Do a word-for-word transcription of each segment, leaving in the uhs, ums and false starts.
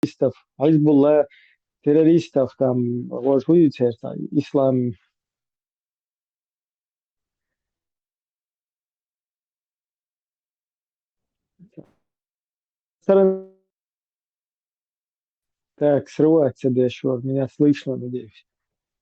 террористов, Хизбулла террористов, там, вот, хуюцерта, ислам. Стороны Так, срывается дешёр, меня слышно, надеюсь.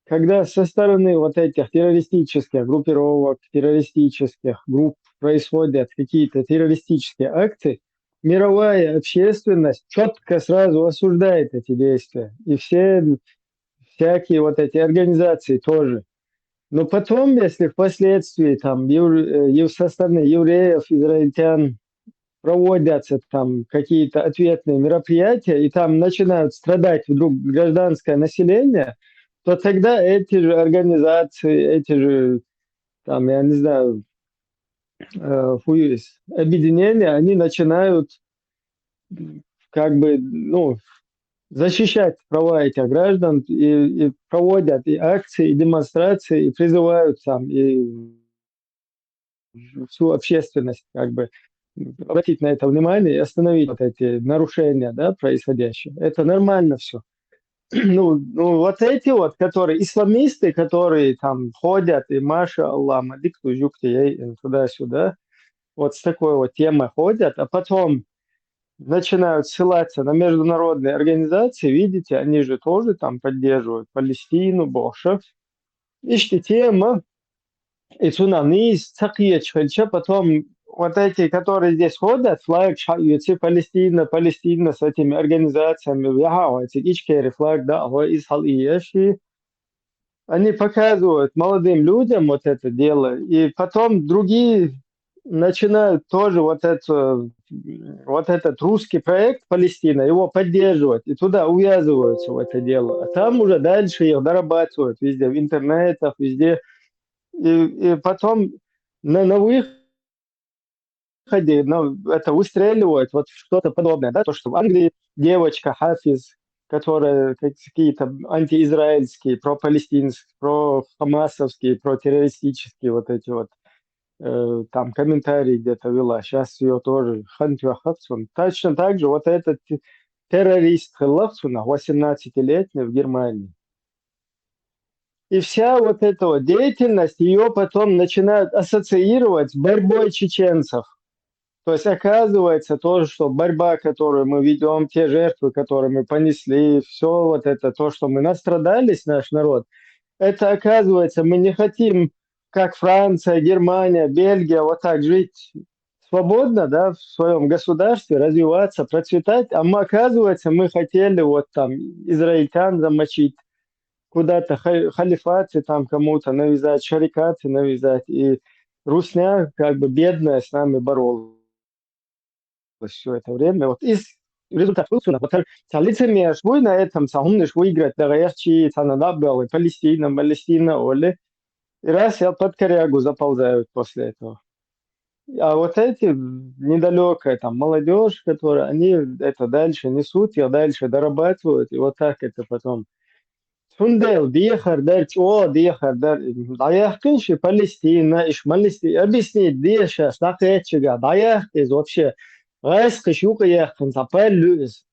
Когда со стороны вот этих террористических группировок, террористических групп происходят какие-то террористические акты, мировая общественность четко сразу осуждает эти действия. И все всякие вот эти организации тоже. Но потом, если впоследствии там ев- э, ев- со стороны евреев, израильтян проводятся там какие-то ответные мероприятия, и там начинают страдать вдруг гражданское население, то тогда эти же организации, эти же, там, я не знаю, э, хуюс, объединения, они начинают, м, как бы, ну, защищать права этих граждан и, и проводят и акции, и демонстрации, и призывают там и всю общественность как бы обратить на это внимание и остановить вот эти нарушения, да, происходящие. Это нормально все. Ну, ну, вот эти вот, которые исламисты, которые там ходят и маша Аллах, мадик туда-сюда, вот с такой вот темой ходят, а потом начинают ссылаться на международные организации, видите, они же тоже там поддерживают Палестину, Бошев. Ишти тема, и цунамис, цакиеч хельча, потом вот эти, которые здесь ходят, флаг шаюци Палестина, Палестина с этими организациями, яха, эти ичкери флаг, да, из хал и еши. Они показывают молодым людям вот это дело, и потом другие начинают тоже вот это, вот этот русский проект Палестина, его поддерживать, и туда увязываются в это дело. А там уже дальше их дорабатывают везде, в интернетах, везде. И, и потом на, на выходе ну, это выстреливает, вот что-то подобное, да, то, что в Англии девочка Хафиз, которая какие-то антиизраильские, пропалестинские, прохамасовские, протеррористические вот эти вот э, там комментарии где-то вела, сейчас ее тоже хантю хапсун. Точно так же вот этот те- террорист хыллахсуна, восемнадцатилетний в Германии. И вся вот эта вот деятельность, ее потом начинают ассоциировать с борьбой чеченцев. То есть оказывается то, что борьба, которую мы ведем, те жертвы, которые мы понесли, все вот это, то, что мы настрадались, наш народ, это оказывается, мы не хотим, как Франция, Германия, Бельгия, вот так жить свободно, да, в своем государстве, развиваться, процветать, а мы, оказывается, мы хотели вот там израильтян замочить, куда-то халифаты там кому-то навязать, шарикаты навязать, и русня как бы бедная с нами боролась все это время. Вот из результат был сюда. Вот цалица меж война этом самым выиграть, да, яхчи, цана набрал, Палестина, Палестина, Оли. И раз я под корягу заползают после этого. А вот эти недалекая там молодежь, которая, они это дальше несут, я дальше дорабатывают, и вот так это потом. Цундел дехар дар, чо дехар дар. Даяхкин ши Палестина, иш Палестина, объяснить деша, стакетчига, даяхкиз вообще. Гайс кыш юка яхкин, сапаллюз.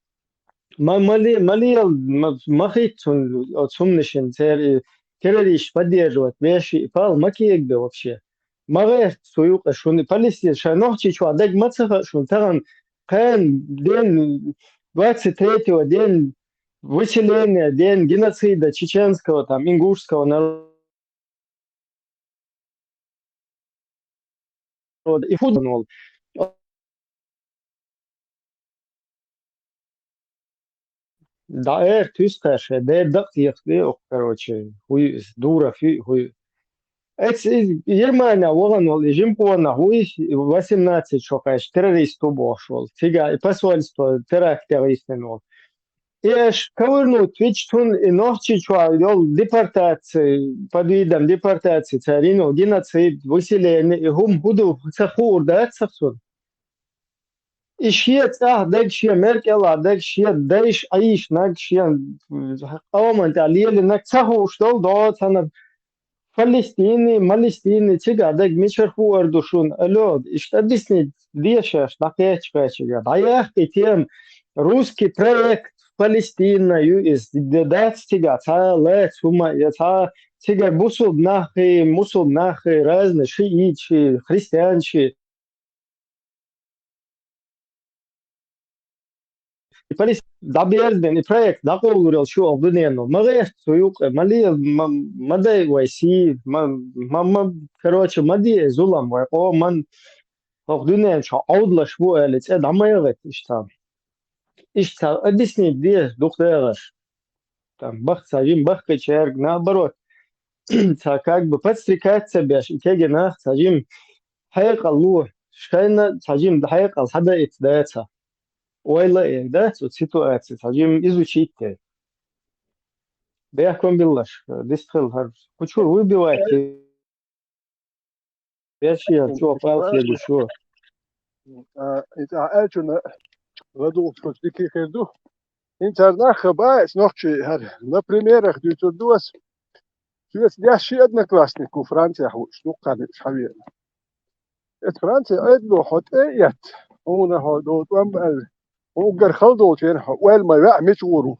Ма мали мали ма махит цун цумнишин цер террорист поддерживать веши пал макиегбе вообще. Магер суюк шуни Палестин ша нохчи чуа даг мацаха шун таган кан ден двадцать третьего день выселения, день геноцида чеченского, там, ингушского народа. И футбол. Да, эр, тюскаш, дэр дак ехли, ох, короче, хуй, дура, хуй, хуй. Эц, Германия, воган вол, и жим куана, хуй, восемнадцать шокаш, террорист тубошвол. Тига, и посольство, теракт, террористен вол. Еш кавырнут вичтун и нохчи чуа йол депортации, под видом депортации царинул, геноцид, выселение, и хум худу цахур да цахсун. И шия цах даг шия меркела даг шия дайш айш наг шия, м, къаваман та лиели наг цахуш дол до цана Палестины, Малестины, цига даг мичар хуар душун. Алло, ишта объяснить дешаш, да кеч кечига. Да ях и тем русский проект Палестина ю иза, д-, дац цигахь цхьа лаьца хӀума, я цхьа цигара бусулба нахи, мусулба нахи, разный шиитчи, христианчи. И Палестина дӀаберзабина, и проект дӀакъовлур йолуш ю оха дуьнено. Ма гӀерта цу юкъе, ма ле-, ма, ма дай вай сий, ма, ма, ма, короче, ма де и зулам вай къоман. Оха дуьнен чохь Ӏовдалаш бу аьлла, цӀе дӀа ма яхийта иштта. Иштта объяснить де дукха дагӀаш. Там бах ца жим бахкхичаьрга, наоборот, ца как бы подстрекать ца беш, и кегий нах ца жим хьекъал ло, шайна ца жим хьекъал схьадаита дацахь. Ойла а дац оцу ситуаци, ца жим изучить де. Бехкам биллаш, дистхила хӀара. Кучур выбивать. Вешиан чӀогӀа палц лелуш ву. А, и цӀа аьллачунна ладугӀуш дика хир ду. ХӀинца цара нах а баьхкина нохчий хӀара, на примерах дуьйцур ду ас. Соьца деш ши одноклассник ву Францехь ву, дуккха а хьавеана. Эцу Францехь Ӏедало хьо тӀе а эцна, хьуна хьо долу тӀом аьлла, хьо уггар хала долчу хенахь хьо ойла ма веа, мича гӀур ву.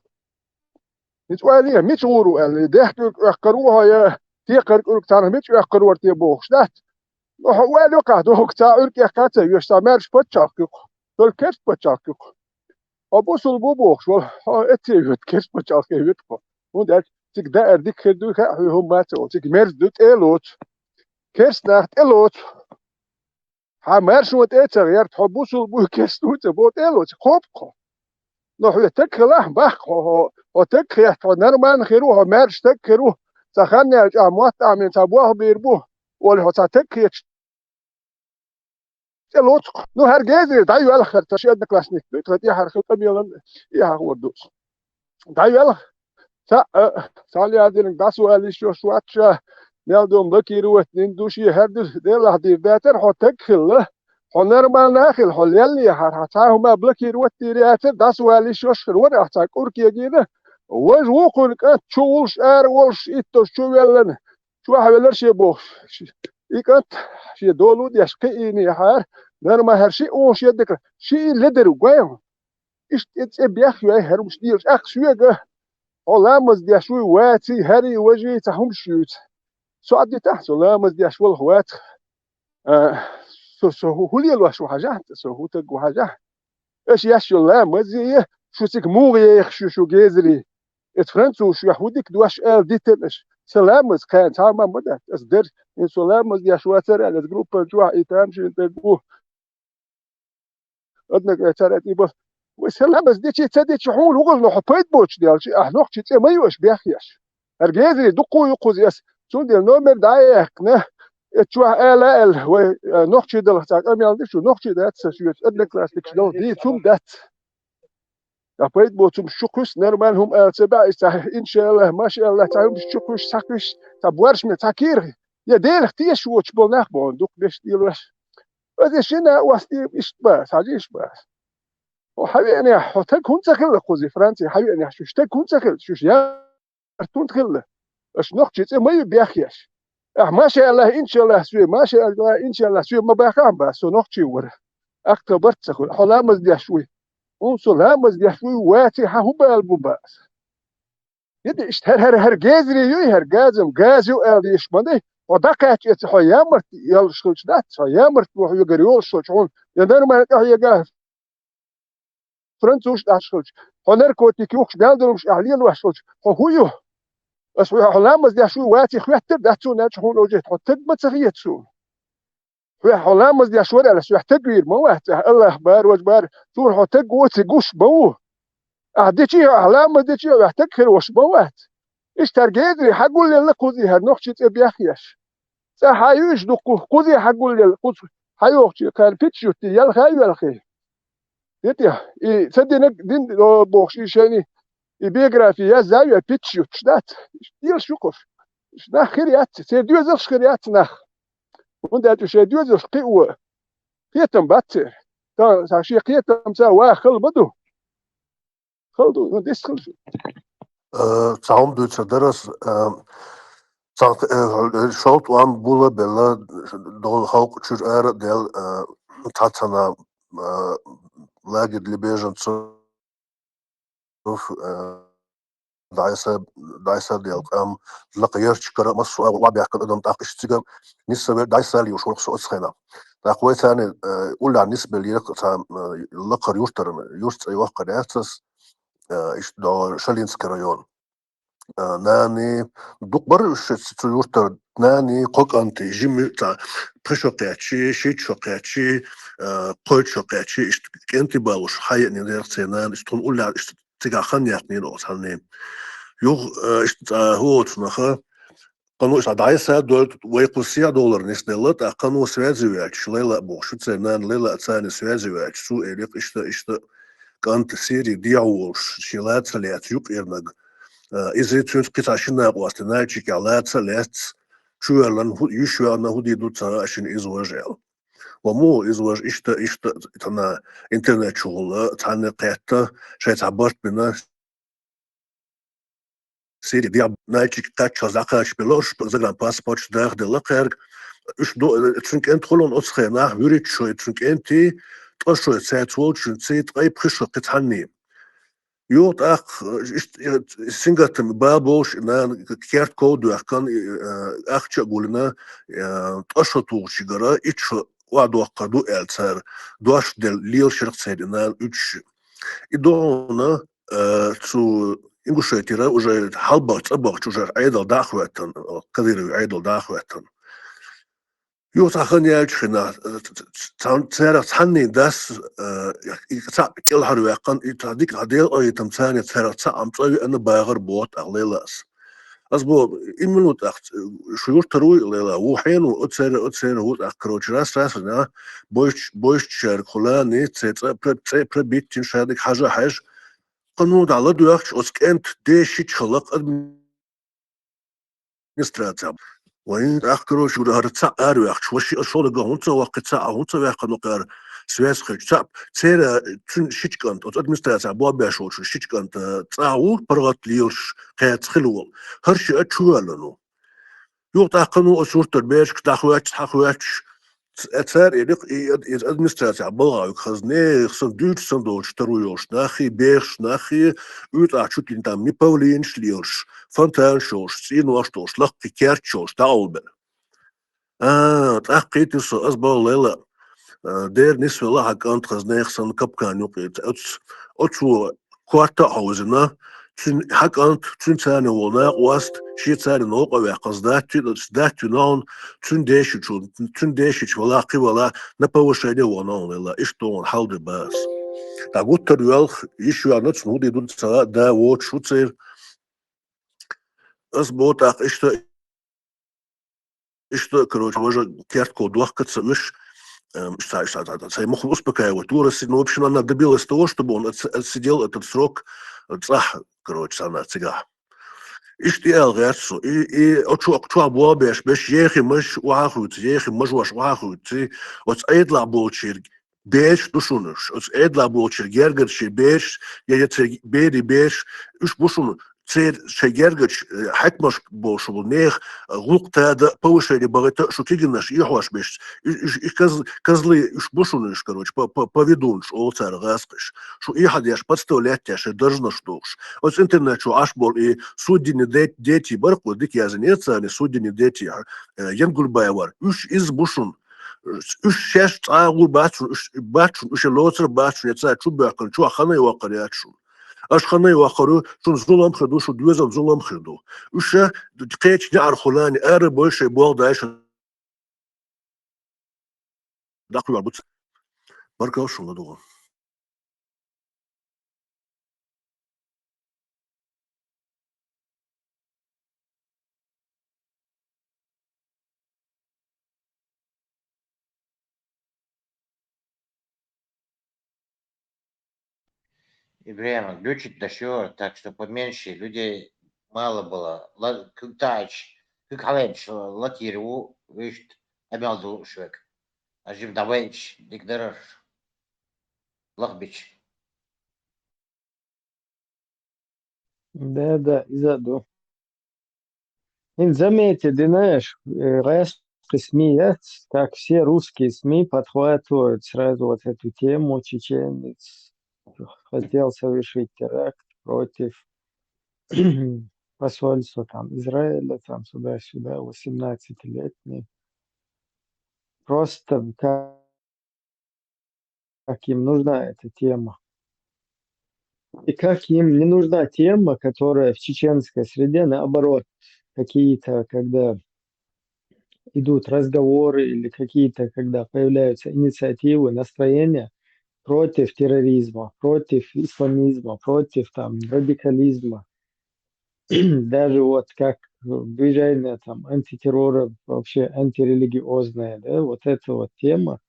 ХӀинца ойла е, мича гӀур ву аьлла, и дехкуьрг оьккхур ву хьо, я текхар куьрг царна мича оьккхур вара те бохуш дац. Но хьо ойла юкъахь доху, цхьа Ӏуьрг эккха а ца веш, цхьа маьрша паччахьалкх юкъа, только керста паччахьалкх юкъа. Хьо бусулба ву бохуш вала, хьо эцце вуьту, керста паччахьалкхе вуьту хьо. ХӀунда аьлча цига даар дика хир дуй хаьа хьуьнан хӀума ма ца олу, цига мерза ду тӀе а лоцу, керста нах тӀе а лоцу. Хьан маьршо тӀе а ца гӀерта, хьо бусулба вуй, керста вуй ца боху тӀе а лоцу, кхобу хьо. Но хьоьга таг хилахь, баккха хьо, хьо, хьо таг хетта, хьо нормально хир ву, хьо маьрша таг хир ву, цхьа хан яьлча ахь мотт Ӏамийна цхьа болх бийр бу, олий хьо цхьа таг хеташ тӀе лоцу-кх. Ну, хӀара гезаре дӀайоьлху хӀара, тхан ши одноклассник ду, тхан тӀаьхьара хила къамелан тӀаьхьахвар ду. ДӀайоьлху. Цхьаъ, а, цхьа леладинарг дӀасавала йиш йолуш вац ша, мел дом блокировать дина ду шен, хӀара ду, делахь дийр дацара, хьо таг хилла, хьо нормально а хилла, хьо леллехьара, хьан цхьа а хӀума блокировать дийр яцара, дӀасавала йиш йолуш хир вара ахь цхьа кӀур кегийна, важа ву кхуьнан кӀант, чу гӀуллуш, ара волуш, иттаза чу веллана, чохь веллара шен бохуш. И кӀант шен долу а деш кхиийнехьара, нормально хӀара шиъ вон шен декара, шиъ ледар ву гой хьуна. Иштта тӀе цӀе бехйой хӀара хӀумаш лелаш. ТӀаккха соьга, хьо ламаз деш вуй, ваций, хӀарий, важий, цхьа хӀумаш юьйцу. Со а дитахь, со ламаз деш волух вацахь. А, со, со хӀу, хӀу лелош ву хьажахь, со хӀу таг ву хьажахь. Аша еш йолу ламазий, шу цига муха еха шу, шу гезарий? Эцу французаш шуьх хӀу дика дош ала дитина аша. Сан ламаз кхана цхьа а ма ма дац. Аса дерш, хӀинца со ламаз деш вацара аьлла, аса группан чохь и тамашийна таг ву. Однак цара тӀе бо. Вай сан ламаз дечи, ца дечи, хьуна хӀун гӀо, но хьо пайда боцуш делчи, ахь нохчи цӀе ма ю аша бехъеш. ХӀара гезаре дуккха а ю кхуза ас. Цундела номер дӀа а яьккхина, эцу чохь ала аьлла, вай, э, нохчий далахь цхьа къамел ду шу, нохчий дац сан шоьца, одноклассникаш далахь дийца хӀума дац. Ткъа пайда боцу хӀумаш чу кхуьссу, нормально хӀума ала ца баьа, иза цхьа, иншаллах, машаллах, цхьа хӀумаш чу кхуьссу, схьакхуьссу, цхьа боршаме, цхьа кийрахь, я Делах тешаш воцуш болу нах боху, дукха беш тӀелош. Аса шина а остий, иштта бац, хьажа иштта бац. Хьо хьан веанехь, хьо таг хӀунда ца хилла кхуза, Франци, хьан веанехь, шуьш таг хӀунда ца хилла, шуьш я Артунт хилла. Аша нохчий цӀе ма ю бехъеш. Ахь машаллах, иншаллах, соь, машаллах, иншаллах, соь ма бахахь бац, со нохчий вара. Аккха барт ца хуьлу. Хьо ламаз деш вуй. Хьуна со ламаз деш вуй, ваций, хьан хӀун бала бу бац? Иди иштта хӀара, хӀара, хӀара гезаре юй, хӀара газам, газ ю аьлла деш ма дай. Хьо дӀакхаьчча эца, хьо ямарт йолуш хилча дац, хьо ямарт ву хьоьгара йолуш хилча хьуна. Я нормально къахьега, француз дӀаш хилча, хьо наркотик юхкуш, мел долуш ахь лелош хилча, хьо хӀун ю? Ас хьоьга хьо ламаз деш вуй, ваций, хоьттар дац суна аьлча, хьуна ожийта хьо таг ма ца хета суна. Хьоьга хьо ламаз деш вара аьлла, ас хьоьга таг вийр ма вац, ахь Аллах бара, важа бара, суна хьо таг воций гуш ма ву. Ахь дечий, ахь ламаз дечий, ахь таг хир ваша ма вац. Иштта хӀара гезаре хьан гулъелла кхузий, хӀара нохчий цӀе бехъеш. Цкъа хьан юьйш дуккху, кхузий хьан гулъелла, кхуза хьан йохчий, кхарна питча юттий, ялхай а йоьлхий. Дитя, и ца динаг дин, о, бохуш, и шайни, и биография язза а йой, питча юттуш дац. Иштта делаш ю кхуш. Иштта нах хир яц, церан доьзалш хир яц нах. ХӀунда аьлча шайн доьзалш кхио, кхетам бац церан. Та, сан шен кхетамца ваха хала ма ду. Хала ду, ну, дис хала шу. Э, цхьа хӀума дуьйцур дара ас, э, цхьа, э, шовзткъа ам була белла, долу халкъ чуьра ара а делла, э, цхьаццана, э, лагерь для беженцев. э, дӀасаделла, дӀасаделла къам, лакха ярча кара массо а вабехкан адам тӀаккха иштта цига нисса вер дӀасалийуш вара со оцу хенахь. ТӀаккха вай царна, э, уллехь нисбеллера цхьа, э, лакхара юртара, юрт цӀе йоккхур яц ас, э, иштта до Шалинский район. Э, нани, дукха бара ши цу юртара нани, кхо кӀанти, жима цхьа пхи шо кхаьччи, шийтта шо кхаьччи, э, кхойтта шо кхаьччи, иштта кӀентий балуш, хьаеанера церан нана, иштта тхуна уллехь иштта цигахь хан яьккхинера оцу хьанна. Юха, э, иштта цхьа хӀу оцу наха, кхано иштта дӀасадойту, вай кху сехьа доллар нисделла, тӀаккха кхано связи ваьлча, Лайла а бохуш, церан нана Лайла а царна связи ваьлча, цо элира иштта, иштта кӀант Сири дехьа волуш, шен ла ца лаьцна юкъерниг. Э, иза цуьнца кхин цхьа шина накъост Нальчикехь ла ца лаьцна, чувоьллина, хӀу-, йиш веана, хӀу дийр ду ца хаьа шена иза важа аьлла. Ва муха иза важа иштта, иштта, тхана интернет чухула цхьаьна кхетта, шайн цхьа барт бина, Сири дехьа Нальчик кхаьчча, дӀакхача белла, уьш загранпаспорт дахделла кхаьрга. Уьш ду-, цуьнан кӀентий хуьлу оцу хенахь, вуьрхӀитта шо цуьнан кӀентий, ткъа шо цаьрца волчуьнций, ткъе пхи шо кхин цхьанний. Юха тӀаккха, иштта, э, сингаттам бала болуш, и нана керта ков доьхкина, и, э, ахча а гулйина, э, ткъа шо тухучуьнгара итт шо охьадоккхур ду аьлла цара, дош делла лелаш яра церан и нана уьдуш. И догӀуна, э, цу Ингушетира уже хьалабахча, цӀа бахча уже Ӏедал дӀа а хӀоьттина, Кадыровн Ӏедал дӀа а хӀоьттина. Юха цхьа хан яьлча хенахь, э, ц-, ц-, цхьан-, царах цхьанний дас, э, и цхьаъ кӀелхьарваьккхина, и цхьа дика хьан Делан къинхетам царна, царах цхьаъ-м цӀа веана бахара боху тӀаккха Лайлас. Ас боху, и мила ву тӀаккха, шу юртара вуй, Лайла, ву хьенан ву, оцеран, оцеран ву тӀаккха, короче, раз-раз, а, бойш-, бойшучаьрга хӀу лаьний, церан цӀа пра-, цӀе пра биттина ша дика хьажа а хьаьжна, кхано дӀа ладоьгӀча, оцу кӀентан ден шича хала-кх администрацехь. Вайн тӀаккха, короче, уьра хӀара цхьаъ араваьккхича, ваша, ас шолгӀа хӀунда ца ваккхи, цхьаъ хӀунда ца ваьккхина кхара связь хилча, цхьаъ, церан, цуьнан шича кӀант, оцу администрацехь болх беш волчун шича кӀант, э, цӀахь ву, паргӀат лелаш, кхаьрца хилла волу. ХӀара шиъ а чувоьллина ву. Юха тӀаккха кхано оцу юртара берашка дӀахӀоьттича, хьахӀоьттича, ц-, цара элира-кх, и ад-, иза администрацехь балха вуьгу хазна, нехан санна, дуьйцуш санна долчу таро йолуш наххий, бехаш наххий, уьйтӀахь чуть ли там не павлинаш лелаш, фонтанаш йолуш, цӀенош долуш, лаккхий керташ йолуш дӀакъовлабелла. А, тӀаккха кхийтира со, ас боху, Лайла, а, дера нисвелла хьан кӀант хазна, нехан санна, капкан юкъе. Оцу, оцо корта а хьовзийна, цуьнан хьан кӀант, цуьнан царна волу накъост, шен царна новкъа а ваьккхина, сдать, сдать вина хьуна, цуьнан дешичу, цуьнан дешичу вала, кхин вала, на повышение вахана хьуна, Лайла, иштта вахана хьал де бац. ДӀагуттар а воьлху, йиш веана, цунна хӀу дийр ду ца хаьа, да воцуш ву церан. Ас боху тӀаккха иштта, иштта, короче, важа керта ков дохка ца уьш, эм, иштта, иштта, иштта, иштта, сайн муххал успокаивать ву, раз, ну, в общем, она добилась того, чтобы он отс-, отсидел этот срок, э, цӀахь, короче, царна цигахь. Иштта и аьлла гӀерта со. И, и, о, чу-, чохь болх беш, беш, ехимаш охьахуьйцу, ехимаш ваша охьахуьйцу, оцу Ӏедалахь болчерг бераш ду шуна уьш. Оцу Ӏедалахь болчеран гергарчийн бераш, я, я церан берийн бераш, уьш бу шуна церан шайн гергарчу, э, хьаькамашка болуш болу нехан, э, гӀуллакх тада, повышение бахийта, шу кегийнаш, эхьош берш. Уьш, уьш, и каз-, козлы уьш бу шуна уьш, короче, по-, по-, поведунаш олу цара гӀазкхаша. Шу эхьа деш, подставлять деш, шайн даржанаш дохуш. Оцу интернет чу Ӏаш болу и судебный де-, дети бара-кх, дика яздинера царна, судебный дети, э, Янгульбаевар. Уьш иза бу шуна. Уьш шаьш цӀа а гӀур бац шуна, уьш бац шуна, уьш лоцур а бац шуна, я цара чу боьхкина, чохь ханай ваккхар яц шуна. Аша ханай ваккхар ю, шуна зулам хир ду, шу доьзал зулам хир ду. Уьш кхечу неӀархо лани ара бойший болх дайша дӀакхоьр бу ца. Баркалла шуна ладугӀу. Ибрахим, включить дашо, так что поменьше, людей мало было. Ла-, куьг таьӀча, куьг хьалаьцча, латийр ву, вуьшта, амел ду шуьга. Ажиб давайча, дика дарар. Лахбича. Да, да, иза а ду. ХӀинца заметили, знаешь, э, гӀазкхи СМИ яц, так все русские СМИ подхватывают сразу вот эту тему, чеченец хотел совершить теракт, против посольства там Израиля, там сюда-сюда, восемнадцатилетний. Просто как, как им нужна эта тема. И как им не нужна тема, которая в чеченской среде, наоборот, какие-то, когда идут разговоры или какие-то, когда появляются инициативы, настроения против терроризма, против исламизма, против там радикализма. Даже вот как движение там антитеррора, вообще антирелигиозное, да, вот эта вот тема,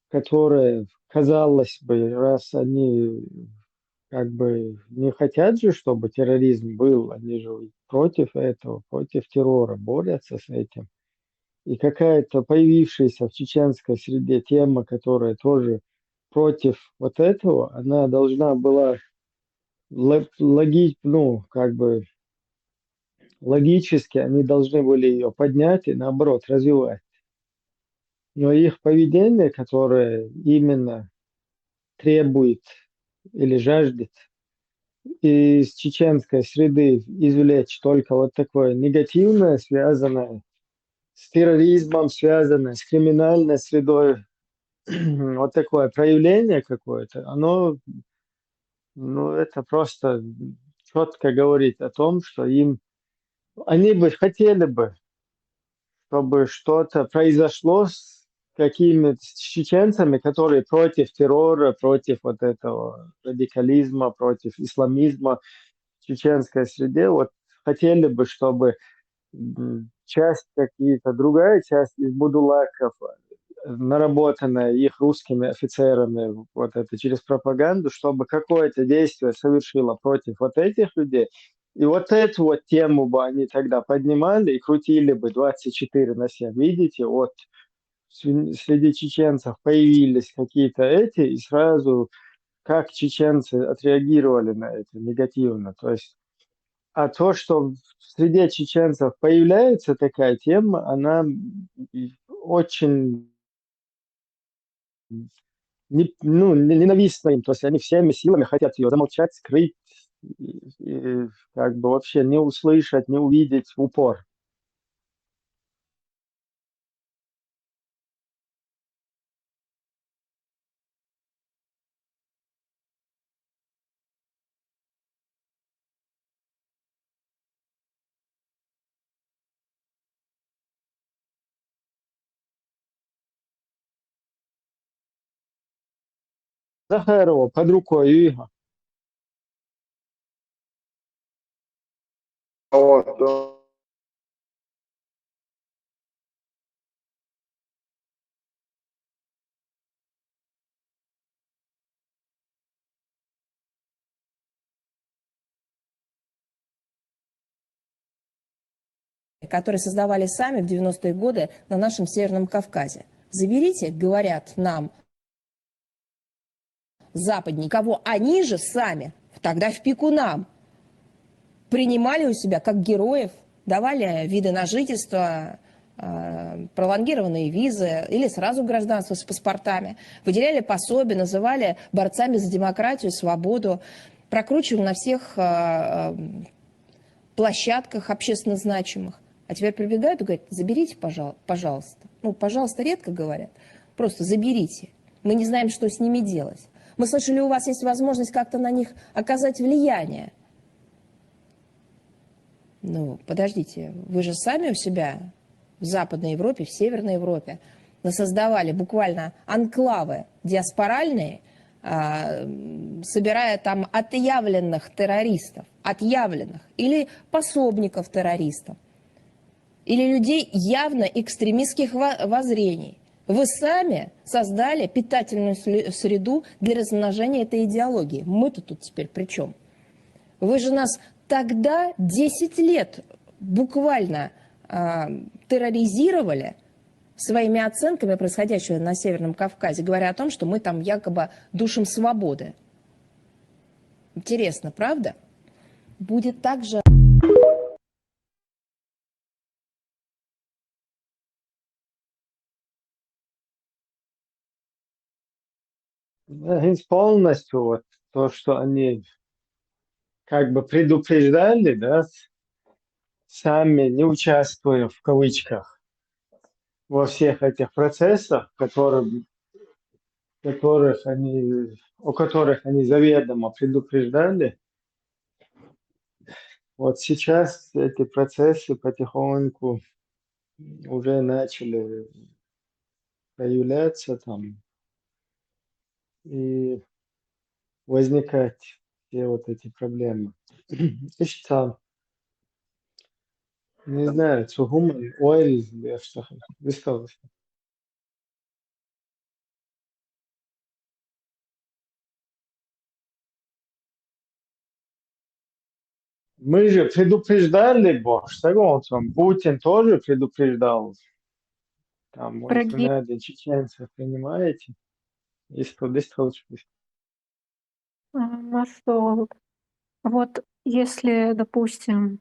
которая, казалось бы, раз они как бы не хотят же, чтобы терроризм был, они же против этого, против террора, борются с этим. И какая-то появившаяся в чеченской среде тема, которая тоже против вот этого, она должна была ло- логи- ну, как бы логически они должны были ее поднять и наоборот развивать. Но их поведение, которое именно требует или жаждет из чеченской среды извлечь только вот такое негативное, связанное с терроризмом, связанное с криминальной средой, вот такое проявление какое-то, оно, ну, это просто четко говорит о том, что им, они бы хотели бы, чтобы что-то произошло с какими-то с чеченцами, которые против террора, против вот этого радикализма, против исламизма в чеченской среде. Вот хотели бы, чтобы часть какие-то, другая часть из будулаков, наработанная их русскими офицерами, вот это через пропаганду, чтобы какое-то действие совершило против вот этих людей. И вот эту вот тему бы они тогда поднимали и крутили бы двадцать четыре на семь. Видите, вот среди чеченцев появились какие-то эти, и сразу как чеченцы отреагировали на это негативно. То есть, а то, что в среде чеченцев появляется такая тема, она очень не, ну, ненавистна им. То есть они всеми силами хотят ее замолчать, скрыть, и, и как бы вообще не услышать, не увидеть в упор. Захарова под рукой. Вот, да. Которые создавали сами в девяностые годы на нашем Северном Кавказе. Заберите, говорят нам, западники, кого они же сами, тогда в пику нам, принимали у себя как героев, давали виды на жительство, э, пролонгированные визы или сразу гражданство с паспортами, выделяли пособия, называли борцами за демократию, свободу, прокручивали на всех э, э, площадках общественно значимых. А теперь прибегают и говорят: заберите, пожалуйста. Ну, пожалуйста редко говорят, просто заберите. Мы не знаем, что с ними делать. Мы слышали, у вас есть возможность как-то на них оказать влияние. Ну, подождите, вы же сами у себя в Западной Европе, в Северной Европе насоздавали буквально анклавы диаспоральные, а, собирая там отъявленных террористов, отъявленных, или пособников террористов, или людей явно экстремистских воззрений. Вы сами создали питательную среду для размножения этой идеологии. Мы-то тут теперь при чем? Вы же нас тогда десять лет буквально э, терроризировали своими оценками происходящего на Северном Кавказе, говоря о том, что мы там якобы душим свободы. Интересно, правда? Будет также... Полностью вот то, что они как бы предупреждали, да, сами не участвуя в кавычках во всех этих процессах, которым, которых они, о которых они заведомо предупреждали. Вот сейчас эти процессы потихоньку уже начали появляться там и возникать все вот эти проблемы. Ишта, не знаю, цугуман ойл бешта висталыш. Мы же предупреждали, бо, что он там, Путин тоже предупреждал. Там, если надо, чеченцев, понимаете? Исто, исто. А, Маршал, вот если, допустим,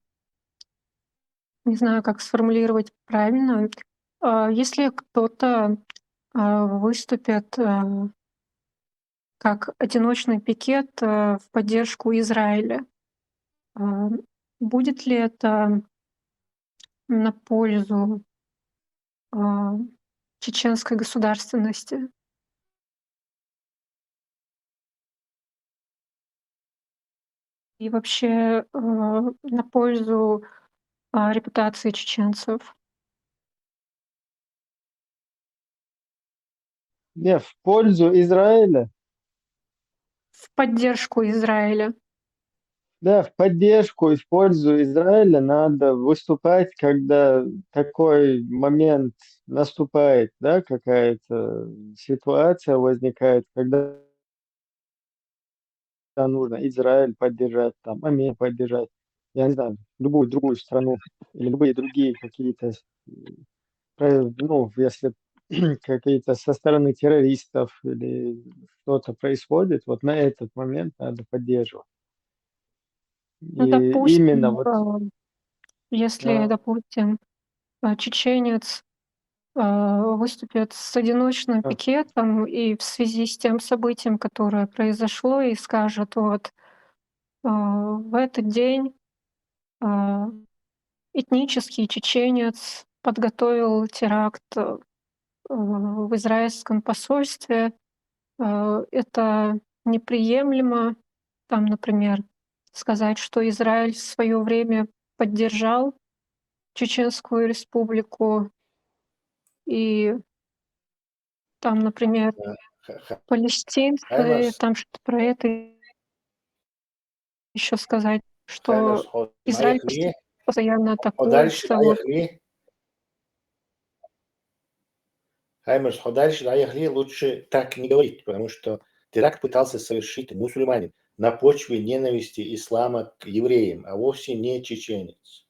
не знаю, как сформулировать правильно, а, если кто-то а, выступит а, как одиночный пикет а, в поддержку Израиля, а, будет ли это на пользу а, чеченской государственности? И вообще э, на пользу а, репутации чеченцев? Не, в пользу Израиля. В поддержку Израиля. Да, в поддержку и в пользу Израиля надо выступать, когда такой момент наступает, да, какая-то ситуация возникает, когда нужно Израиль поддержать, там, Америку поддержать, я не знаю, любую другую страну или любые другие какие-то, э, ну, если какие-то со стороны террористов или что-то происходит, вот на этот момент надо поддерживать. Ну, и допустим, именно вот, э, если, да. допустим, э, чеченец э, выступит с одиночным а. пикетом и в связи с тем событием, которое произошло, и скажет, вот э, в этот день э, этнический чеченец подготовил теракт э, в израильском посольстве. Э, это неприемлемо. Там, например, сказать, что Израиль в свое время поддержал Чеченскую Республику, и там, например, палестинцы, там что-то про это еще сказать, что Израиль постоянно атакуется. Хаймерс, дальше, дальше лучше так не говорить, потому что теракт пытался совершить мусульманин на почве ненависти ислама к евреям, а вовсе не чеченец.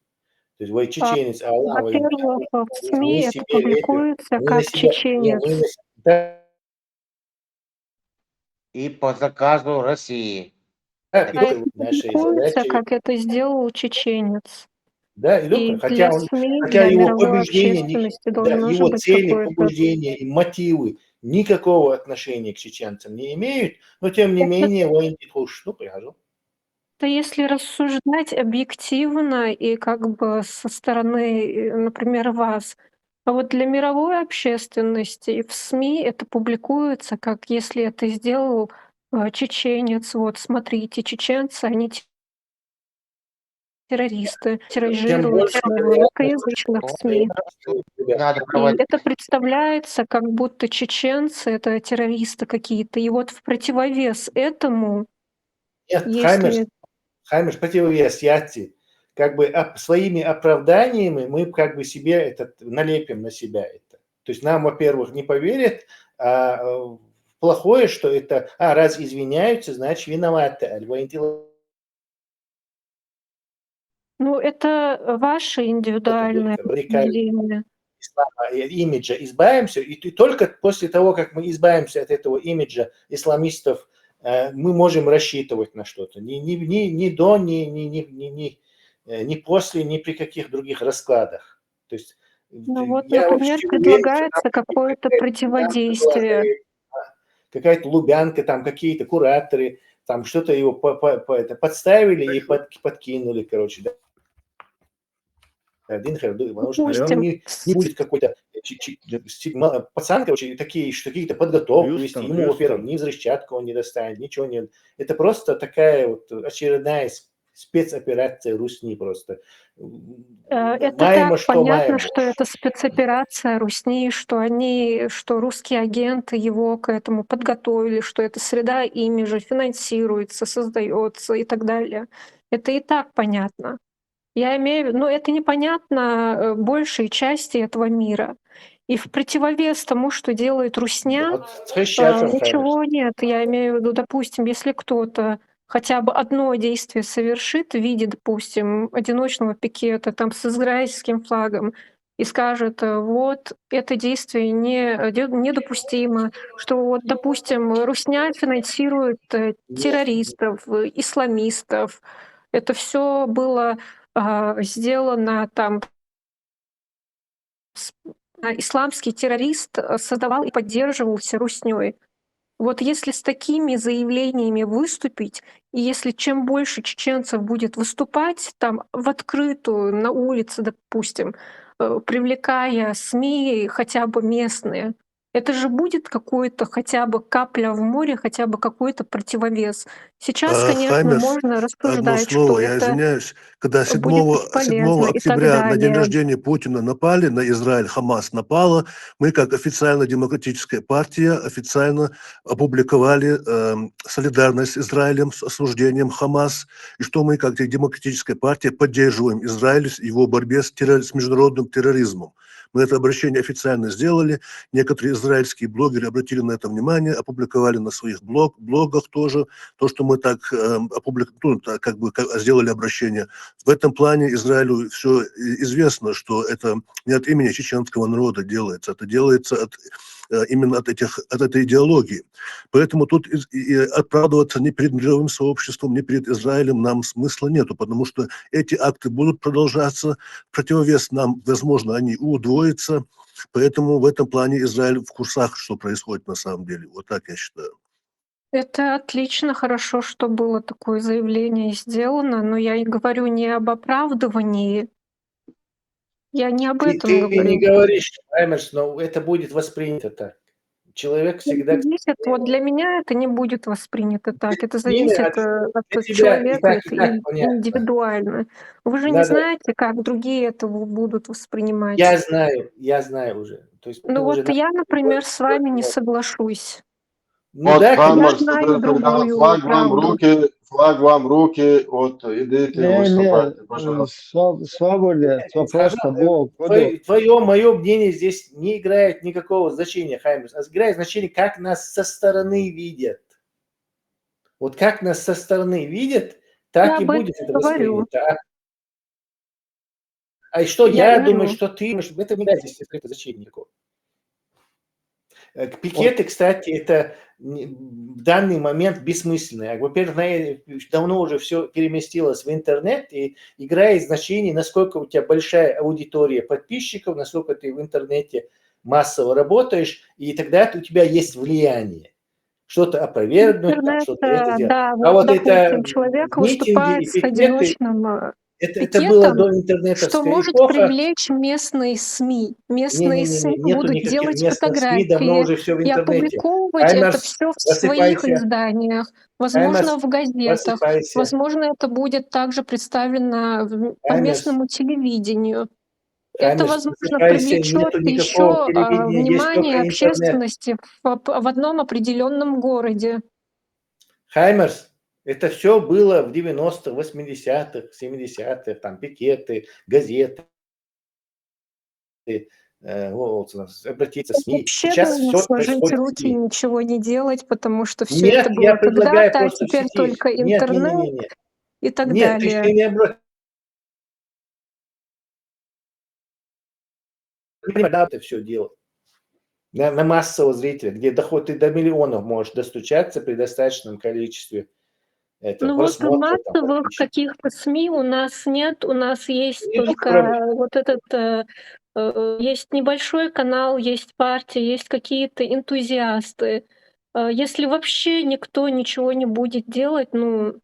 То есть вы чеченец, а, а во-первых, в СМИ это публикуется как чеченец. И по заказу России. Это публикуется, как это сделал чеченец. Да, и, и хотя, он, СМИ, хотя его побуждение, да, его цели, побуждение и мотивы никакого отношения к чеченцам не имеют, но тем не менее, военный хлуш, ну, прихожу. Да, если рассуждать объективно и как бы со стороны, например, вас, а вот для мировой общественности и в СМИ это публикуется, как если это сделал э, чеченец, вот смотрите, чеченцы, они террористы, тиражируются в русскоязычных СМИ. И это представляется, как будто чеченцы — это террористы какие-то. И вот в противовес этому... Нет, если... Хаймерс, Хаймерс, противовес, яти. Как бы оп, своими оправданиями мы как бы себе этот, налепим на себя это. То есть нам, во-первых, не поверят, а плохое, что это, а, раз извиняются, значит, виноваты. Ну, это ваше индивидуальное мнение. Имиджа избавимся, и только после того, как мы избавимся от этого имиджа исламистов, э, мы можем рассчитывать на что-то. Ни, ни, ни, ни до, ни, ни, ни, ни, ни, э, ни после, ни при каких других раскладах. То есть, ну вот, например, предлагается какое-то противодействие. Какая-то Лубянка, там какие-то кураторы, там что-то его по- по- по- это, подставили и под- подкинули, короче, да. Один хер, потому что, наверное, Допустим, не, не будет какой-то чи- чи- стигма. Пацан, короче, такие, что какие-то подготовку Плюс вести, там, ему, плюс во-первых, там. Ни взрывчатку он не достанет, ничего нет. Это просто такая вот очередная с- спецоперация русни просто. Э, Это Маемо, так что понятно, маемо. Что это спецоперация Русни, что они, что русские агенты его к этому подготовили, что эта среда ими же финансируется, создается и так далее. Это и так понятно. Я имею в виду, ну, это непонятно э, большей части этого мира. И в противовес тому, что делает Русня, Вот э, встречаться, ничего нет. Я имею в виду, допустим, если кто-то хотя бы одно действие совершит в виде, допустим, одиночного пикета там с израильским флагом и скажет, э, вот это действие не, э, де- недопустимо, что вот, допустим, Русня финансирует э, Нет. террористов, э, исламистов. Это все было а, сделано там с- а, исламский террорист э, создавал и поддерживался Русней. Вот если с такими заявлениями выступить, и если чем больше чеченцев будет выступать там в открытую, на улице, допустим, э, привлекая СМИ хотя бы местные, это же будет какой-то хотя бы капля в море, хотя бы какой-то противовес. Сейчас, А, конечно, Хаймерс, можно одно рассуждать, что слово, я это извиняюсь. Когда будет седьмого, бесполезно седьмого и так октября на день далее. Рождения Путина напали на Израиль, Хамас напала, мы как официально демократическая партия официально опубликовали эм, солидарность с Израилем, с осуждением Хамас, и что мы как демократическая партия поддерживаем Израиль в его борьбе с, террор- с международным терроризмом. Мы это обращение официально сделали. Некоторые израильские блогеры обратили на это внимание, опубликовали на своих блог, блогах тоже то, что мы так эм, опублик, ну, так, как бы как- сделали обращение. В этом плане Израилю все известно, что это не от имени чеченского народа делается, это делается от, э, именно от, этих, от этой идеологии. Поэтому тут и, и оправдываться ни перед мировым сообществом, ни перед Израилем нам смысла нету, потому что эти акты будут продолжаться, противовес нам, возможно, они удвоятся, поэтому в этом плане Израиль в курсах, что происходит на самом деле. Вот так я считаю. Это отлично, хорошо, что было такое заявление сделано, но я и говорю не об оправдывании. Я не об Ты, этом ты говорю. Не говоришь, Хаймерс, но это будет воспринято так. Человек всегда... Зависит, вот для меня это не будет воспринято так. Это зависит от, от человека, это индивидуально. Вы же не знаете, как другие это будут воспринимать. Я знаю, я знаю уже. То есть ну вот я, например, с вами не соглашусь. Ну, вот да, Хаймерс, когда флаг вам в руки, флаг вам в руки, вот идите, не, выступайте, не, пожалуйста. Свободно, просто Бог. Твое, твое, мое мнение здесь не играет никакого значения, Хаймерс. А играет значение, как нас со стороны видят. Вот как нас со стороны видят, так я и будет это воспринято. А что я, я думаю, что ты, это не играет здесь значения никакого. Э, пикеты, кстати, это в данный момент бессмысленные. Во-первых, давно уже все переместилось в интернет, и играет значение, насколько у тебя большая аудитория подписчиков, насколько ты в интернете массово работаешь, и тогда у тебя есть влияние. Что-то опровергнуть, там, что-то это делать. Да, а вот, вот допустим, это человек выступает с одиночным это, это было до интернетовской что может эпоха. Привлечь местные СМИ. Местные не, не, не, СМИ будут делать фотографии уже все в интернете. И опубликовывать Хаймерс, это все в своих изданиях. Возможно, Хаймерс, в газетах. Возможно, это будет также представлено по местному телевидению. Это, возможно, привлечет еще а, внимание общественности в, в одном определенном городе. Хаймерс, это все было в девяностых, восьмидесятых, семидесятых, там пикеты, газеты. Э, вот, обратиться в СМИ. Вообще сейчас все сложить руки и ничего не делать, потому что все Нет, это было когда-то, а теперь только интернет. Нет, нет, нет, нет. И так Нет, далее. Ты не обращ... Когда это все делать? На, на массового зрителя, где доходит ты до миллионов можешь достучаться при достаточном количестве. Это, ну вот массовых каких-то СМИ у нас нет, у нас есть и только кроме... вот этот, э, э, есть небольшой канал, есть партия, есть какие-то энтузиасты. А, если вообще никто ничего не будет делать, ну,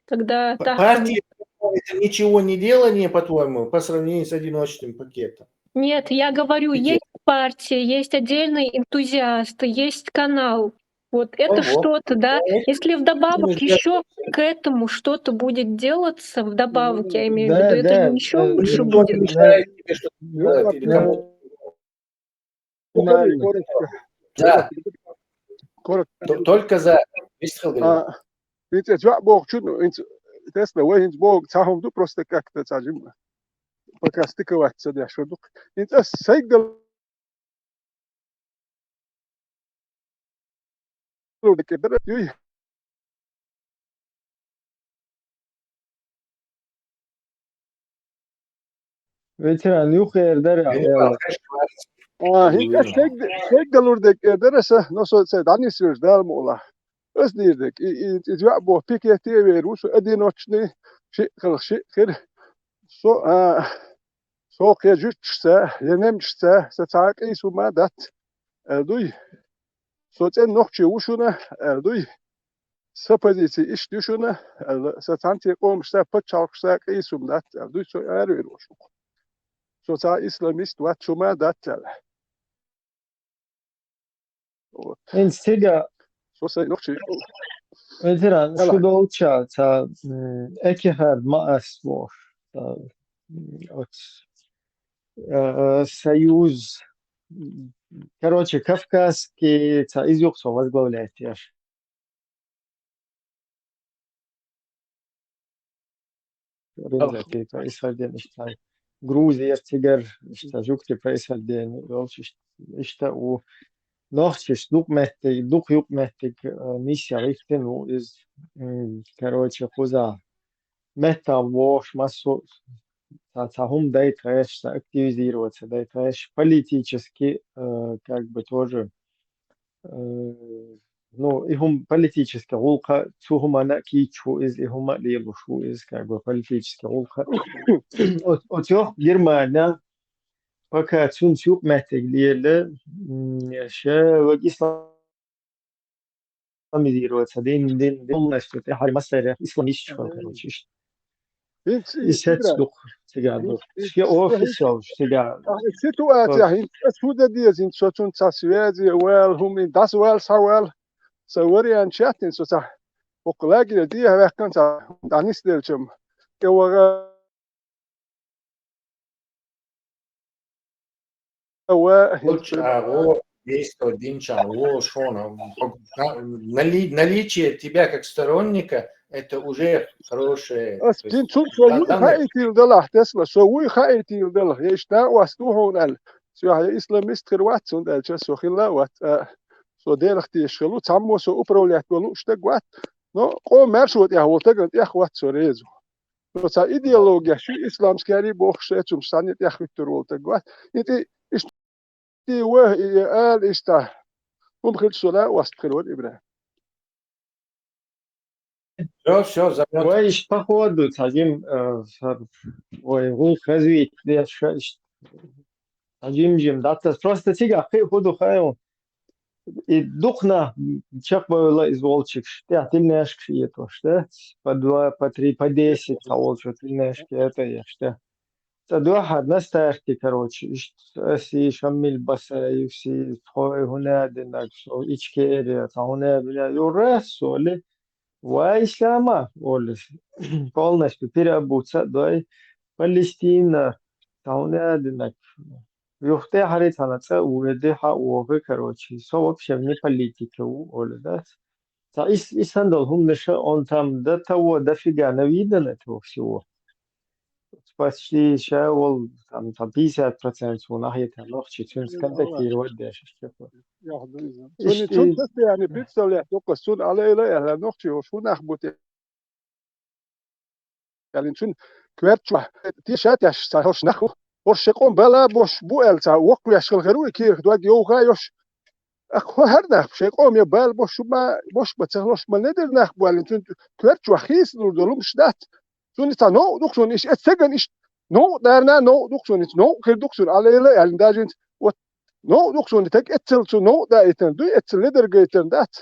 тогда П- так Партия — это ничего не делание, по-твоему, по сравнению с одиночным пикетом? Нет, я говорю, Пикет. Есть партия, есть отдельные энтузиасты, есть канал. Вот это Ого. Что-то, да. Да, это Если вдобавок не еще к этому что-то будет делаться, вдобавок, я имею в Да, виду, это да, же еще э, лучше Никто не будет. мешает тебе что-то делать или Да. кому-то. Коротко, Нормально. коротко. Да. Коротко. Т- Только за. Вистхил говорил. А, ХӀинца жоп бохучун, хӀинца тесна вай хӀинца боху ца хӀума ду, просто как-то ца жим. Пока стыковаться деш ду. ХӀинца ас сайгал Ветеран, юха эр дара, Ганнибал, аьлла. хьаьшка вац. А, хӀинца ас сайг-, сайгалур дерг эр дара са, но со ца дӀанис веш Дала мукъалахь. Ас дийр дерг, и, и, и жоп боху пикете вер ву, со одиночный, шиъ хилла шиъ хир. Со, а, со кхе жуьгташца, я немцашца, са цхьа а къийса хӀума дац, аьлла дуй. Со цӀена нохчи ву шуна, аьлла дуй. Сан позици иштта ю шуна, аьлла, сан цхьаьнци къомашца, пачхьалкхашца къийса хӀума дац, аьлла дуй, со аравер ву шух. Со цхьа исламист вац, хӀума дац, аьлла. Вот. ХӀинца цига, Со сайн нохчи. ветеран, Ала. Шу долча, ца, м, Экихад ма ас вохуш. Ца, м, оц, э, союз, м, короче, кавказский, ца, из юха со возглавлять еш. Организация происхождения, иштта Грузия, цигара, иштта жугтий происхождения, йолчу иштта, иштта у нохчаш дукха меттиг, дукха юкъ меттиг, э, миссия гӀиттина ву иза, м, короче, кхуза меттахь вохуш, массо а ца, ца хӀума дай тхеш, ца активизироваться дай тхеш, политически, э, как бы тоже, э, ну, и хӀума политически гӀуллакха, цу хӀуманна а кийча ву иза, и хӀума а лелуш ву иза, как бы политически гӀуллакха. Оц-, оцу йоху Германия, пока цунца юкъ меттиг лела, м, ша вага ислам исламизироваться дин, дин, дин, полностью тӀаьхьара массара исламисташ хила, короче, иштта. ХӀинца И сец Ибрахим, дукха цига ду. хӀинца Шке офис йолуш цига. Ахьа ситуация хӀинца ас хӀун дан деза, хӀинца со цунца связи вала, хӀума дас вала, схьавала, сан вариант шаттина со ца. ХӀокху лагере дехьа ваьккхина ца, дӀанисделчам. ТӀе ваха ва, ЛучагӀо, действовать динчагӀо, шуна, хьо-, на-, наличие тебя как сторонника, это уже хорошее. Ас То есть, дин цунца со да, вуй да, хаийтийла далахь, тесла, со вуй хаийтийла далахь, я иштта накъост ву хьуна аьлла. Со хьан исламист хир вац, цундела со хилла а вац, а, со Делах тешаш хила ву, цхьаммо со управлять вала лууш стаг вац, но къоман маьршо тӀехь волу стагана тӀех вац со реза. Со цхьа идеология, ши исламский ари бохуш, шайцумаш санна тӀеххуьттур волу стаг вац. И тӀе, иштта, и ва, и ала иштта. ХӀума хилча со накъост хир вара, Ибрахим. Все, все, замёт. Вай иштта походу, цхьа жим, э, ой, гӀуллакх развить деш, иштта цхьа жим-жим дӀатас. Просто цигахь кхин а хӀун ду хаьий? И дукха нах чекхбевлла иза волчуьнгаш, тӀехь тельняшкаш этӀош, да? По два, по три, по десять цхьа волчо тельняшка этӀа еш, да? Цкъа дуьххьара на старте, короче, иштта аси, Шамил Басаевси, тхо и хӀун а динарг, со Ичкери, цхьа хӀун а бина, юрас, олий, ва ислама, олий, полностью переобуться а дой, Палестина, цхьа хӀун а динарг. Юха тӀаьхьарий цхьана цӀа а веди, хьа а вогӀий, короче, со вообще вне политики ву, олий, да? Цхьа ис-, и санна долу хӀуманаш, он там до того дофига навидано этого всего. Почти ша волу, там, там пятьдесят процентов суна ахьетта нохчи, цуьнца контактировать деш, иштта. Яхь ду иза. Иштта Цуьнан цунна состояние представлять доккхуш, цунна алайла аьлла, нохчи хӀорш хӀун нах бу те. Аьлла, цуьнан коьртачохь, те ша теш, ца хӀорш нах бу. ХӀорш шайн къоман бала бош бу аьлла, ца воккхавеш хила хир ву, и кехат дог йовха а йош. Ахьа хӀара нах бу, шайн къоман я бала бош ма, бош ма ца хӀорш ма недар нах бу аьлла, цуьнан коьртачохь хийцалур долу хӀумаш дац. Цунна цхьа новкъа ду-кх суна, иштта эцциган иштта новкъа дарна а новкъа ду-кх суна, иштта новкъа хир ду-кх суна, алайла аьлла, даже хӀинца, вот, новкъа ду-кх суна, таг эццал цу новкъа даийтина дуй, эццал ледаргайтина дац.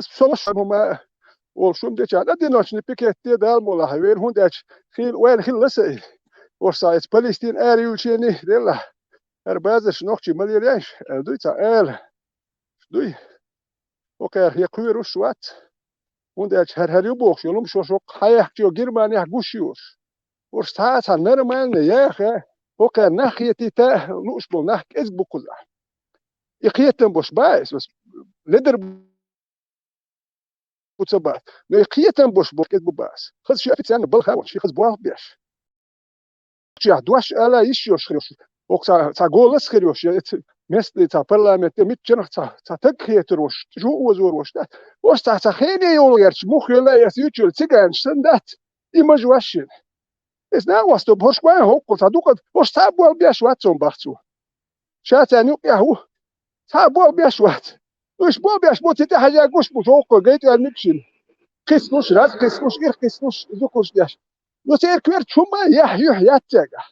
со лош хӀума олуш хӀума дечарна а диночни пикетте Дала мукъ лахь вен, хӀунда аьлча хила, вайна хила ласа и. Ош ца эца Палестин ара юлчени делла. ХӀара базарш нохчий ма лелаеш, аьлла дуй цхьа ала. Дуй. ХӀокхара хье кхоьруш вац. ХӀунда аьлча хӀара, хӀара ю бохуш йолу, шо шоккха хьаяхча йо Германехь гуш йолуш. Ош цхьа а цхьа нормально яха, хӀокхара нах хетийта лууш болу нах кӀезиг бу кхузахь. И кхетам бош бац, ледар бу ца бац. Но и кхетам бош боху кӀезиг бу бац. Хаза ши официально балха а волуш, ши хаза болх беш. Чехь дош ала йиш йолуш хир йолуш. Оха цхьа, цхьа голос хир йолуш, я эца местный цхьа парламент, я миччанах цхьа, цхьа таг хетар волуш, чу озор волуш, да. Ош цхьа, цхьа хене йолу герча, мух йолу а эца ючуьра циганаш санна дац. И мажа вашшина. Эс накъост бу, хӀорш вайн хӀоккхул цхьа дукха, хӀорш цхьа а болх беш вац цунна бах цо. Ша царна юкъехь ву. Цхьа а болх беш вац. Уьш болх беш бу, ца тӀехьажа гуш бу, хӀоккхул гайтӀа микшина. Кхиссалуш, раз кхиссалуш, ирх кхиссалуш, зукхуш деш. Ну, церквер чу ма яхь юьхь яц цаьргахь.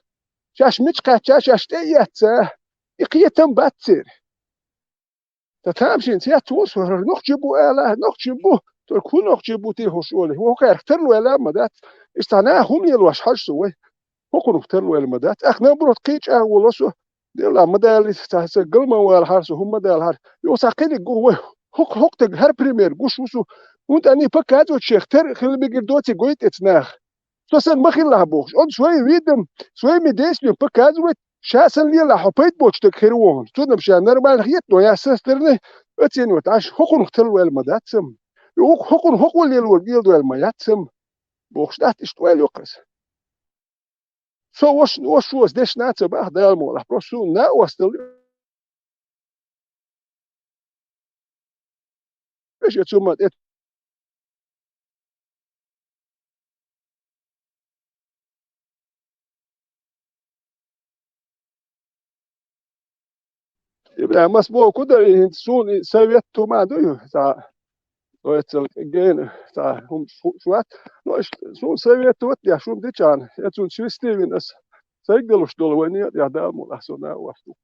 Шаьш мича кхаьчча, шаьш тӀе а эцца, и кхетам бац церан. Сан тамашийна цец ву со, хӀара нохчий бу ала, нохчий бу, только хӀун нохчий бу те хӀуш олий, хӀокхаьрга тарло аьлла а ма дац. Иштта цхьа наха хӀума лелош хьажа со вай, хӀокхунах тарло аьлла ма дац. Ахь наоборот кхин а чӀагӀо ло со, делла ма даллица, цхьа сан гал ма валахьара со, хӀума ма далахьара. Йо, цхьа кхиниг гу вай, хӀокху, хӀокху таг хӀара пример гуш ву со, хӀунда аьлча показывать шех тера хила мегар доций гойту эца наха. Со санна ма хилалахь бохуш. Он своим видом, своими действиями показывает, ша санна лелахь хьо пайда боцу стаг хир ву хьуна. Цунна ша нормально хетано, я со стороны оценивать Ӏаш, хӀокхунах тарло аьлла ма дац сама. ХӀокху, хӀокхунах хӀокхо лелорг леладо аьлла ма яц сама. Бохуш дац, иштта ойла йоккхуш. Со ош, ош шоза дешна ца баха Дала мукъ лахь, просто суна накъостал Эш эцу ма тӀе. ИбрахӀим, ас боху ку дара, и хӀинца суна и совет ту ма ду ю, цхьа, оццул гена, цхьа, хӀума шу-, шу вац. Ну, аш суна совет ват деш, хӀума дичахьана, я цунна свисте вина ас, сайга далуш долу вайн некъ, я Дала мукъ лахь со накъост ду.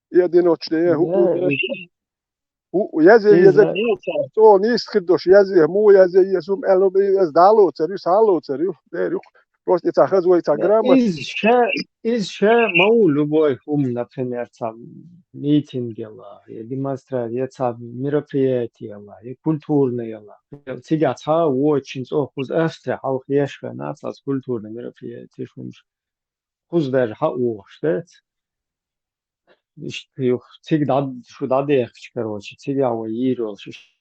Я диночне, я хӀу-, Да, хӀу-, хӀу-, язъе, язъе, иза, цо нийса хир долуш, язъе, муха язъе, еза хӀума аьлла, иза дӀалоцур ю, схьалоцур ю, дер ю. Просто и цхьа хаза вай, цхьа да, граммар. Иза ша, иза ша ма ву любой хӀума, например, цхьа митинг яла, я демонстраци, я цхьа мероприятие яла, я культурное яла. Цигахь цхьа а вочун цӀо кхуза Австри хьалха еш хенахь, цхьа культурное мероприятие, хӀумаш. Кхуза даже хьа а вохуш, дац? Иштта юха цига дӀа-, шу дӀадехкача, короче, цигахь вай йийр йолуш.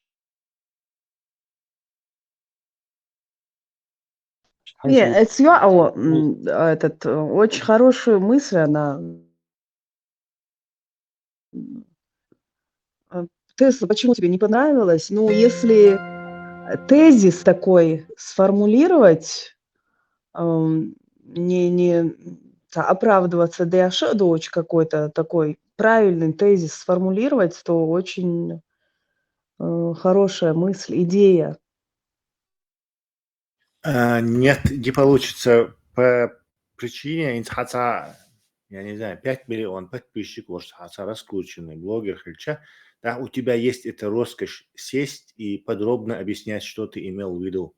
Не, это всё, а, м, этот, э, очень хорошую мысль она. М, э, Тесла, почему тебе не понравилось? Ну, если тезис такой сформулировать, ам, не, не, ца-, оправдываться, да, я шо-, дочь какой-то такой правильный тезис сформулировать, то очень, э, хорошая мысль, идея. А, нет, не получится по причине, инц хаца, я не знаю, пять миллион подписчиков, может, хаца раскрученный блогер хилча, да, у тебя есть эта роскошь сесть и подробно объяснять, что ты имел в виду.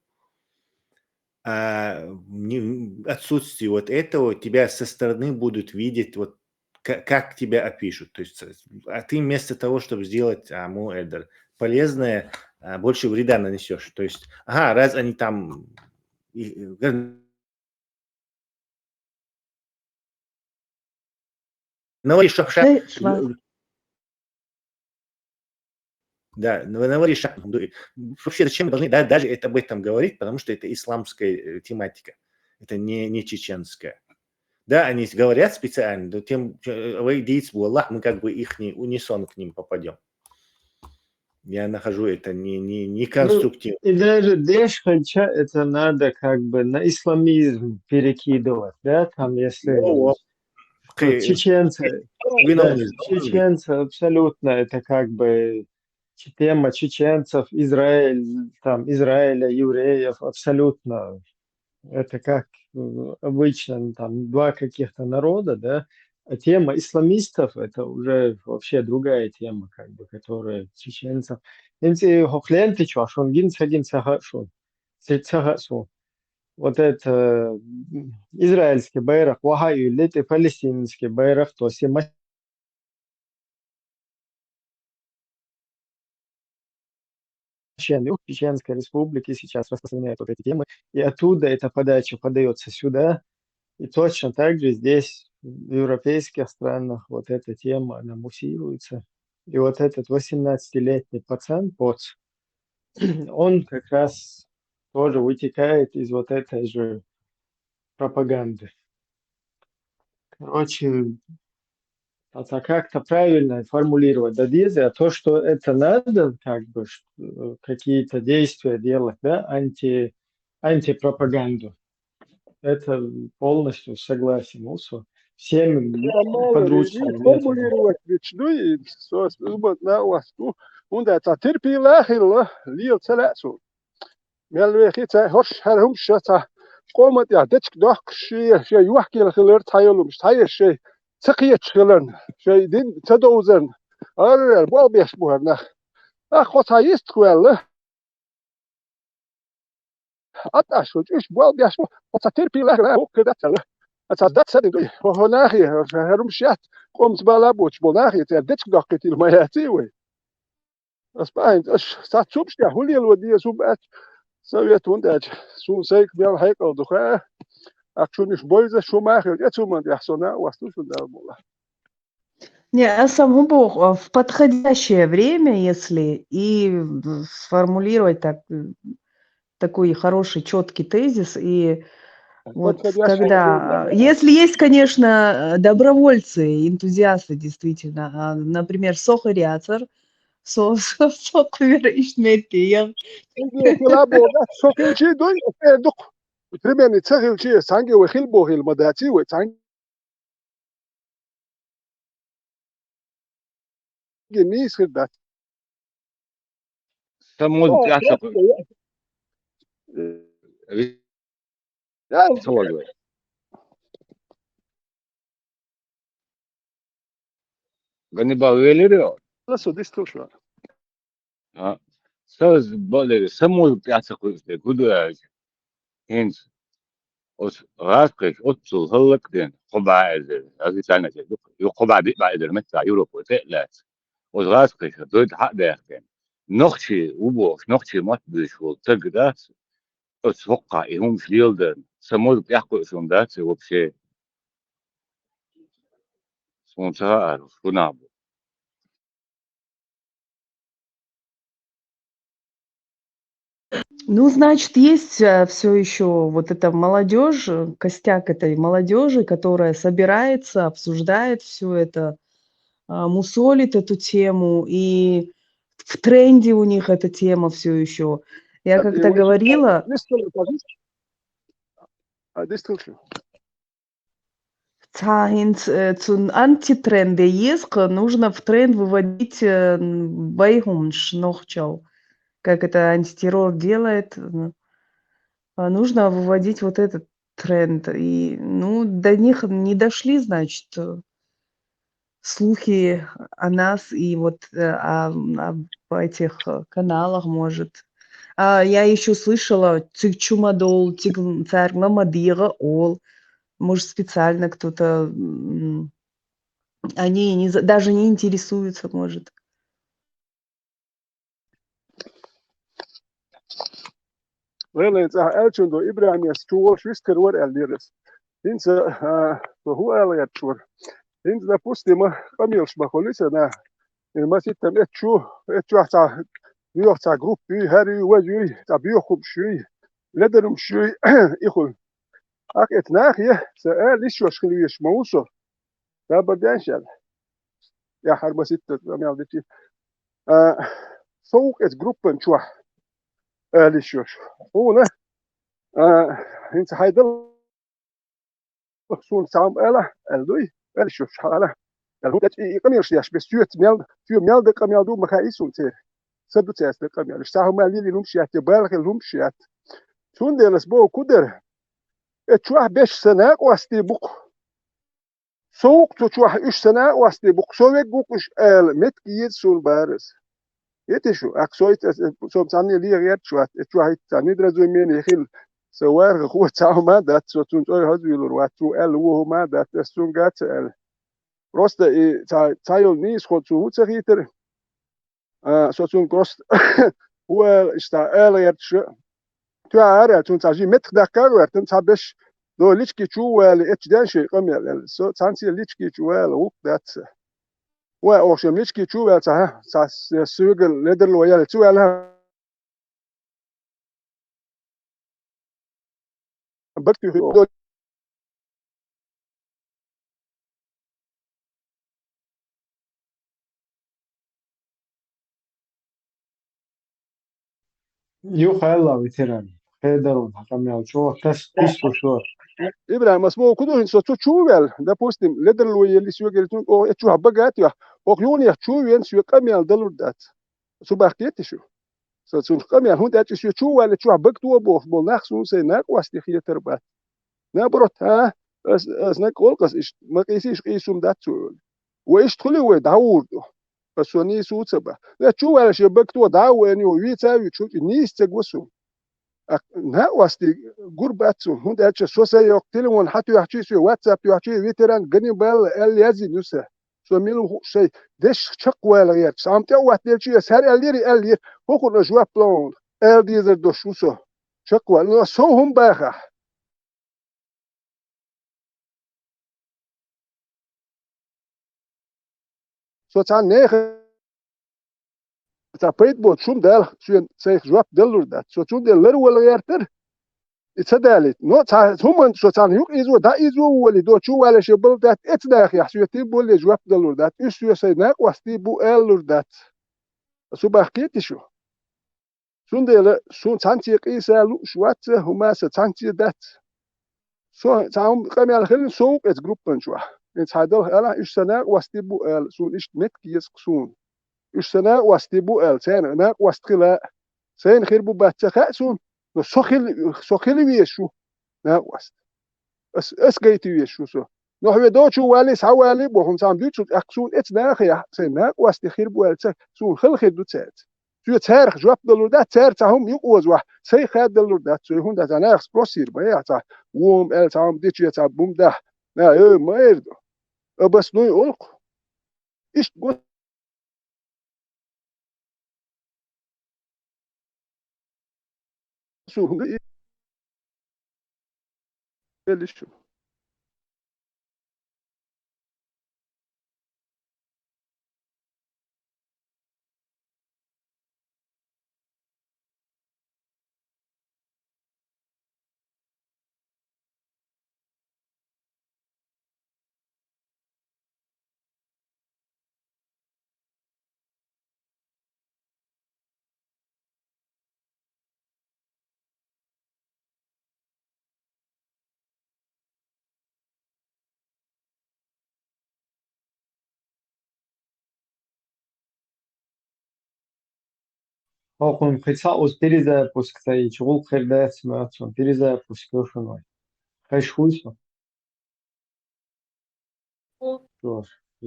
А, не, отсутствие вот этого, тебя со стороны будут видеть, вот ка-, как тебя опишут. То есть, а ты вместо того, чтобы сделать, а, му, это, полезное, а, больше вреда нанесешь. То есть, ага, раз они там, и, э, наваришь шапша. Э, шла. Да, наваришь шапша. Вообще, зачем мы должны, да, даже это, об этом говорить, потому что это исламская, э, тематика. Это не, не чеченская. Да, они говорят специально, но тем, э, вай дийца бу, Аллах, мы как бы их не, в унисон к ним попадём. Я нахожу это не, не, не Ну, конструктивно. И даже деш хилча, это надо как бы на исламизм перекидывать, да, там, если Ну, вот. вот Кхе-, чеченцы, виновный, да, виновный. Чеченцы абсолютно, это как бы че-, тема чеченцев, Израиль, там, Израиля, евреев, абсолютно. Это как, э, обычно, ну, там, два каких-то народа, да, А тема исламистов — это уже вообще другая тема, как бы, которая чеченцев. ХӀинца и хӀокху лента чохь шуна гина ца гина ца хаьа шуна. Ца, ца хаьа суна. Вот это, м, израильский байракх ваха а юьллий, тӀе палестинский байракх, то есть и Чечен-, Чеченской Республики сейчас распространяют вот эти темы, и оттуда эта подача подаётся сюда, и точно так же здесь, в европейских странах, вот эта тема, она муссируется. И вот этот восемнадцатилетний пацан, Поц, он как раз тоже вытекает из вот этой же пропаганды. Короче, это как-то правильно формулировать. Да, деза, а то, что это надо, как бы, ш-, э, какие-то действия делать, да, анти-, антипропаганду. Это полностью согласен. Ну, со всеми подручными методами. Формулировать ведь, ну, и со-, с-, вот на вас, ну, он да, это терпила, хилла, лил, целя, со. Мел вехи ца хӀорш хӀара хӀумаш ца къоман тӀехь дечиг дохкуш шен, шен йохкийла хилар цхьа йолумаш, цхьа еш шен ца кхеташ хиларна, шен дин ца довзарна, арра болх беш бу хӀара нах. Ах, кхо цхьа йистах ваьлла. Ат аш ву, уьш болх беш бу, кхо цхьа терпила хила, хӀокху дац аьлла. Ца дац ца дин дуй, хӀо, хӀо нахе, хӀара хӀумаш яц, къомца бала боцуш болу нахе, церан дечиг доккхийтийла ма яций вай. Ас бахьана, аш саццумаш тӀехь хӀун лело деза хӀума аьлча, совет хӀунда аьлча, суна сайга мел хьекъал ду хаьа, ах шуна уьш бойза, шу ма хила, эцу хӀуманна тӀехь со накъост ду шуна Дала мукъ лахь. Не, а сам хӀун боху, а, в подходящее время, если и сформулировать так, м, такой хороший, чёткий тезис, и вот подходящее тогда, время, а, да. Если есть, конечно, э, добровольцы, энтузиасты, действительно, а, например, сохиряцар, со, со, со кхуьра ишта метте, я. Со хила боху, да, со хилчий дуй, э, дукха. Примерно ца хилчий, цхьаьнгге вай хила бохийла ма даций вай, цхьаьнг- Ге нийса хир дац. Сан муза тӀехь ца кхуьуш. Э, я, ца валой. Ганнибал велира? Ласо дистал шу. А, са, бакъдерг, сан муза тӀехь ца кхуьуш дерг хӀун ду аьлча? ХӀинца оцу гӀазкхаша оццул хӀаллакдина, кхо бӀе эзар, официально ду, ю-, кхо бӀе, биъ бӀе эзар метта Европа тӀе а лаьцна. Оцу гӀазкхаша дойта хьа а даьккхина. Нохчи ву бохуш, нохчи мотт буьйцуш волу стаг дац, оцу хӀокхахь и хӀумаш леладарна. Сан муза тӀехь кхуьуш хӀума дац и вообще. Суна ца хаьара, хӀун нах бу. Ну, значит, есть, э, всё ещё вот эта молодёжь, э, костяк этой молодёжи, которая собирается, обсуждает всё это, а, мусолит эту тему, и в тренде у них эта тема всё ещё. Я как-то говорила, А, дистал шу. Цхьа хӀинца, э, цунна антитренде еза-кх, нужно в тренд выводить, э, н-, байхӀумнаш нохчалла. Как это антитеррор делает, н-, а, нужно выводить вот этот тренд. И, ну, до них не дошли, значит, э, слухи о нас и вот, э, о, об этих, э, каналах, может. А я ещё слышала, цуьнга чу ма довла, цуьнга цаьрга ма дегӀа олу. Может, специально кто-то, м, они не за-, даже не интересуются, может. Вайн цӀахь аьллачун ду, ИбрахӀимас чу волуш вистхир вара аьлла дира ас. ХӀинца, а, со хӀун ала гӀерташ вара? ХӀинца, допустим, къамелаш ма хуьлий сан нах. И маситтам эцчу, эцчохь цхьа, боьха цхьа группа юй, хӀара юй, важа юй, цхьа боьха хӀумаш юй, ледарумаш юй, и хуьлу. Ахь эцу нахе, сан ала йиш йолуш хила везаш ма ву со. Сабар деш аьлла. Я хьарма ситтаза мел дичи. А, со ву эцу группан чохь, ала йиш йолуш. Хьуна, а, хӀинца хьайдал суна цхьамма ала, аьлла дуй, ала йиш йолуш хьан ала. Аьлла, хӀунда аьлча и, и къамелаш деш, бес соьца мел, соьца мел дан къамел ду, ма хаьий суна церан. Сан ду цаьрца дан къамел. Иштта хӀума лелийна хӀумаш яц, я бала хилла хӀумаш яц. Цундела ас боху ку дара. Э, чохь беш сан накъостий бу-кх. Со вукх цу чохь уьш сан накъостий бу-кх, со вегга ву-кх уьш ала, меттиг еза суна барас. Ити шу, ак со ит, со царна легӀа гӀерташ вац, и чохь ит царна недоразумени хилла. Сан вархахо цхьа хӀума а дац, со цунна цӀой хаза вуьйлур вац, цо аьлла вон хӀума а дац, ас цунна ган а ца аьлла. Просто и цхьа, цхьа йолу нийсхо цо хӀун ца хийтира, а, со цунна просто хӀун ала, иштта ала гӀерташ, тоьар аьлла, цунна цхьа жима меттах даккха а гӀертан, цхьа беш, до лички чу вали, эцчу ден шайн къамел аьлла. Со цхьаьнца лички чу вала гӀуллакх дац сан. Вай, оха шен лички чу ваьлла ца хьа, ца с-, соьга ледарло яьлла ца ваьлла хьа. Бартуьхи Юха аьлла ветеран. Хедарун хьан къамел чӀогӀа тас-, тислуш вара. ИбрахӀим, ас боху ду хӀинца со цу чу ваьлла, допустим, ледарло елли соьга, оха э чохь багат йохь, оха юханехь чу вен соьга къамел далур дац. Цу бахкийти шу? Со цунах къамел, хӀунда аьлча соьга чу ваьлла чохь багато бохуш болу нах суна сайн накъостий хетар бац. Наоборот, а, ас, ас наг гӀолкхас иштта, ма къийсийша къийсам дац цо олу. Вай иштта хуьлий вай дӀагӀур ду? Ас со нийса ву ца бан. Ас чу ваьлла шен багато дӀа а ву эн ю, вийца а вуьту, хӀунда нийса ца го суна. А накъостий гур бац суна, хӀунда аьлча со сайн йоккха телефон хьан тоьхчий, соьга WhatsApp тоьхчий, ветеран Ганнибал аьлла яздина ю сан. Со мила ву хууш шайн дешах чекхвала гӀерташ. Амма тӀе а ваттаделчий, ас хӀара аьллера, аьллера, хӀокхунна жоп ло хьуна, ала дезар долуш ву со. Чекхвала, но со хӀума бахахь. Со цхьана нехан цхьа пайда боцу шуна Дала соьга сайх жоп даллур дац. Со цундела ларвала гӀертара, и ца далийта. Но цхьа хӀуманна со царна юкъа изо, дӀа изо волий, до чу валле шен бала дац, эцу нахехь соьга тим болле жоп даллур дац. Уьш соьга сайн накъостий бу алалур дац. Ас хӀун бахкийти шу? Цундела суна цхьаьнца къийса лууш вац, хӀума сан цхьаьнца дац. Со цхьа хӀума къамел хилла, со ву-кх эцу группан чохь. И цхьа далха ала, уьш сан накъостий бу ала, суна иштта меттиг еза-кх суна. Уьш сан накъостий бу ала, царна накъост хила а, сайна хир бу бац ца хаьа суна, но со хила, со хила везаш ву накъост. Ас, ас гайта везаш ву со. Но хьоьга дочу валий, схьавалий боху, цхьа хӀума дуьйцург тӀаккха суна эцу нахехь, сайн накъостий хир бу аьлла ца, суна хала хир ду цаьрца. Соьга царах жоп далур дац, цара цхьа хӀума юкъа оза вахь, сайх хаддалур дац, соьга хӀунда цхьа нахах спрос йийр ма яхь, цхьа вон аьлла, цхьа хӀума дича, цхьа бум дахь. На, э, ма эр ду. Обоснуй олу-кх. Иштта го суна и-, элиш шу. ХӀокхунна кхин цхьа оцу перезапуск ца йича, гӀуллакх хир дац, моьтту суна, перезапуск йо шуна вай. Хезаш вуй со? Чо,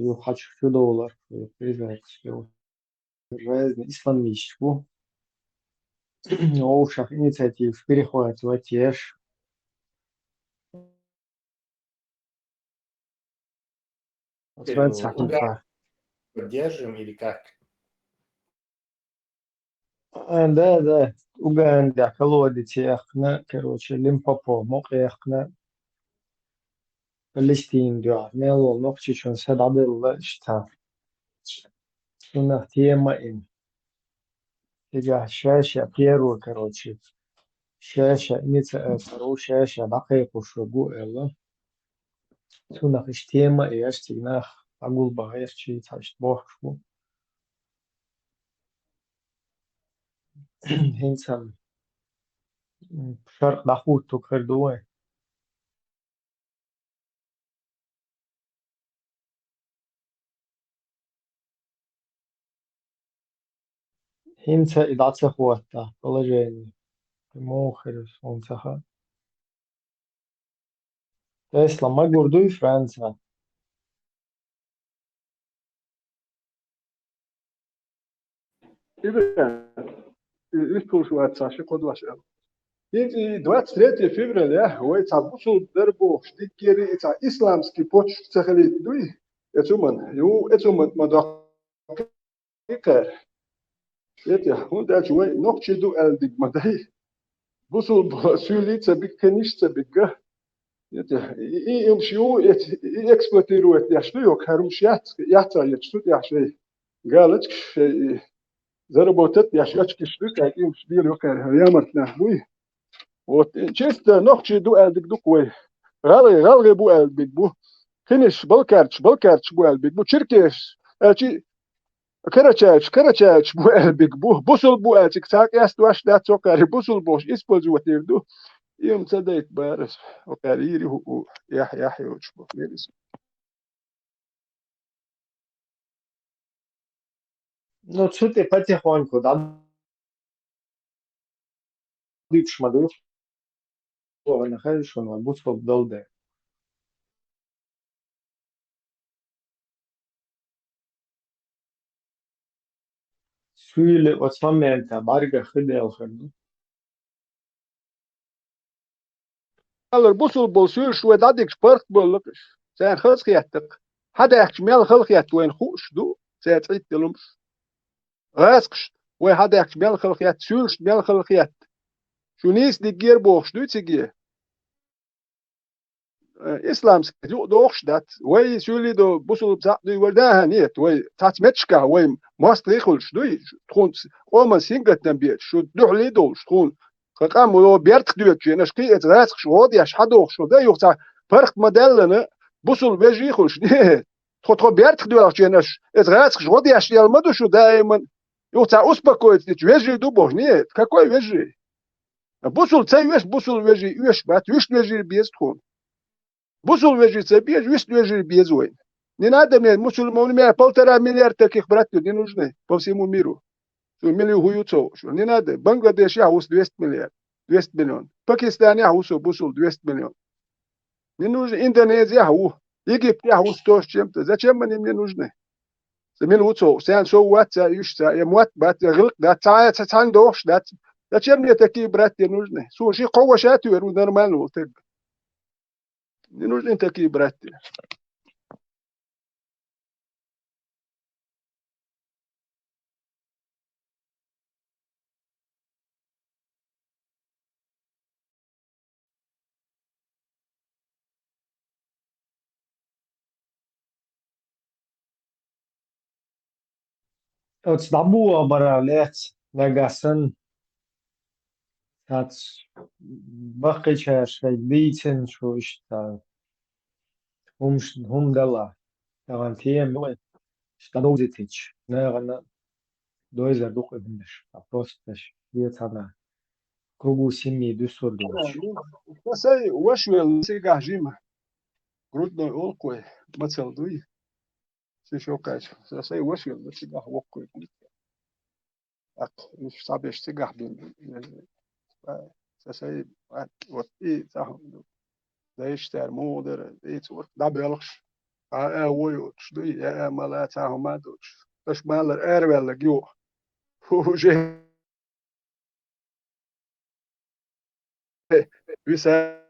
юха хьачух чу довлар, юха перезапуск йо. Разный ислам йиш бу. Вовшах инициативу перехватывать еш. Поддержим или как? А, да, да. Угандехь колодец яьккхина, короче, Лимпопо мукъа яьккхина. Палестина дуьхьа мел волу нохчичун са дӀаделла иштта. Цунах тема ин. Цигахь ша-ша первый, короче, ша-ша инициатор ву, ша-ша дӀакхайкхуш верг ву аьлла. Цунах иштта тема еш, цига нах дӀагулбан гӀерташ, цхьа иштта бохкуш бу. ХӀинца, м, шаркъ дӀахӀуттург хир ду вай. ХӀинца и дӀа ца хӀоттахь положение. Муха хир суна ца хаьа. Тесла магур дуй Франция? Ибрахим, и, и кхуш вац цхьа ши кхо дош аьлла. ХӀинца и двадцать третье февраля, вай цхьа бусулба дар бохуш, диккери и цхьа исламский почерк ца хилийта дуй? Эцу ман, ю, эцу ман ма доккхи кхер. Эти, хӀунда аьлча вай нохчий ду аьлла диг ма дай. Бусулба суьйлий ца биг, кхиниш ца биг. Эти, и, и, и, и, и эксплуатировать деш ду, йо, харумш яц, яц а ечу, су тӀехь шей. Галочка шей, и заработать деш, очкиш ду, кхай, и уьш дийла, йо, кхай, ямарт нах буй. Вот, и чисто нохчий ду аьлла диг ду-кх вай. ГӀалгӀай, гӀалгӀай бу аьлла диг бу. Кхиниш, балкарчаш, балкарчаш бу аьлла диг бу. Черкеш, аьлчи, карачаевчаш, карачаевчаш бу аьлла диг бу. Бусулба бу аьлчи, цхьа къеста дош дац, цо кхари бусулба бохуш использовать йир ду. И ма ца дайта барас, окхари йири хӀу, хӀу, яхь, яхь йоцуш бу. Ну, цу тӀе потихоньку, да, дуьйцуш ма ду, вайна хезаш ван, вай бусулба долу де. Суьйли оцу момента бӀаьргах хи делла хир ду. Алар бусулба болу суьйлаш вай дӀадигча паргӀат боллакхаш. Царна хаза хетта-кх. Хьан даьхкича мел хала хетта вайна хууш ду, церан цӀитта лумаш. ГӀазкхашна вай хьан даьхкича мел хала хетта, суьйлашна мел хала хетта. Шу нийса диггера бохуш дуй циге? Э, исламский юкъа дохуш дац. Вай суьйлий до бусулба цхьаъ дуй, вай да, нет, вай цхьацца меттигашкахь, вай мостагӀий хуьлуш дуй, тхуна къоман сингаттам беташ, шу дуьхьалий долуш, тхуна Ткъа къам вон бертах доьдучу хенаш кхин а эца гӀазкхаша гӀо деш хьан дохуш хӀун дан, юха цхьа паргӀат ма даьллана, бусулба вежарий хуьлуш. Нет. Тхо, тхо бертах доьлхучу хенаш эца гӀазкхаша гӀо деш елла ма ду шу даиман. Юха цхьа успокоиться дича вежарий ду бохуш. Нет. Какой вежарий? Бусулба ца оьшу, бусулба вежарий оьшу бац, вуьшта вежарий беза тхуна. Бусулба вежарий ца беза, вуьшта вежарий беза вайна. Не надо мне, мусульман, у меня полтора миллиарда таких братьев не нужны по всему миру. Шу милли хӀу ю ца хууш. Не надо. Бангладешехь ву со двести миллиард, двести миллион. Пакистанехь ву со бусулба двести миллион. Не нужны. Индонезиехь ву. Египтехь ву со тоже чем-то. Зачем они мне нужны? Сан милла ву ца хууш. Сан сов вац, сан уьш ца, я мотт бац, я гӀиллакх дац, ца, ца, цхьаьна дохуш дац. Зачем мне такие братья нужны? Суна ши кхо ваша туьйр ву нормально ву таг. Не нужны такие братья. Оцу дӀабохабарах лаьцна нагахь санна, цац баккхийчара шайга дийцина шу иштта хӀумаш, хӀума дала, тахана тема ю вай, иштта дӀадовзийтича, нахана дойзар ду-кх и хӀуманаш, а просто ша вецана кругу семьи дуьсур долчу. Сан сайн ваша велла цигахь жима. Грудной олу-кх вай, мацалла дуй. Сан шо кхаьчча, сан сайн ваша велла цигахь воккхуьйту. ТӀаккха уьш цхьаберш цигахь бина. Сан сайн, а, вот и цхьа хӀума ду. Дайша цара муха дара, и цурт дӀабоьлхуш. А, а, вой йоцуш дуй, я, а, мала цхьа хӀума а доцуш. Аша малар араваьлларг ю. ХӀу, хӀу, же. Виса.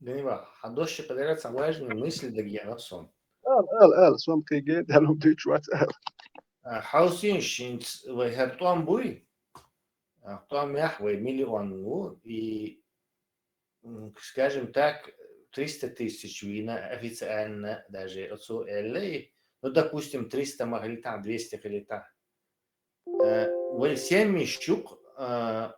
Ганнибал, хьан дош чу кхидерг цхьа важный мысль дагадеана суна. Ала, ала, ала, сом кхиге, далум дуьйцуш вац, ала. А, хьовсийша, хӀинца вай хӀара тӀом буй? А, тӀом яхь вай миллион ву, и, м, скажем так, триста тысяч вийна официально даже оцу аьлла, и, ну, допустим, триста ма хилийтахь, двести хилийтахь. Э, вай семьяш ю-кх, э,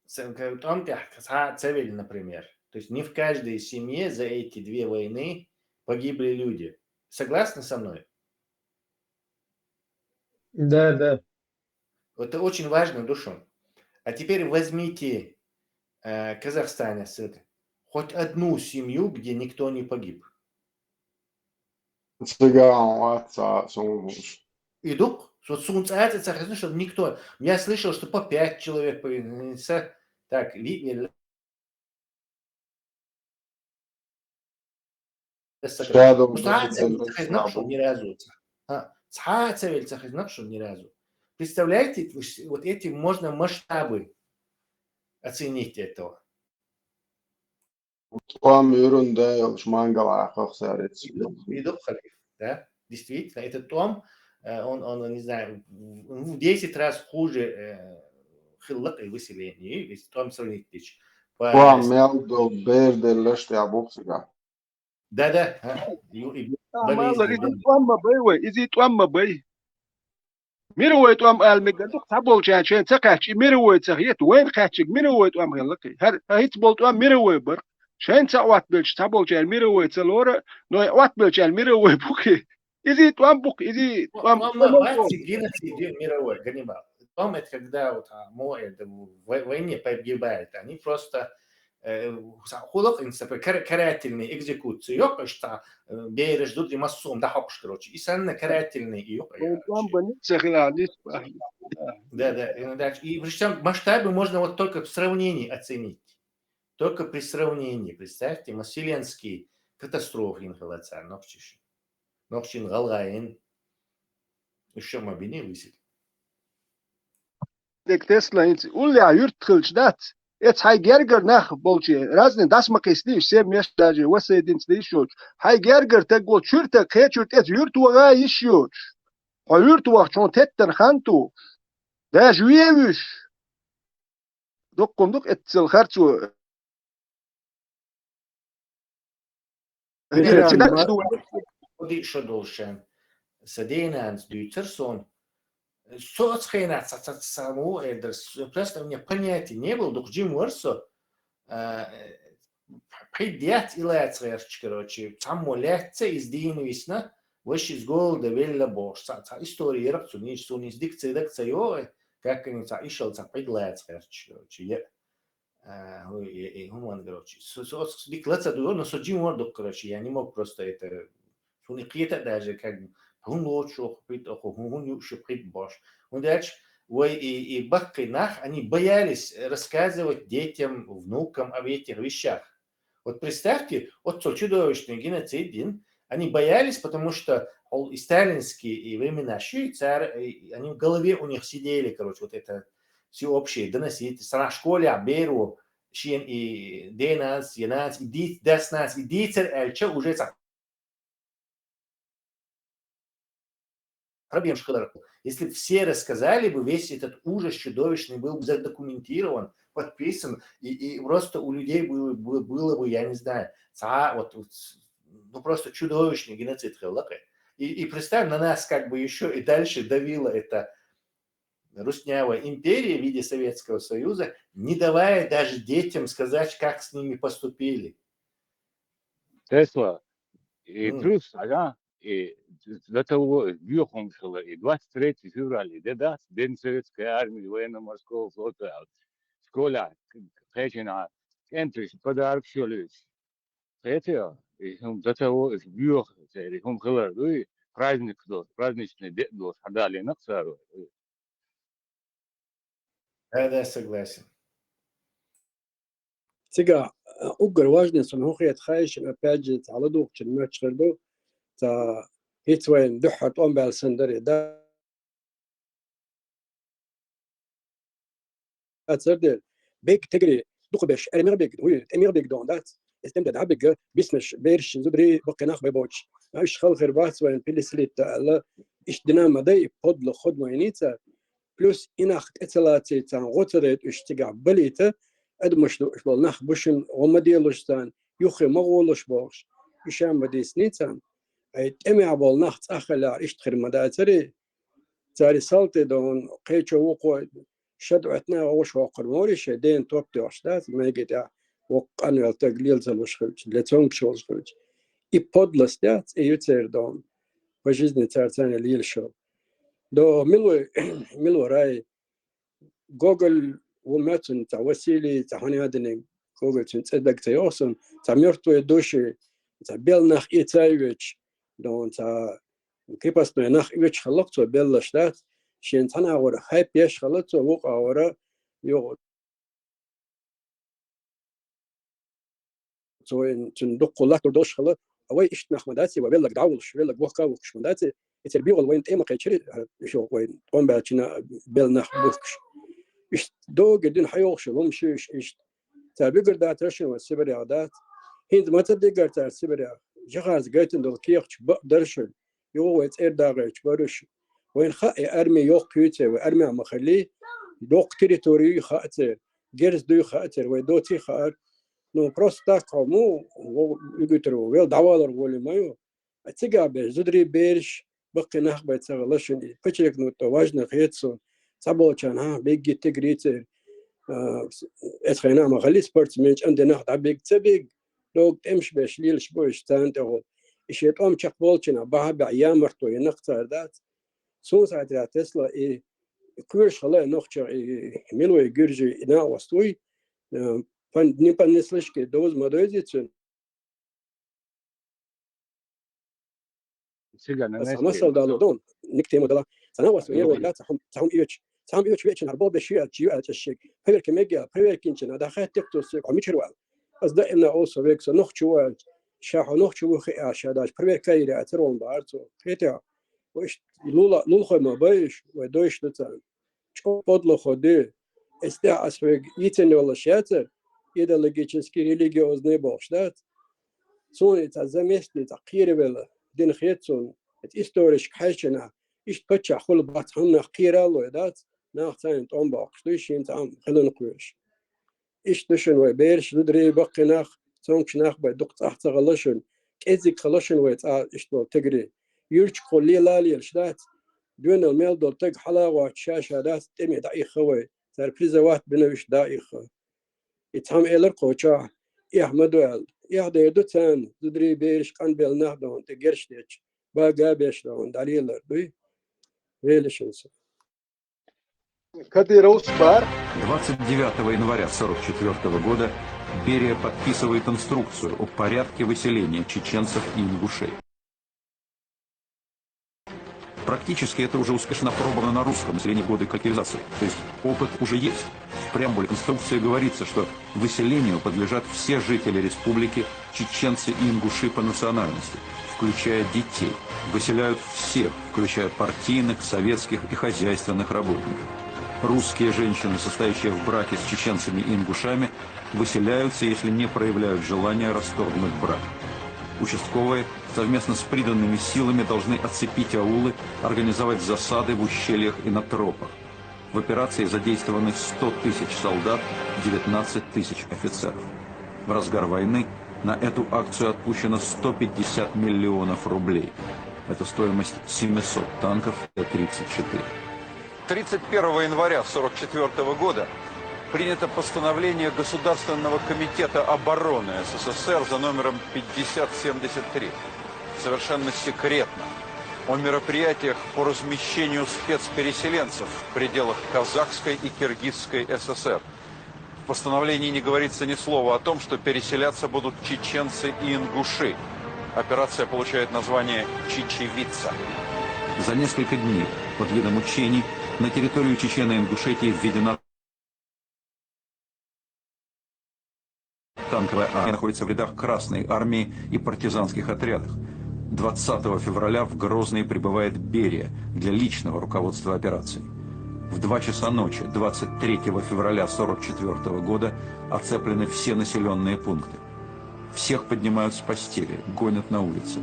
ца-, тӀом тӀехь цхьа а ца велла, например. То есть не в каждой семье за эти две войны погибли люди. Согласны со мной? Да, да. Это очень важно, Душун. А теперь возьмите, э, Казахстане с этой, хоть одну семью, где никто не погиб. Цигахь вац цхьа а суна хууш. И ду-кх, со суна цкъа а ца хезна, что никто. Я слышал, что по пять человек повинился. Так, ви-, ви-, Ша ду, ну, цхьа а ца велла ца хезна-кх шуна ни разу. А, цхьа а ца велла ца хезна-кх шуна ни разу. Представляете, вот эти можно масштабы оценить этого. Тхьовра юрунда йолчу мангалахь хахсарец. Да? Действительно, этот тхьовра, э, он, он, не знаю, в десять раз хуже, э, хиллакъ и выселение, если тхьовра сравнить дичи. Тхьовра мел долу бер деллаш тӀехь бухсига. Да, да. Иза тхьовра ма бай вай, иза тхьовра ма бай. Мировой тхьовра ала мегар ду, цхьаболчарна шайна ца кхаьчча, и мировой ца хета, вайна кхаьччиг мировой тхьовра хилла кхин. ХӀара хӀинца болу тхьовра мировой бара. Шайна ца Ӏоттабелча цхьаболчарна мировой ца лора, но Ӏоттабелчарна мировой бу кхин. Иза тхьовра бу кхин, иза тхьовра. Тхьовра ма бац геноцид мировой, Ганнибал. Тхьовра это когда вот, а, мо это в войне погибают, они просто Э, хӀуллакх инца карательный экзекуция йоккхуш цхьа, э, бераш, зударий, массо а дӀахьокхуш, короче. И санна карательный и йоккхуш. Да, да. И, ну, дальше. И причём масштабы можно вот только в сравнении оценить. Только при сравнении. Представьте, масиленские катастрофы, инхила царна нохчиша. Нохчийн гӀалгӀайн. Уьш ма бини висит. Дек Тесла хӀинца уллехь юрт хилча дац. Эца хьайн гергара нах болчу, разный дас ма кхийса дийш, сем меш даже васайдинца дийш йоцуш. Хьайн гергара таг волчу чуьртаг кхечуьра тӀе эца юрт ваха йиш йоцуш. Хьо юрт вахча хьуна теттана хан ту. Даже вевуьш. Дуккхун дукха эццал харцо. Оди шо долу шен. Са денанца дуьйцар сон. Со оцу хенахь ца, ца, ца, ца, мо, э, дер, с-, просто у меня понятия не было, дукха жима вара со. А, э, пхьид яц и лаца гӀерташ, короче, цхьаммо лаьцна иза дийна висна, ваша из голода велла бохуш. Цхьа, цхьа история ярах цу нийса, суна иза дика ца, дага ца йогӀу, как они цхьа ишал цхьа пхьид лаца гӀерташ, короче, я. А, ой, э, э, хӀуманна, короче. Со, со, со дика ла ца дуьйцу, но со жима вара дукха, короче, я не мог просто это, суна и кхета даже, как бы, хӀун лоцуш оха пхьид, оха хӀун, хӀун юуш ю пхьид бохуш. ХӀунда аьлча вай и, и баккхий нах, они боялись рассказывать детям, внукам об этих вещах. Вот представьте, оццул чудовищный геноцид дина, они боялись, потому что ол и сталинские и времена шуьйцара, и они в голове у них сидели, короче, вот это всеобщее доносить. Сара школе беро шен и денанца, янанца, и ди-, даснанца, и дийцар аьлча, уже цхьа проблемаш хилар. Если бы все рассказали бы, весь этот ужас чудовищный был бы задокументирован, подписан, и, и просто у людей было, было, было бы, я не знаю, цхьа, вот, вот, ну, просто чудовищный геноцид хилла кхин. И, и представь, на нас как бы ещё и дальше давила эта руснявая империя в виде Советского Союза, не давая даже детям сказать, как с ними поступили. Тесла, и плюс, ага, и до того, бьёхом шла, и двадцать третье февраля, и да, да, День Советской Армии, Военно-Морского флота, школа, кхечина, кӀенташ подарок шолуьйтуш. Кхетий, и хӀума до того, и бьёха, церан хӀума хилар дуй, праздник долуш, праздничный де долуш, хьадалийна кхаро. Да, да, согласен. Цигахь, э, уггар важный, сан хӀун хета хаийша, опять же, цхьа ладугӀучун моьттуш хир ду, цхьа хӀинца вайна дуьххьара тӀом баьлла санна дарий, да? Ацар дер, бег тегри, дукха беш, эрмех бег, вуй, тӀемех бег дон дац. Эс тӀем де дӀа бегга, биснаш, бераш, зударий, баккхий нах бай боцуш. Ма уьш халхир бац вайн пилисилит аьлла, иштта дина ма дай, и подла ход ма йиний цара. Плюс и нах тӀе ца лаций царна, гӀо ца дайта уьш цигахь балийта, адамаш ду уьш болу нах бу шуна, гӀо ма делуш царна, юххе ма гӀолуш бохуш. Уьш а ма дийциний царна. Ай, тӀемехь болу нах цӀахь хилахь, иштта хир ма дацарий. Цара салти дон, кхечо вукхо шад Ӏоьттина гӀовш воккхур вори шен ден топ тоьхуш дац, мега тӀехь воккха къанвел таг лела ца луш хилча, лецонгаш волуш хилча. И подлость яц, и ю церан дон. По жизни цара царна лелаш йолу. До милой, милой рай. Гоголь ву моьттуш цхьа Василий, цхьа хьуна яздиниг, Гоголь цуьнан цӀе даг ца йогӀу суна, цхьа мёртвые души, цхьа белла нах и ца йоьдуш, дон цхьа крепостной нах оьцуш хилла-кх цо беллаш дац, шен цхьана агӀора хайп еш хилла цо, вукху агӀора юха цо цуьнан дуккха латтур долуш хилла, а вай иштта нах ма дац, вай веллаг дӀавулуш, веллаг вохка а вухкуш ма дац, Эцар бегӀал вайн тӀема кхечари, а, ишо вайн тӀом баьлчина бел нах бухкаш. Ишт догар дин хьайолхуш лум шиш ишт. Ца бигар датаршин ва Сибирях дац. Хинт маца дигар цар Сибирях. Жахарз гайтин дол кехч ба даршин. Юго вай цӀер дагӀайч баруш. Вайн ха и арми йох куьце, вай арми ма хали. Док территорию ха цер. Герз дуй ха цер, вай доци хаар. Ну, просто так, му, угутер, вел давалар воли маю. А цига бе, зудри берш, баккхи нах бай цагалашин, и подчеркнуть то важно хецу, цаболчан, ха, бегги тигрицер, а, эс хайна ма хали спортсмен, чан де нах да бег, ца бег, дог темш беш, лилш бош, цан те гол. И шетом чак болчина, баха бе, ямарто, и нах цар дац. Сун сатря Тесла, и куш хала нохча, и милой гюржи, и на вастуй, э, пон-, не понеслышки, доз мадойзицу, Сига на Ас нести. хӀама сал дала дон, ник тема дала. Сана вас вера Мгм. вера цахам цахам иёч. Цахам иёч вечен арбол беши а чиё а чашик. Проверка мега, проверкинчен а даха тек то се гомичервал. Аз даимна олса векса нохчувал. Шахо нохчуву хи а шадаш. Проверка ире а церон барцу. Хетя. Ваш лула лулхой ма баиш, вай дойш да цан. Чо подло ходы. Эсте асвег ицен йола шацер. Идеологический религиозный болш дац. Цун ица заместница кирвела, дин хет цун, эт историш кхайчина, ишт пача хул бац ханнах киралло дац, нах цайн томбокш, дуй шин цам хилун куш. Ишт душин вай берш, дудрей баккинах, цонкшнах бай дук цах цагалашин, кезик халашин вай ца ишт вал тегри. Юрч хулли лалил шдац, дуэнал мел дол тег халагъа шаша дац, теми да ихавай, цар призыват бинавиш да иха. И цхьам элар кхоча, и Ахмаду ал. И Ахмаду цан, зудри бериш къан бел нах дон, те герш деч, ба га беш дон, далилар, дуй. Велишинса. Кадыровс бар. Двадцать девятого января сорок четвёртого года Берия подписывает инструкцию о порядке выселения чеченцев и ингушей. Практически это уже успешно опробовано на русском населении в годы коллективизации. То есть опыт уже есть. В преамбуле инструкции говорится, что выселению подлежат все жители республики, чеченцы и ингуши по национальности, включая детей. Выселяют всех, включая партийных, советских и хозяйственных работников. Русские женщины, состоящие в браке с чеченцами и ингушами, выселяются, если не проявляют желания расторгнуть брак. Участковые совместно с приданными силами должны оцепить аулы, организовать засады в ущельях и на тропах. В операции задействованы сто тысяч солдат, девятнадцать тысяч офицеров. В разгар войны на эту акцию отпущено сто пятьдесят миллионов рублей. Это стоимость семисот танков Т тридцать четыре. Тридцать первого января сорок четвёртого года принято постановление Государственного комитета обороны СССР за номером пятьдесят семьдесят три. Совершенно секретно. О мероприятиях по размещению спецпереселенцев в пределах Казахской и Киргизской ССР. В постановлении не говорится ни слова о том, что переселяться будут чеченцы и ингуши. Операция получает название «Чечевица». За несколько дней под видом учений на территорию Чечено-Ингушетии введена танковая армия, находится в рядах Красной армии и партизанских отрядах. Двадцатого февраля в Грозный прибывает Берия для личного руководства операцией. В два часа ночи двадцать третьего февраля сорок четвёртого года оцеплены все населенные пункты. Всех поднимают с постели, гонят на улицы.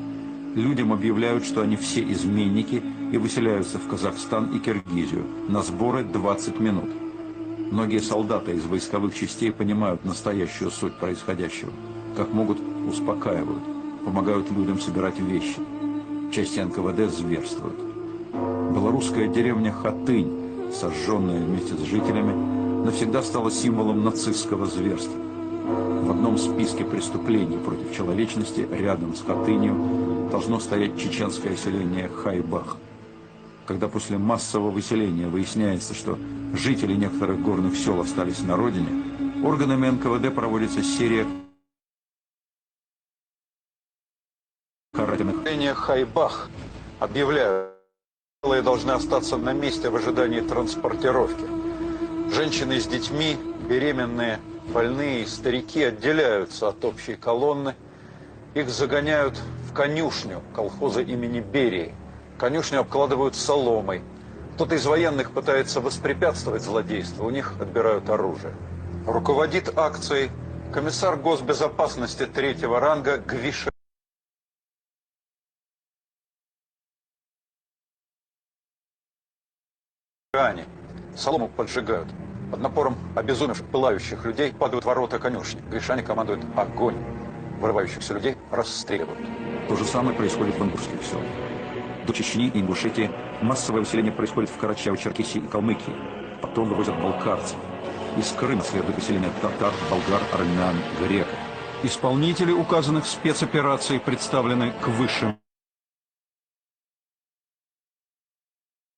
Людям объявляют, что они все изменники и выселяются в Казахстан и Киргизию. На сборы двадцать минут. Многие солдаты из войсковых частей понимают настоящую суть происходящего. Как могут, успокаивают, помогают людям собирать вещи. Части Н К В Д зверствуют. Белорусская деревня Хатынь, сожженная вместе с жителями, навсегда стала символом нацистского зверства. В одном списке преступлений против человечности рядом с Хатынью должно стоять чеченское селение Хайбах. Когда после массового выселения выясняется, что жители некоторых горных сел остались на родине, органами Н К В Д проводится серия карательных. Селение Хайбах объявляют, целые должны остаться на месте в ожидании транспортировки. Женщины с детьми, беременные, больные и старики отделяются от общей колонны. Их загоняют в конюшню колхоза имени Берии. Конюшню обкладывают соломой. Кто-то из военных пытается воспрепятствовать злодейству, у них отбирают оружие. Руководит акцией комиссар госбезопасности третьего ранга Гвишани. Солому поджигают. Под напором обезумевших, пылающих людей падают ворота конюшни. Гвишани командует: «Огонь!» Врывающихся людей расстреливают. То же самое происходит в бамбурских селах. До Чечни и Ингушетии массовое выселение происходит в Карачаево-Черкесии и Калмыкии. Потом вывозят балкарцев. Из Крыма следует выселение татар, болгар, армян, греков. Исполнители указанных спецопераций представлены к высшим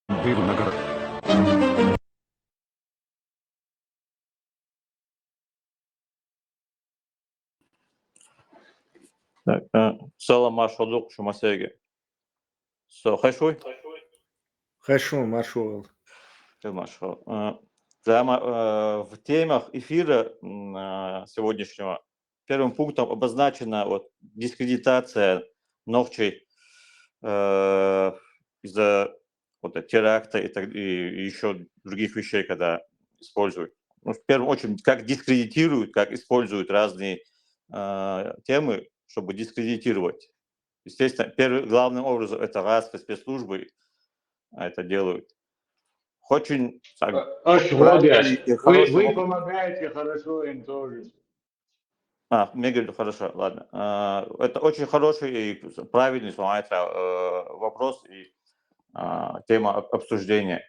боевым наградам. Так, э, салам, маршалдук, шумасеге. Со, хайшуй? Хайшуй, маршал. Маршал. Э, да, ма- э, в темах эфира м, э, сегодняшнего первым пунктом обозначена вот дискредитация ногчей э, из-за вот, теракта и, так, и еще других вещей, когда используют. Ну, в первую очередь, как дискредитируют, как используют разные э, темы, чтобы дискредитировать. Естественно, первый, главным образом это арабские спецслужбы это делают. Очень так, Аш правильный Роберт, и вы, хороший вы вопрос. Помогаете хорошо им тоже. А, мне говорят, хорошо, ладно. А, Это очень хороший и правильный, смотрите, э, вопрос и а, тема об- обсуждения.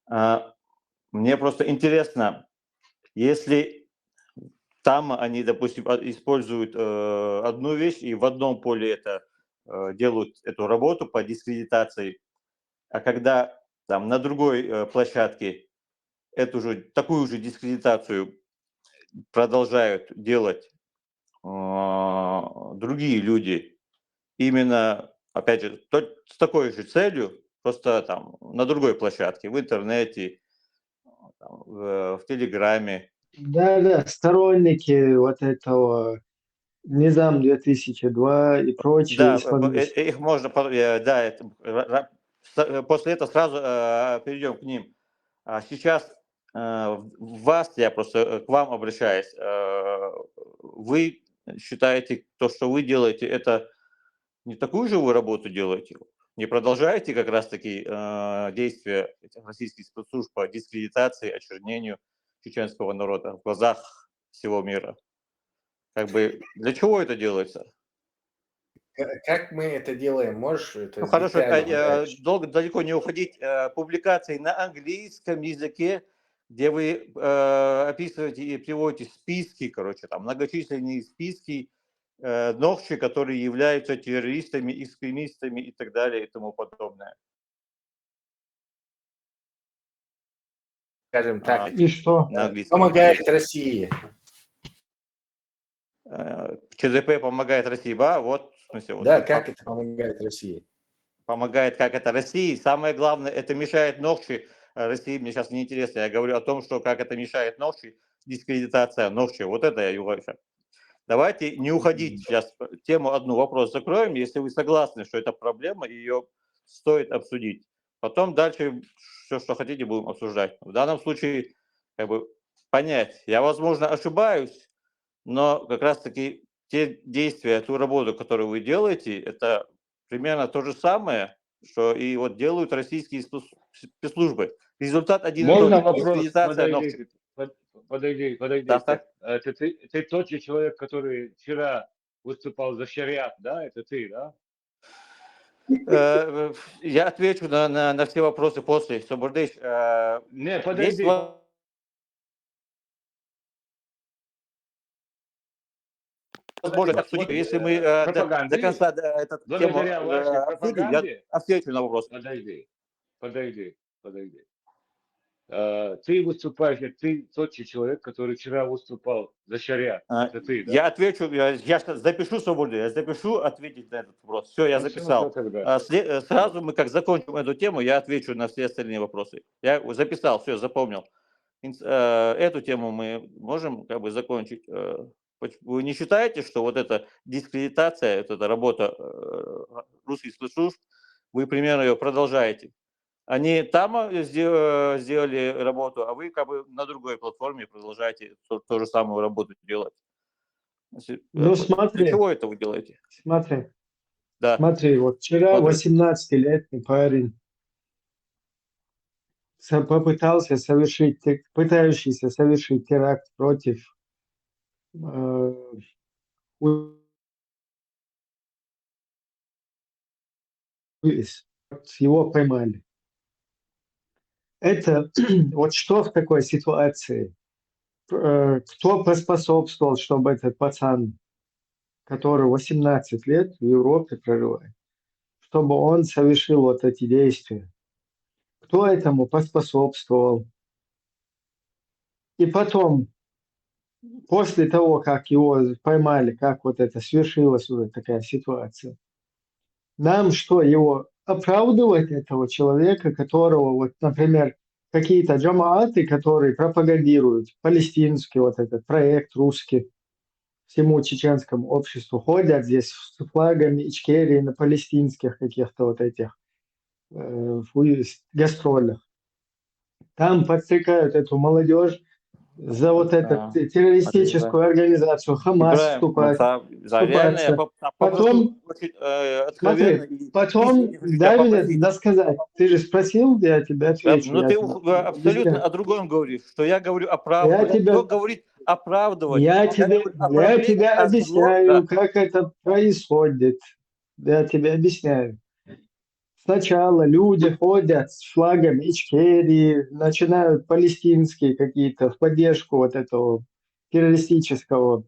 А, Мне просто интересно, если там они, допустим, а- используют э, одну вещь и в одном поле это э, делают эту работу по дискредитации, а когда там на другой э, площадке эту же такую же дискредитацию продолжают делать э, другие люди, именно, опять же, то- с такой же целью, просто там на другой площадке, в интернете, там, в, в Телеграме. Да, да, сторонники вот этого Низам две тысячи два и прочие Да, исламисты. э, их можно, по- э, да, это, ра- ра- с- э, после этого сразу перейдем к ним. А сейчас э, в- вас, я просто э, к вам обращаюсь, э, вы считаете, то, что вы делаете, это не такую же вы работу делаете? Не продолжаете как раз-таки э, действия этих российских спецслужб по дискредитации, очернению чеченского народа в глазах всего мира? Как бы для чего это делается? К- Как мы это делаем? Можешь это Ну хорошо, детально а, а, дальше? долго далеко не уходить. Э, Публикации на английском языке, где вы э, описываете и приводите списки, короче, там многочисленные списки э, ногчи, которые являются террористами, экстремистами и так далее и тому подобное. Скажем так, А, И что? На английском. Помогает России. Э, ЧДП помогает России, ба, вот, в смысле, вот, Да, вот как пом- это помогает России? Помогает, как это России. Самое главное, это мешает ногчи э, России. Мне сейчас неинтересно. Я говорю о том, что как это мешает ногчи, дискредитация ногчи. Вот это я говорю сейчас. Давайте не уходить сейчас. Тему одну, вопрос закроем. Если вы согласны, что это проблема, ее стоит обсудить. Потом дальше все, что хотите, будем обсуждать. В данном случае, как бы, понять. Я, возможно, ошибаюсь, но как раз-таки те действия, ту работу, которую вы делаете, это примерно то же самое, что и вот делают российские спецслужбы. Результат один и тот Можно же. Вопрос? Дискредитация Подожди, под- подожди, подожди. Да, так. Э, Ты, ты, ты тот же человек, который вчера выступал за шариат, да? Это ты, да? Э, Я отвечу на, на, на все вопросы после. Собордыш, э, Не, есть подожди. во- возможность Вот, обсудить, вот, если э, мы э, до, до пропагандист, конца да, этот тему благодаря вашей э, обсудим, я пропаганде, отвечу на вопрос. подожди, подожди, подожди. Э, Ты выступаешь, ты тот же человек, который вчера выступал за шариат. А, Это ты, да? Я отвечу, я, я щас запишу, Собордыш, я запишу ответить на этот вопрос. Все, я Ну, всё, записал. всё тогда. А, сле- э, Сразу мы как закончим эту тему, я отвечу на все остальные вопросы. Я записал, все, запомнил. Инс- э, Эту тему мы можем как бы закончить. Э, поч- Вы не считаете, что вот эта дискредитация, вот эта работа э, русских спецслужб, Вы примерно её продолжаете. Они там э, сделали работу, а вы как бы на другой платформе продолжаете ту, ту же самую работу делать. Ну, смотри. Для чего это вы делаете? Смотри. Да. Смотри, вот вчера восемнадцатилетний парень попытался совершить, пытающийся совершить теракт против э, его поймали. Это вот что в такой ситуации? Э, кто поспособствовал, чтобы этот пацан, который восемнадцать лет в Европе проживает, чтобы он совершил вот эти действия? Кто этому поспособствовал? И потом, после того, как его поймали, как вот это свершилась уже такая ситуация, нам что, его оправдывать, этого человека, которого, вот, например, какие-то джамааты, которые пропагандируют палестинский вот этот проект русский всему чеченскому обществу, ходят здесь с флагами Ичкерии на палестинских каких-то вот этих э, гастролях. Там подстрекают эту молодежь за вот эту да. террористическую организацию Хамас вступать. Потом, э, смотри, потом дай мне досказать. Ты же спросил, я тебе отвечу. Ну, ты абсолютно о другом говоришь, что я говорю оправдывать. Я тебя... Кто говорит оправдывать? Я, я тебе, я тебе объясняю, да. Как это происходит. Я тебе объясняю. Сначала люди ходят с флагом Ичкерии, начинают палестинские какие-то в поддержку вот этого террористического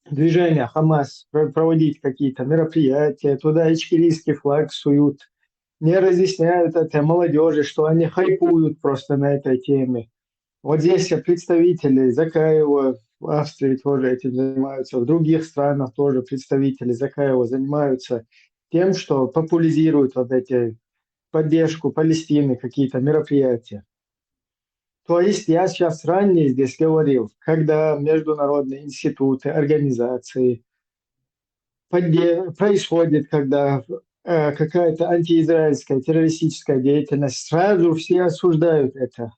движения Хамас проводить какие-то мероприятия, туда ичкерийский флаг суют, не разъясняют это молодежи, что они хайпуют просто на этой теме. Вот здесь представители Закаева в Австрии тоже этим занимаются, в других странах тоже представители Закаева занимаются тем, что популяризируют вот эти поддержку Палестины, какие-то мероприятия. То есть я сейчас ранее здесь говорил, когда международные институты, организации происходит, когда э, какая-то антиизраильская террористическая деятельность, сразу все осуждают это.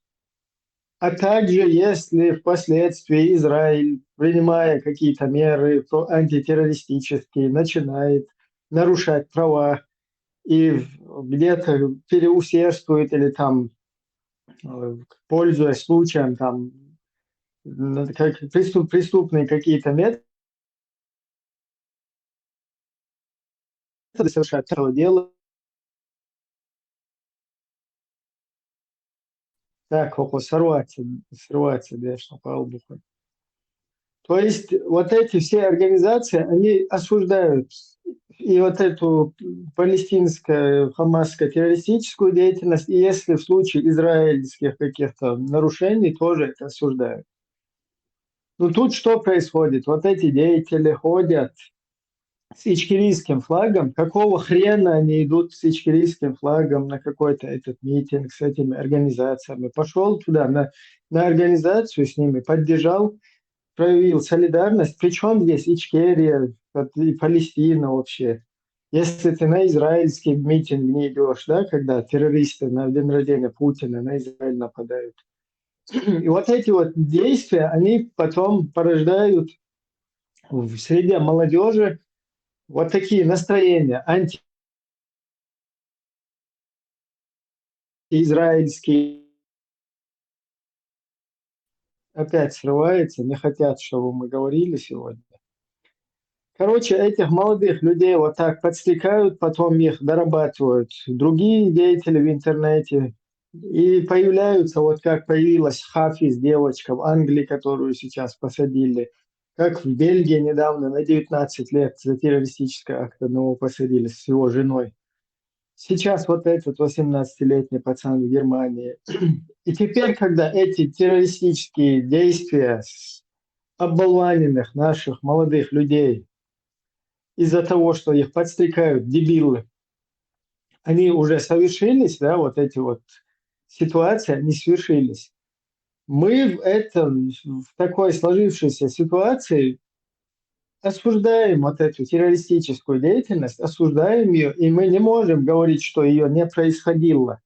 А также, если впоследствии Израиль, принимая какие-то меры антитеррористические, начинает нарушать права и где-то переусердствует или там, э, пользуясь случаем, там, как преступ, преступные какие-то методы совершать этого дела. Так, oko сорваться, срываться, да, что пал бухой. То есть вот эти все организации, они осуждают и вот эту палестинскую, хамасскую террористическую деятельность, и если в случае израильских каких-то нарушений, тоже это осуждают. Но тут что происходит? Вот эти деятели ходят с ичкерийским флагом. Какого хрена они идут с ичкерийским флагом на какой-то этот митинг с этими организациями? Пошел туда, на, на организацию с ними, поддержал, проявил солидарность. Причем здесь Ичкерия и Палестина вообще? Если ты на израильский митинг не идешь, да, когда террористы на день рождения Путина на Израиль нападают. И вот эти вот действия, они потом порождают в среде молодежи вот такие настроения анти израильские. Опять срывается, не хотят, чтобы мы говорили сегодня. Короче, этих молодых людей вот так подстрекают, потом их дорабатывают другие деятели в интернете. И появляются, вот как появилась Хафиз, девочка в Англии, которую сейчас посадили, как в Бельгии недавно на девятнадцать лет за террористический акт одного посадили с его женой. Сейчас вот этот восемнадцатилетний пацан в Германии. И теперь, когда эти террористические действия с оболваненных наших молодых людей из-за того, что их подстрекают дебилы, они уже совершились, да, вот эти вот ситуации, они свершились. Мы в этом, в такой сложившейся ситуации осуждаем вот эту террористическую деятельность, осуждаем ее, и мы не можем говорить, что ее не происходило.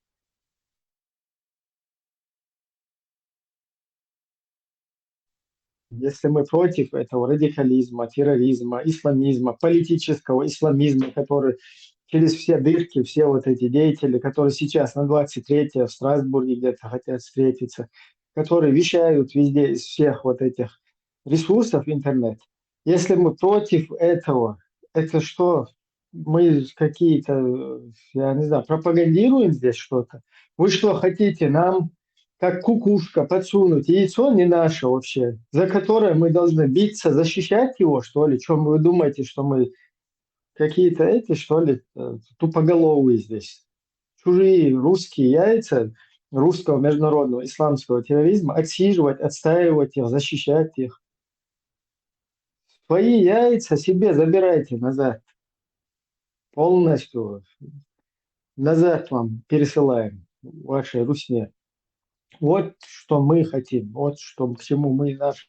Если мы против этого радикализма, терроризма, исламизма, политического исламизма, который через все дырки, все вот эти деятели, которые сейчас на двадцать третье в Страсбурге где-то хотят встретиться, которые вещают везде из всех вот этих ресурсов интернет, если мы против этого, это что? Мы какие-то, я не знаю, пропагандируем здесь что-то? Вы что хотите нам, как кукушка, подсунуть яйцо не наше вообще, за которое мы должны биться, защищать его, что ли? Чем вы думаете, что мы какие-то эти, что ли, э, тупоголовые здесь? Чужие русские яйца русского международного исламского терроризма отсиживать, отстаивать их, защищать их. Свои яйца себе забирайте назад. Полностью назад вам пересылаем, вашей русне. Вот что мы хотим, вот что, к чему мы наше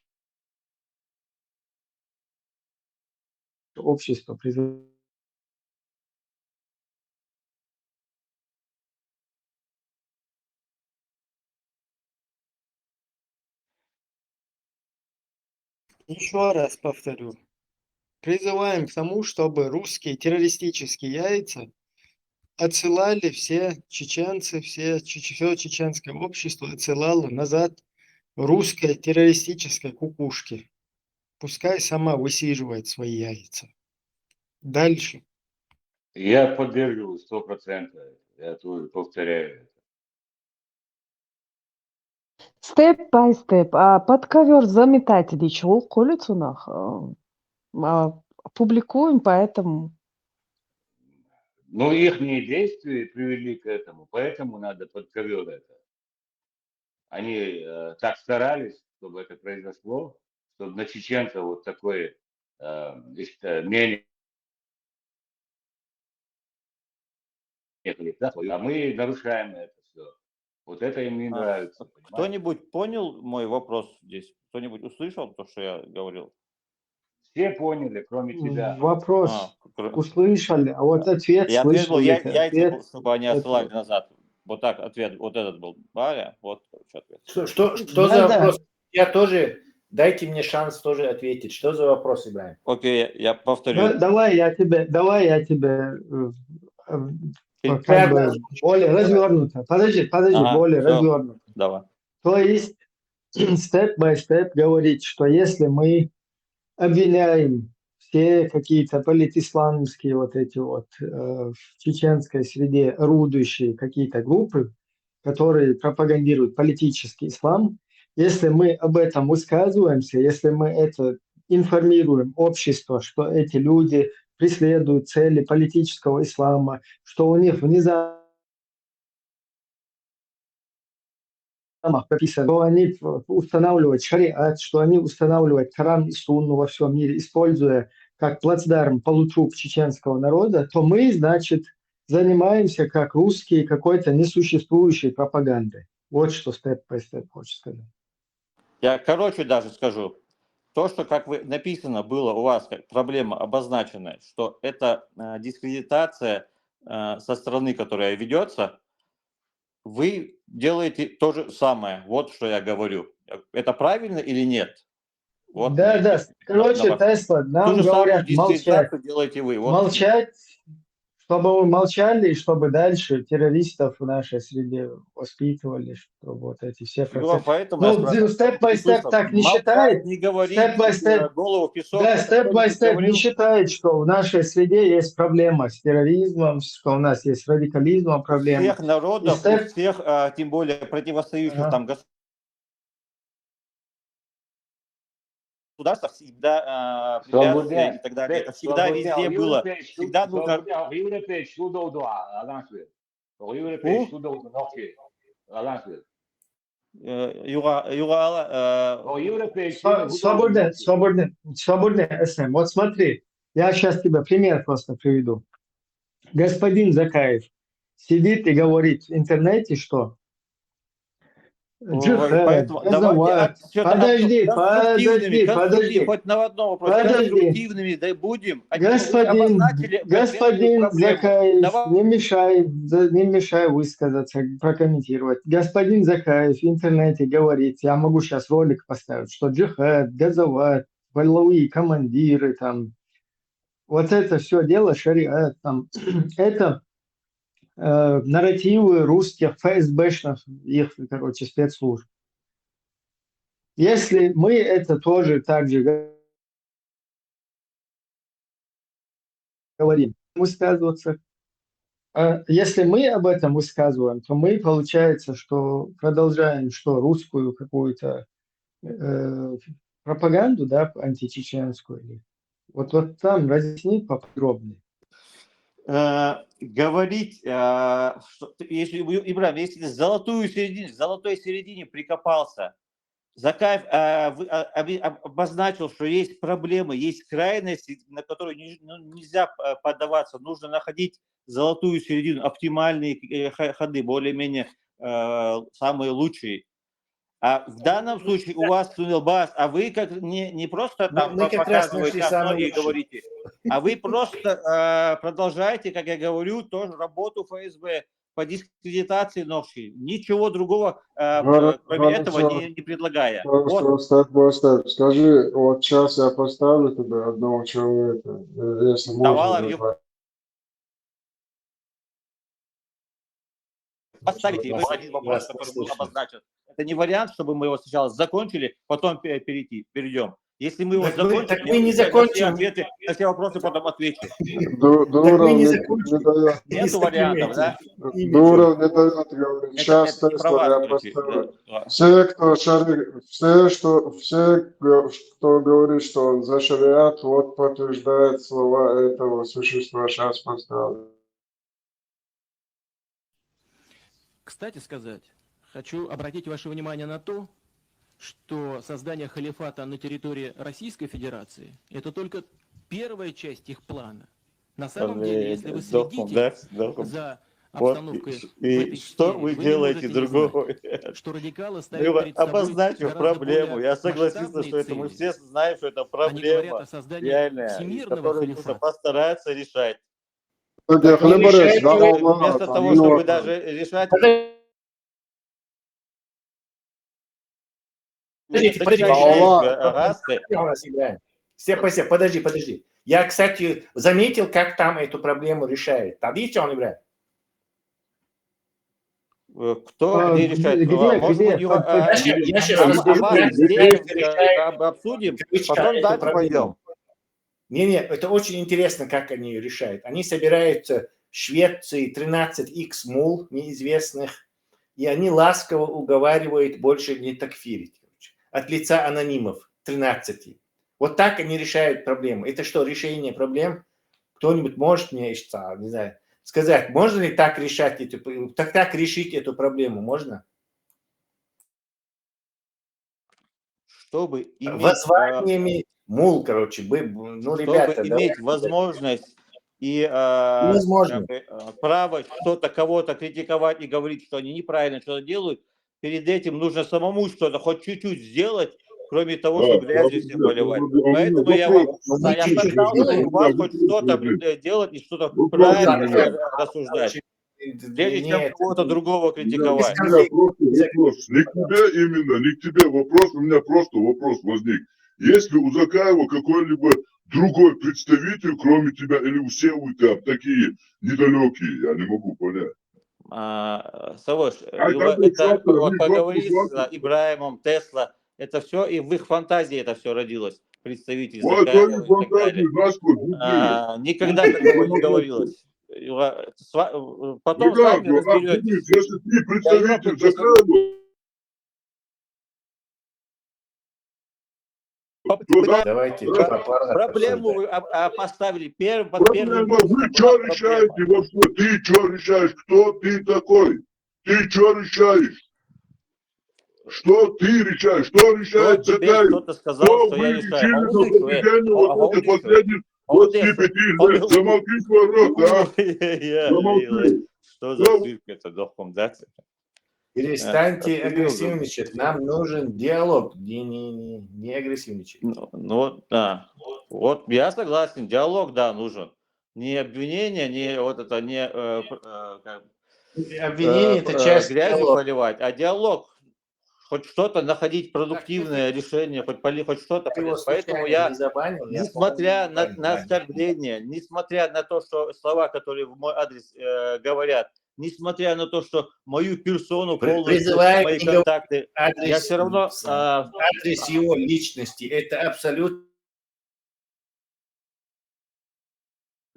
общество призываем. Еще раз повторю. Призываем к тому, чтобы русские террористические яйца отсылали все чеченцы, все, все чеченское общество отсылало назад русской террористической кукушке. Пускай сама высиживает свои яйца. Дальше. Я поддерживаю сто процентов. Я тоже повторяю это. Step by step. А под ковер заметать дичь, ол колицунах. А, публикуем, поэтому. Ну, их действия привели к этому, поэтому надо под ковер это. Они э, так старались, чтобы это произошло, чтобы на чеченцев вот такое э, мнение а мы нарушаем это все. Вот это им не нравится. Кто-нибудь понял мой вопрос здесь? Кто-нибудь услышал то, что я говорил? Все поняли, кроме тебя. Вопрос а, услышали, а вот ответ я слышал. Я, я ответ, чтобы они отсылали назад. Вот так ответ, вот этот был. Баря, вот короче, ответ. Что, что, что да, за да. вопрос? Я тоже, дайте мне шанс тоже ответить. Что за вопрос, Ибраим? Окей, я повторю. Да, давай я тебе, давай я тебе э, как бы, более развернуто. Подожди, подожди, ага, более все. развернуто. Давай. То есть step by step говорить, что если мы обвиняем все какие-то политисламские вот эти вот э, в чеченской среде орудующие какие-то группы, которые пропагандируют политический ислам, если мы об этом высказываемся, если мы это информируем общество, что эти люди преследуют цели политического ислама, что у них внезапно прописано, что они устанавливают шариат, что они устанавливают Коран и Сунну во всем мире, используя как плацдарм полутруп чеченского народа, то мы, значит, занимаемся как русские какой-то несуществующей пропагандой. Вот что step by step хочешь сказать. Я короче даже скажу. То, что, как вы написано было у вас, как проблема обозначенная, что это э, дискредитация э, со стороны, которая ведется, вы делаете то же самое. Вот что я говорю. Это правильно или нет? Вот да, да. Короче, Тесла, нам говорят молчать. Делаете вы. Вот. Молчать, чтобы мы молчали, и чтобы дальше террористов в нашей среде воспитывали, чтобы вот эти все процессы. Поэтому ну, step by step так не считает. Не говорить, step by step. Голову в песок. Да, step by step не считает, что в нашей среде есть проблема с терроризмом, что у нас есть с радикализмом проблема. У всех народов, step... у всех, а, тем более противостоящих ага. там государствах всегда а, препятствия и так далее. Это всегда везде было. Всегда нужно... Свободно, свободно, свободно, эс эм. Вот смотри, я сейчас тебе пример просто приведу. Господин Закаев сидит и говорит в интернете, что Джихад, поэтому давайте от- что-то Подожди, подожди, подожди. Хоть на одном вопросе. Подожди. Конструктивными, да, будем. А вы господин, обозначили конкретную проблему. Господин Закаев, давай. Не мешай, не мешай высказаться, прокомментировать. Господин Закаев в интернете говорит, я могу сейчас ролик поставить, что джихад, газават, полевые командиры, там, вот это все дело, шариат, там, это э, нарративы русских ФСБшных, их, короче, спецслужб. Если мы это тоже так же говорим, высказываться, а если мы об этом высказываем, то мы, получается, что продолжаем, что русскую какую-то э, пропаганду, да, античеченскую. Вот, вот там разъясни поподробнее. Э, говорить, э, что, если, Ибрагим, если золотую середину, в золотой середине прикопался, Закаев э, вы, э, обозначил, что есть проблемы, есть крайности, на которые не, ну, нельзя поддаваться, нужно находить золотую середину, оптимальные э, ходы, более-менее э, самые лучшие. А в данном случае у вас, Сунил Бас, а вы как не, не просто там мы, мы показываете окно и говорите, а вы просто э, продолжаете, как я говорю, тоже работу ФСБ по дискредитации Нохчи. Ничего другого э, кроме этого не, не предлагая. Просто, вот. Просто, просто, скажи, вот сейчас я поставлю тебе одного человека, если можно. Поставите ему один вопрос, который был обозначен. Это не вариант, чтобы мы его сначала закончили, потом перейти, перейдем. Если мы его так закончим, так мы не закончим. Ответы, на все вопросы потом отвечу. Дуров не дает. Нету вариантов, да? Дуров не дает, говорит, сейчас Тесла я поставлю. Все, кто шарит, все, что, все, кто говорит, что он за шариат, вот подтверждает слова этого существа, сейчас поставлю. Кстати сказать, хочу обратить ваше внимание на то, что создание халифата на территории Российской Федерации — это только первая часть их плана. На самом деле, если вы следите за обстановкой в этой сфере, вы не можете не знать, что радикалы ставят перед собой гораздо более масштабные цели. Они говорят о создании всемирного халифата. Постараются решать. Вместо того, чтобы даже решать... Подождите, подождите. Ага. Все, все, подожди, подожди. Я, кстати, заметил, как там эту проблему решают. Там видите, он играет. Кто где решает? Где, где? Я сейчас, я сейчас обсудим, потом дальше пойдем. Не-не, это очень интересно, как они решают. Они собирают Швеции тринадцать икс мул неизвестных, и они ласково уговаривают больше не такфирить. От лица анонимов тринадцати. Вот так они решают проблему. Это что, решение проблем? Кто-нибудь может мне, не знаю, сказать, можно ли так решать эту, так, так решить эту проблему? Можно? Чтобы иметь, воззваниями мул, короче, бы, ну, чтобы ребята, иметь да, возможность и э, Невозможно. Как бы, э, право что-то, кого-то критиковать и говорить, что они неправильно что-то делают, перед этим нужно самому что-то хоть чуть-чуть сделать, кроме того, да, чтобы грязью всем поливать. Поэтому я вам, я пытался у вас хоть что-то делать и что-то правильно рассуждать. Прежде чем кого-то другого критиковать. Просто вопрос. Не к тебе именно, не к тебе вопрос, у меня просто вопрос возник. Есть ли у Закаева какой-либо другой представитель, кроме тебя, или все вы там такие недалекие? Я не могу понять. А, Савош, это поговори с Ибраимом, Тесла, это все, и в их фантазии это все родилось. Представитель Закаева и так далее. А, никогда такого не говорилось. Потом сами разберетесь. Если ты представитель Закаева, Давайте. Проблему вы поставили первым. Проблема, вы что решаете вообще? Ты что решаешь? Кто ты такой? Ты что решаешь? Что ты решаешь? Что решает Закаев? Кто-то сказал, что я решаю. Вот последних двадцати пяти лет. Замолчи свой рот, а? Замолчи. Что за цирк это, дохом, да? Перестаньте агрессивничать. Нам нужен диалог, не, не, не, не агрессивничать. Ну, ну, да. Вот я согласен, диалог, да, нужен. Не обвинение, не вот это, не э, э, как, Обвинение — это э, часть грязью диалога. Поливать, а диалог. Хоть что-то находить, продуктивное решение, хоть, поли, хоть что-то. Ты его Поэтому случайно я, не забанил? Я, несмотря по-моему, на, не на забанил. Оскорбление, несмотря на то, что слова, которые в мой адрес э, говорят, несмотря на то, что мою персону При- полностью, призываю мои не говорить контакты, адрес, я все равно... с- а, адрес его личности. Это абсолютно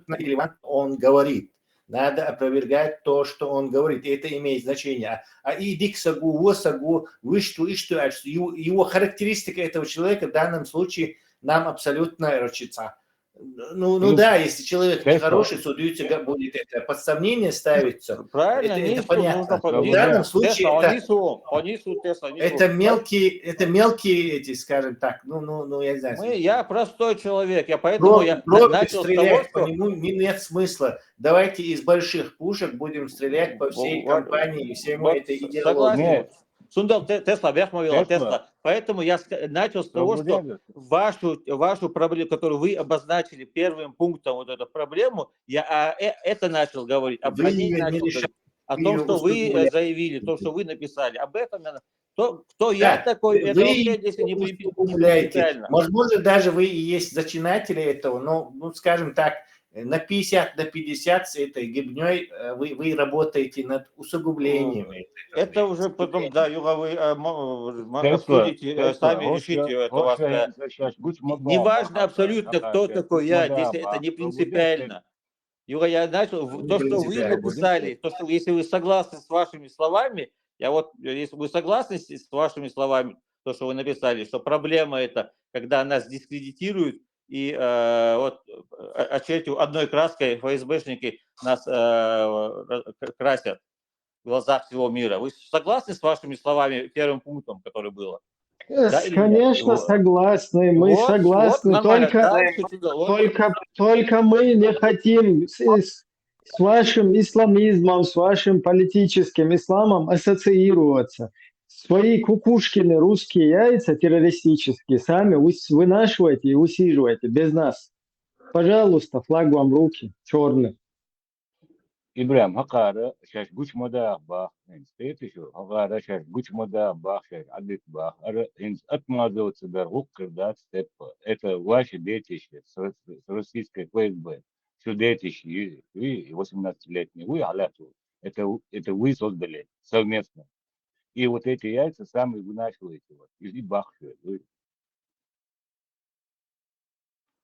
нерелевантно. Он говорит. Надо опровергать то, что он говорит. И это имеет значение. А, а идик сагу, во сагу, вы что, и что, а что, его, его характеристика этого человека в данном случае нам абсолютно рочится. Ну, ну Ну, да, если человек Тесла. Нехороший, судиться будет это, под сомнение ставится. Правильно, Это, не это что нужно понятно. под- В не, данном не, случае Тесла, он это, не су, он не су, Тесла, не это су. мелкие, это мелкие эти, скажем так, ну, ну, ну, я не знаю. Мы, я простой человек, я поэтому Про- я пробуй начал с того, стрелять по что... нему, не, нет смысла. Давайте из больших пушек будем стрелять по всей Вот, компании и всему вот, этой с- идеологии. Согласен. Нет. Сундал, Те- Тесла, бяхмавила, Тесла. Тесла. Поэтому я ск- начал с того, что Проблема. вашу, вашу проблему, которую вы обозначили первым пунктом, вот эту проблему, я а, э, это начал говорить, а Вы о ней её не начал решаете, говорить. О вы том, её что вы э, усугубляете. Заявили, то, что вы написали, об этом я... То, кто я Да, такой, вы, это вы вообще её здесь не при- усугубляете. принципиально. Возможно, даже вы и есть зачинатели этого, но, ну, скажем так, э, на пятьдесят на пятьдесят с этой гибней э, вы, вы работаете над усугублением. Ну, это уже потом, да, Юга, вы э, мо- мо- Тесла, обсудите, э, Тесла, сами вот решите я- это вот вас. я Э, щас гуч модал, Неважно ага, абсолютно, ага, кто щас такой гуч я, модал, здесь это ага, не пробудем, принципиально. Юга, я начал, в- то, что вы принципиально. Написали, то, что если вы согласны с вашими словами, я вот, э, если вы согласны с, с вашими словами, то, что вы написали, что проблема это, когда нас дискредитируют, и э, вот э, очередью одной краской ФСБшники нас э, ра- к- красят в глазах всего мира. Вы согласны с вашими словами первым пунктом, который было? Э, Да или нет? Конечно, Вот. Согласны. Мы Вот, согласны. Вот, нормально. Только, Дальше, Чудо, вот. Только, только мы не хотим с, с- с вашим исламизмом, с вашим политическим исламом ассоциироваться. Свои кукушкины русские яйца террористические сами ус- вынашивайте и усиживайте без нас. Пожалуйста, флаг вам в руки, черный. Ибрам, хакъара, щас гуч модал бах, хӀинца тӀе шу, хакъара, щас гуч модал бах, щас Ӏадит бах, ара, хӀинца отмазываться дар гӀулакх дац тӀеппа. Это ваши детище с, рос- с российской ФСБ. Что детище, и, и восемнадцатилетний, вы, аляту. Это, это вы создали совместно. И вот эти яйца сами вынашиваете, вот, и, и бах, всё, вы.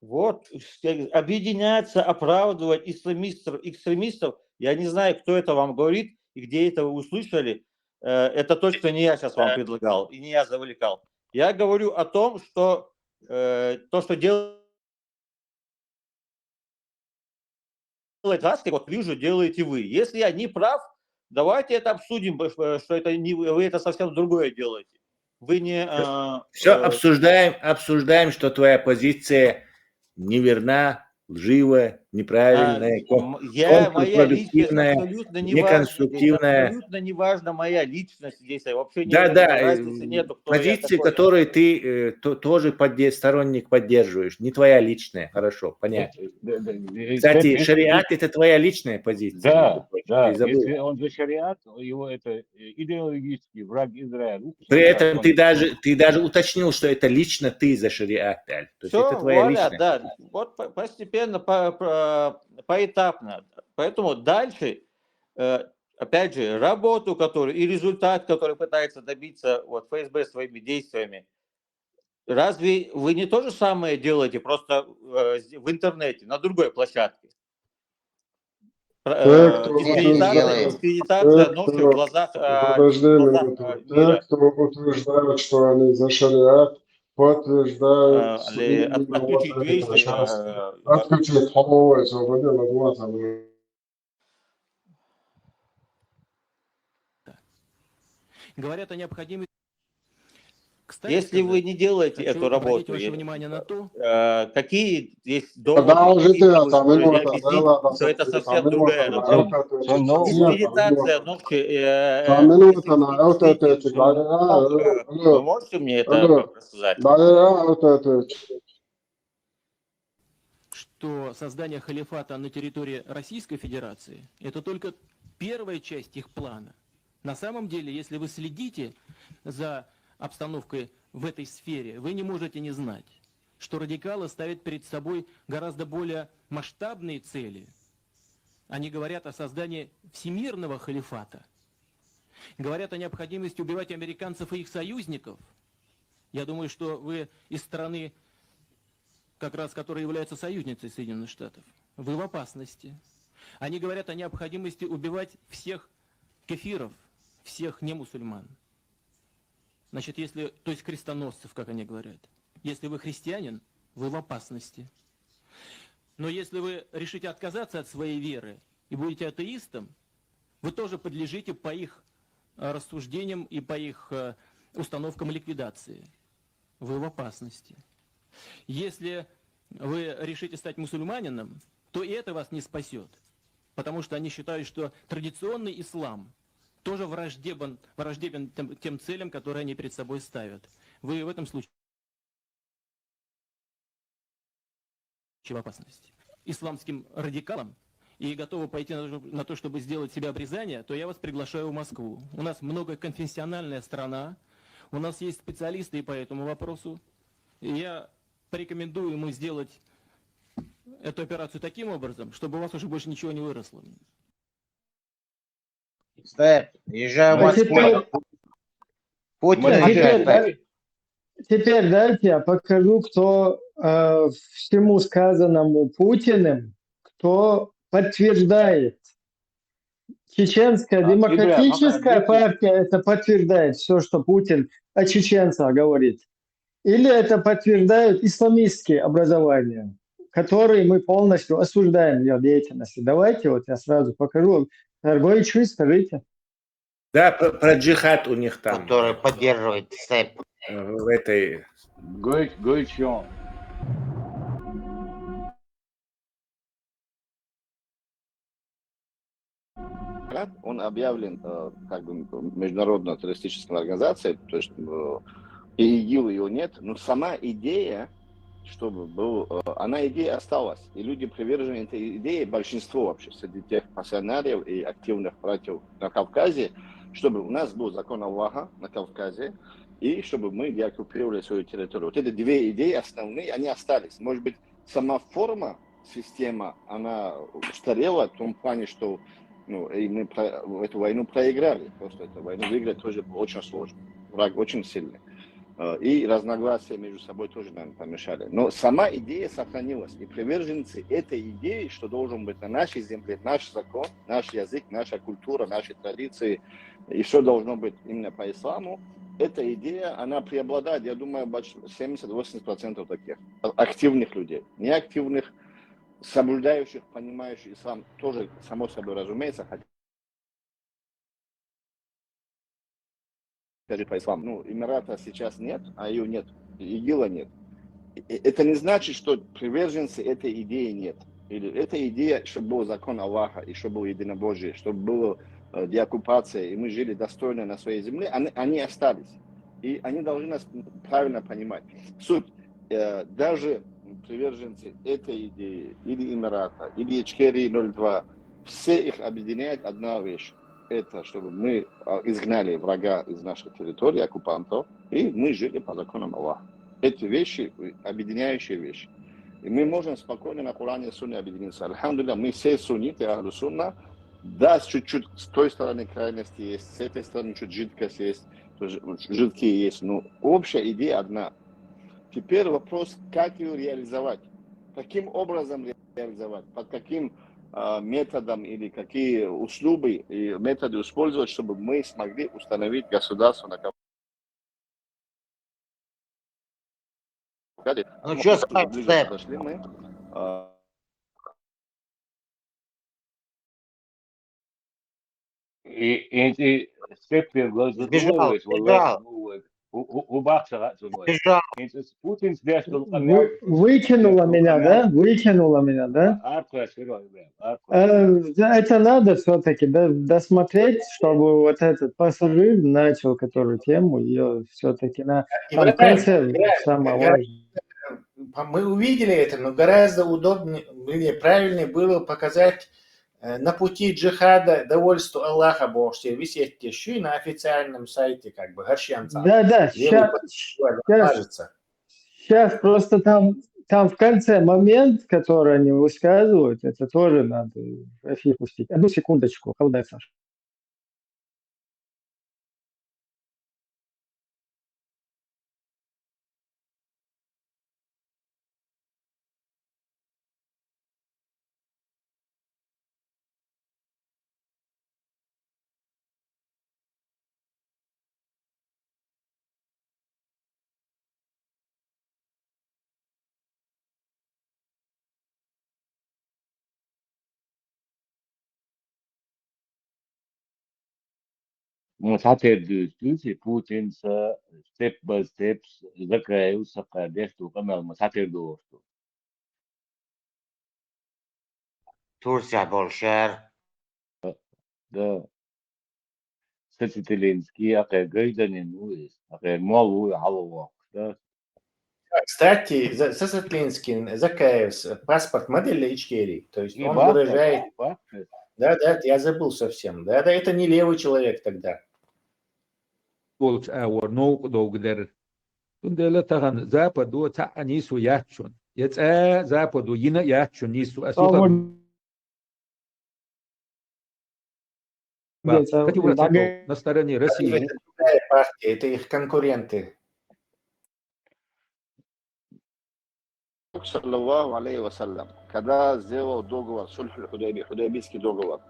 Вот, с- объединяться, оправдывать исламистов, экстремистов. Я не знаю, кто это вам говорит и где это вы услышали. Э, Это точно не я сейчас вам предлагал и не я завлекал. Я говорю о том, что э, то, что делает Гаски, вот вижу, делаете вы. Если я не прав, давайте это обсудим, э, что это не вы, вы это совсем другое делаете. Вы не... э, Все э, обсуждаем, обсуждаем, что твоя позиция неверна, лживая, неправильная, а, кон- м, я, моя личность контрпродуктивная, абсолютно не важна здесь, неконструктивная. Абсолютно не важна моя личность здесь, вообще не Да, да, разницы э, нету, кто я позиции, такой. Которые ты э, то- тоже подде- сторонник поддерживаешь, не твоя личная, хорошо, понятно. Э, да, да, э, Кстати, э, э, шариат — это твоя личная позиция, Да, между прочим, да. ты забыл. Если он за шариат, его это э, идеологический враг Израиля. При этом ты даже, ты даже уточнил, что это лично ты за шариат, Аль. То есть Все, это твоя вуаля, личная да. позиция. Вот по- постепенно, по- по- поэтапно. Поэтому дальше, э, опять же, работу, которую и результат, который пытается добиться вот ФСБ своими действиями, разве вы не то же самое делаете, просто э, в интернете, на другой площадке? Про- Те, э, кто Дискредитация, утверждает, дискредитация те, ноши в кто, глазах, э, подожди в глазах минуту, э, те, мира. Кто утверждает, что они за шариат, подтверждают Э, Или от- именно вот отключить это двигатель, сейчас. э, Отключить голову, освободил от вас. Говорят о необходимости Кстати, если вы не делаете эту работу, внимание на то, э, какие есть доводы, продолжите, там, минута, то это совсем другая работа. Дискредитация, ну, э, вы можете мне это рассказать? Что создание халифата на территории Российской Федерации — это только первая часть их плана. На самом деле, если вы следите за обстановкой в этой сфере, вы не можете не знать, что радикалы ставят перед собой гораздо более масштабные цели. Они говорят о создании всемирного халифата. Говорят о необходимости убивать американцев и их союзников. Я думаю, что вы из страны, как раз, которая является союзницей Соединённых Штатов. Вы в опасности. Они говорят о необходимости убивать всех кефиров, всех немусульман. Значит, если, то есть крестоносцев, как они говорят. Если вы христианин, вы в опасности. Но если вы решите отказаться от своей веры и будете атеистом, вы тоже подлежите по их, э, рассуждениям и по их, э, установкам ликвидации. Вы в опасности. Если вы решите стать мусульманином, то и это вас не спасет, потому что они считают, что традиционный ислам тоже враждебен, враждебен тем, тем целям, которые они перед собой ставят. Вы в этом случае в опасности. Исламским радикалам и готовы пойти на то, на то, чтобы сделать себе обрезание, то я вас приглашаю в Москву. У нас многоконфессиональная страна, у нас есть специалисты и по этому вопросу. И я порекомендую ему сделать эту операцию таким образом, чтобы у вас уже больше ничего не выросло. Степ, езжай в Москву. Путин, а теперь, да, теперь дайте я покажу, кто, э, всему сказанному Путиным, кто подтверждает. Чеченская демократическая партия это подтверждает, все, что Путин о чеченцах говорит. Или это подтверждают исламистские образования, которые мы полностью осуждаем в её деятельности. Давайте вот я сразу покажу. Гойч, вы скажите. Да, про, про джихад у них там. Который поддерживает Степ. Э, в этой... Гойч, Гойч, он. Он объявлен, э, как бы, международной террористической организацией, то есть, э, и ИГИЛ, его нет, но сама идея, чтобы был, э, она, идея осталась, и люди привержены этой идее, большинство вообще среди тех пассионариев и активных братьев на Кавказе, чтобы у нас был закон Аллаха на Кавказе, и чтобы мы деоккупировали свою территорию. Вот эти две идеи основные, они остались. Может быть, сама форма, система, она устарела в том плане, что, ну, и мы про-, эту войну проиграли. Просто эту войну выиграть тоже было очень сложно. Враг очень сильный. Э, и разногласия между собой тоже нам помешали. Но сама идея сохранилась. И приверженцы этой идеи, что должен быть на нашей земле наш закон, наш язык, наша культура, наши традиции, и всё должно быть именно по исламу, эта идея, она преобладает, я думаю, больш-, семьдесят-восемьдесят процентов таких а-, активных людей. Неактивных, соблюдающих, понимающих ислам, тоже, само собой разумеется, хотя скажи по исламу. Ну, Эмирата сейчас нет, а её нет, ИГИЛа нет. И, и это не значит, что приверженцы этой идеи нет. Или эта идея, чтобы был закон Аллаха, и чтобы было единобожие, чтобы было, э, деоккупация, и мы жили достойно на своей земле, они, они остались. И они должны нас правильно понимать. Суть, э, даже приверженцы этой идеи, или Эмирата, или Ичкерии ноль два, все их объединяет одна вещь. Это чтобы мы, а, изгнали врага из нашей территории, оккупантов, и мы жили по законам Аллаха. Эти вещи, э, объединяющие вещи. И мы можем спокойно на Коране и Сунне объединиться. Альхамдулилля, мы все сунниты, Ахлю Сунна. Да, с-, чуть-чуть с той стороны крайности есть, с этой стороны чуть жидкость есть, тоже жидкие есть. Но общая идея одна. Теперь вопрос, как её реализовать. Каким образом реализовать, под каким, а, методом или какие услуги и методы использовать, чтобы мы смогли установить государство на Кавказе. Ну, чё скажешь, Степ? Подошли мы, а, и, и, и Степ предложил, сбежал, сбежал. Убахча цунвай. Жа. Путин сдешнул Вы- Выкинула меня, да? Выкинула меня, да? Аркуя сырой, аркуя. Э, да, Это надо все-таки досмотреть, чтобы вот этот пассажир начал, который тему, ее все-таки на там в Ибрагим, конце Ибрагим, самое Ибрагим. Важное. По- Мы увидели это, но гораздо удобнее, вернее, правильнее было показать э, на пути джихада довольство Аллаха Бог все висеть еще и на официальном сайте, как бы, Гаршьянца. Да, да, Левый сейчас, сейчас, Кажется. сейчас просто там, там в конце момент, который они высказывают, это тоже надо, Рафик, пустить. Одну секундочку, холодная Саша. Ма сатер дүүс дүүс, Путин са, степ ба степс, Закаев са кардеш ту, канал ма сатер дүүс ту. Турция болшар. Да. Сацителинский, а кай гайданин уис, а кай мол уи халуок, да. Кстати, за- Сасатлинский, Закаев, с- паспорт модели Ичкерии. То есть И он бахта, выражает... и бахта. Да, да, я забыл совсем. Да, да, это не левый человек тогда. Болча а вар новкъа довгадер. Цундела тахан Западо цаъ нийсо яц шун. Я цаъ Западо йина яц шун нийсо. А Слава сухар Богу. ба. Где-то Кати в врат Даге- на стороне России. Это другая партия, это их конкуренты. Саллаллаху алейхи ва саллям, когда сделал договор, сульху Худайби, Худайбийский договор,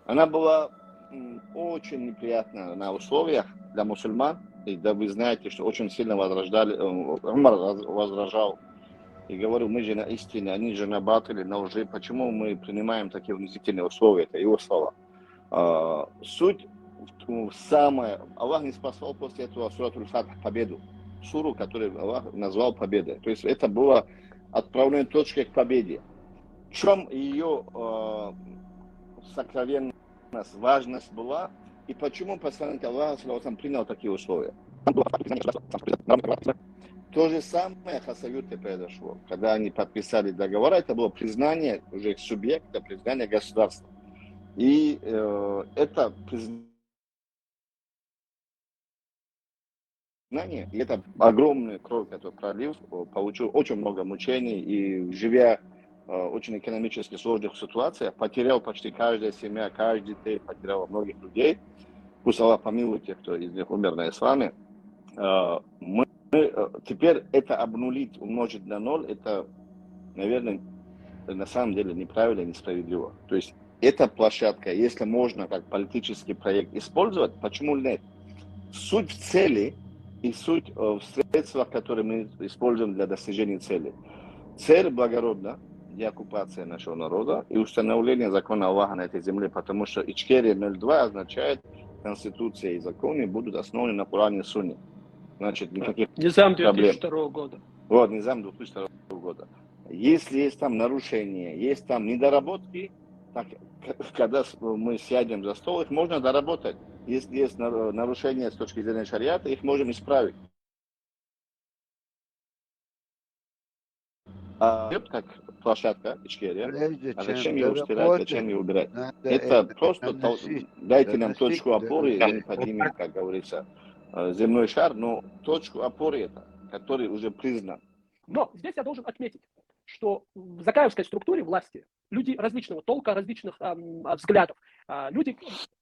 она была м, очень неприятная на условиях для мусульман. И да, вы знаете, что очень сильно возражали, э, Умар раз- возражал и говорил, мы же на истине, они же на батыле, на лжи. Почему мы принимаем такие унизительные условия? Это его слова. А, суть в- в самое... Аллах не спасал после этого Суратуль Фатх, победу. Суру, которую Аллах назвал победой. То есть это было отправной точкой к победе. В чем ее сокровенность, важность была, и почему посланник Аллаха саллаллаху алейхи ва саллям, принял такие условия? То же самое в Хасавюрте произошло, когда они подписали договора, это было признание уже их субъекта, признание государства. И э, это признание знания. И это огромный кровь, который пролил, получил очень много мучений, и живя э, очень экономически сложных ситуациях, потерял почти каждая семья, каждый день потеряла многих людей. Пусть Аллах помилует тех, кто из них умер на исламе. Э, Мы, мы, э, теперь это обнулить, умножить на ноль, это, наверное, на самом деле неправильно и несправедливо. То есть эта площадка, если можно как политический проект использовать, почему нет? Суть в цели и суть э, в средствах, которые мы используем для достижения цели. Цель благородна, деоккупация нашего народа и установление закона Аллаха на этой земле, потому что Ичкерия ноль два означает, конституция и законы будут основаны на Коране и Сунне. Значит, никаких Низам проблем. две тысячи второго года. Вот, низам две тысячи второго года. Если есть там нарушения, есть там недоработки, так, к- когда с- мы сядем за стол, их можно доработать. Если есть нар- нарушения с точки зрения шариата, их можем исправить. А как площадка Ичкерия, Прежде а чем зачем ее устирать, зачем доработать, ее убирать? надо Это это просто тол- наносить, дайте нам доносить точку до опоры, и людей. мы поднимем, как говорится, э, земной шар, но точку опоры это, который уже признан. Но здесь я должен отметить, что в закаевской структуре власти люди различного толка, различных ам, а, взглядов. А, люди,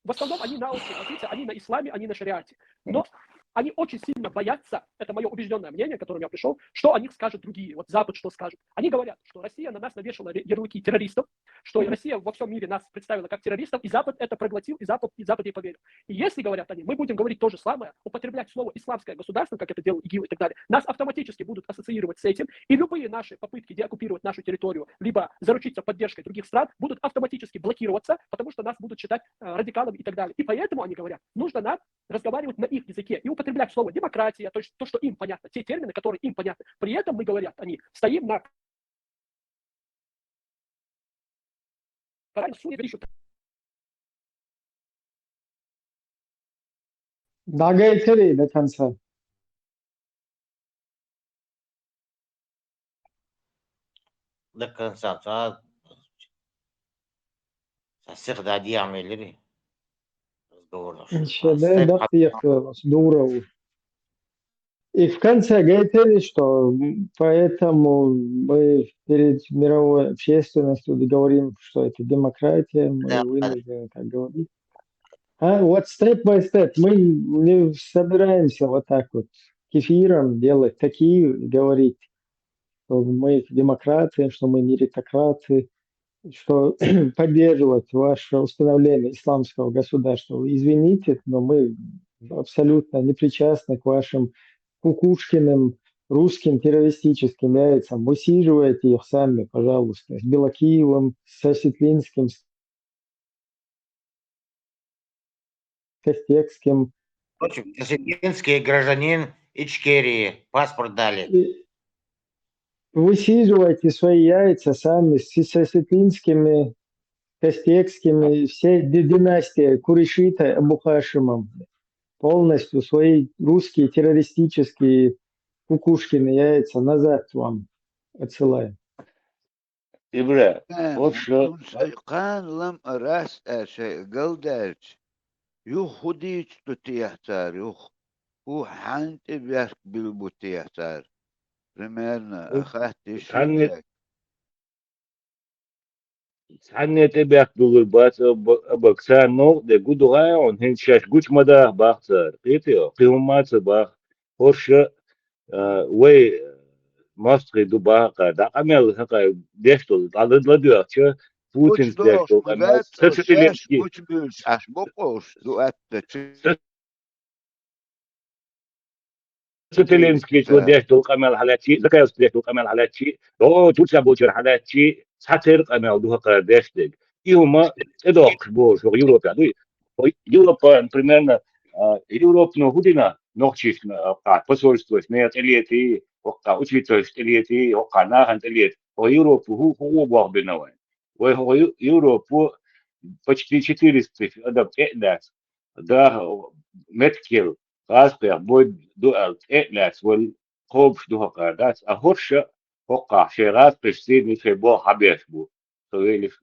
в основном они на общей позиции, они на исламе, они на шариате. Но они очень сильно боятся, это мое убежденное мнение, к которому я пришел, что о них скажут другие, вот Запад что скажет. Они говорят, что Россия на нас навешала ре- ярлыки террористов, что Россия во всем мире нас представила как террористов, и Запад это проглотил, и Запад, и Запад ей поверил. И если, говорят они, мы будем говорить то же самое, употреблять слово исламское государство, как это делал ИГИЛ и так далее, нас автоматически будут ассоциировать с этим, и любые наши попытки деоккупировать нашу территорию, либо заручиться поддержкой других стран, будут автоматически блокироваться, потому что нас будут считать э, радикалами и так далее. И поэтому они говорят, нужно нам разговаривать на их языке и употреблять слово демократия, то есть то, что им понятно, те термины, которые им понятны. При этом мы, говорят они, стоим на Дагайтери до конца. До конца. Цхьа сих дӀадийхьа мелири. Разговор. Шеде дакъ яхъ дурав. И в конце говорили, что поэтому мы перед мировой общественностью говорим, что это демократия, мы Да, да. Вынуждены так говорить. А вот step by step, мы не собираемся вот так вот к эфирам делать такие, говорить, что мы демократы, что мы меритократы, что поддерживать ваше установление исламского государства. Извините, но мы абсолютно не причастны к вашим кукушкиным русским террористическим яйцам. Высиживайте их сами, пожалуйста, с Белокиевым, с Осетлинским, с Костецким. Впрочем, осетинский гражданин Ичкерии, паспорт дали. И высиживайте свои яйца сами с, с осетинскими, костецкими, всей ди- династией Куришита Абухашимом. Полностью свои русские террористические кукушкины яйца назад вам отсылаем. Ибра, Э, вот что. Кан лам рас эше галдерч. Юх худич тутия цар, юх. Ху ханти бяк билбутия цар. Примерно, Ху- хатиш. ханни- Цхьанне тӀебехк дулур бац аб- абаксар новкъ де гу дугӀай хьуна, хӀинца шаьш гучу ма даха бах цара. Кхетий хьо? Кхин хӀумма а ца бах. ХӀорша, а, вай мостагӀий ду бахьа кхара. ДӀа къамел хӀакхара деш долу, дӀа ладоьгӀча, Путинца деш долу къамел. Ца ца тилинский. Гучу буьлуш Ӏаш бокъуш ду атта чи. Ца Зеленский чу деш долу къамел хьалаьцчи, Закаевский деш долу къамел хьалаьцчи, о, Турция болчара хьалаьцчи, цхьа тера къамел ду хӀокхара деш дерг. И хӀума тӀедоккхуш болуш ваха Европа дуй. Европа, примерно, а, Европано хӀун дина нохчишна, а, посольствош мера тӀелетий, хӀокхара учительш тӀелетий, хӀокхара нахана тӀелетий. Хьо Европа хӀу, хӀу бох бина вайн. Вай хӀо Ю-, Европа почти четыреста тысяч адам тӀе а дац. Да, меттигал, гӀазкхех бой ду аьлла, тӀе а лаьцна, вай кхобуш ду хӀокхара дац, а хӀорша хӀокхахь шайн гӀазкхашций шайн болх хьабеш бу, со велаш.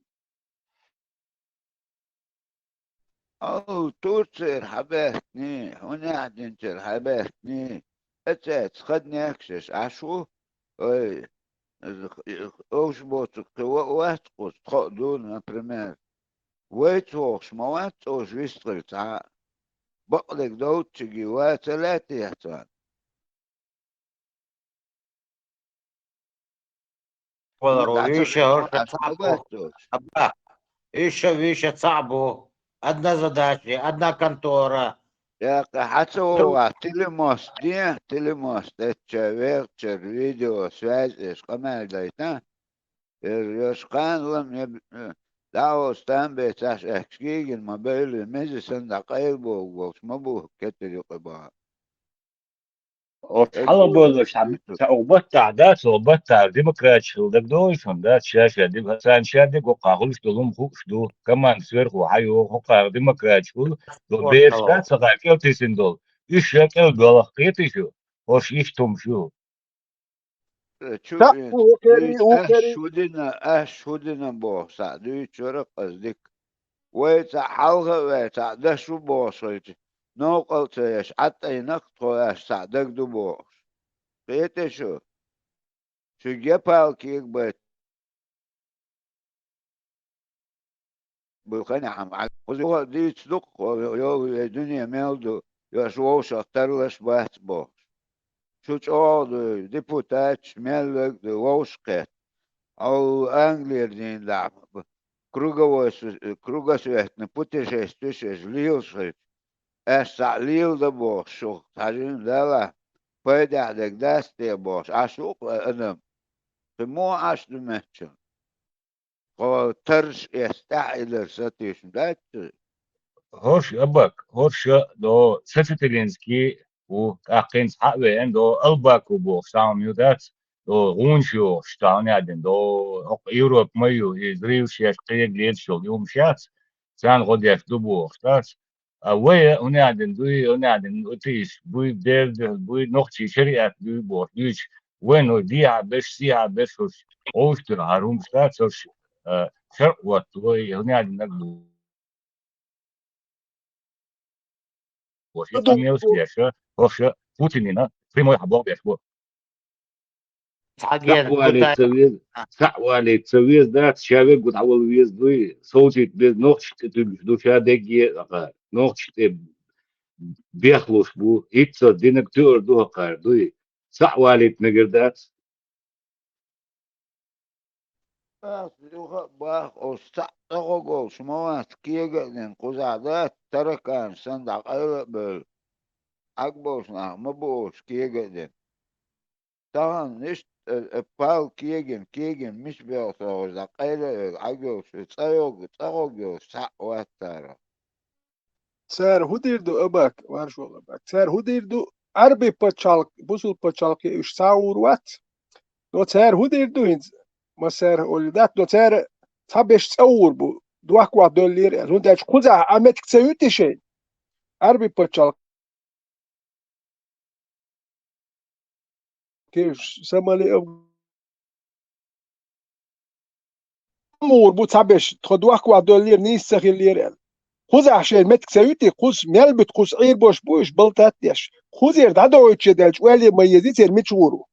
Ау, Турцера хьабаьхкиний, хьуна яхьдинчара хьабаьхкиний, эцаьца хаднехкашаш Ӏаш ву, ой, овш боцу кхин вац кхуз, тхо а ду, например. Вайца вохуш ма вац цӀоза вистхир цхьа а. Бакъдерг довцчиге ва ца лаьттехь царна. Валаро, виша хӀорша цхьаъ бу. Абба. Иша виша цхьаъ бу. Одна задача, одна контора. Яккха хьаца вогӀа телемост де, телемост эцча вехачара видео связь еш къамел дайта. Эр йош кханалам я дӀао стам бецаш аьхкаш гийгина ма бевли, мези сан дӀа къайлабогу волуш ма бу кетар юкъа баха. Ош хьалабойлаш ца угӀу баттахь дац, оха баттахь демократиш хила дагадогӀуш хӀун дац, ша-ша дим, царна ша диг хӀокхахь хуьлуш долу хӀума хууш ду, команда сверху хьайогӀу, хӀокхара демократиш хуьлу, до бераш дац, хӀокхара кӀелтисина долу. Уьш ша кӀел доьлху кхетий шу, ош иштта хӀумаш ю. Чу аш хӀу дина, аш хӀу дина боху схьа дуьйцура ас дика. Вай цхьа хьалха а вай цхьа даш ву бохуш хилча, новкъал а ца еш, Ӏаттайнах тхо аш цхьа даг ду бохуш. Кхетий шу? Шу гепал кег байт. Бу ханахьа Ӏа. Кхуза юха а дийца ду-кх, хьо йолу вай дуьне мел ду, йош вовшах тарлаш бац бохуш. Шу чӀогӀа дуй, депутаташ, мел верг а дуй, вовшахкхетта. Хьо Англера дийна дахьа, круговой с-, кругосветный путешествие еш лелаш хилча, аш цхьаъ леладан бохуш шух, хьажин далахь, пайдехь дерг дац те бохуш, Ӏаш ву-кх адам. Кхин муха Ӏаш ду меттачун? Тхо тарш эс тӀаьхьа илар сатийшна дац цуьнан? ХӀорш, Абак, хӀорша до Сацителинский ву, тӀаккха хӀинца хьа а веана, до Албаку бохуш цхьа хӀума ю дац, до гӀунаш йохуш цхьа хӀума яьдина, до хӀокху Европа ма ю, и взрываш еш кхега лелаш йолу юмаш яц, царна гӀо деш ду бохуш дац. А вай хӀума яьдина дуй, хӀума яьдина, оцу иштта буй, берда, буй, нохчий шариат дуй бохуш дуьйцуш, вайн хӀу дехьа берш, сехьа берш, хӀуш гӀовш тера хӀара хӀумаш дац, хӀуш, а, шаръ ватта вай, хӀума яьдинарг ду. Ош и къамелаш деш, хӀорш Путинина прямой хьан боху беш бу. Цхьа гена Саъ валийта ца веза, саъ валийта ца веза дац, ша вегга дӀавала веза дуй, совцийта беза нохчашна тӀе туьгуш ду, ша дегге а хӀокхара, нохчашна тӀе бехлуш бу, хӀинцца динарг туьар ду хӀокхара дуй. Саъ валийта мегар дац. Ас юха а бах, оцу цхьаъ цӀа гӀо голуш ма вац, кега а дина, кхузахь дац, тараканаш санна дӀакъайла а бевлла, Ӏаг болуш нах ма бу оцу кега а дина. Тахана иштта, э, э, пал кегина, кегина мича бевлла сохуш дӀакъайла а вевлла, Ӏаг йолуш, цӀа йогу, цӀа гӀо йолуш цхьаъ вац цара. Цара хӀун дийр ду, Абак, маршалла Абак? Цара хӀун дийр ду? Ӏарби пачхьалкх, бусул пачхьалкхе уьш схьа а гӀур вац. Но цара хӀун дийр ду хӀинца? Массара а олий дац, но цара цхьаберш цӀа гӀур бу, дохко ваха доьллера аьлла. ХӀунда аьлча кхузахь Ӏа меттиг ца юьтий шайна? Ӏарби пачхьалкх Кеш, Сомали, Аф-, мур бу цхьаберш, тхо дохко ваха доьллера, нийса ца хиллера аьлла. Кхузахь шайн меттиг ца юьтий, кхуза мел буьту, кхуза Ӏийр бош бу уьш, балтат а деш. Кхузера дӀадоуьйтуш даьлча, ойла ма езий, церан мича гӀур ву.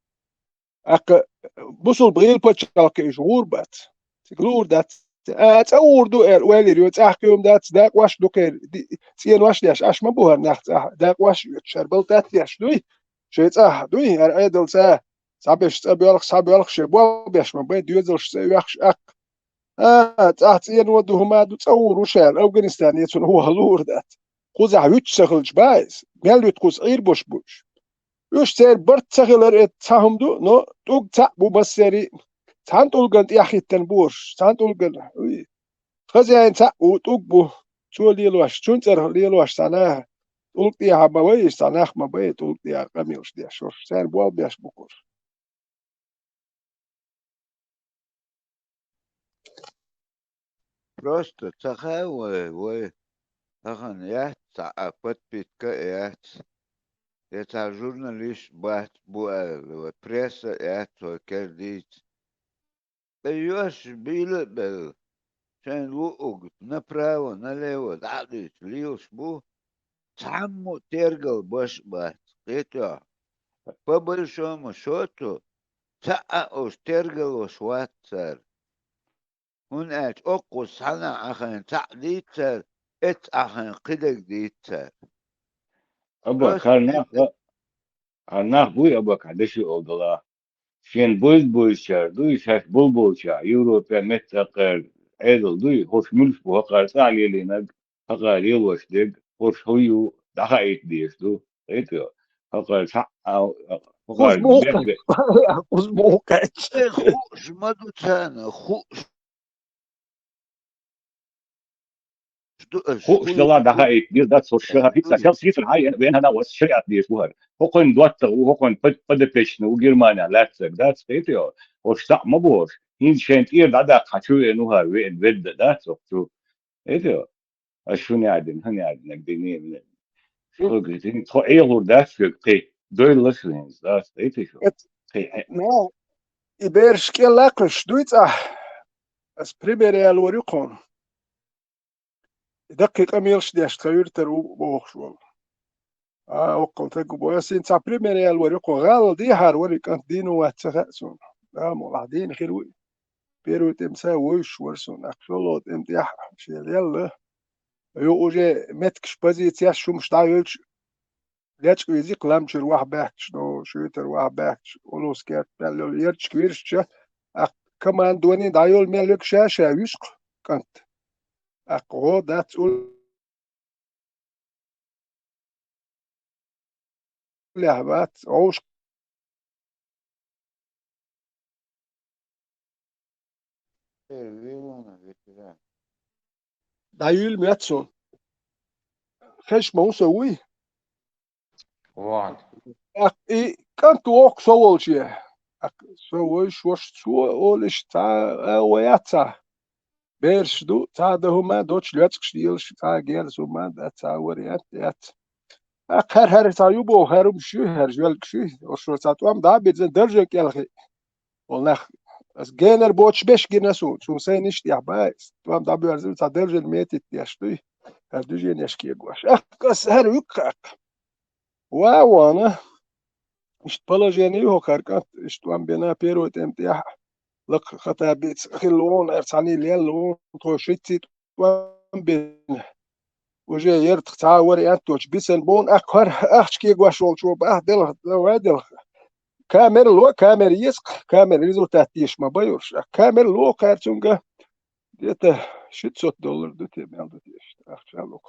ТӀаккха бусулба гӀийла пачхьалкхе уьш гӀур бац. Цига луур дац. А, цӀа гӀур ду, аьлла, ойла йир ю, цӀахь кхин хӀума дац, дакъош а ду кхеран, ди-, цӀенош а деш, Ӏаш ма бу хӀара нах цӀахь, дакъош а оьцуш, хӀара балтат а деш дуй, шайн цӀахь дуй, хӀара Ӏедал цӀа, цхьаберш цӀа боьлху, схьабоьлху, шайн болх беш ма бай, доьзалш цӀа оьхуш аккха. А, цӀахь цӀено ду, хӀума ду, цӀа гӀур ву ша аьлла, Афганистане цунна ваха луур дац. Кхузахь вуьтуш ца хилча бан иза, мел вуьту кхуза Ӏийр бош бу уьш. Уьш церан барт ца хилар, эцца цхьа хӀума ду, но тӀулг цхьаъ бу массерий а. Цхьана тӀулгана тӀехь хӀиттина бу уьш, цхьана тӀулгана. Уй. Хозяин цхьаъ ву, тӀулг бу. Цо лелош, цуьнан цӀарах лелош цхьа наха. ТӀулг тӀехьа ма вай, цхьа нах ма бай, тӀулг тӀехьа къамелаш деш уьш. Церан болх беш бу кхуш. Просто ца хаьа вай, вай тахана яц цхьа а подпитка а яц, я цхьа журналист бац бу аьлла, вай пресса а яц вай кердийца. Ткъа йош бийла а белла, шайна луъург направо, налево дӀа а дуьйцуш лелаш бу, цхьаммо а тергал беш а бац, кхетий хьо. По большому счёту, цхьа а уьш тергалош вац цара. ХӀунда аьлча оккхуза цхьанна ахь хьайна цхьаъ дийццара, эцца ахь хьайна кхидерг дийццара. Абакар нах, а нах буй, Абакар деши олдала. Шен буйз-буйзчара дуй, шаьш болболча, Европе меттакъер Ӏедал дуй, хӀорш муьлш бу хӀокхара цӀа а лелийнарг, хӀокхара лелош дерг, хӀорш хӀу ю, дӀахаийта дезаш ду. Кхетий хьо? ХӀокхара цхьаъ а, хӀокхара бехбе- Кхуза муха кхаьчча. Э, хууш ма ду царна, хууш ду аш. Хууш дала дӀахаийта деза дац, хӀорш шаьш хӀицца, шаьш сийсара хьайна, вен хьана вас шариат дезаш бу хӀара. ХӀокхуьнан доттагӀа ву, хӀокхуьнан под-, подопечный ву Германия лаьцнарг дац, кхетий хьо? ХӀорш цхьаъ ма бу хӀорш. ХӀинца шайна тӀера дӀадаккха хьан чу веана ву хӀара, веана ведда дац хӀокху чу. Кхетий хьо? Аш хӀун яьдина, хӀун яьдинарг дийна. Тхо Ӏехур дац шуьга кхин, дойлалаш вайна, дац, кхетий шу? Кхин, э, ну, и бераш кӀел лакхаш дуй цӀахь? Ас пример ялор ю кхуна. И даккхий къамелаш деш тхан юьртара ву бохуш волу. А, оккхал таг бу. Ас хӀинца цхьа пример ялор ю кхуна. ГӀалла дехьара вара и кӀант, дийна вац ца хаьа суна. А, мукъахь дийна хир ву и. Первый тӀемца вуьйш вара суна, тӀаккха шолгӀа тӀем тӀехь шен лелла. Ю уже меттигаш, позицияш хӀумаш дӀайоьлча, лечкъа везийкх лам чуьра ваха баьхкаш, но шуьйтара ваха баьхкаш, улус керт мел йолу ярчиг виршича, тӀаккха командование дӀайолу мел вега ша-ша вуьсу кху кӀант. ТӀаккха гӀо дац у лехь вац, вовшах дӀаюьйла моьтту суна. Хезаш ма ву со вуй? Вот. ТӀаккха и кӀант воккху со волче. ТӀаккха со вайша ваша цо олуш цхьа а вай яц цхьа. Бераш ду, цхьа а дан хӀума, доцу лоьцкъаш лелаш, цхьа а герз хӀума дац, цхьа а вариант яц. ТӀаккха хӀара-хӀара цхьа ю боху, хӀара хӀумаш ю, хӀара жоьлгаш ю, оцу шо цхьа тӀом дӀа а бирзина, даржан кӀелхи. Ола нах, ас генар боцуш беш гина суна, суна сайна иштта тӀехь баьхьа, тӀом дӀабоьрзина, цхьа даржан метит деш дуй, хӀара дуьженеш кегош. ТӀаккха ас хӀара вуьгу хаьа. Ва, вана, иштта положение ю хӀокхара кӀант, иштта тӀом бина первый тӀем тӀехь, лакха хата биц хилла вон, эр цхьаний лелла вон, тхо шицций тӀом бина. Уже яртах цхьа а вариант доцуш бисина бу, ахкхар ахча кегош волчо бахьа делха, давай делха. Камера ло, камера еза, камера результат деша ма байурш. Камера ло кхаьрцунга, где-то шестьсот доллар ду те, мел ду те, иштта ахча ло.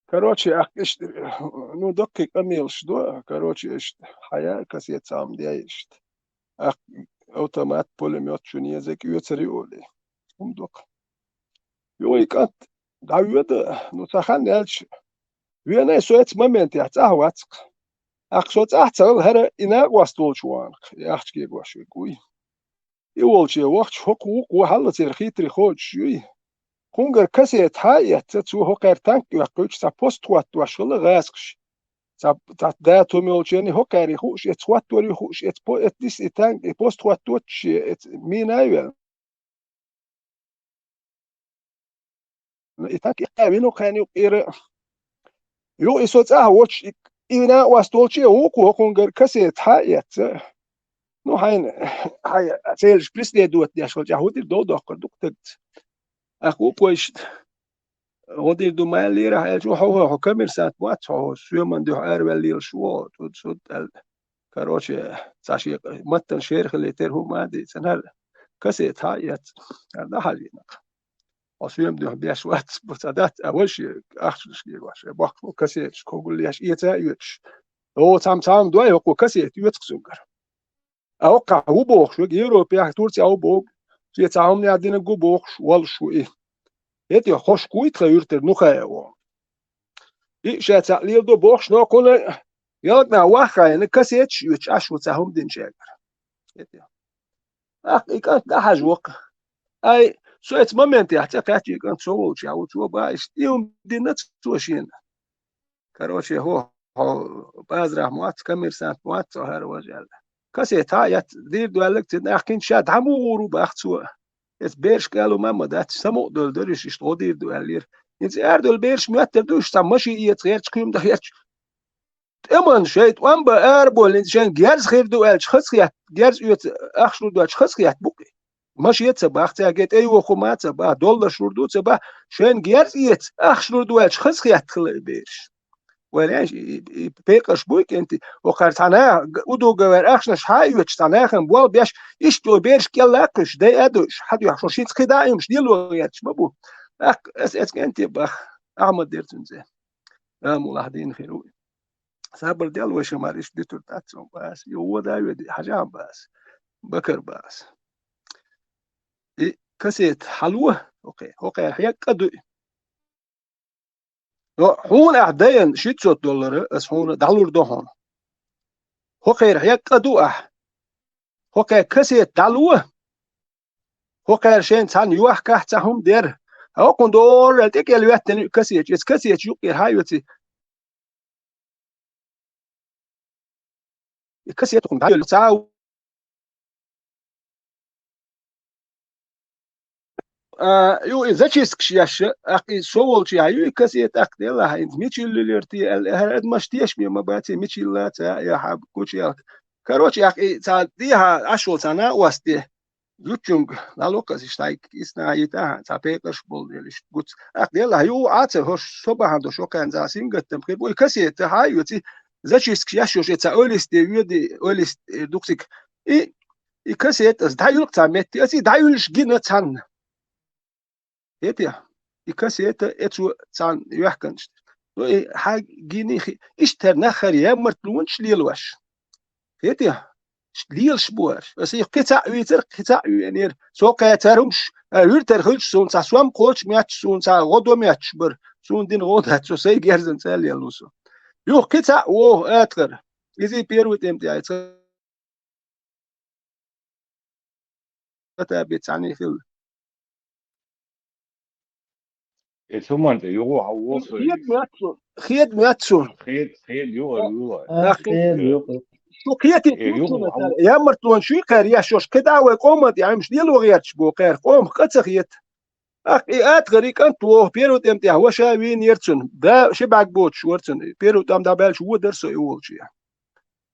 Короче, ах, иштта, ну, даккхий къамелаш ду, короче, иштта, хьая, кассета цхьа хӀума де иштта. Ах, автомат, пулемёт чун еза, оьцур ю олий. ХӀума дукха. Юй кӀант, дӀавоьду, ну, цхьа хан яьлча, венай со эцу моментехь цӀахь вац-кх. Ах, со цӀахь ца хилла, хӀара и накъост волчу ванах, и ахча кегош верг вуй. И волче вахча, хӀокху вукхо хьаллацара хийтарий кхочуш юй. Кхунгара кассета хьа а эцна, цо хӀокхара танк а йоккхуьйтуш, цхьа пост хӀоттош хилла гӀазкхаша. Цхьа, цхьа датум йолчерний хӀокхаьрий хууш эцна, хӀоттор ю хууш эцна, по-, эцна дис и танк, и пост хӀотточуье эцна, мина а ваьлла. Ну, и так и вино кхаьна юкъера. Юкъа и со цӀахь воцуш, и, и накъост волче а вукхо хӀокхунгара кассета хьа а эцна. Ну, хьайна, хьайн целаш преследовать деш волчохь хӀун дийр дов доккхур ду-кх тагца. Ах, ву пойшт. ГӀо дийр ду ма аьллера, аьлча, хьо, хьо, хьо коммерсант вац, хьо, хьо соьман дуьхьа араваьлла лелаш ву, цуд, цуд, аьлла. Короче, цхьа шен маттана шера хилийтира хӀума а дийцина, хӀара кассета хьа а эцна, хӀара дӀахьажийнакх. Хьо соьман дуьхьа беш вац, бу ца дац, а вай шен ахчанаш гегош, боккхуш ву кассеташ когуллеш, эца а оьцуш. О, цхьамма, цхьамма дой, хӀокхо кассета оьцу-кх цуьнгара. А хӀокхахь ву бохуш, вега Европехь, Турцехь ву боху, шен цхьа хӀуманехь динарг ву бохуш, волуш ву и. ХӀетте хӀошка вуй тхан юьртара Нухая вон. И ша цхьаъ леладо бохуш, но кхунна ялакнахь ваххайна кассеташ а оьцуш, Ӏаш ву цхьа хӀума динчаьргара. ХӀетте. Ах, и кӀант дӀахьажа воккха. Ай, со эцу моментехь цӀе кхаьчча, и кӀант со волчохь ву, цо баьхьа иштта, и хӀума дина цо шена. Короче, хӀо, хьо базарахь ма вац, коммерсант ма вац, цо хӀара важа аьлла. Кассета хьа а эцна, дийр ду аьлларг ца дина, ахкхинчу ша дӀа муха гӀур ву баха цо. Эцу берашка аьлла хӀума а ма дац, самукъадевлла дара уьш, иштта гӀо дийр ду аьллера. ХӀинца арадевлла бераш моьттур ду уьш, цхьа машин эца гӀерташ, кхуьйма дан гӀерташ. ТӀеман шайн тӀом бан арабевлла, хӀинца шайн герз хир ду аьлча, хазахетта, герз оьцу ахча лур ду аьлча, хазахетта бу-кх и. Машен а ца баха цаьрга, тӀейоху хӀума а ца баха, долларш лур ду а ца баха, шайна герз эца, ахча лур ду аьлча, хазахетта хила и бераш. Вай лаьш, и, и, и пекъарш буй кӀентий, хӀокхара цхьа наха, удугавер ахчанаш хьа а оьцуш, цхьа нахана болх беш, иштта йолу бераш кӀелла а кхуьйсуш, дай а дуьйш, хьан дуьхьа шо шица кхидӀа а йимаш, лело гӀерташ ма бу. ТӀаккха ас эцу кӀентий баха, Ахьмад дира цуьнан цӀе. Амулахь дийна хир ву. Сабар дел вайша мара иштта дитур дац цунга баха ас. Йо, вода а веди, хьажахьа баха ас. Бакар баха ас. И кассета хьало, хӀокхе, хӀокхера хьекъа дуй. Но хьуна ахь дайан шиццот доллара, ас хьуна дӀалур до хьуна. ХӀокхера хьекъа ду ахь. ХӀокхе кассета дӀало. ХӀокхера шайна цхьаьна йохкахь цхьа хӀума дер. ХӀокхунна дора тӀекӀел веттина кассеташ. Эца кассеташ юккъера хьан а йоций? И кассета хӀума дӀайолу ца. А, ю, и зачисткаш еш, ах, и со волчу яхь ю, и кассета, ах, делахь, хӀинца мича йиллира те аьлла, хӀара адамаш тешаме ма бац, и мича йилла ца, я хьа гучуялта. Короче, ах, и ца дехьа, Ӏаш волу ца накъост де. Зудчуьнга, лалокхаза иштта хьайга, иза нахьа йита, цхьа пекъарш болу дела, иштта гуц. Ах, делахь, ю, Ӏа ца хӀорш, со бахьана долуш, окхарна цхьа сингаттам хир бу, и кассета хьан а йоций, зачисткаш еш йолуш, и ца ойлист де, воьди, ойлист, э, дукха цига. И, и кассета ас дӀаюллу цхьа метте, ас и дӀаюллуш гина цхьанна. ХӀетте, и кассета эцо цхьана йоьхканаш. Ну, и хьан гини хи-, иштта хӀара нах хӀара ямартлонаш лелош. ХӀетте, лелаш бу хӀара. Аса и кхин цхьаъ вийцар, кхин цхьаъ веанера. Со кхаьчара хӀумаш, а, виртара хилча суна цхьа сом кхочуш моьттуш, суна цхьа гӀо до моьттуш бара. Суна дина гӀо дац, со сайн герзан цӀа лелло со. Юха кхин цхьаъ вогӀу атагӀара. Иза и первый тӀем тӀехь, и ца хӀета бен цхьаьний хилла. Э, цу ман тӀе юха хьан ву со хед моьтту, хед моьтту. Хед, хед юха, юха. А, хед юха. Шу кхетий, э, юха, ямартлон шуй кхаьр, я шош кхидӀа вай къоман тӀе Ӏимаш лело гӀерташ бу кхаьр, къомах къа ца хета. Ах, и атагӀара и кӀант вогӀу, первый тӀем тӀехь ваша вийнера цунна. Да, ши бӀаьрг боцуш вара цунна. Первый тӀом дӀабаьлча вон дара со и волчу.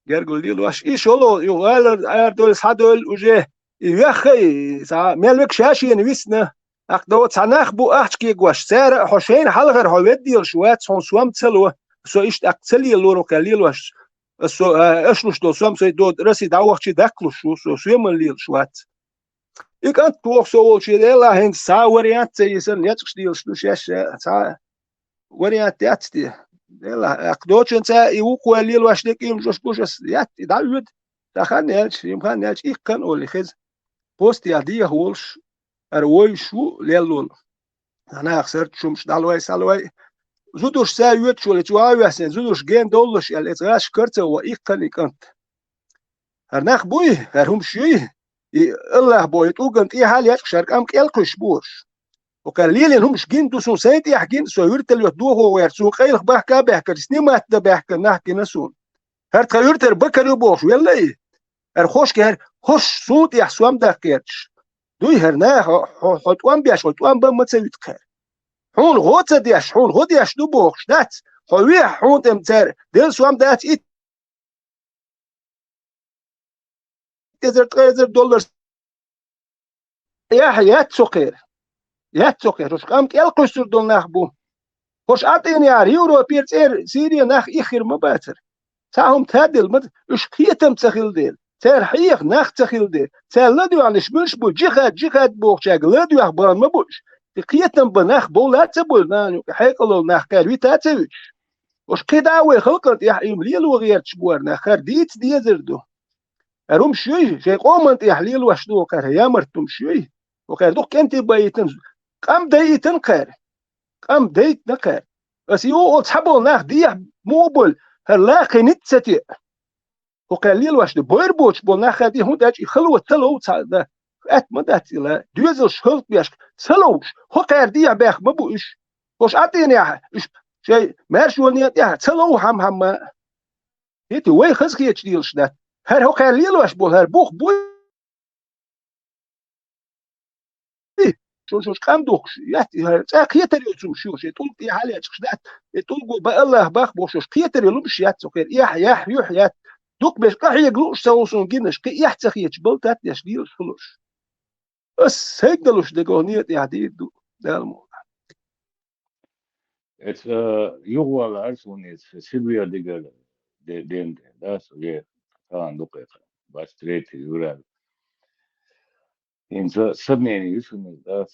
Гергал лелош, и шолгӀа, и гӀалара арадойла, схьадойла уже, и вехха, и цхьа мел век ша-шена висна. Ах, до цхьа нах бу ахча кегош, цара а хьо шайна хьалхара хьо ведделаш вац, хьуна сом ца ло, со иштта аккха ца лелоро кхел лелош. Ас со, а, ашлуш долу сом сай дода Россия дӀавахчий даккхалуш ву, со соьмал лелаш вац. И кӀант тоху со волчу, Делахь, хӀинца цхьа а вариант ца йисан, нечкъаш дийлаш ду шаьш, цхьа а вариант яц те. Делахь, аккха дочун ца и вукхо лелош де кӀиймаш бу шас, яц и дӀа а оьду. Ца хан яьлча, йим хан яьлча, иккхан олий хеза. Постехь деха волуш, ара войуш ву леллуна. Наха сарт шумаш дӀалой, салой. Зудуш ца оьцуш вале, чу а ваьссина, зудуш ген доллуш аьлла, эца гӀаш карца ван иккхан и кӀант. ХӀара нах буй, хӀара хӀумаш юй, и Аллах бо, и тӀулган тӀехьа а лечкъаш, хӀара кӀам кӀел кхуьйсуш бу уьш. Окхара лелийна хӀумаш гина ду суна, сайн тӀехь гина, со вертолёт дохо гӀерта, суна къайлах бахка а баьхкара, снимать дан баьхкара нах гина суна. ХӀара тхан вертолёт бакар ю бохуш, велла и? ХӀара хошка хӀара, хӀорш суна тӀехь сом даккха гӀерташ. Дуй хӀара наха, хьо, хьо, хьо тӀом беш, хьо тӀом бан ма ца витхара. Хьуна гӀо ца деш, хьуна гӀо деш ду бохуш, дац? Хьо вехьа хьуна тӀем цара, дел сом дац ит эзар, ткъа эзар доллар. Яхь, яц цо кхера. Яц цо кхера. ХӀорш къам кӀел кхуьссур долу нах бу. ХӀорш ӀатӀийна яхьара, Европера цӀера, Сирия нах иххир ма бацара. Цхьа хӀума тадделла ма ца, уьш кхетам ца хилла дела, цара хьеха нах ца хилла дела, цара ладоьгӀнаш муьлш бу, джихад, джихад бохучаьрга ладоьгӀна бан ма бу уьш. И кхетам бан нах бовла а ца бойла, нана юкъа хьекъалол нах кхаьр вита а ца вуьтуш. Уьш кхидӀа а вай халкъан тӀехь ийма лело гӀерташ бу хӀара нах, хӀара дийца дезар ду. ХӀара хӀумаш юй, шайн къоман тӀехь лелош ду хӀара ямарт хӀумаш юй. ХӀара дукха кӀентий баийтина, къам дайийтина кхара. Къам дайтина кхара. Аса и оха цхьаболу нах дехьа муха бойла, хӀара лакхий ницкъ ца теа. ХӀокхаьрла лелош ду, бойр боцуш болу нах хадий, хӀунда аьлча и хало ца лов цхьа а дан. Атта ма дац ила, доьзалш халкъ беш, ца ловш, хӀокхаьрла дехьа баьхна ма бу уьш. ХӀорш ӀатӀийнехь, уьш шайн маьршонан тӀехь ца лов хьама-хьамма. ХӀетий, вай хазахеташ лелаш дац. ХӀара хӀокхаьрла лелош болу, хӀара бух буй. Шо, шо, шо къам духкуш, яц, цӀа кхетар йоцу шу, шен тӀулг тӀе хьалечкъаш дац, и тӀулго бан Аллах бах бохуш, шо кхетар йолу лумаш яц цо кхера, эхь, яхь, юьхь яц. Дукха беш къахьега лууш ца гӀусун гинаш, кхин эхь ца хеташ, балтат деш лелаш хуьлуш. Ас сайгдалуш дегох некъа тӀехь дийр ду, Дала мукъ лахь. Эца, э, юхавала ар суна иза, Сибре дигара де-, ден де, да, со ве, тахана дукха бац третий юрал. ХӀинца сомнение ю шуна, да,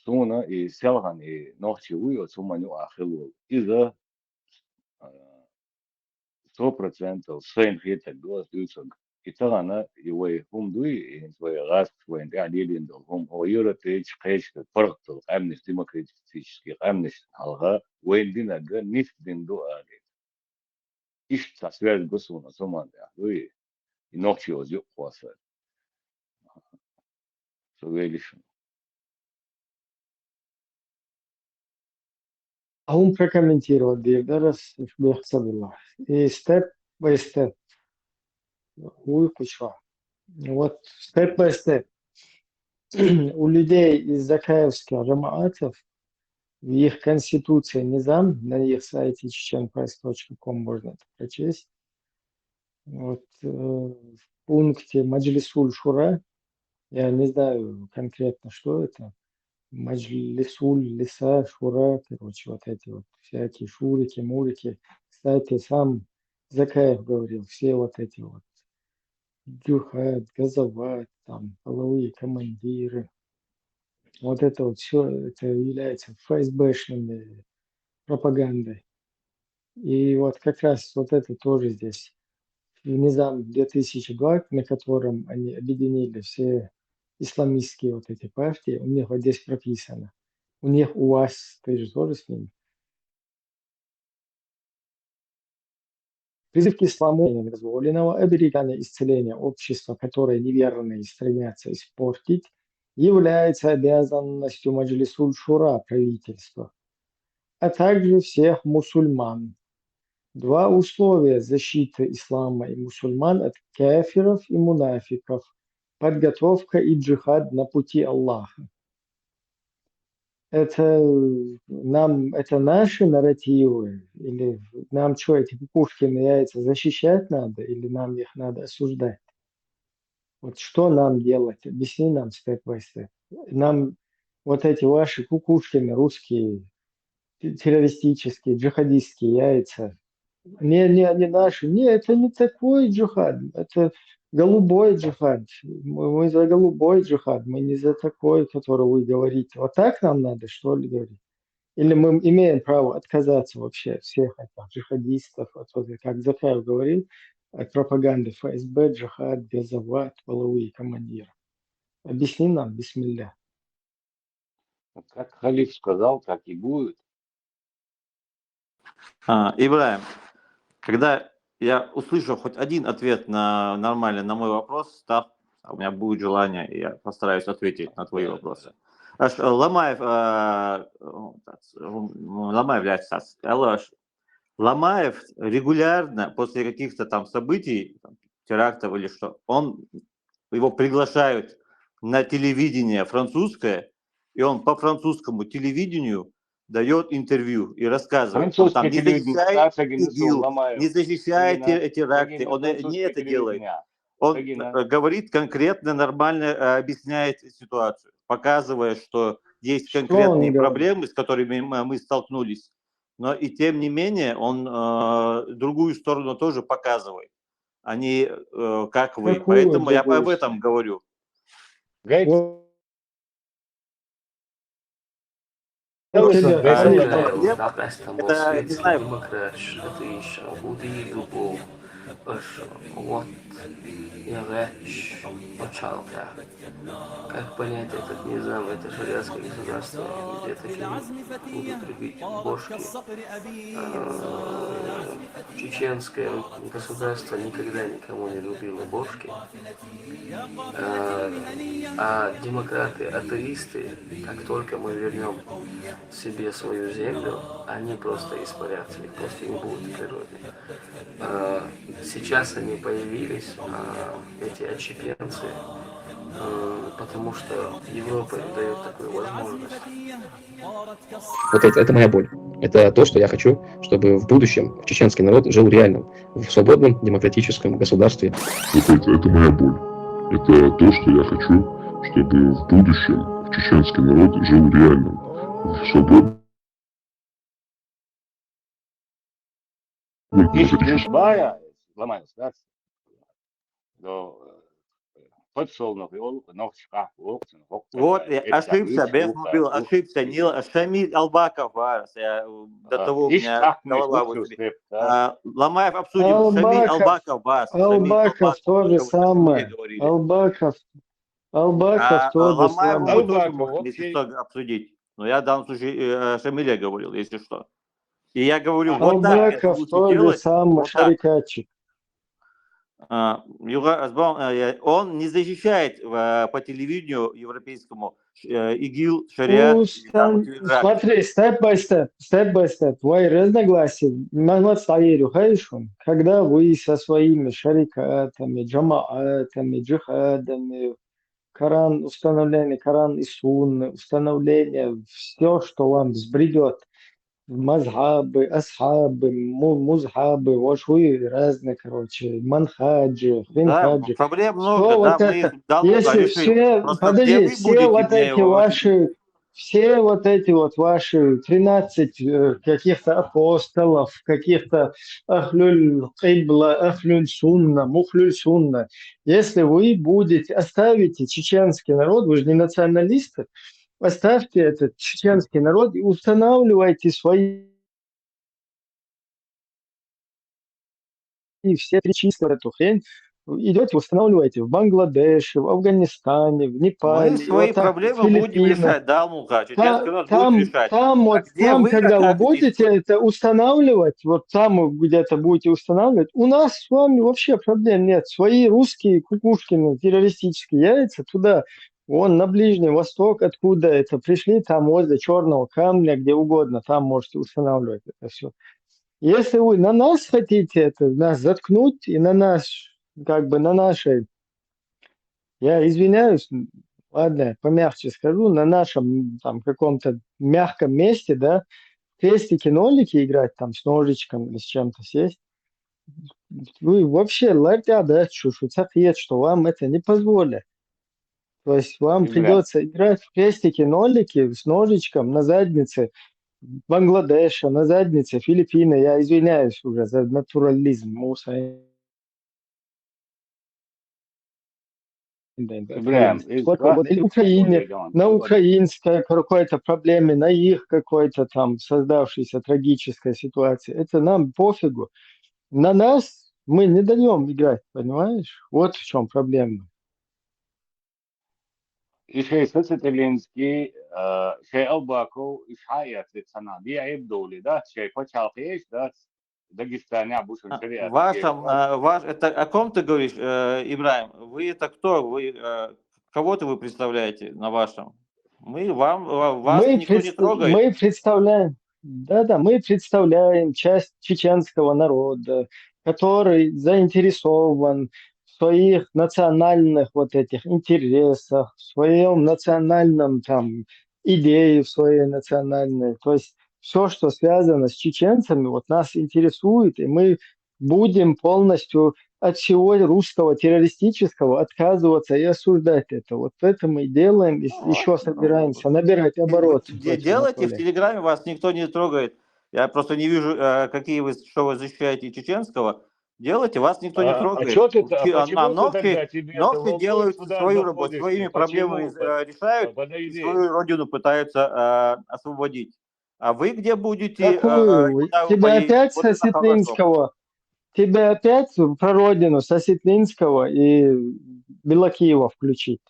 суна и селхана и нохчи ву, оцу хӀуманна юкъахь хилла волу. Иза, э, сто процентов сайна хетарг ду ас дуьйцург. И тахана, и вай хӀума дуй, и хӀинца вай гӀазкхаша вайна тӀехь лелийна долу хӀума, хӀо Европерчу, кхечу паргӀатдолу къаьмнаш, демократический къаьмнаш хьалха вайна динарг нисдина ду аьлла. Иштта цхьа связь го суна оцу хӀуманна тӀехь, дуй, и нохчи оза юкъахоссар. Со вели шуна. А хӀума прокомментировать дийр дара ас, уьш бехк ца билла. И step by step. Вуй кхучо. Вот step by step. У людей из закаевских жамаатов в их конституции низам, на их сайте чеченпресс точка ком можно это прочесть. Вот, э, в пункте Маджлисуль Шура, я не знаю конкретно, что это, Маджлисуль Лиса Шура, короче, вот эти вот всякие шурики, мурики. Кстати, сам Закаев говорил, все вот эти вот джухад, газават, там, полевые командиры. Вот это вот все, это является ФСБшными пропагандой. И вот как раз вот это тоже здесь. Низам две тысячи два, на котором они объединили все исламистские вот эти партии, у них вот здесь прописано. У них, у вас, ты же тоже с ними. Призыв к исламу дозволено, оберегание, исцеление общества, которое неверные стремятся испортить, является обязанностью Маджлисуль Шура, правительства, а также всех мусульман. Два условия защиты ислама и мусульман от кафиров и мунафиков: подготовка и джихад на пути Аллаха. Это нам, это наши нарративы? Или нам что, эти Кукушкины яйца защищать надо, или нам их надо осуждать? Вот что нам делать? Объясни нам step by step. Нам вот эти ваши Кукушкины русские, те- террористические, джихадистские яйца. Не, не, они наши. Не, это не такой джихад. Это голубой джихад. Мы, мы за голубой джихад. Мы не за такой, который вы говорите. Вот так нам надо, что ли, говорить? Или мы имеем право отказаться вообще от всех этих джихадистов, от, вот, как Закаев говорил, от пропаганды Ф С Б, джихад, газават, полевые командиры? Объясни нам, бисмилля. Как халиф сказал, так и будет. А, Ибраим, когда я услышу хоть один ответ на нормальный на мой вопрос, так у меня будет желание, и я постараюсь ответить на твои вопросы. Аш, э, Ламаев, э, э, Ламаев является, Ламаев регулярно после каких-то там событий, там, терактов или что, он его приглашают на телевидение французское, и он по французскому телевидению дает интервью и рассказывает, он там не защищает ИГИЛ, не защищает теракты, он не это делает. Он э, говорит конкретно, нормально э, объясняет ситуацию, показывая, что есть конкретные проблемы, с которыми мы столкнулись. Но и тем не менее, он э, другую сторону тоже показывает. Они э, как вы. Поэтому я об этом говорю. Даҕастан, бэйэтэ улахан. Даҕастан, ол светский демократ, атеист, ол куутуйу дуу, өр, уот, эҕээч, патшалка. Как понять этот низам, это шариатское государство, где такие будут любить бошки? Чеченское государство никогда никому не любило бошки. А демократы, атеисты, как только мы вернем себе свою землю, они просто испарятся, их просто не будет в природе. А сейчас они появились, а, эти отщепенцы, а, потому что Европа им дает такую возможность. Вот это, это моя боль. Это то, что я хочу, чтобы в будущем чеченский народ жил реальным, в свободном демократическом государстве. Вот это, это моя боль. Это то, что я хочу, чтобы в будущем чеченский народ жил реальным, в свободном Иш, иш бая, ламайс, да? До подсолнух, ол нохчка, ол. Вот, я ошибся, без мобил, ошибся. Не Шамиль Албаков, а, до того у меня голова выстрелила. Ламаев обсудил, Шамиль Албаков, а, Албаков то же самое. Албаков, Албаков то же самое. Обсудить. Но я в данном случае э, Шамиле говорил, если что. И я говорю, вот так. Албаков то же самое, шарикатчик. А, Юга Азбан, э, он не защищает э, по телевидению европейскому э, ИГИЛ, шариат. Смотри, step by step, step by step. Вай разногласия. Махмад Саиру, хорошо. Когда вы со своими шарикатами, джамаатами, джихадами, Коран, установление Коран и Сунны, установление, все, что вам взбредет, мазхабы, асхабы, музхабы, вот вы разные, короче, манхаджи, хинхаджи. Да, проблем много, да, мы их давно решили. Все, подожди, все вот эти ваши все вот эти вот ваши тринадцать э, каких-то апостолов, каких-то ахлюль кибла, ахлюль сунна, мухлюль сунна, если вы будете, оставите чеченский народ, вы же не националисты, оставьте этот чеченский народ и устанавливайте свои и все три числа эту хрень, идете, устанавливаете в Бангладеше, в Афганистане, в Непале, Мы свои вот так, проблемы будем Филиппины. Решать, да, Лука? Чеченская Там, народ будет там, решать. Там, А вот, где там, вы когда вы окажетесь? Будете это устанавливать, вот там вы где-то будете устанавливать, у нас с вами вообще проблем нет. Свои русские кукушкины, террористические яйца туда, вон на Ближний Восток, откуда это пришли, там возле Черного Камня, где угодно, там можете устанавливать это все. Если вы на нас хотите это, нас заткнуть и на нас, как бы на нашей, я извиняюсь, ладно, помягче скажу, на нашем там каком-то мягком месте, да, в крестики-нолики играть там с ножичком или с чем-то сесть, вы вообще ларьте, да, чушь, что вам это не позволят. То есть вам Игра. Придется играть в крестики-нолики с ножичком на заднице Бангладеша, на заднице Филиппины. Я извиняюсь уже за натурализм. Муса. Ибрагим, из Вот, ва- вот и Украине, Hold on, на hold on. Украинской какой-то проблеме, на их какой-то там создавшейся трагической ситуации. Это нам пофигу. На нас мы не даем играть, понимаешь? Вот в чем проблема. Ишей Сацетелинский, э, шей Албаков, ишхая цецана, ди айб доли, да, шей пачалкеш, да, Дагестане, а бушен А, шариат. Вашем, а, ваш, это о ком ты говоришь, э, Ибрагим? Вы это кто? Вы э, кого-то вы представляете на вашем? Мы вам, ва- вас Мы, никто не пред- трогает. Мы представляем, да-да, мы представляем часть чеченского народа, который заинтересован в своих национальных вот этих интересах, в своем национальном там идее, в своей национальной. То есть все, что связано с чеченцами, вот нас интересует, и мы будем полностью от всего русского террористического отказываться и осуждать это. Вот это мы и делаем, и Ну, еще вот, ну, собираемся набирать обороты. Де- в этом Делайте в направлении. Телеграме, вас никто не трогает. Я просто не вижу, э, какие вы, что вы защищаете чеченского. Делайте, вас никто не А, а трогает. чё ты, а Чи- а, почему а ты ногти, тогда тебе ногти волнует, делают куда свою заходишь? работу, своими Почему? проблемами э, решают, Подожди. и свою родину пытаются э, освободить. А вы где будете? Какую? э, куда вы Тебя поедете? Опять Вот это хорошо. Сосветлинского? Тебя опять про родину Сосветлинского и Белокиева включить?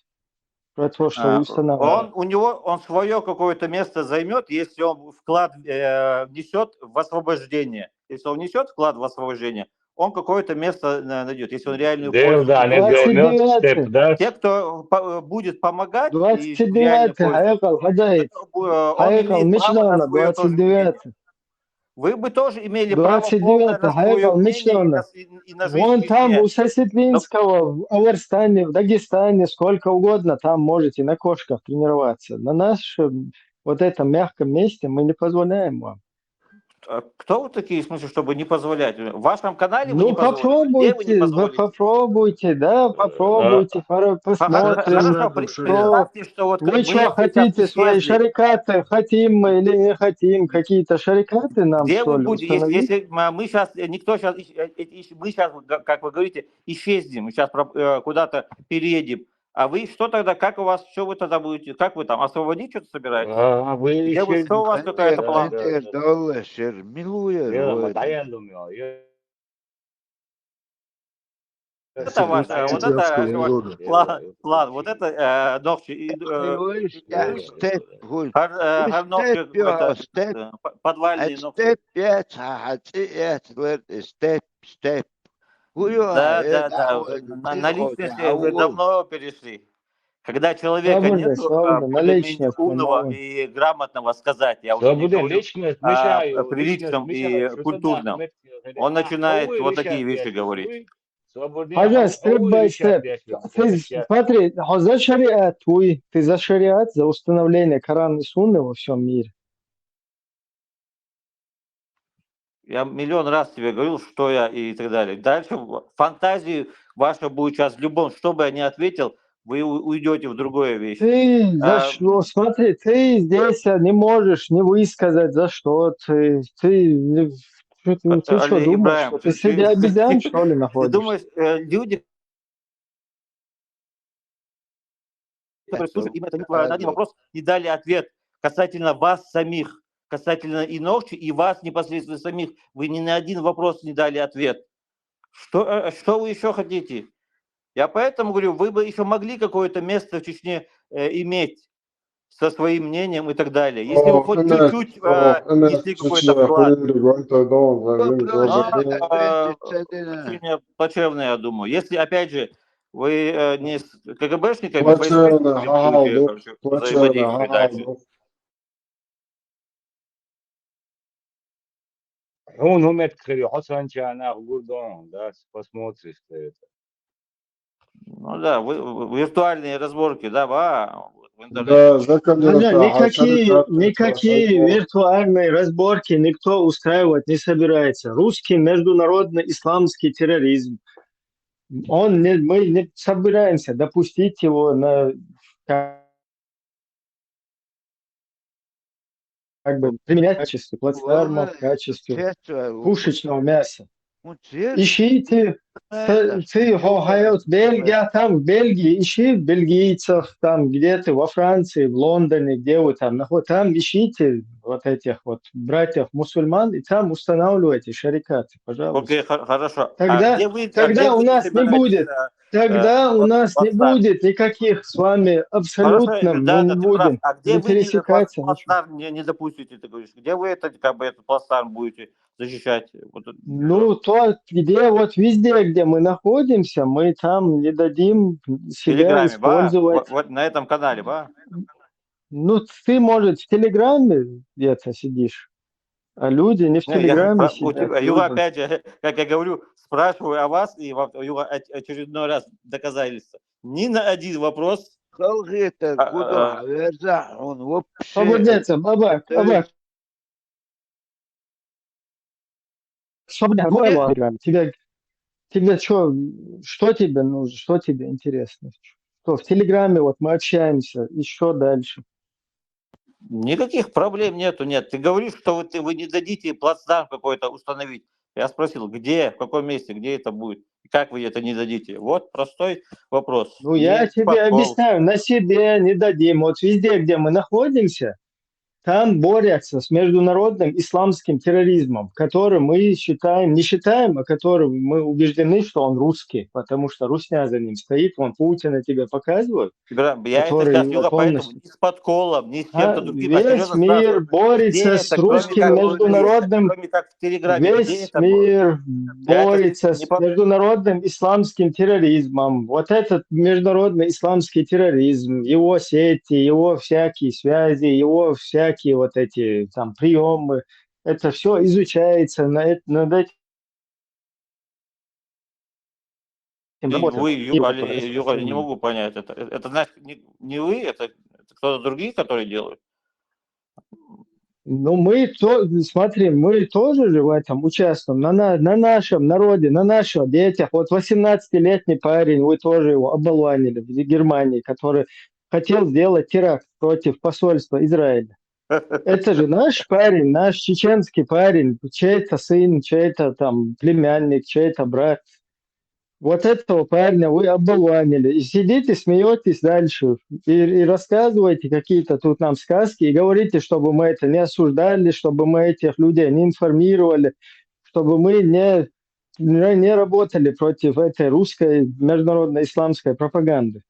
Про то, что А, устанавливают. Он у него он свое какое-то место займет, если он вклад э, внесет в освобождение. Если он внесет вклад в освобождение, он какое-то место э, найдет. Если он реальную пользу Дерда, не принесёт. займет Двадцать девятый. степ, да? Те, кто по- э, будет помогать и Двадцать реально девятый, пользуются, Хайкал, Хадай. э, он Хайкал, имеет право на Мичлана, свое тоже мнение. двадцать девятый. Вы бы тоже имели право полное Двадцать девятый, на свое Хайкал, мнение и на, Мичлана. с- и на жизнь Вон и там у смерть. Сосветлинского, в Аверстане, в Дагестане, сколько угодно, там можете на кошках тренироваться. На нашем вот этом мягком месте мы не позволяем вам. А кто вы такие, в смысле, чтобы не позволять? В вашем канале вы Ну, не позволите? Где вы не попробуйте, вы позволите? Попробуйте, да, попробуйте, пора- Ха- ха- посмотрим. Хорошо, Надо при- шею. Представьте, что вот Вы мы что сейчас хотите, свои исчезли. Шарикаты, хотим мы или не хотим, какие-то Шарикаты нам, Где что вы ли, будете, если, установить? если м- мы сейчас, никто сейчас, мы сейчас, как вы говорите, исчезнем, мы сейчас куда-то переедем. А вы что тогда, как у вас, что вы тогда будете, как вы там, освободить что-то собираетесь? А, вы Где вы, ещё что у вас, какая-то Да, план? да, Андер да. Даллашер, милуя Я вот. Даянлум, я, я. Это ваш, э, вот это, Сосветлинского э, вот, народа. план, план, вот это э, ногти, и, э, Уж, уж степ, уж, гар, э, уж гар ногти, степ, я, это, степ. э, п- подвальные Ат ногти. степ, я, ца, ат степ, я, степ. Уйо, Да, э, да, да, да. вот, На, э, на вот, личности а вы вот. Давно перешли. Когда человека Свободно, нету а, свободно, на более-менее личность, умного по-моему. И грамотного сказать, я уже не Свобода говорю личность о мешаю, приличном личность и мешаю, что культурном. Мехти, Он а, начинает овы вот такие решать вещи яши, говорить. овы свободный, Хозяин, а, step овы by решать step. яши, Ты яши. Смотри, за шариат, уй, ты за шариат, за установление Корана и Сунны во всем мире. Я миллион раз тебе говорил, что я и так далее. Дальше в- фантазии ваша будет сейчас в любом, что бы я ни ответил, вы у- уйдете в другое вещь. Ты за А, что? Смотри, ты здесь а, не можешь не высказать, за что ты. Ты, не- чё ты, ты что Али думаешь, Ибраим, что ты ты- среди ты- обезьян, ты- что ли, Ты находишься? Думаешь, э, люди, которые слушают, им это не, на один вопрос не дали ответ касательно вас самих, касательно и ногти, и вас непосредственно самих. Вы ни на один вопрос не дали ответ. Что, э, что вы еще хотите? Я поэтому говорю, вы бы еще могли какое-то место в Чечне э, иметь со своим мнением и так далее. Если вы хоть чуть-чуть э, несли какой-то вклад, а, очень плачевно, я думаю. Если, опять же, вы э, не с КГБшниками, фейсбуками будете, короче, взаимодействовать дальше. Хьуна хӀумет хири, хьо санча нах гурдон, да, посмотришь ты это. Ну да, вы- вы- виртуальные разборки, да, ба, в интернете. Да, закон Да, никакие, никакие виртуальные разборки никто устраивать не собирается. Русский международный исламский терроризм. Он не, мы не собираемся допустить его на как как бы применять в качестве плацдарма, в качестве пушечного мяса. Ишите, ци хо хайот Бельгия, там в Бельгии, ищи бельгийцев, там где ты, во Франции, в Лондоне, где вы там находитесь, там ищите вот этих вот братьев мусульман, и там устанавливайте шарикаты, пожалуйста. Окей, хо- хорошо. Тогда, а где вы, а тогда где у вы нас не собираетесь, будет, а, тогда э, у нас не плацдарм? Будет никаких с вами Хорошо, абсолютно, Эльдар, мы не ты прав. Будем А где не вы не- пересекаться. плацдарм не, не допустите, ты говоришь? Где вы этот, как бы, этот плацдарм будете защищать? Вот, э, Ну, то, где вот везде, где мы находимся, мы там не дадим себя Телеграме, ба? использовать. Вот, вот на этом канале, ба? Ну, ты, может, в Телеграме где-то сидишь, а люди не в Не, я Телеграме про- у сидят. тебя, Юга, Люди. Опять же, как я говорю, спрашиваю о вас, и вам, Юга, оч- очередной раз доказательство. Ни на один вопрос. Халхета А, а, гудо а. Верза, он вообще... Свободнее, баба, Э, баба. Свободнее, Ну, давай, ладно, тебе, тебе что, что тебе нужно, что тебе интересно? Что в Телеграме вот мы общаемся, и что дальше? Никаких проблем нету, нет. Ты говоришь, что вы, ты, вы не дадите плацдарм какой-то установить. Я спросил, где, в каком месте, где это будет, и как вы это не дадите. Вот простой вопрос. Ну, я Не тебе подкол. Объясняю, на себе не дадим. Вот везде, где мы находимся, там борются с международным исламским терроризмом, который мы считаем, не считаем, а который мы убеждены, что он русский, потому что русня за ним стоит, вон Путина тебе показывают. Бра- Я это который сейчас, его Юга, поэтому полностью- ни с подколом, ни с А, чем-то другим. Я весь серьезно мир спрашиваю, где борется это, с кроме русским как, международным, кроме как в Телеграме, где весь это будет? мир Я это борется не с по- международным исламским терроризмом. Вот этот международный исламский терроризм, его сети, его всякие связи, его всякие вот эти там приемы, это все изучается, на эт- над этим И работают. вы, И Юга, вот или- это Юга, не именно. Могу понять это. Это значит не, не вы, это, это кто-то другие, которые делают. Ну, мы то, смотри, мы тоже же в этом участвуем. На, на, на нашем народе, на наших детях. Вот восемнадцатилетний парень, вы тоже его оболванили в Германии, который хотел сделать теракт против посольства Израиля. Это же наш парень, наш чеченский парень, чей-то сын, чей-то там племянник, чей-то брат. Вот этого парня вы оболванили. И сидите, смеетесь дальше. И, и рассказываете какие-то тут нам сказки, и говорите, чтобы мы это не осуждали, чтобы мы этих людей не информировали, чтобы мы не, не, не работали против этой русской международной исламской пропаганды.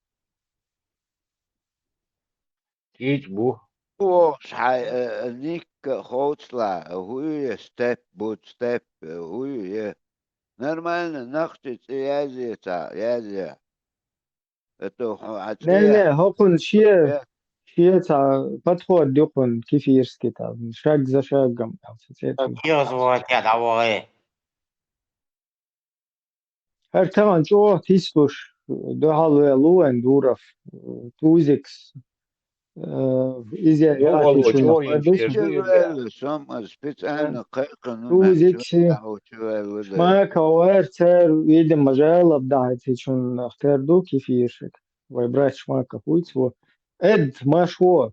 Кич бу. О, шай, э, никка хоцла, хуе, степ, бут, степ, э, хуе. Нормально, нахчи, язия, ца, язия. Это хо, а Не, не, хокун шия, шия ца подход дюкун кефирский там, шаг за шагом. Там, с этим. Киос вот я того. Артаган чо тислуш, дохал ве луэн дуров, тузикс, изя Ну, яхи Алло, чуна чего им падуш. все? Чувелы, сом, специально кайкану. Тузикси. Май кавар цер, видимо, жалоб да, ти чун ахтер ду кефиршик. Вай брат шмака хуйцво. Эд, машво.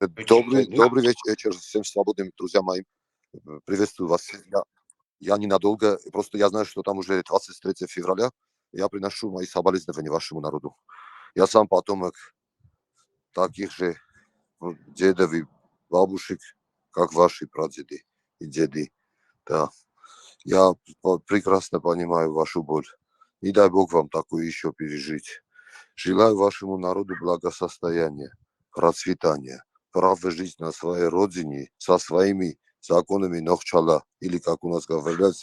Э, Добрый, добрый вечер, вечер всем свободным друзьям моим. Э, Приветствую вас всех. Я, я ненадолго, просто я знаю, что там уже двадцать третьего февраля. Я приношу мои соболезнования вашему народу. Я сам потомок таких же, м, дедов и бабушек, как ваши прадеды и деды. Да. Я по- прекрасно понимаю вашу боль. Не дай Бог вам такое еще пережить. Желаю вашему народу благосостояния, процветания, право жить на своей родине со своими законами Нохчала, или, как у нас говорят,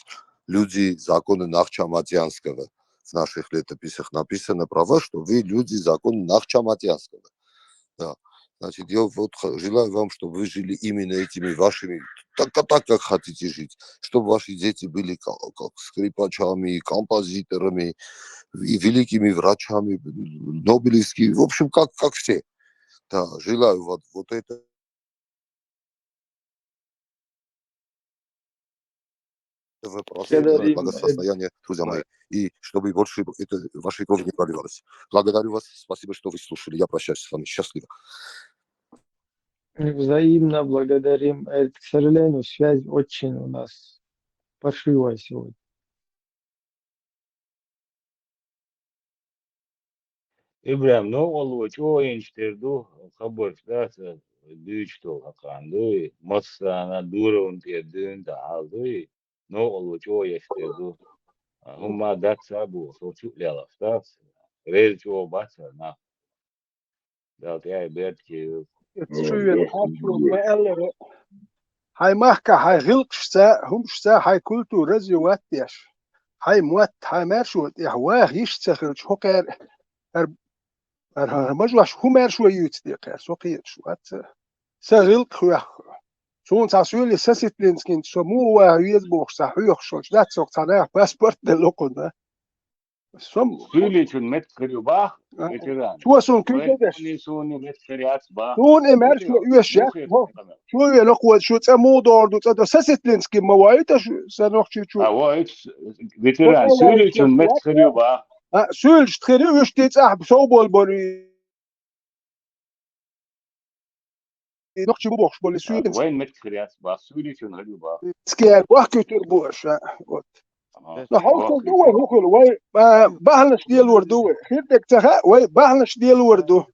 люди законы Нахчаматьянского. В наших летописях написано про вас, что вы люди законы Нахчаматьянского. Да. Значит, я вот х- желаю вам, чтобы вы жили именно этими вашими, так, так как хотите жить, чтобы ваши дети были как, как скрипачами, композиторами, и великими врачами, нобелевскими, в общем, как, как все. Да, желаю вот, вот это процветания, благосостояния, друзья мои, и чтобы больше это вашей крови не проливалось. Благодарю вас, спасибо, что вы слушали. Я прощаюсь с вами. Счастливо. Взаимно благодарим. Э, К сожалению, связь очень у нас паршивая сегодня. Ибрахим, ну, олу чо инчтер ду, хабарш да, дуьйцуш долу хьакъан дуй, массарна дуравна тӀера дуьйна тӀехьал дуй, ну, олу чо инчтер ду. ХӀумма дац а бу, со чу лелаш дац, реза чӀогӀа бац а нах. Дала тӀаьхье беркате йойла. Шу вен хьачо ма аьллара. Хьайн махкахь, хьайн гӀиллакхашца, хӀумашца хьайн культура развивать деш. Хьайн мотт, хьайн маьршо тӀехь ваха йиш ца хилча, хӀокхара хӀара хӀара хӀара мажош хӀун маьршо юьйцу тӀе кхаьра, со кхеташ вац. Сан гӀиллакх хьоьху. Суна цхьа суьйле Сосетлинскинца со муха ваха веза бохуш цхьа хьоьхуш волчу дац, цхьа наха паспорт делла кхунна. Со Суьйличун меттиг хир ю бах, ветеран. Цо суна куьйга деш. Суна суна меттиг хир яц бах. Суна и маьршо оьшуш яц. Шу вен лакхо, шу цӀа муха догӀур ду, цӀа до Сосетлинский ма вайта шу, сан нохчи чу. А вайта, ветеран, суьйличун меттиг хир ю бах. А, суьйличу хир ю, уьш тӀе цӀахь сов болу болу. Нохчи бу бохуш болу суьйличун. Вайн меттиг хир яц бах, суьйличун хир ю бах. Скер, бах куьтур бу аша. Вот. Ну, хьовсур ду вай, хӀун хуьлу, вай, а, бахьанаш лелор ду вай. Хир дерг ца хаьа, вай бахьанаш лелор ду.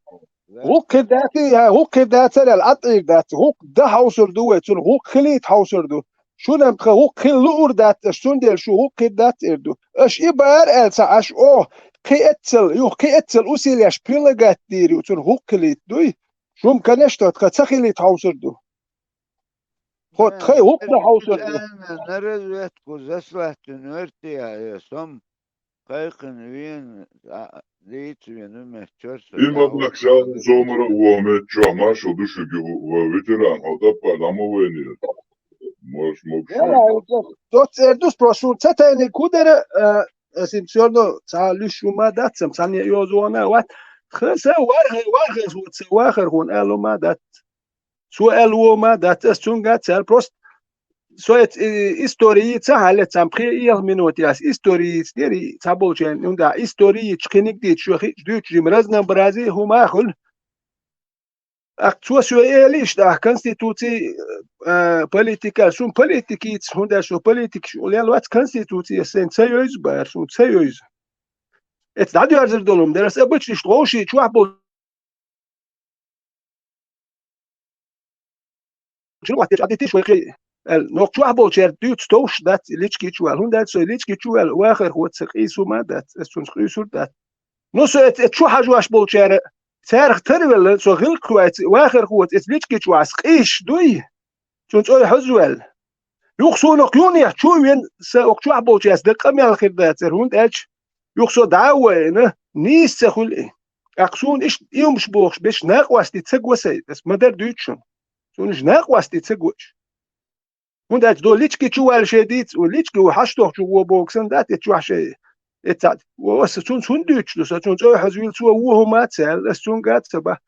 ГӀуллакх хир дац, я, гӀуллакх хир дацара аьлла, Ӏад Ӏийр дац. ГӀуллакх дан хьовсур ду вай, цунна гӀуллакх хилийта хьовсур ду. Шуна-м тхан гӀуллакх хила луур дац аша, цундела шу гӀуллакх хир дац эр ду. Аша и бара аьлла ца Ӏаш, оха, кхин эццал, юха кхин эццал усилияш прилагать дийр ю, цунна гӀуллакх хилийта дуй. Шу-м, конечно, тхан ца хилийта хьовсур ду. Хьо тхайн гӀуллакх дан хьовсур ду. На разведку заслать верти я, я сом кхайкхина вен, а, дийца вен, мехчор со. И ма бакъ шалгӀа сомара вон меттиг чохь маршо ду шуьга, ва ветеран, хьо таппа дӀа ма вайнера. Марш могуш. Доц эр ду, просто ца тайниг хӀун дара, э, ас им всё равно ца луьш шу ма дац, ам цхьанне йозу вона вац. Хаса вархе, вархе, ца вахар хӀун аьлла ма дац. Цо аьлла вон ма дац, ас цуьнга ца аьлла, просто со эц-, и-, история ца хьале, цхьа пхе-иеха минут яс история йицнера, цхьаболчеран, ну да, история йицчу кхиниг дийца, шо хиъча дуьйцу, жима разнообразие хӀума хуьлу. Ах, цо соь элийш дахь, конституций, э, политика, шун политика йиц, хӀунда аьлча шо политикаш лел вац, конституция сайн ца йойзу бара, шун ца йойзу. Эца дӀадоьрзар долу хӀума дара, ас обычно иштта вовший чохь болу Чу ваттеш Ӏадитиш вай хи аьлла, нох чохь болчаьрга дуьйцу товш дац и лички чу ваьлла. ХӀунда аьлча со и лички чу ваьлла вахархо ца къийсу ма дац, ас цунах къуьйсур дац. Ну, со эц, эц чу хьажош болчара, царах тарвелла, со гӀиллакх вац, вахархоца эц лички чу вац къийсуш дуй? Цунца ой хьоза ваьлла. Юха суна окху юнех чу а вен, сан окху чохь болчаьрца дан къамел хир дацара, хӀунда аьлча юха со дӀа а вайна, нийса ца хуьлу и. ТӀаккха суна иштта иймаш бохуш, беш накъостий ца го сайн, ас ма-дарра дуьйцу шуна. Суна уьш накъостий ца го уьш. ХӀунда аьлча до лички чу ваьлла шен дийца, у лички у хьаштохчу во боху сан дац, эца чохь шен, эца цхьаъ. О, аса цунца хӀунда дуьйцуш ду, сан цунца ой хьоза вилла цо вон хӀума а ца аьлла, ас цуьнга а ца баха.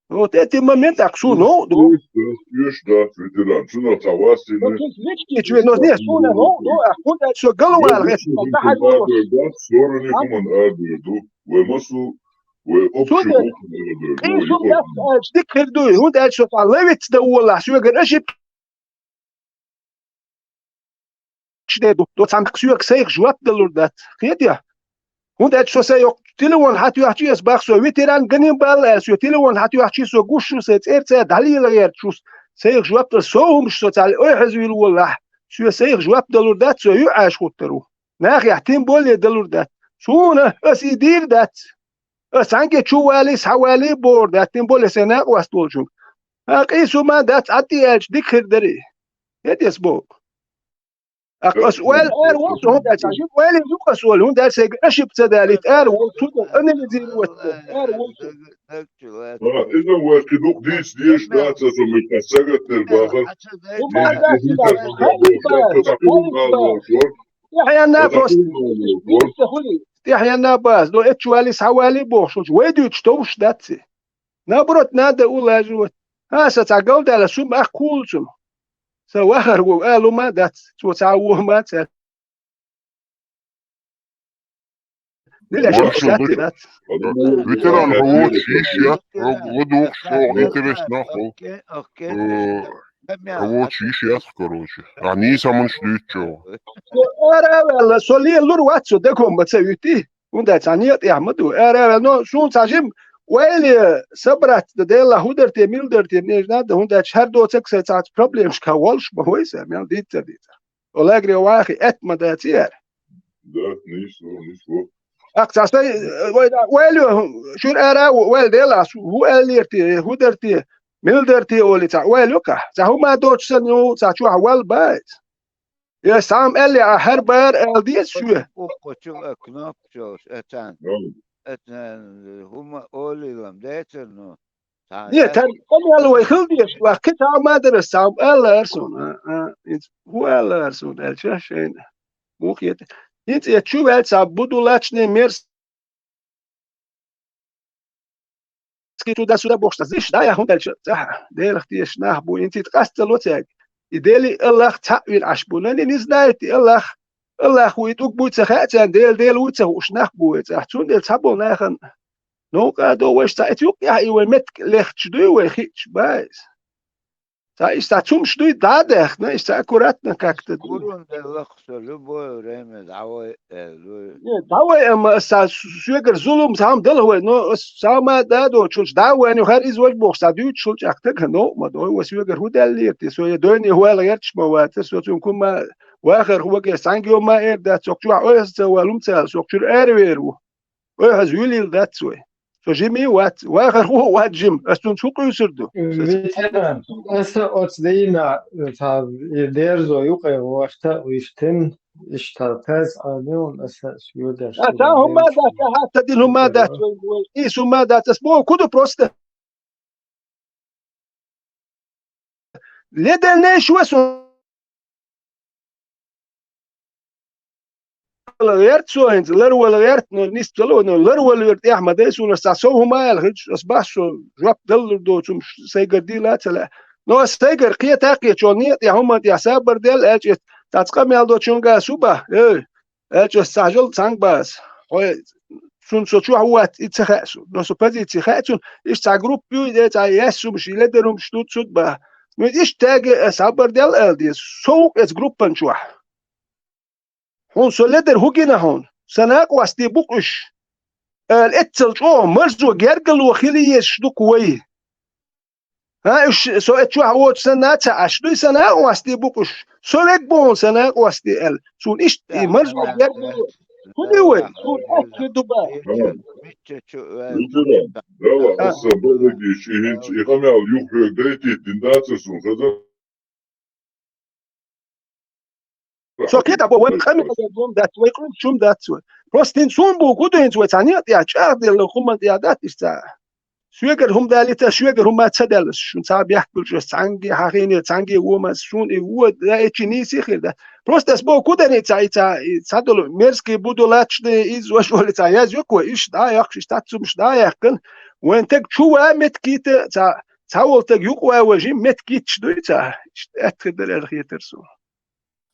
Вот эти момент, ах, шу новкъа ду. Уьш дац, ветеран, цунах цхьа васина. Лички чу вен, но не, суна новкъа ду, ах, хӀунда аьлча со галвала гӀерташ, со дахьа гӀолош. Сторони хӀуман ардур ду. Вай масу, вай общий хӀуман ардур ду. Къийсам дац аьлча, дика хир дуй, хӀунда аьлча со цхьа лавица дан волахь, соьгара аши де ду, до цхьаьнакх соьга сайх жоп далур дац. Хетий? ХӀунда аьлча со сайн йоккху телефон хьатоьхчи ас бах, со ветеран Ганнибал аьлла, со телефон хьатоьхчи со гуш шу, сайн цӀерца дӀалела гӀерташ шу, сайх жоп дала, со хӀумаш со цхьа ойхьаза вилла воллахь, соьга сайх жоп далур дац, со юьхьӀаьржа хӀуттур ву. Нахехь тем более далур дац. Суна ас и дийр дац. Ас цхьаьнгге чу валий, схьавалий бохур дац, тем более сайн накъост волчунга. Хьан къийса хӀума дац, Ӏад и аьлча дика хир дарий. ХӀетес боху. Аккха ас ойла ара волу, хӀунда аьлча жима ойла ю ас олу, хӀунда аьлча сайга ошибка ца далийта ара волу, цу тӀе анализировать ара волу. Ха, иза вай кхин дукха дийца дезаш дац, аса муьлхха сагатдер бахар. ТӀехьенна просто. ТӀехьенна бац, но эччу валий, схьавалий бохуш волчу, вай дуьйцуш товш дац и. Наоборот, надо улаживать. Аса цхьа галдаьлла, сум ах кхуллу цунах. Сан вахар ву, алу ма дац, цо цхьа а ву ма ца. Нилеш Вон ах шо сатти вуьш. Дац. Ветеран, хьо воцуш йиш яц, хьо ладугӀуш чӀогӀа интересно хьо. Окей, окей. Э, хьо воцуш йиш яц, короче. Ахьа нийса хӀуманаш дуьйцу чӀогӀа. Со ара а ваьлла, со лелалур вац, со дагахь ма ца вуьтий. ХӀунда аьлча цхьа некъа тӀехь ма ду. Ара а ваьлла, но суна цхьа жима ойла собрать дан, Делахь хӀун дара те, мила дара те, мне же надо, хӀунда аьлча хӀара доцург сайн цхьацца проблемашкахь волуш ма вай сан, мел дийцар дийцар. О лагере вахи, аьтта ма даций яра. Да, нийса ву, нийса ву. Аккха цхьа сайн, э, вай да, ойла ю, шуьра ара а ву, ойла делахь, хӀун аьллера те, хӀун дара те, мила дара те олий цхьа ойла юкъахь. Цхьа хӀума доцуш санна ю, цхьа чохь вал бац. Я сам аьлле, а хӀара бара аьлла деза шуьга. Укхучу, э, кнопка йолуш, э, царна. Э, царна хӀума олийла-м дацара, ну, цхьа Не, яц- тан къамел вай хила дезаш, вай кхин цхьа ма дара, сам аьлла ара суна, а, а, хӀун аьлла ара суна, аьлча шайна. Муха хета. ХӀинца я чу ваьлла цхьа буду лачне мерзкий туда-сюда бохуш, цхьа зиш дӀаяхьа хӀунда аьлча, цӀахь, Делах тешаш нах бу, хӀинца и къастало цаьрга. И Дели Аллах цхьаъ вина Ӏаш бу. Нани не знает и Аллах, Аллах ву и тӀуг буй ца хаьа царна, Дела, Дела вуй ца хууш нах бу вай цӀахь. Цундела цхьаболу нахана Новкъа а до вайша цхьа эца юккъехь и вай меттиг лехча дуй вай хиъча, баиз. Цхьа иштта цхьа цумаш дуй дӀа а даьхна, иштта аккуратно как-то дуй. Курун делла-кх со любое время дӀавай, э, дуй. Не, дӀавай, амма аса цхьа соьгара зулам цхьа хӀума дала вай, но аса цхьа ма да а доцуш, дӀа а вайна, хӀара иза важа бохуш, цхьа дуьйцуш хилча, аккха тагана новкъа ма дой, ва соьгара хӀун даьллера те, со я дойне вала гӀерташ ма ваца, со цунна кума вахар хӀу ваге цхьаьнгге ма эр дац, сох чохь ойхьаза ца вала хӀума ца ала, сох чуьра аравер ву. Ойхьаза вуьлийла дац вай. Со жима а вац, вахар хӀу а вац жима, ас цунца хӀу къуьйсур ду? Ветеран, аса оцу дийна, цхьа, и дерзо юкъе вахта а вуьстина, иштта таз а муьлн аса соьгаш. А, цхьа хӀума дац, а, хӀа, ца дина хӀума дац, вай, вай, ийс хӀума дац, ас боху, ку ду просто? Леделнеш вай со. Ларвала гӀерта со хӀинца, ларвала гӀерта, но нисвала, но ларвала вер тӀехь ма дай, суна аса цхьа сов хӀума аьлла хилча, ас бахьа со жоп даллур доцу хӀума сайгара дийла а ца лаьа. Но ас сайгара кхета а кхетачо, некъа тӀехь хӀуманна тӀехь сабар дел, аьлча, цхьацца къамел долчуьнга а су бан, эй, аьлча, ас цхьа жал цхьаьнга бан ас. Хьой, цунна со чохь ву вац, и ца хаьа суна. Но со позици хаьа цунна, иштта цхьа группа ю, и цхьа яьсса хӀумаш, и ледар хӀумаш ду цунна бан. Ну, иштта таге ас сабар дел аьлла деза. Со ву-кх эцу группан чохь. Хьуна со ледар хӀу гина хьуна? Сан накъостий бу-кх уьш. Ала эццал чӀогӀа марзо гергало хила езаш ду-кх вай. ХӀа, уьш со эцу чохь воцу санна а ца Ӏаш дуй, сан накъостий бу-кх уьш. Со вег бу хьуна сан накъостий аьлла. Суна иштта и марзо гергало. ХӀун ду вай? Суна аьлла хир ду бан. Мичча чу ваьлла. Мичча ваьлла? Дала, аса бала гийча, и хӀинца и къамел юха хьоьга дайтийта дина дац аса суна, хеза? Со кхета бо, вай къамел дом дац, вай къуьнчум дац вай. Просто хӀинца суна бу, гу ду хӀинца вай цхьа некъа тӀехь чӀагӀделла хӀуманна тӀехь дац иштта. Соьгара хӀума далийта, соьгара хӀума ца даьлла, шун цхьа бехк билчӀо, цхьаьнгге хьан хине, цхьаьнгге вомас, суна и вон, да, эчи нийса хир дац. Просто ас бо, гу дара и цхьа, и цхьа, и цхьа долу, мерзкий буду лачне, иза ваш вали цхьа, яз юкъа вай, иш дӀа а яхкаш, иш тац цумаш дӀа а яьккхина. Вайн таг чу ва меттигийта, цхьа, цхьа волу таг юкъа вай, вай жима меттигийтташ дуй цхьа. Иштта аьтта хир дара аьлла хетар суна.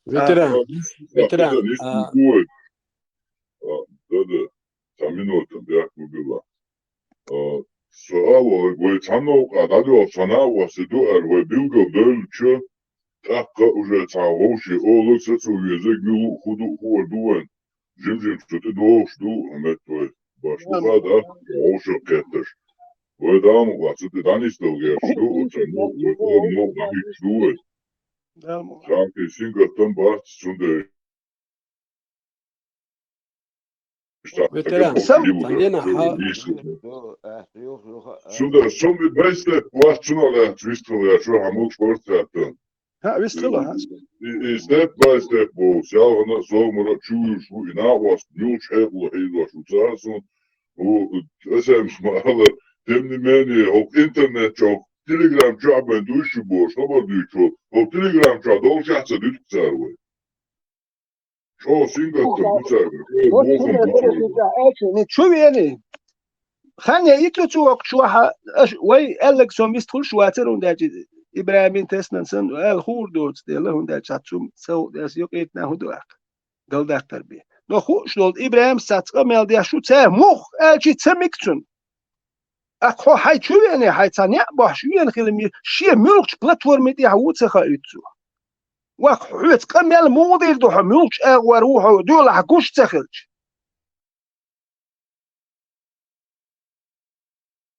Ветеран, ветеран, а, да, да, цхьа минута, бехк ма билла. А, со ала, вай цхьана новкъа дӀадоьлху, цхьана а ваьсса ду аьлла, вай билггал девллача, тӀаккха уже цхьа вовшийн олаг сацо везарг мила ву, хӀун ду, хӀун ду вайн. Жим-жим цу тӀе догӀуш ду, метта вай. Баш ду хаа, да? Вовшах кхетташ. Вай Дала мукъ лахь, цу тӀе дӀанисдалга гӀерташ ду, оцу ну, вай къомо мукъ дӀахӀитташ ду вай. Дала мукъ лахь. Цхьанкхи сингаттам бац, цундела Ветеран, цхьа тандена ха- Цундела со ми байстеп вац, цунах лаьцна вистхила яр, шо хьан мукъ шпорт цаьттан. Ха, вистхила, ха. И, и step by step бу, сялхана, сомара, чуюш ву, и накъост, нюлч хьекъу, хьийзош ву, цаьрсун, ву, эсэмс ма ала, тем не менее, хӀокху интернет чохь, Telegram чохь бен дуьйш ю бохуш, хабар дуьйцу, хӀокху Telegram чохь долуш яхь ца дуьту цара вай. Чо сингаттам бу цаьрга, чо бохам бу цаьрга. Чу вений? Хан я иту цу воккхачу ваха, аша вай аьлларг со мист хуьлуш вацара хӀунда аьлча ИбрахӀимин тесна санна, ала хуур доцу дела, хӀунда аьлча цу сов дерс юкъийтина хӀун ду аккха? Галдаккхар бе. Но хууш долу ИбрахӀимс цац къамел деш шу цара мух аьлча ца миг цунна. Аккха хьо хьайн чу вене, хьайн цхьа неӀ бохьуш вена хила ме, шен муьлхачу платформи тӀехь ву ца хауьйту цо. Ваха хьоьца къамел муха дийр ду хьо, муьлхачу агӀор ву хьо, доьлахь гуш ца хилча.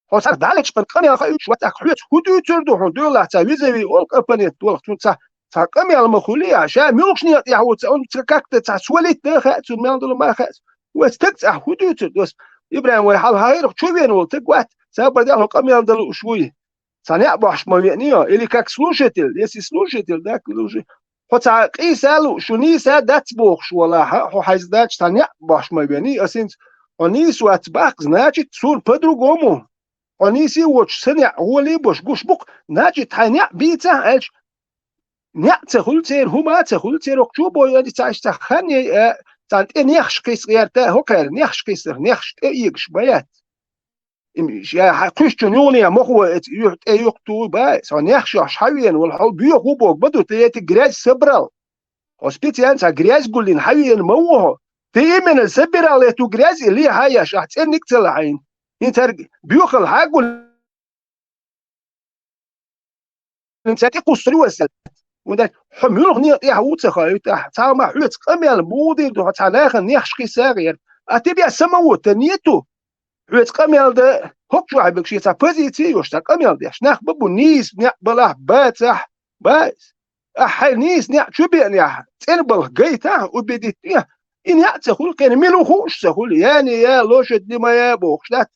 Хьо цхьа дӀалечкъан къамел хауьйтуш вац, аккха хьоьца хӀун дуьйцур ду хьуна, доьлахь цхьа визави олу къапанет долу, цунна цхьа, цхьа къамел ма хуьлий, ша муьлхачу некъа тӀехь ву ца, цхьа как-то цхьа свалить дан хаьа, цунна мел долу ма хаьа. Вай стаг цӀахь хӀун дуьйцур ду ас? ИбрахӀим вай хьалха хьайрах чу вена волу стаг вац, цабар дел хьо къамел дан лууш вуй. Цхьа неӀ бохьуш ма веаний хьо, или как слушатель, если слушатель, так слушай. Хьо цхьа къийса а лууш, шу нийса дац бохуш волахь, хьо хьайза даьлча цхьа неӀ бохьуш ма веаний, ас хӀинца хьо нийса вац баккха, значит, суна по-другому. Хьо нийса а воцуш, сан неӀ гӀоле а бош гуш бу-кх, значит, хьайн неӀ бийцахь аьлча, неӀ ца хуьлу церан, хӀума а ца хуьлу церан, хӀокху чу бой аьлча, цхьа иштта хан яй а, царна тӀе нехаш кхийса гӀерта, хӀокхара нехаш кхийсар, нехаш тӀе а эгаш бан яц. Им ша хьан кхуьйсучун юхане мохо эца юьхь тӀе юхатуй бай, со нехаш йохьуш хьан вена волу хьо боьха ву боху ма ду, ты эти грязь собрал. Хьо специально цхьа грязь гуллина хьан вена ма ву хьо. Ты именно собирал эту грязь или хьан еш, ахь цӀенниг а ца лахьийна. ХӀинца хӀара боьхалла хьан гуллина? Ца тӀекхуссур ю аса. ХӀунда аьлча хьо муьлха некъа тӀехь ву ца хаийтахь, цхьа ма хьоьца къамел муха дийр ду, хьо цхьа нахана нехаш кхийса а гӀерта. А тебя самого-то нету. Хьоьца къамел дан хӀокху чохь бигаш шен цхьа позиция а йолуш, цхьа къамел деш. Нах ба бу нийса неӀ балахь, бацахь, бац. Ахь хьайн нийса неӀ чу беанехь, цӀена балха гайтахь, убедитнехь, и неӀ ца хуьлу, кхин мила ву хууш ца хуьлу, яне я, лошадь не моя бохуш дац.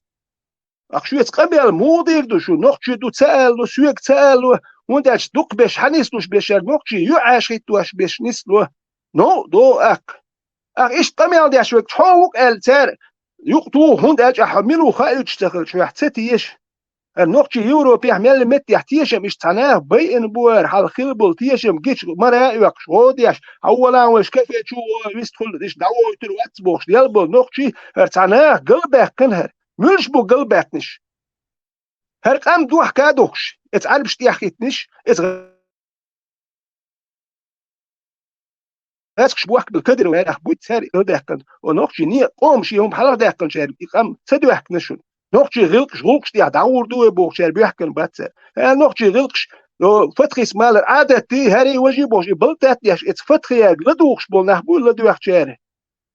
Ахь шоьца къамел муха дийр ду шу? Нохчий ду ца аьлла, соьга ца аьлла, хӀунда аьлча дукхахберш хьан нислуш берш, нохчий ю Ӏаьшхиттош берш нисло. Ну, до аккха. Ахь иштта къамел деш верг чхьо ву-кх аьлла цара юкъа туху, хӀунда аьлча ахь мила ву хаийтуш ца хилча, хьоьх ца теша. ХӀара нохчий Европехь мелла меттехь тешам иштта цхьа наха байина бу, хӀара хьалха хилла болу тешам гича мара а оьккхуш, гӀо а деш, хьан валан вайша кафе чу вон вистхуьллу, иштта дӀавойтур вац бохуш, дел болу нохчий, хӀара цхьа наха галбаьккхина хӀара. Муьлш бу галбаьккхинаш? ХӀара къам дохка а дохкуш, эца Ӏарбаш тӀеххиттинаш, эца гӀаскаш бохкабелла Кадыров ваьрах буй цаьрга галдаьккхина. О, нохчий некъа къомаш и хӀума хьалха даьккхинчаьрга и къам ца доьхкина шуна. Нохчий гӀилкъаш гӀуллакхаш тӀехь дӀагӀур ду вай бохучара боьхкина бац цара. ХӀара нохчий гӀилкъаш, о, Фатхис малар Ӏадатти, хӀара и важи бохуш, и балтат деш, эца Фатхиярга ладугӀуш болу нах буй ладоьхучара.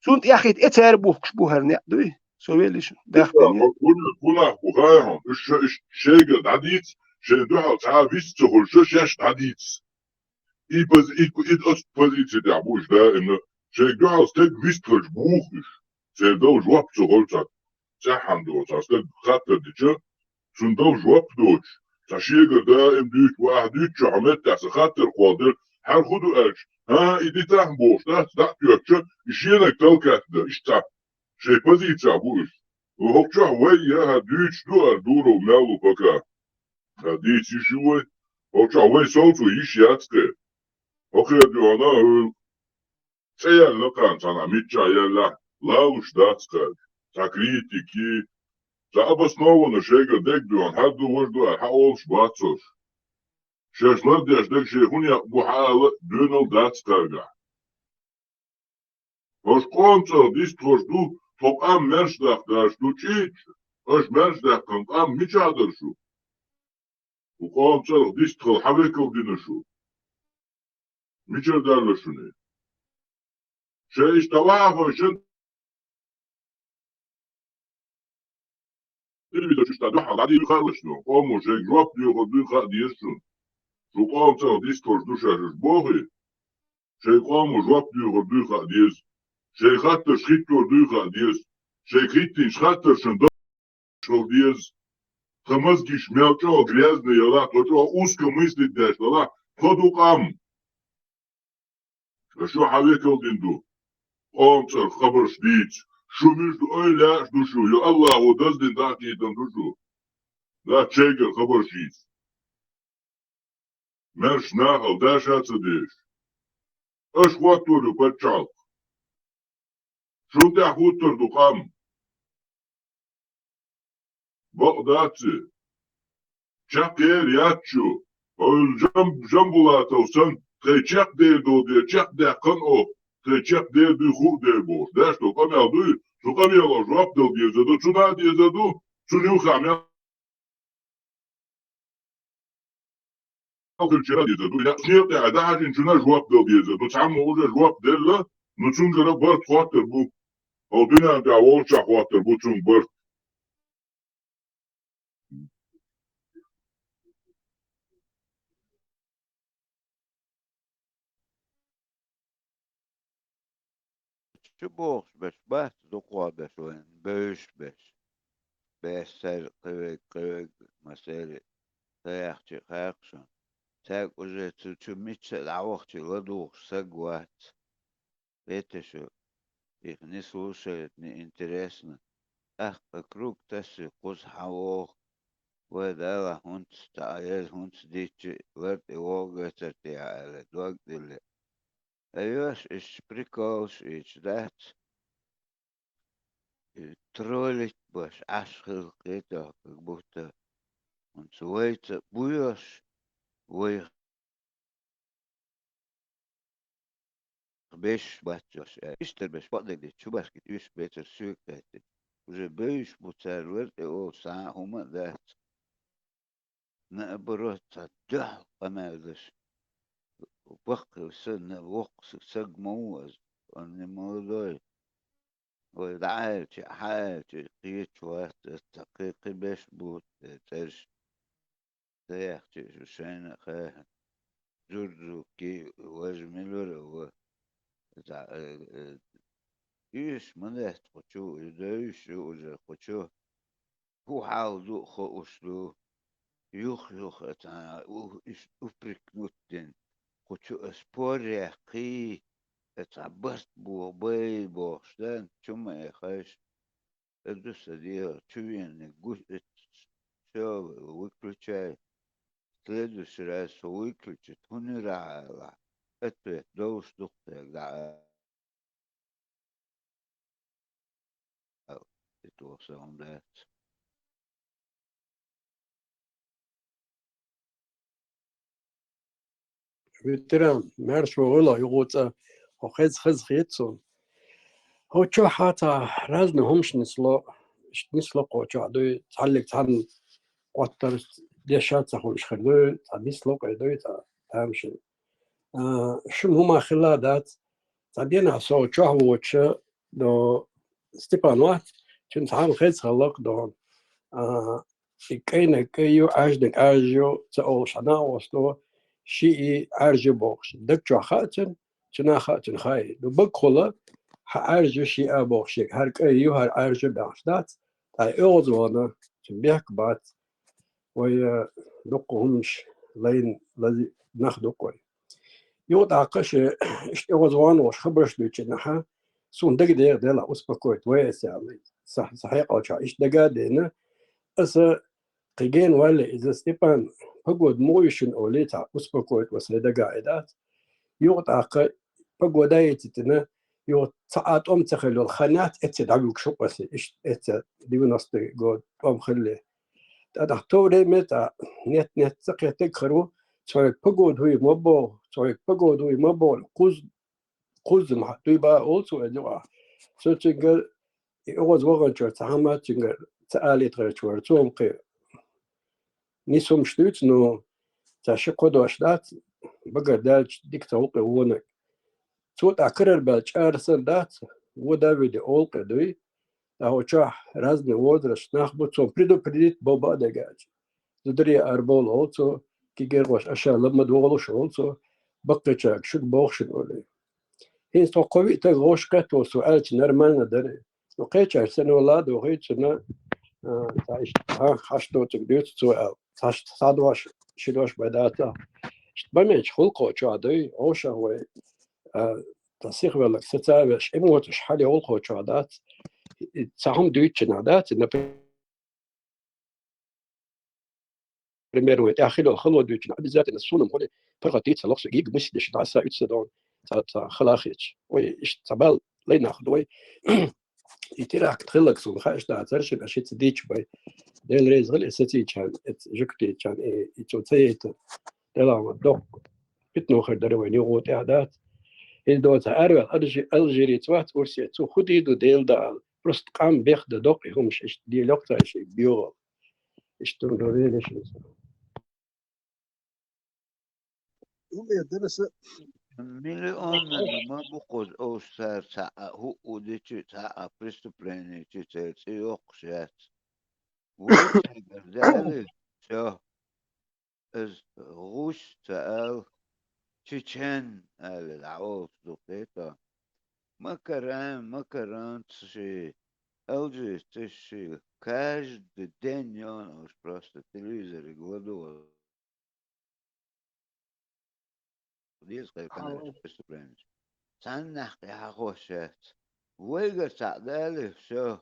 Цунна тӀеххийтта эцара бухкуш бу хӀара некъ дуй? Со веллиш дахтане. ХӀун, хӀун нах бу хаьий хьуна? Уьш ша, уьш шайга дӀадийца, шайн дуьхьал цхьа а вист ца хуьлуш, шаьш дӀадийца. И пози-, и, и оцу позици тӀехь бу уьш даимна. Шайга дуьхьал стаг вист хуьлуш буху уьш. Церан дала жоп ца хуьлу цхьа. ЦӀеххьана ду цхьа стаг хаттар дича, цунна дала жоп доцуш, цхьа шегара даим дуьйцу, ва ахь дуьйцучохь меттехь сан хаттар кхолладелла, хӀара хӀун ду аьлча, хӀан, и дитахь бохуш, дац, дӀа а тоьттуш, и шенаг талкатта дан, иштта цхьа шайн позицехь бу уьш. ХӀокху чохь вай яхьа дуьйцуш ду ара Дуров мел ву пока. Ткъа дийца йиш ю вай. ХӀокху чохь вай совцо йиш яц кхе. ХӀокхера дуьхьал а хӀуьлу. ЦӀе яьлла кхана цхьана миччахь яьллахь, лалуш дац кхаьрга. Цхьа критики, цхьа обоснованно шайгара дерг дуьхьал хӀара ду, важа ду аьлла, хьан олуш бац уьш. Шаьш лардеш дерг шайн хӀун некъ бу хьан ала а доьналла дац кхаьргахь. Аша къоман цӀарах дистхуьлуш ду, тхо къам маьрша даккха дезаш ду чӀийча, аша маьрша даьккхина къам мичахь дара шу? Кху къоман цӀарах дистхила хьан векал дина шу? Мичара даьлла шуна? Шайн иштта вахьа хӀой шен телевизор чу ишта дуьхьал дӀадийхалаш ду. Къомо шайга жоп доьхур дуй хаа деза шуна. Шу къоман цӀагӀа дискалуш ду шаьш уж бохий? Шайн къомо жоп доьхур дуй хаа деза. Шайн хаттарш хӀиттор дуй хаа деза. Шайн хӀиттинчу хаттаршна догӀуш хила деза. Тхан мозгаш мел чӀогӀа грязный ялахь, тхо чӀогӀа узко мыслить деш далахь, тхо ду къам. Шу хьан векал дина ду? Къоман цӀарах хабарш дийца. Шу муьжда ойла яаш ду шу, я Аллахо даздина дӀа а кхетам ду шу. Дац шайгара хабарш йийца. Маьрша нахала даша а ца дезаш. Аша хӀоттор ю паччахьалкх. Шун тӀехь хӀуттур ду къам. Бакъ дац и. Чекхъер яц шу. Хьо Жам-, Жамбулатов санна, тхайн чекхдер долу дела, чекхдаьккхина оха, тхайн чекхдер дуй хуу дела бохуш. Деш долу къамел дуй, цу къамело жоп дала деза ду, цунна а деза ду, цунна юххехь мел хилча а деза ду. Я, шен тӀехь дӀахьажинчунна жоп дала деза ду. Цхьаммо уже жоп делла, ну цуьнгара барт хоттур бу. Хьо дуьнен тӀехь волчохь хоттур бу цуьнга барт. Чу бохуш берш бац, дукхох берш вайн бевзаш берш. Бес цаьрга кхин верг, кхин верг, масери, ца яхча кхаькхаш. Цаьрга уже цу чу мичча а дӀавахча ладугӀуш саг вац. Вета шу, их не слушает, не интересно. ТӀаккха круг тассе кхуза хьан вогӀу? Вай Дала хӀунца, цхьа а еза хӀунца дитча, лар тӀе вогӀу гацар тӀехьа аьлла, дог тӀе ле. Айош, иштта приколаш ийча дац. И троллить беш Ӏаш хилла кхетахь, как будто хӀунца вайца буьйош, вай беш бац йош аьлла. Иштта беш бакъдерг дийцича, чубашкита уьш бецар соьга хаьттича. Уже бевзаш бу цара лар тӀе олуш цхьа а хӀума а дац. Наоборот, цхьа дуьхьал къамел деш. Баккхий санна, воккха саг ма ву аса, он не молодой. Вай дӀааьлча, хьааьлча, кхеча вац, аса цхьа кхин-кхин беш бу, э, цӀераш. Ца яхча шу шайна а хаьхьа. Дзурдзуккий, важа милура а ва. Иза, э, э, уьш ма дац кху чу, и девзаш ю уже кху чу. ХӀун хьал ду а хууш ду. Юх-юха цхьа у-, иш упрекнуть дина. Кху чу аса пор яьккхий, аса цхьа барт боху бай бохуш дан, чу ма эхайш. Аса ду сан дегӀах чу веаниг гуш, всё, выключай. Следующий раз со выключить хӀун ира хьалахь? Ответ долуш ду-кх дерг дӀа аьлла. И тоха сан хӀума дац. Ветеран, маьрша вогӀийла, юха цкъа хьо хеза-хеза хета суна. Хьо чохь а цхьа разный хӀумаш нисло, иштта нисло кхо чохь дуй, цхьаллиг цхьанна къоттар деш а цхьа хӀумаш хир дуй, цхьа нисло кхуьй дуй, цхьа тамашийна. А, шуна хӀума хилла а дац, цхьа денахь со чохь воцуша, до Степан вац, цуьнан цхьа хӀума хеза хиллакх до, а, и кӀайниг кӀай ю, Ӏаьржаниг Ӏаьржа ю, ца олуш хьан а восту, шиъ и Ӏаьржа бохуш. Даг чохь хаьа цуьнан, цуьнан хаьа цуьнан хай. Ду багахула, хьан Ӏаьржа шиъ а бохуш, хӀара кӀай ю, хӀара Ӏаьржа баьхьаш дац, ткъа оьгӀаз вахана, цуьнан бехк бац. Вай, э, дуккха хӀуманаш лайна лази-, нах ду-кх вай. Юха тӀаккха ше, иштта оьгӀаз вахана волуш хабарш дуьйцучу нахьа, суна дага дегӀ делахь успокоить вай аса аьлла. Сан, сан хьекъал чохь иштта дага а деана, аса кхин гена валле иза Степан, погода муха ю шуна олий цхьа успокоить вай сайн дагахь и дац. Юха тӀаккха погода а йицитина, юха цхьа а тӀом ца хилла йолу хан яц, эццахь дӀавуьгуш ву аса, иштта эццахь девяностый год тӀом хилале. ТӀаккха то время цхьа нет-нет ца кхеттиг хир ву, цхьа погода хӀуй ма боху, цхьа погода хӀуй ма боху, кхуз-, кхузза ма дуй бан олу цо иза юкъахь. Со цуьнгара и оьгӀаз ваханчуьра цхьа хӀума цуьнгара ца алийта гӀерташ вара, цо-м кхин нисса хӀумаш дуьйцу, ну, цхьа ши-кхо дош дац, багара даьлча дика ца гӀуллакх вонаг. Цо тӀаккха карара баьлла чӀара санна дац, вон да а, вуьди олу кхин дуй. ТӀаккха чохь разный возраст нах бу, цо предупредить бо баа дагача. Зударий арабовла олу цо, кегийрхош аша ламма догӀалуш олу цо, баккхийчаьрга шуьга боху шуна олий. ХӀинца тхо кхо-виъ таг гӀош кхетта со аьлча нормально дара. Но кхечаьрга санна вала а дохуьйту цунна, а, цхьа иштта, хьан хьаш доцург дуьйцу цо аьлла. Цхьа, цхьа дош, ши дош бен дац. Иштта бан мегаш гӀуллакхо чохь дуй, гӀошах вай, а, сан сихвелларг сацавеш, эмоцеш хьале гӀуллакхо чохь дац. И цхьа хӀума дуьйцучу нах дац, например, Пример вайн тӀехь хилла хало дуьйцина, обязательно суна-м хуьлу паргӀат дийца лоху со, гиг мисдеш дӀа са уьцу са догӀу, цхьа, цхьа хала хеташ. Вай, иштта цхьа бал лай нах ду вай. И теракт хилларг суна хаьаш дацара шуна, аш хӀинца дийча бай. Дела реза хила, и сацийчарна, и жуьгтичарна, и, и цо ца яйта. Дела ма доккху. Питано хир дара вайн юху тӀехь дац. Иза доцу араваьлла Алжи-, Алжирица вац Урсе, цо хӀун дийр ду Дела дан аьлла. Просто къам бех дан доккху и хӀумаш, иштта дийла йоккху цара шайга боьгӀал. Иштта ду вели шуьца. ХӀун эр дара аса? Миллионна ма бу кхуза, ош цара цхьа а хӀуъу дичи, цхьа а преступлени чи церан цӀе йоккхуш яц. Вуьйцигара даьлла, всё. Иза гӀуш ца аьлла, чечен аьлла дӀаолуш ду кхета. Макаран, Макаран ши, Алжирца ши, каждый день йоӀна уьш просто телевизоре гладо. Деза кхайкхина преступлени. Цхьаннах кхин хьахош яц. Вайгара цхьаъ дале, всё.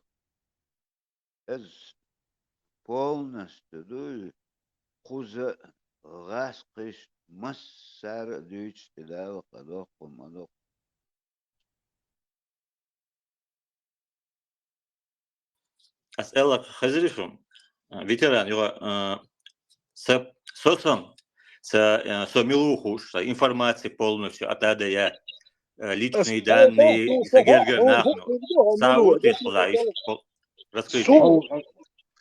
Иза полностью дуй, кхуза а, гӀаскхиш а, массара а дуьйцуш тӀедалла кхин доккху ма доккху. Ас аьлла хезира шуна, а, ветеран, юха, а, са, со сан, са, а, со мила ву хууш, сан информация полностью атада я, а, личные данные, сан гергара нахана. Сан ву тешхула, иш, раскрыть. Су-,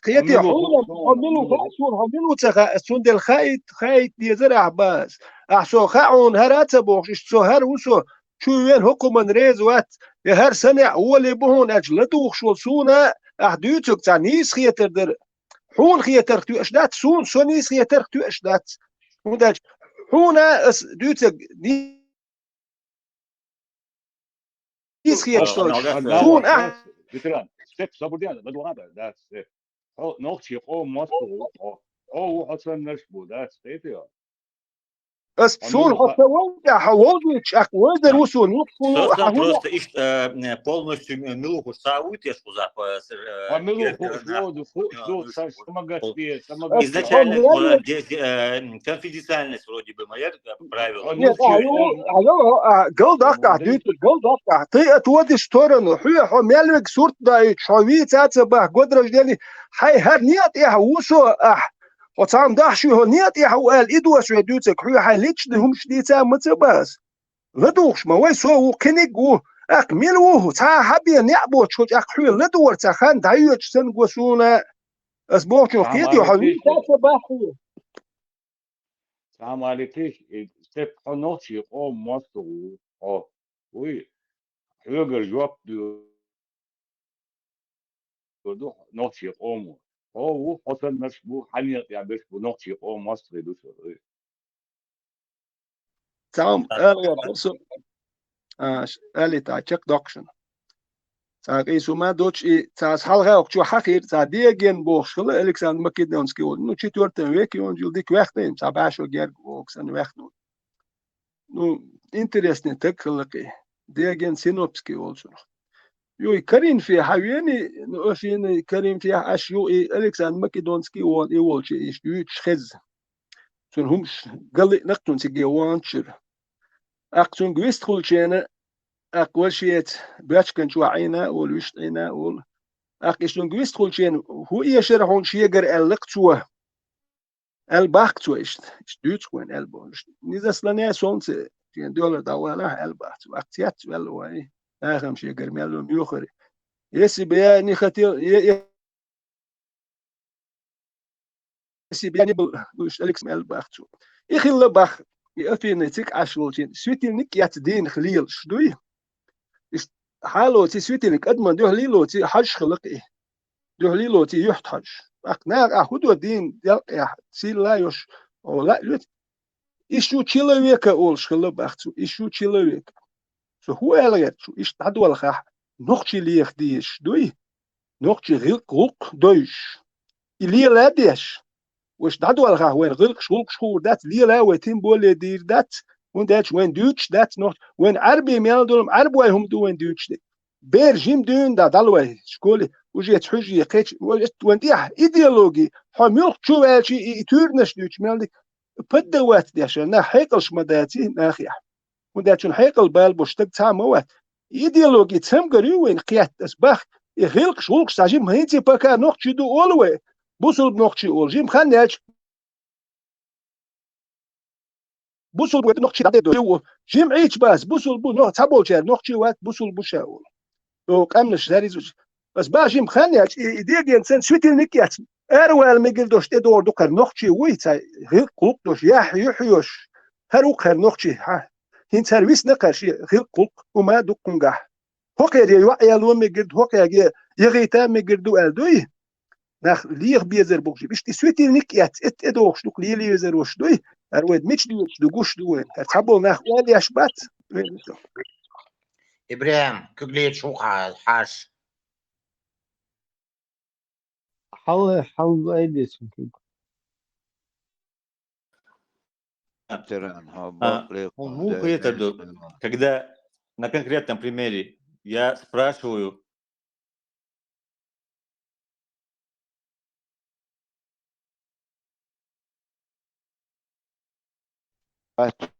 кхетий, хьуна, хьо мила ву хаьа суна, хьо мила ву ца хаьа, цундела хаийта, хаийта дезара ахь бац. Ахь со хаьа хьуна, хӀара а ца бохуш, иштта со хӀара ву со, чу вен хӀокхуман реза вац, я хӀара санехь воле бу хьуна аьлча, ладугӀуш волу суна, ахь дуьйцург цхьа нийса хетар дара. Хьуна хетарх тоьаш дац, суна со нийса хетарх тоьаш дац. ХӀунда аьлча хьуна ас дуьйцург нийса хеташ долчу. Суна ахь. Ветеран, степ, собар де, ладугӀа дац, степ. Хьо нохчийн къоман мостагӀа ву, хьо. Хьо ву хьо саннарш бу, дац, кхетий хьо? Ас суна хьо ца вайта, хьо вовзуьйтуш, ахь вайзар ву суна, юххе ву, хьо хӀун просто иштта, э, полностью мила ву хууш сан вуй тешхуза, э, хьо мила ву хууш, вовзу, хууш ду, сан ма гатде, сан ма гатде. Изначально, э, де-, де-, э, конфиденциальность вроде бы, моя, э, правило. Нет, а, ну, алло, а, галдаккха, дуьйцу, галдаккха. Ты отводишь в сторону, хьоьга хьо мел верг сурт даийтуш, хьо вийца а ца бахь, год рождения, хьайн хӀара некъа тӀехь ву со, ахь. Хьо цхьамма дахьаш ю, хьо некъа тӀехь ву аьлла, и дош ве дуьйцург, хьоьга хьайн личный хӀумаш дийца а ма ца бац. ЛадугӀуш ма вай, со ву, кхиниг ву, аккха мила ву, цхьа а хьан бен неӀ боцуш, хӀокху аккха хьоьга ладогӀар цхьа хан дӀайоьдуш санна го суна. Ас бохучух кхетий, хьо вийца а ца бахь хьоьга. Цхьа а ма летийша, и степ, хьо нохчийн къоман мостагӀа ву, хьо. Вуй, хьоьгара жоп доьхур ду нохчийн къомо. Хьо ву, хьо саннарш бу, хьан некъа тӀехь берш бу нохчийн къоман мостагӀий ду шуна, вуй. Цхьа хӀума ала вахара со. А, ш-, алийтахь чекхдоккху шуна. Цхьа къийса хӀума доцуш и, цхьа ас хьалха вахчо хьахийра, цхьа Диоген бохуш хилла Александр Македонский волу. Ну, четвёртом веке йончул дика ваьхна, цхьа бӀаьшо герга вогу санна ваьхна. Ну, интересный таг хилла кхин. Диоген Синопский волчунах. Юй, Коринфе хьан вений, ну, аш вений, Коринфе аш ю и Александр Македонский вон, и волчу иштта вуьйцуш хеза. Цунна хӀумаш галлиънакх цунна циге ванчуьра. Аккха цуьнга вистхулчена, аккха вара шеца боьчкан чохь Ӏийна а волу, вуьшта Ӏийна а волу. Аккха и цуьнга вистхулчена, хӀун эшара хьуна шегара аьлла-кх цо. Аьлла бах-кх цо иштта, иштта дуьйцу-кх вайна аьлла бохуш. Не заслоняй солнце, шен доьлар дӀавалахь аьлла бах цо. Аккха цец ваьлла вай. Ахам шегара мел ву муьйхури. Если бы я не хотел, я, я, если бы я не был, ну, иштта Алекс аьлла бах цо. И хилла бах, и Афины цига Ӏаш волчийн, светильник яц дийнах лелаш дуй. Иштта хьалоци светильник адаман дуьхьа лелоци хьажа хилла-кх и. Дуьхьа лелоци юьхьтӀа хьажа. ТӀаккха наха ахь хӀун до дийна делкъехь, сийла йош, о, лаьа луьйта. Ищу человека олуш хилла бах цо, ищу человека. Со хӀун аьлла гӀерта шу, иштта дӀадолхахь, нохчий леха дезаш дуй? Нохчий гӀилкх-гӀуллакх дойуш. И лела а деш, вайша дӀадолхахь, вайна гӀилкхаш-гӀуллакхаш хуур дац, лела а вай тем более дийр дац, хӀунда аьлча вайна дуьйцуш дац нохчий, вайна Ӏаьрбий мел долу Ӏаьрбой хӀума ду вайна дуьйцуш дерг. Бер жима дуьйна дӀа, дӀала вай школе, уже цхьа хьуьжа кхеча, вай, вайна тӀехь идеологи, хьо муьлхха чу ваьлча и, и туьйранаш дуьйцуш мел дика, поддаваться деш, нах хьекъалш ма даций нахехь. ХӀунда аьлча хьекъал бала болуш стаг цхьа а ма вац. Идеологи цамгар ю вайна кхетта ас бах, и гӀилкхаш-гӀуллакхаш цхьа жима хӀинца пока нохчий ду олу вай, бусулба нохчий олу, жима хан яьлча, бусулба вай нохчий дӀадедо ю. Жима Ӏийча бац, бусулба бу, нох-, цхьаболчара нохчий вац, бусулба бу ша олу. О, къаьмнаш, заризуч. Ас бах жима хан яьлча, и, и дегенца светильник яц. Аравала мегар долуш тӀедогӀур ду кхара нохчий вуй, цхьа гӀилкх-гӀуллакх долуш, яхь юьхь йолуш. ХӀара ву кхара нохчий, хьа. ХӀинца хӀара висна кхара шен гӀилкх-гӀуллакх, хӀума дуккхунгахь. ХӀокхеран йоӀ яло мегар ду, хӀокхерга яхийта мегар ду аьлла дуй? Нах леха безар бохуш, иштта и светильник эцна, эцна тӀедогӀуш ду-кх, лелаезар ваш дуй? ХӀара вай мича доьдуш ду, гуш ду вайна? ХӀара цхьаболу нах ойла еш бац? ИбрахӀим, куьг лечу хьа-, хьаш. Хьал-, хьал айдеш ма куьг. Теран, хьо А, бакъ лекхо, он муха да, это да, ду-, да. Когда на конкретном примере я спрашиваю, Ат.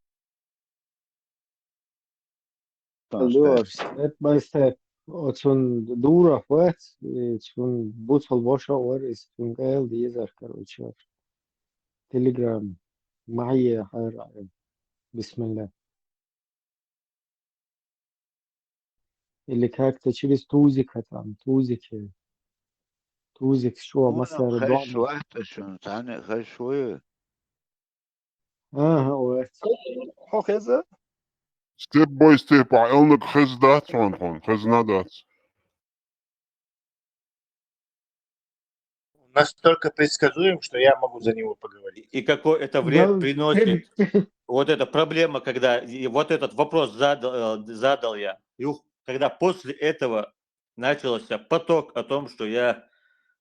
Алло, step by step. Оцун дурах вац, и цун буцал бошо вар, и цун кӀел дезар, короче. Telegram. Махье хьара. Бисмилла. Или как-то через тузика там, тузики. Тузик чӀогӀа Муна массара хезаш дом. Вац шуна, цхьанна а хезаш вуй? Аха, вац. Хьо хеза? Step by step, а, элнаг хеза дац хьуна, хьуна, хезна дац. Настолько предсказуем, что я могу за него поговорить. И какой это вред Да, приносит. Вот эта проблема, когда и вот этот вопрос задал, э, задал я. И ух, когда после этого начался поток о том, что я,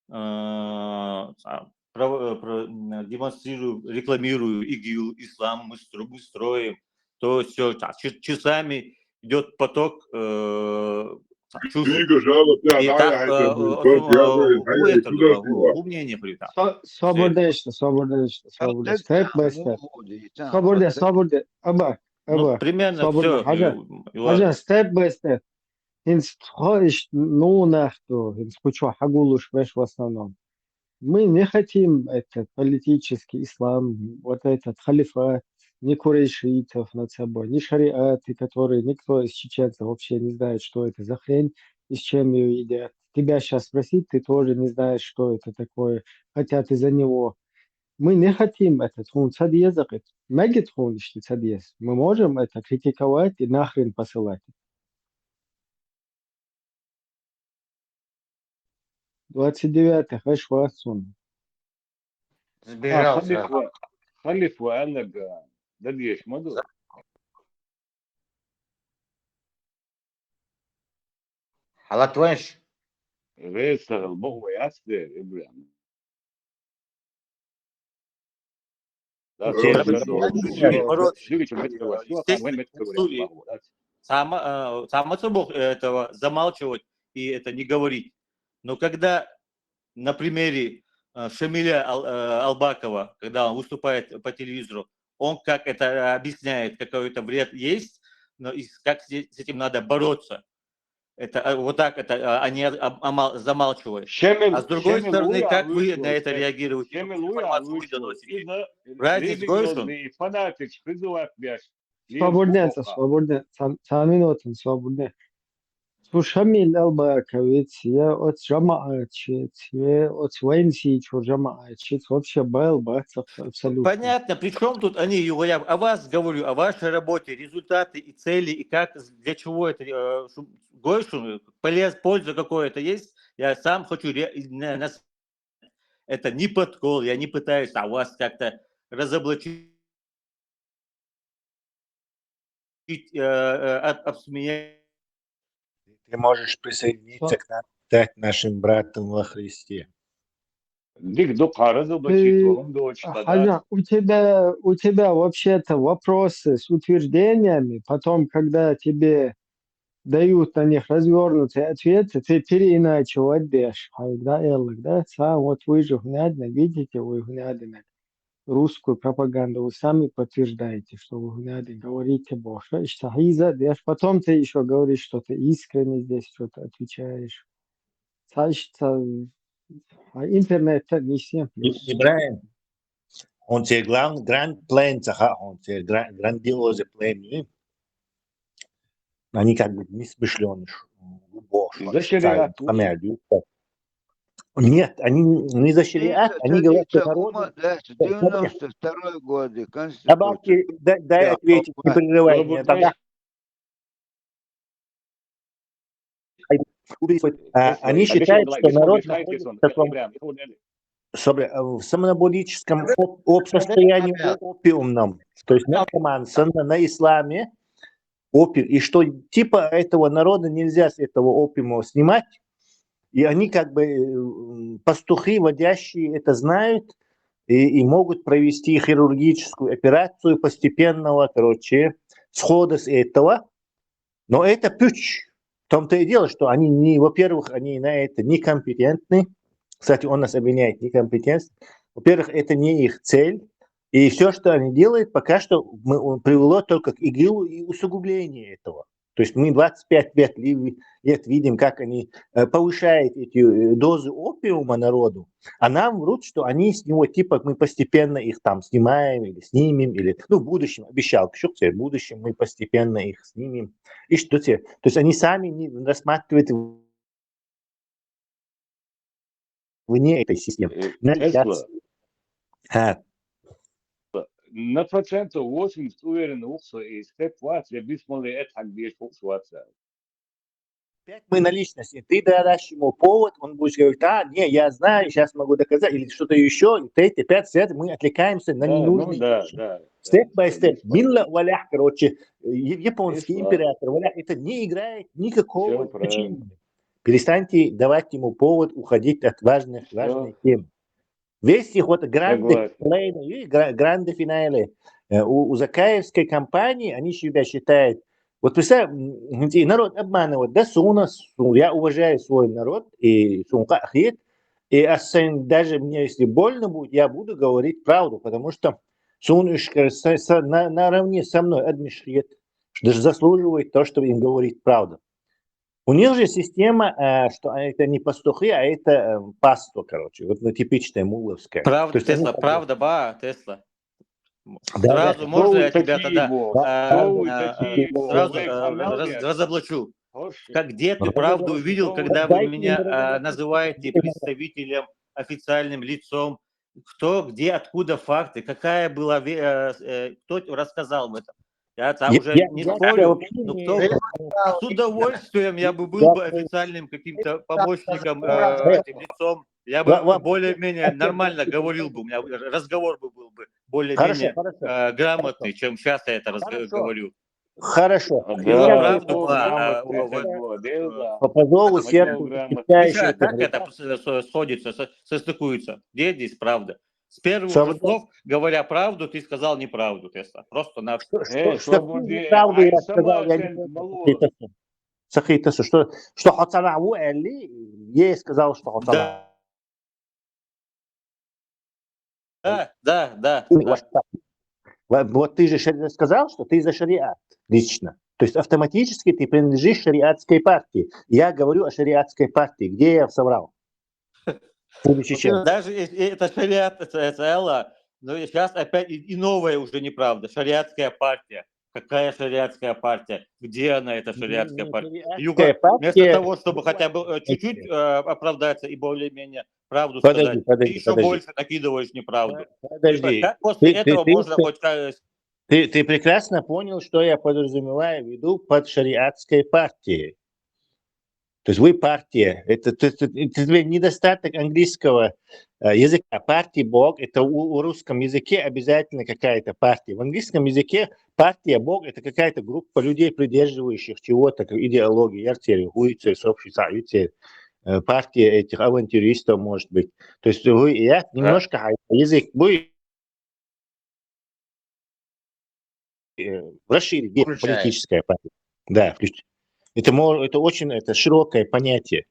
э, а, пров-, э, про-, м, демонстрирую, рекламирую ИГИЛ, ислам мы стро-, мы строим, то есть всё, та-, ча-, часами идёт поток, э, чушь. Книга жалоб, да, И да, так, я это э, говорю, э, я говорю, у этого, у, у мнения говорю так. Со-, Всё. Собердешта, собердешта, собердешта. Step by step. Соберде, соберде. Аба, Ну, аба. Примерно Соберде. Всё, Хьажа, э, хьажа, step by step. ХӀинца тхо иштта нух нах ду, хӀинца кху чохь хьагуллуш берш в основном. Мы не хотим этот политический ислам, вот этот халифат, ни курайшитов над собой, ни шариаты, которые никто из чеченцев вообще не знает, что это за хрень и с чем её едят. Тебя щас спросить, ты тоже не знаешь, что это такое, хотя ты за него. Мы не хотим этот, хьуна ца деза кхета. Мега тхуна иштта ца деза. Мы можем это критиковать и нахрен посылать. Двадцать девятый хезаш вац суна. Сбежал А, халиф сразу. ва-, халиф ва аьлларг, а, дагеша ма ду. Хьалатванш? Вецахал боху вай ас де, ИбрахӀим. Да, Ну, всё, это всё, всё. Естественно, Двигайте, мягко говоря. Всё, там, естественно, мягко говоря, слушай, баху, да. Сама, э, сама собой этого замалчивать и это не говорить. Но когда на примере, э, Шамиля Ал-, э, Албакова, когда он выступает по телевизору, он как это объясняет, какой это вред есть, но и с-, как с, с этим надо бороться. Это, э, вот так это, э, они об-, омал-, замалчивают. Шемил, А с другой Шемил стороны, уя, как вы Луис на это Луис, реагируете? Шемил Какую уя, информацию вы Луис Луис. Доносите? Из-за Разница религиозный в том, фанатик, хизуат беш. Свободнее, свободнее. Цан-, цан минутин, свободнее. Цу Шамил Албаковиц, я оц жамаатчиц, я оц вайнсийчур жамаатчиц, вообще бал бац абсолютно. Понятно, при чем тут они, Югояв? О вас говорю, о вашей работе, результаты и цели, и как, для чего это, э, шу- говорю, что полез, польза какое-то есть. Я сам хочу ре- на- на- это не подкол, я не пытаюсь о вас как-то разоблачить, э, э, об- обсмеять. Ты можешь присоединиться к нам, стать нашим братом во Христе. Дик дукха разоблачить Ты- валун дочка, да. Хажа, у тебя, у тебя вообще-то вопросы с утверждениями, потом, когда тебе дают на них развернутый ответ, ты переиначивать дашь. Хай, да, Эллик, да? Са, вот вы же гунядина, видите, вы гунядина. Русскую пропаганду вы сами подтверждаете, что вы гунядина, говорите больше. Ишта хиза дашь, потом ты еще говоришь, что ты искренне здесь что-то отвечаешь. Са ишта, а интернет-то не всем плюс. Ибраим, он тебе главный гранд план, саха, он тебе гра- грандиозный план, и они как бы не смышленые, глубоко. За шариат. Нет, они не за шариат, они говорят, что народ... Да, с девяносто второй года, Абалки, дай, дай ответить, не прерывай меня тогда. А, они считают, что народ находится в таком собре- э, в самобулическом оп- оп- состоянии о- опиумном. То есть наркоман, сам на исламе, опиум. И что типа этого народа нельзя с этого опиума снимать. И они как бы э, пастухи, водящие это знают и, и могут провести хирургическую операцию постепенного, короче, схода с этого. Но это путь. В том-то и дело, что они, не, во-первых, они на это некомпетентны. Кстати, он нас обвиняет в некомпетентности. Во-первых, это не их цель. И все, что они делают, пока что мы- он привело только к ИГИЛу и усугублению этого. То есть мы двадцать пять лет, ли- лет видим, как они э, повышают эти э, дозы опиума народу, а нам врут, что они с него, типа, мы постепенно их там снимаем или снимем, или, ну, в будущем, обещал Кшуксе, в будущем мы постепенно их снимем. И что те? То есть они сами не рассматривают вне этой системы. Э, Значит, Эсла, сейчас- А, на процентов восемьдесят уверен ухсо и степ вац, я бисмолы эт хак деш ухсо вац. опять мы на личности. Ты дашь ему повод, он будет говорить: а, не, я знаю, сейчас могу доказать, или что-то еще, и третье, пятое, свет, мы отвлекаемся на Да, ну ненужные да, вещи. Да. Step by Всё, step. Билла Валях, короче, я- японский Ислам. Император Валях, это не играет никакого Всё правильно. значения. Перестаньте давать ему повод уходить от важных, Всё. Важной темы. Весь их вот гранды Согласен. финале, и гра- гранды финале э, у, у Закаевской компании, они себя считают, вот представь, м, и народ обманывает, да, суна, су- я уважаю свой народ, и сунка ахит, и асен, даже мне если больно будет, я буду говорить правду, потому что сун ишкер со- со- на- наравне со мной адмишхит, что заслуживает то, чтобы им говорить правду. У них же система, э, что это не пастухи, а это э, паство, короче, вот ну, типичная муловская. Правда, То есть они Тесла, как бы- правда, ба, Тесла. Да, Сразу да. можно я тебя тогда а, а, сразу а, раз- разоблачу? Как, где ты правду увидел, когда вы меня а, называете представителем, официальным лицом? Кто, где, откуда факты? Какая была... ве- э, э, Кто рассказал в этом? Я там Я- уже я- не я спорю, вообще но не- кто... С удовольствием я бы был Я- бы официальным каким-то помощником, Да. э, этим лицом. Я бы Ва- ва- более-менее Артём, нормально Артём, говорил бы, у меня разговор бы был бы Хорошо, более-менее хорошо. э, грамотный, чем сейчас я это раз- Хорошо. говорю. Хорошо. А, И да, правда да, была, а, грамотный а, вот, такой, да, да. По позору Очень сердцу грамотный. защищающий Сейчас, как это это с- с- сходится, со- состыкуется? Где здесь правда? С первых Сам- же слов, говоря правду, ты сказал неправду, Тесла. Просто на Что, Э, что, что свободе, неправду я ай, сказал, я не самоценка понял, мало. Сахитасу. Сахитасу, что, что Хацанаву Эли, я сказал, что Хацанаву. Да. Да, да, да, Ну, да. вот так. Вот, вот ты же шари- сказал, что ты за шариат лично. То есть автоматически ты принадлежишь шариатской партии. Я говорю о шариатской партии. Где я соврал? Будучи честным. Даже если это шариат, это, это Элла, но сейчас опять и, и новая уже неправда, шариатская партия. какая шариатская партия, где она, эта шариатская Ну, партия. шариатская Юга, вместо партия, того, чтобы хотя бы э, чуть-чуть это э, оправдаться и более-менее правду Подожди, сказать, ты подожди, еще подожди. больше накидываешь неправду. Подожди. Как после Ты, ты, этого ты, можно ты, хоть как- ты, ты прекрасно понял, что я подразумеваю в виду под шариатской партией. То есть вы партия. Это, ты- ты- ты- тебе недостаток английского э, языка. Партия Бог, это у, у русском языке обязательно какая-то партия. В английском языке партия Бог, это какая-то группа людей, придерживающих чего-то, как идеологии, ярцери, гуйцери, сообщества, юцери, э, партия этих авантюристов, может быть. То есть вы, я немножко хай- язык, вы э, расширить, где Включает. Политическая партия. Да, включ- это, мо- это очень это широкое понятие.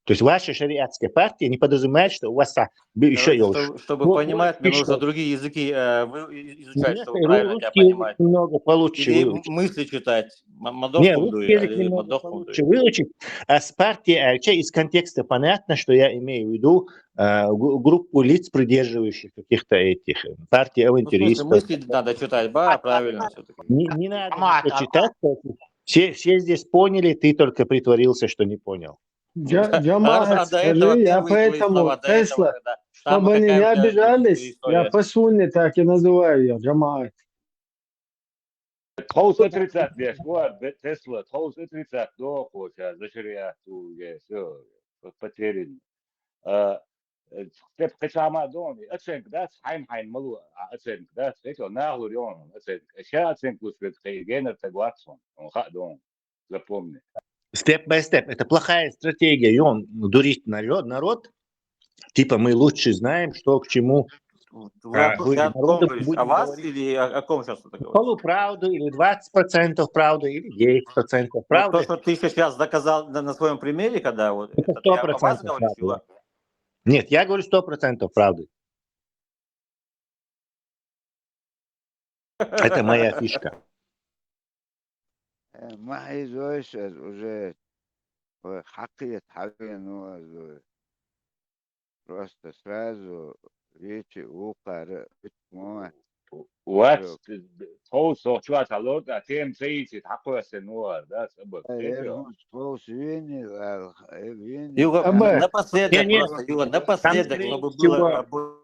То есть ваша шариатская партия не подразумевает, что у вас а, еще Короче, ёлш. чтобы, чтобы Вот, понимать, вот мне пришёл. нужно другие языки э, вы- и- изучать, Нет, чтобы ру- правильно тебя русский язык понимать. Немного получше Или выучить. мысли читать. Не, русский язык немного получше выучить. А с партией Альча из контекста понятно, что я имею в виду э, гу- группу лиц, придерживающих каких-то этих э, партий Ну, в смысле, авантюристов. Мысли надо читать, ба, правильно все-таки. Не, не надо ничего читать. Все, все здесь поняли, ты только притворился, что не понял. Джа- А, Джамаат, а до этого скажи, я первые твои поэтому, слова, до этого, Тесла, когда там чтобы они не какая у тебя обижались, я история. по сунне так и называю ее, Джамаат. Тховс отрицать деш, вот, Тесла, тховс отрицать дохо, сейчас за шариат, все, потерян. Степ кхечама дон, оценка дац, хайн хайн малу, оценка дац, это нахлур он, оценка. Ща оценка лучше, кхе генер так ватсон, он ха дон, запомни. Step by step. Это плохая стратегия, и он дурит народ, народ. Типа мы лучше знаем, что к чему. Вы А, о вы ком народу говоришь? будете О вас говорить. Или о, о ком сейчас это говоришь? Полуправду или двадцать процентов правды, или десять процентов Вот то, правды. Что ты сейчас доказал на, на своем примере, когда вот Это это ты о вас сто процентов говоришь, правда. Егор? Нет, я говорю сто процентов правды. Это моя фишка. Э, Ма хьийзой шуьза уже, ой, хьакхета хьавеана вазуй. Просто сразу вечи ухара ма. Вац, тховс сох чуа ца лорда, тем цаицит хьакхоьссина вар, да, сабак. Э, э, хьуна тховс вини, ал, э, вини. Юга, Аба. напоследок Не, не, просто, Юга, напоследок, там чтобы чего? было бу-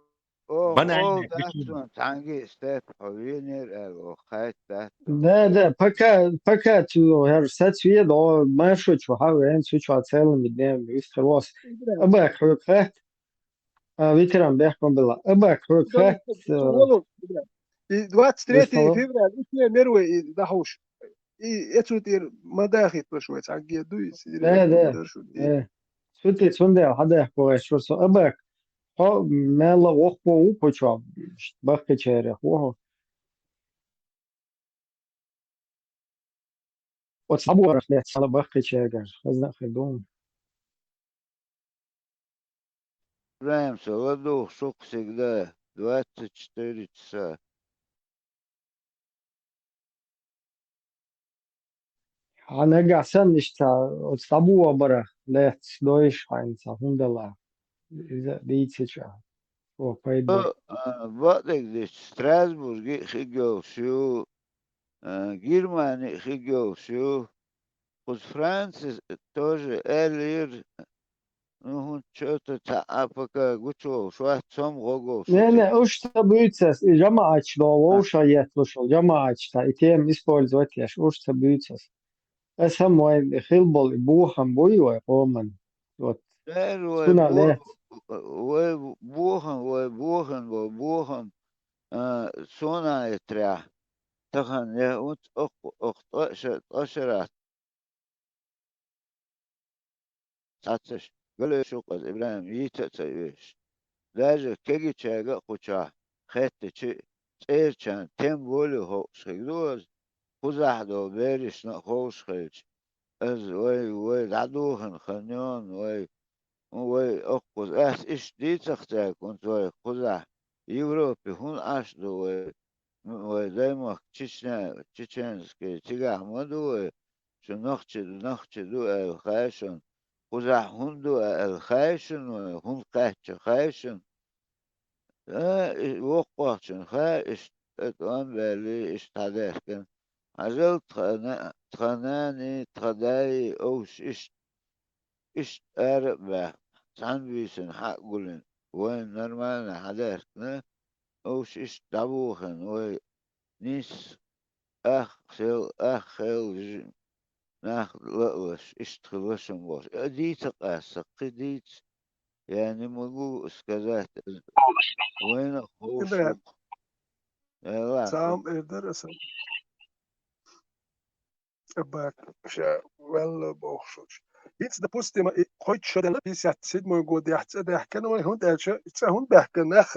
О, Банально, о, почему? дацун, танги степ, о, винер, эл, о, хайт, дат. Да, да, пока, пока цу хер сацвет, о, машу чу хавен, цу чу целым днем, вис хвос. Аба, хрюк хат. А, ветеран бехком была. Аба, хрюк хат. И двадцать третьего февраля, и первый, и дахуш. И это вот ир мадахит пошвец, а где дует. Да, да. Э, сути цунде, хада, хвой, что со. Аба, хо, мела, ох, по, у, по, чё, бахка чере, хо. От сабурах нет, сала бахка чегар, хазна хидум. Знаем, Солодух, сук всегда двадцать четыре часа. Хьанага сан иштта оцу дӀабуо бара лаьцна дойуш хьайна сан хӀума дала иза дийцича. О, пайда. Бакъдерг дича, Страсбурге а хиг йолуш ю, а, Германи а хиг йолуш ю. Кхуза Францис тоже аьллера, ну, хӀунда чо-то цхьа а пока гучуволуш вац, цомгӀо голуш. Не, не, уьш ца буьйцу ас, и жамаӀаташ догӀу вовшах етталуш волу жамаӀаташ цхьа, и тема использовать еш, уьш ца буьйцу ас. Аса вайн хила болу и бохам буй вай къоман. Вот. Цуна ле. Вай бохам, вай бохам, вай бохам, а, суна а трехь. Тахана я оцу окху, окху тӀошара, тӀошара цхьаццаш, галоьшу-кх аса ИбрахӀим йийца а ца оьшу. Даже кегийчаьрга а кхучахь хеттачу цӀерачарна тем более ховкъуш хир ду аса, кхузахь долу берашна а ховшахь хилча. Аса вай, вай дӀадохана хан йона, вай, вай оккхуза ас иштта дийцахь цаьрга, хӀунца вай кхузахь Европе хӀунда Ӏаш ду вай? Вай даймахка Чечня, чеченский, цигахь ма ду вай, шу нохчи ду, нохчи ду аьлла хаьа шуна. Кхузахь хӀунда ду аьлла хаьа шуна вай, хӀунда кхаьчча хаьа шуна. А, и воккхахчун хаьа, иштта тӀе тӀом а баьллий, иштта хьадаьхкина. хьажал, тха на-, тха нани, тха даи овш иш-, иштта ара а баьхна, цхьана бийсана хьа а гулина, вайна нормально хьадаьхкина, овш иштта дӀабохина, вай нийсса ах хел, ах хел, жи-, нах лаалаш, иштта хила шун бохуш. А дийца къаьстта, кхин дийца, я не могу сказать, вайна а ховш Ибра, ву-кх. Э, ладно. Цхьаъ эр дара аса. Абак, ша ваьлла бохуш. ХӀинца, допустим, и кхойтта шо даьлла, пятьдесят седьмой годехь цӀа даьхкина вай, хӀунда аьлча, цӀа хӀунда баьхкина нах,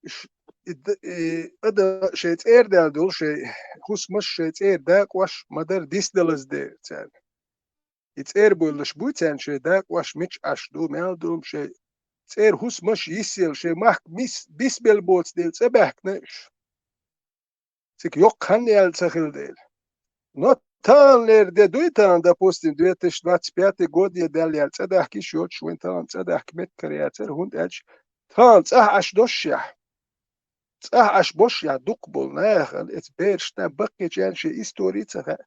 ш-, и д-, и ада шайн цӀера даьлла долу, шайн хӀусамаш, шайн цӀера дакъош ма-дарра дисдалаза дела цаьрга. И цӀера буьйлуш буй царна шайн дакъош мича Ӏаш ду, мел ду, шайн цӀера хӀусамаш йисъелла, шайн махка мис-, бисбелла боцу дела цӀа баьхкина уьш. Цига йоккха хан яьлла ца хила дела. Но таханлера де дуй тахана, допустим, две тысячи двадцать пятый год е даьлла яьлла цӀа дахка йиш йоцуш вайн тахана цӀа дахка меттиг хир яцара, хӀунда аьлча тахана цӀахь Ӏаш долушехь, цӀахь Ӏаш болушехь дукха болу нахана, эца берашна баккхийчарна шен истори а ца хаьа.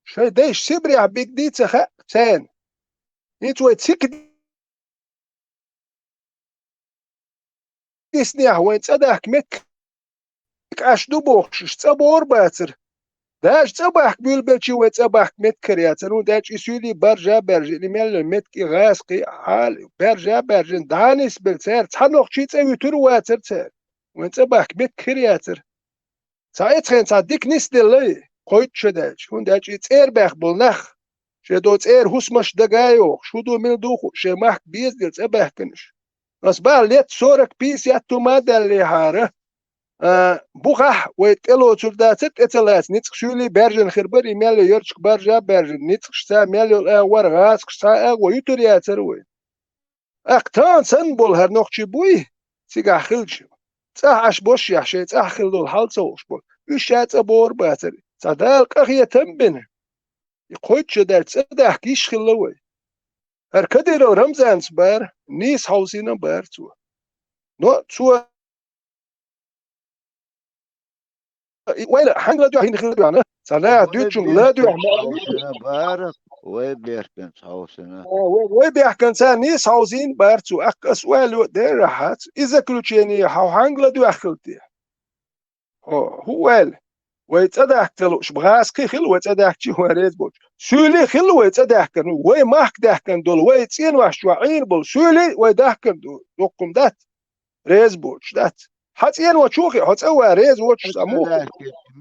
Шайн дайша Сибрехь бигди а ца хаьа царна. ХӀинца вай цига диснехь, вайн цӀа дахка меттиг Ӏаш ду бохуш, уьш цӀа богӀур бацара. Даже цӀа бахка буьйлабелчи вайн цӀа бахка меттиг хир яцара, хӀунда аьлча и суьйлий баржа а баьржина, и мел йолу меттиг, и гӀазакхий, хьала баржа а баьржина, дӀа а нисбелла, цара цхьа нохчий цӀа вуьтур а вацара цара. Вайн цӀа бахка меттиг хир яцара. Цхьа эцхен цхьа дика нисделла, кхойтта шо даьлча, хӀунда аьлча и цӀера баьхна болу нах, шен долу цӀера хӀусамаш дага а йохуш, хӀун ду, мила ду хууш, шен махка беза дела цӀа баьхкина уьш. Ас бахьа лет сорок-пятьдесят хӀума а даьллехьара, а, бухахь вай тӀелоцур дацара, тӀе ца лаца ницкъ суьйлий баьржина хир бара, и мел йолу ярташка баржа а баьржина, ницкъашца мел йолу агӀор, гӀазакхашца агӀо юьтур яцара вай. ТӀаккха тахана санна болу хӀара нохчий буй, цигахь хилча, цӀахь Ӏаш болушехь, шайн цӀахь хилла долу хьал ца хууш болу, уьш ша цӀа богӀур бацара, цхьа Дала къахетам а бина. И кхойтта шо даьлча цӀа дахка йиш хилла вай. ХӀара Кадыров Рамзанца бара, нийса хьовсийна а бара цо. Но цо и ойла хьанга ладоьгӀна хила доьгӀна? Цхьа наха дуьйцучунга ладоьгӀна ма аьлла. Хьовсийна бара, вай бехканца хьовсийна. А, вай, вай бехканца нийса хьовсийна бара цо. Аккха ас ойла йо деррахь хьац. И заключение хьо хьанга ладоьгӀна хила те? Хьо, хӀун ойла? Вай цӀа дахка ца лууш, бахаска хила вай цӀа дахкачи вай реза боцуш. Суьйли хила вай цӀа дахкарна, вай махка дахкарна долу, вай цӀенош чохь Ӏийна болу суьйли вай дахкарна ду, доккхум дац. Реза боцуш дац. Хьан цӀено чу хи, хьо цӀа ван реза воцуш цӀа муха?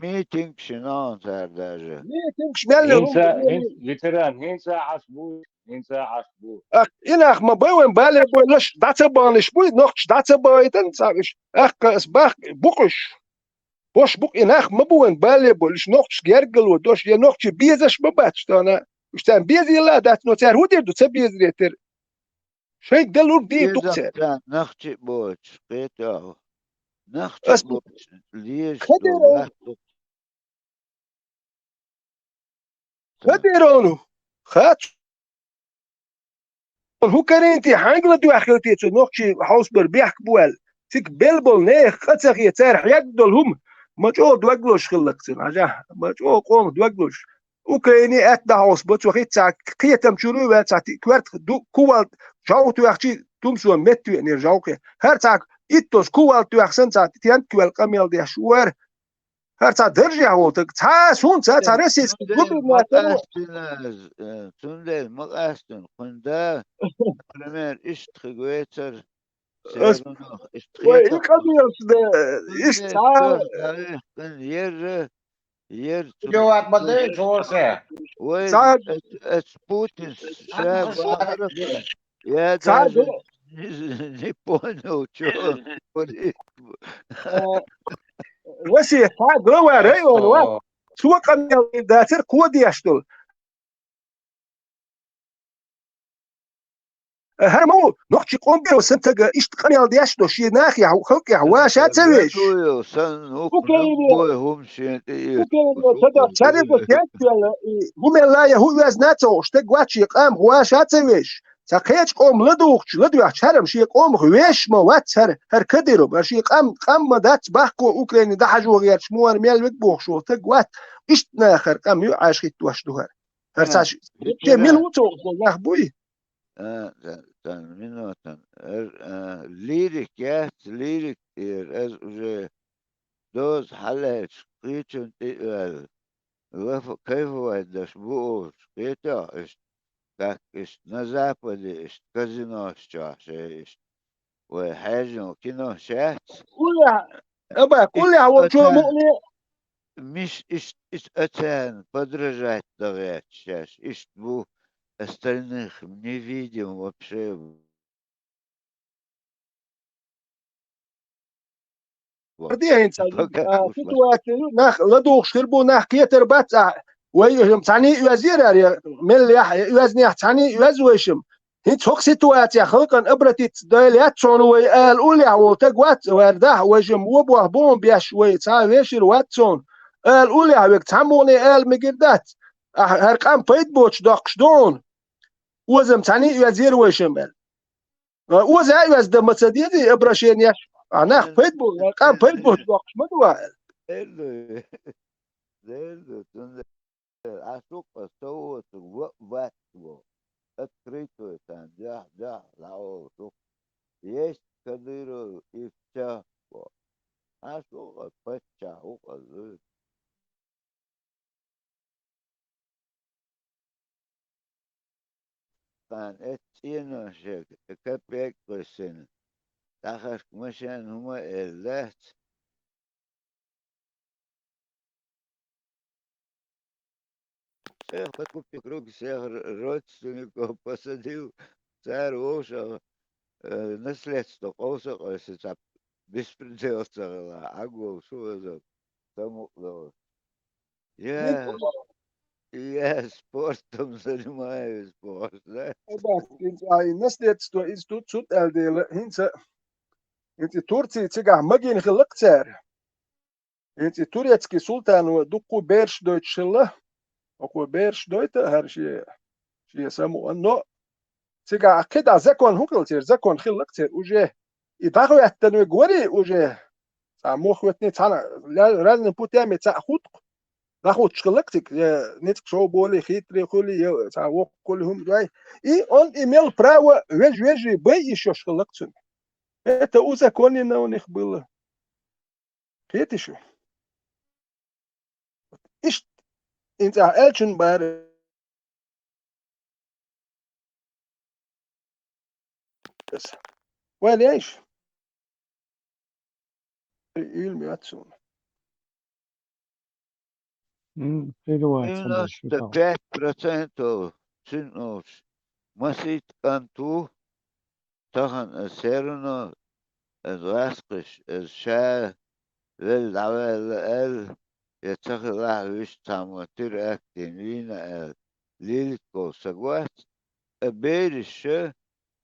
Митингаш нагӀан цара даже. Митингаш мел ХӀинца, хӀинца, ветеран, хӀинца Ӏаш бу, хӀинца Ӏаш бу. Ах, и нах ма бай вайн бале бойлаш, дӀа ца баханаш буй, нохчаш дӀа ца бахайтан цхьа уьш. Ах, ас бах, букъуш. Бош букъ и нах ма бу вайн бале бойлаш, нохчаш гергало дош, я нохчий безаш ма бац тана. Уьш царна безийла а дац, но цара хӀун дийр ду, ца безаре тера. Шайга далур дийр ду-кх цара. Нахчи а боцуш, кхетахь. Нахчи а боцуш, лезаш долу латта. Кадыровну хац. ХӀун карийна те, хьанга ладоьгӀна хила те цо нохчий хьовсабар бехк бу аьлла? Цига бел болу нехан къа ца хе, цара хьегна долу хӀума ма чӀогӀа доглуш хилла-кх цуьнан, хьажахь, ма чӀогӀа къомах доглуш. Украине атта дӀахьовсабо цо, хӀинца цхьа кхетам чуьра а ваьлла, цхьа ти-, коьртах ду-, кувалда жовхӀ тоьхчий, тумсо метта веанера жовхӀе. ХӀара цхьа итталш кувалда тоьхна санна, цхьа тентакоьлла къамел деш вара. ХӀара цхьа даржехь волу таг, цхьа а сунца, цхьа российский губернатор ву. Цундела ма къастина, э, цундела ма къастина, кхуьнан да, например, иштта хиг вецара, Серунов, иштта хетар. Вай, и къамелаш да, иштта цхьа а. Ерра, ерра цу-, Жаваб ма дай, Жосе. Вай, цхьа эц-, эц Путин ша бахара, я даже не, не понял, чё он говорит. Э, Россия, цхьа глава района вац. Цо къамел дийр дацара кхо деш долу. ХӀара ма ву, нохчий къоман бен сан тага иштта къамел деш долу, шен нахехь, халкъехь ваша ца веш. Царна хӀун мел лайя хӀун везна а ца хууш, стаг вац шен къам ваша ца веш. Цхьа кхеча къоман ладугӀучу, ладоьгӀча хӀара-м шен къомах вешаш ма вац хӀара, хӀара Кадыров, хӀара шен къам, къам ма дац баккхо, Украине дӀахьажо гӀерташ ма вара, мел вега бохуш волу стаг вац. Иштта нахара къам ю, Ӏаш хӀиттош ду хӀара. ХӀара ца ш-, вообще мила ву цо, нах буй? А, ца-, ца-, минутан. Эр, а, лирик яц, лирик тӀера, эр уже доза хьалаьцча, кхечун тӀе а ваьлла. Лафа кайфовать деш бу олуш, кхетахь иштта, как иштта на Западе иштта казинош чохь шайн иштта. Вай хьаьжжина кино шаьц? Куллехь, аба, куллехь волчо мукъане. Миш иштта, иштта оцарна подражать дан гӀерташ шаьш. Иштта бу, остальных не видим вообще. Ди хӀинца, а, ситуаци ю, нах ладугӀуш хир бу, нах кхетар бац ахь. Вай, э, цхьаьний оьзира, я мел яхь, я оьзнехь цхьаьний оьзу вайшим. ХӀинца хӀокху ситуацехь халкъана обратиться дойла яц цунна вай ала уллехь волу таг вац, вара дахь вайшим, вон бохь бохам беш вай, цхьа вешира вац цунна. Ала уллехь вега цхьаммо а ала мегар дац. Ахь хӀара къам пайда боцуш доккхуш ду хьуна. Озам цхьаьний оьзира вайшим аьлла. А, оза а оьзда ма ца дезий обращенеш? А, нах пайда бу, а, къам пайда бу доккхуш ма ду а. Зерду, зерду, цундела, а, шух а со воцург ва а вац во. Открыто царна дехьа, дехьа, дӀаолу шух. Есть Кадыров и всё, во. А шух а паччахь ву хазуй. Хан эццӀено шега капек кхуьссина, тӀаккха машен хӀума а эр дац. Всех подкупил круг, всех р-, родственников посадил, цара вовшах, э, наследство къовса а къовсий, цхьа беспредел ца хилахь, Ӏагволуш ву ваза, самукъадолуш. Я, я спортом занимаюсь, бохуш, да? Ай, наследство иза тут цу тӀаьл дела, хӀинца, хӀинца Турция цигахь магийна хилла-кх цара. ХӀинца и турецкий султано дуккха бераш дойтуш хилла, хӀокхо бераш дойта а хӀара шен, шен самукъан, но цигахь кхидӀа закон хӀун хилла церан? Закон хилла-кх церан уже. И дӀахӀоьттина вега варий уже? Цхьа мохк хӀоьттина, цхьана ля-, разными путями цхьаъ хӀутту-кх. ДӀахӀуттуш хилла-кх цига, я ницкъ шов болий, хитре хуьлий, я цхьа воккха хуьлий хӀума дай. И он имел право вежа-вежарий бай йиш йолуш хилла-кх цуьнан. Это узаконено у них было. Кхетий шу? Иштта, хӀинца ахь аьллачун бара. Вай лейш? Уьйла ма яц суна. М, переводится, да, девяносто пять процентов цуьнан олуш масийтта кӀант ву, тахана аса все равно, аса гӀаскхиш, аса ша велла дӀаваьлла аьлла, я ца хилахь вуьшта цхьаммо терактийн вийна аьлла, лелитко саг вац, а бераш ша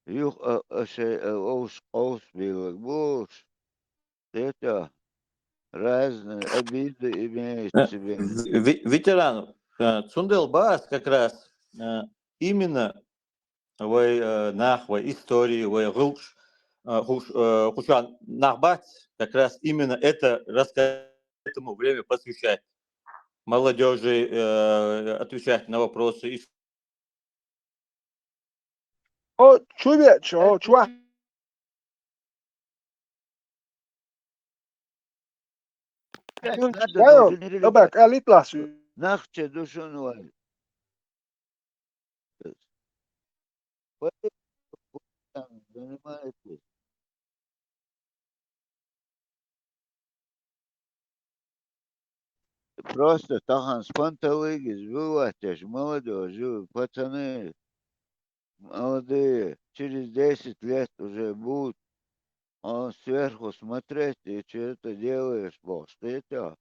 юха а, а шайн а вовшах къовсабийларг бу олуш. Кхетий, разные обиды имеют в себе. Э, ве-, ветеран, э, цундела бац как раз, э, именно вай, э, нах, вай истории, вай гӀуллакхаш, э, хӀуш-, э, хӀушан нах бац, как раз именно это раска-, этому время посвящать. Молодёжи, э, отвечать на вопросы. О, чу веача, о, чу ва-, Э, надо, да, должен передать. Аба, калит ласу. Нахча душун вай. Политикой там занимаетесь. Просто тахана с панталыги сбывать, молодёжь, пацаны молодые, через десять лет уже будут, он сверху смотреть, и чё это делаешь, бохуш, кхетий?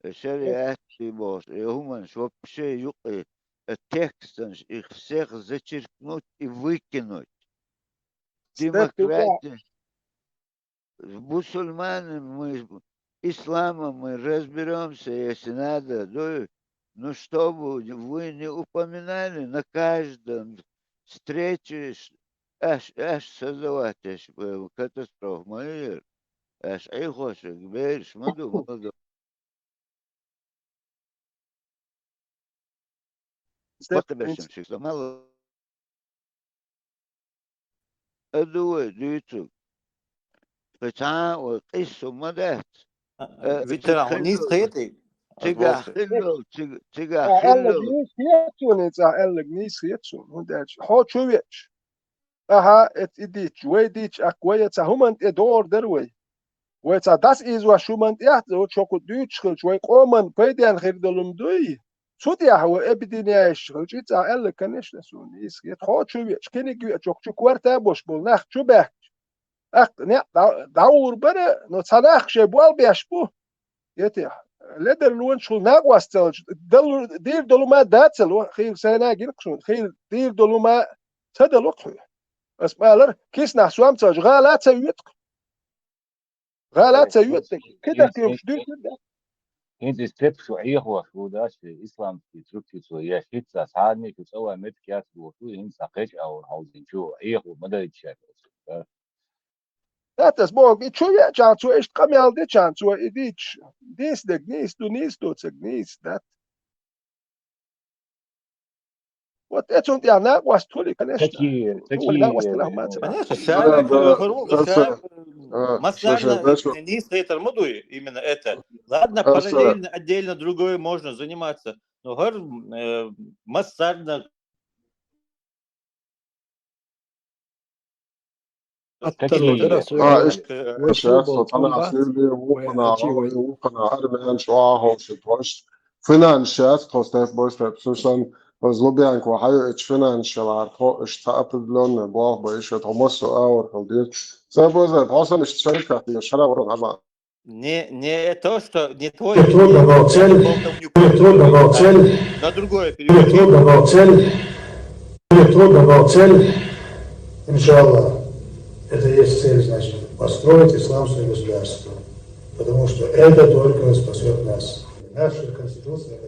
Э, шариат и бохуш, и хӀуманаш вообще юкъе, э, текстанаш, их всех зачеркнуть и выкинуть. Демократия. Бусульмане мы, исламом мы разберёмся, если надо, да, ну, чтобы вы не упоминали на каждом встречи, ш-, аш, аш создавать, аш, э, катастрофа ма яр. Аш Ӏехош, бераш ма ду, ма ду. Степ Батта бешам шик замал. Аду вай, дуйцу. Пеца, ой, къиссу ма дац. Э, ветеран, цига нийса хетий? Цига хиллал, цига, цига хиллал. Аьллаг нийса хетцуни, ца аьллаг нийса хетцун. ХӀунда аьлча, хьо чу веч. Аха, эт и дич, вай дич, ак вай ца хӀуман тӀе догӀар дар вай. Вай ца дас ийзош хӀуман тӀе яц, вот шо кху дуьйцуш хилча, вай къоман пайден хир долум дуй. Цу тӀехь вай объединяющий хилча, и цӀа аьллаг, конечно, суна нийса хет. Хьо чу веч, киниг веч, чу корта бош болу нах чу баьхкича. Аккха, некъ дӀа-, дӀагӀур бара, но цхьа нах шайн бол беш бу. Етехь, ледарлонаш хул накъосталча, далур-, дийр долу ма дацало, хийла сайна гина кхуна, хийла дийр долу ма ца дало кхуьй. Ас ма алар, киснахь сом ца, гӀала ца йоьту. ГӀала ца йоьту, кидах йолуш дуьйцур дац. ХӀинца и степ шу Ӏехош ву, да, ши исламский цуьркхи цо еш, хӀинца цхьанне шу цӀа ван метка яц боху, хӀинца кхечу агӀор хьовзинчу Ӏехо ма дайта шаьш. Да, тас боху, и чу веачахьа, цо иштта къамел дечахьа, цо и дийча, нийса дерг нийса ду, нийса доцург нийса дац. Вот эцунна тӀехь накъост хуьлий, конечно. Такие, такие, накъост нах ма ца. Конечно, ша, Да, да, хӀур ву, да, ша, да, массарна да, да. Нийса хетар ма дуй, именно это. Ладно, Аса. Параллельно, отдельно другое можно заниматься. Но хӀар, э, массарна Атталла дара, а, иш-, вай иш яц, со тхьанахь сирби вукхана, вукхана армиян чохь ховши тхо иш. Финанс яц, тхо степ бой степ, сусан, злобянко хьайо эч финанс шалар, тхо иш ца определённый бох бай, иш тхо массо а авар хал дир. Степ бой степ, тхо сан иш церках дир, шара варан хама. Не, не то, что не твой. Мне трудно было цель, мне трудно было цель, на другое мне перевести. Трудно было цель, мне трудно было цель, иншаллах, это есть цель, значит, построить исламское государство, потому что это только спасет нас. Наша Конституция.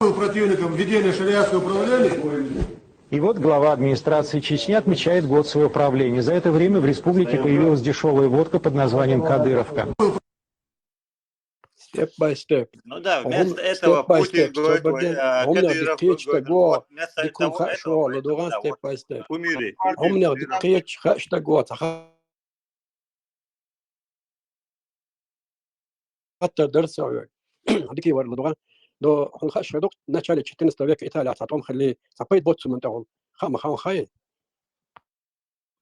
Противником введения шариатского правления. И вот глава администрации Чечни отмечает год своего правления. За это время в республике появилась дешёвая водка под названием «Кадыровка». Step by step. Ну да, вместо этого Путин говорит, ой, а, Кадыров говорит, вот, вместо того, этого, поэтому, да, вот, кумиры. Хьо муьлха дика кхеташ хаа стаг вац, хьан хаттар дар ца вега. Дика вар ладугӀа. До хьуна хаа шадукъ, начале четырнадцатого века Италия цхьа тӀом хилли, цхьа пайда боццу ман тӀехула. Хаа ма хаа хай.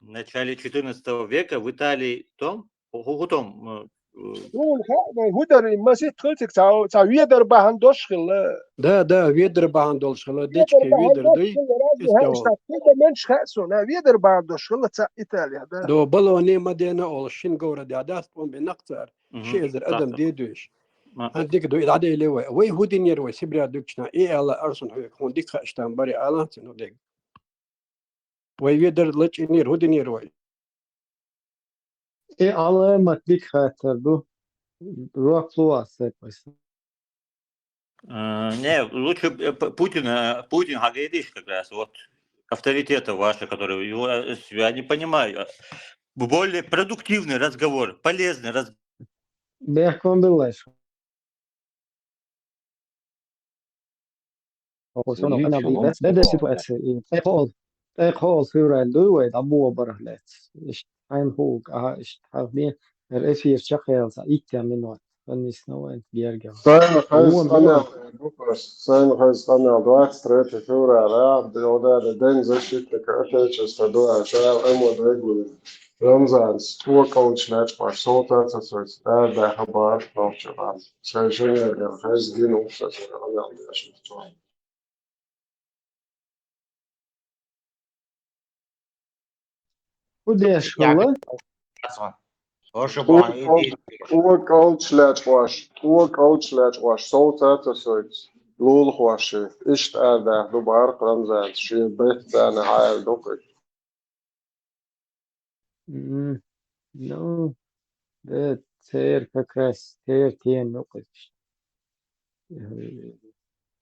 В начале четырнадцатого века в Италии тӀом? ХӀу, хӀу тӀом, м, м. Хьуна хаа, хӀу дар, масит хилчиг цхьа, цхьа ведар бахьана дош хилла. Да, да, ведар бахьана долуш хилла, дечке ведар дуй. Хьуна менш хаа суна, ведар бахьана дош хилла цхьа Италия, да. До Болоне ма дена олуш шин говра дӀадаста тӀом бен нах цара. Ши эзар адам дедуьйш. Хьан дика ду, и дӀаделе вай. Вай хӀу динера вай, Сибре дуьгучу нах, и аьлла арсун хьоьга, хьуна дика хаа иштта бара, алан цун хӀу дега. Вай ведар лачкъийнера, хӀу динера вай. И Ӏаламат дика хаттар ду. Рок лу ас сепас. Э, не, лучше, э, П-, Путина, Путин хьагайдиш как раз, вот, авторитета ваша, который его, э, с-, я не понимаю. Более продуктивный разговор, полезный разговор. Бехкон беллаш. Оцунах къамел дийца, бедеш ситуация, и тӀекхол, тӀекхол февраль дуй вай, дӀабугӀа барах лаьцна. Иштта хьайн хӀуг, аха, иштта хьан бен, эр эфир чекхъяьлла цхьа итт минот, хӀанисна вайн герга. Сайна хаза къамел ду, сайна хаза къамел двадцать третье февраля, а, ден защитника Отечества ду, а, шаьл эмо дайгули. Рамзан, сто калча лечкъош, сов ца ца соьца, да, да, хабар, нохча бан. Шайн шиннера хеза дин укхаза, Рамзан, я шуьца. ХӀу деш хилла? Оша бан, иди. Сто калча лечкъош, сто калча лечкъош, сов ца ца соьца. Лулахоши, иштта ара даха ду бахара Рамзан, шен бетт царна хьаяр ду кхуьйту. М, ну, да, церан как раз, церан тема ю кхуьйтуш. Э,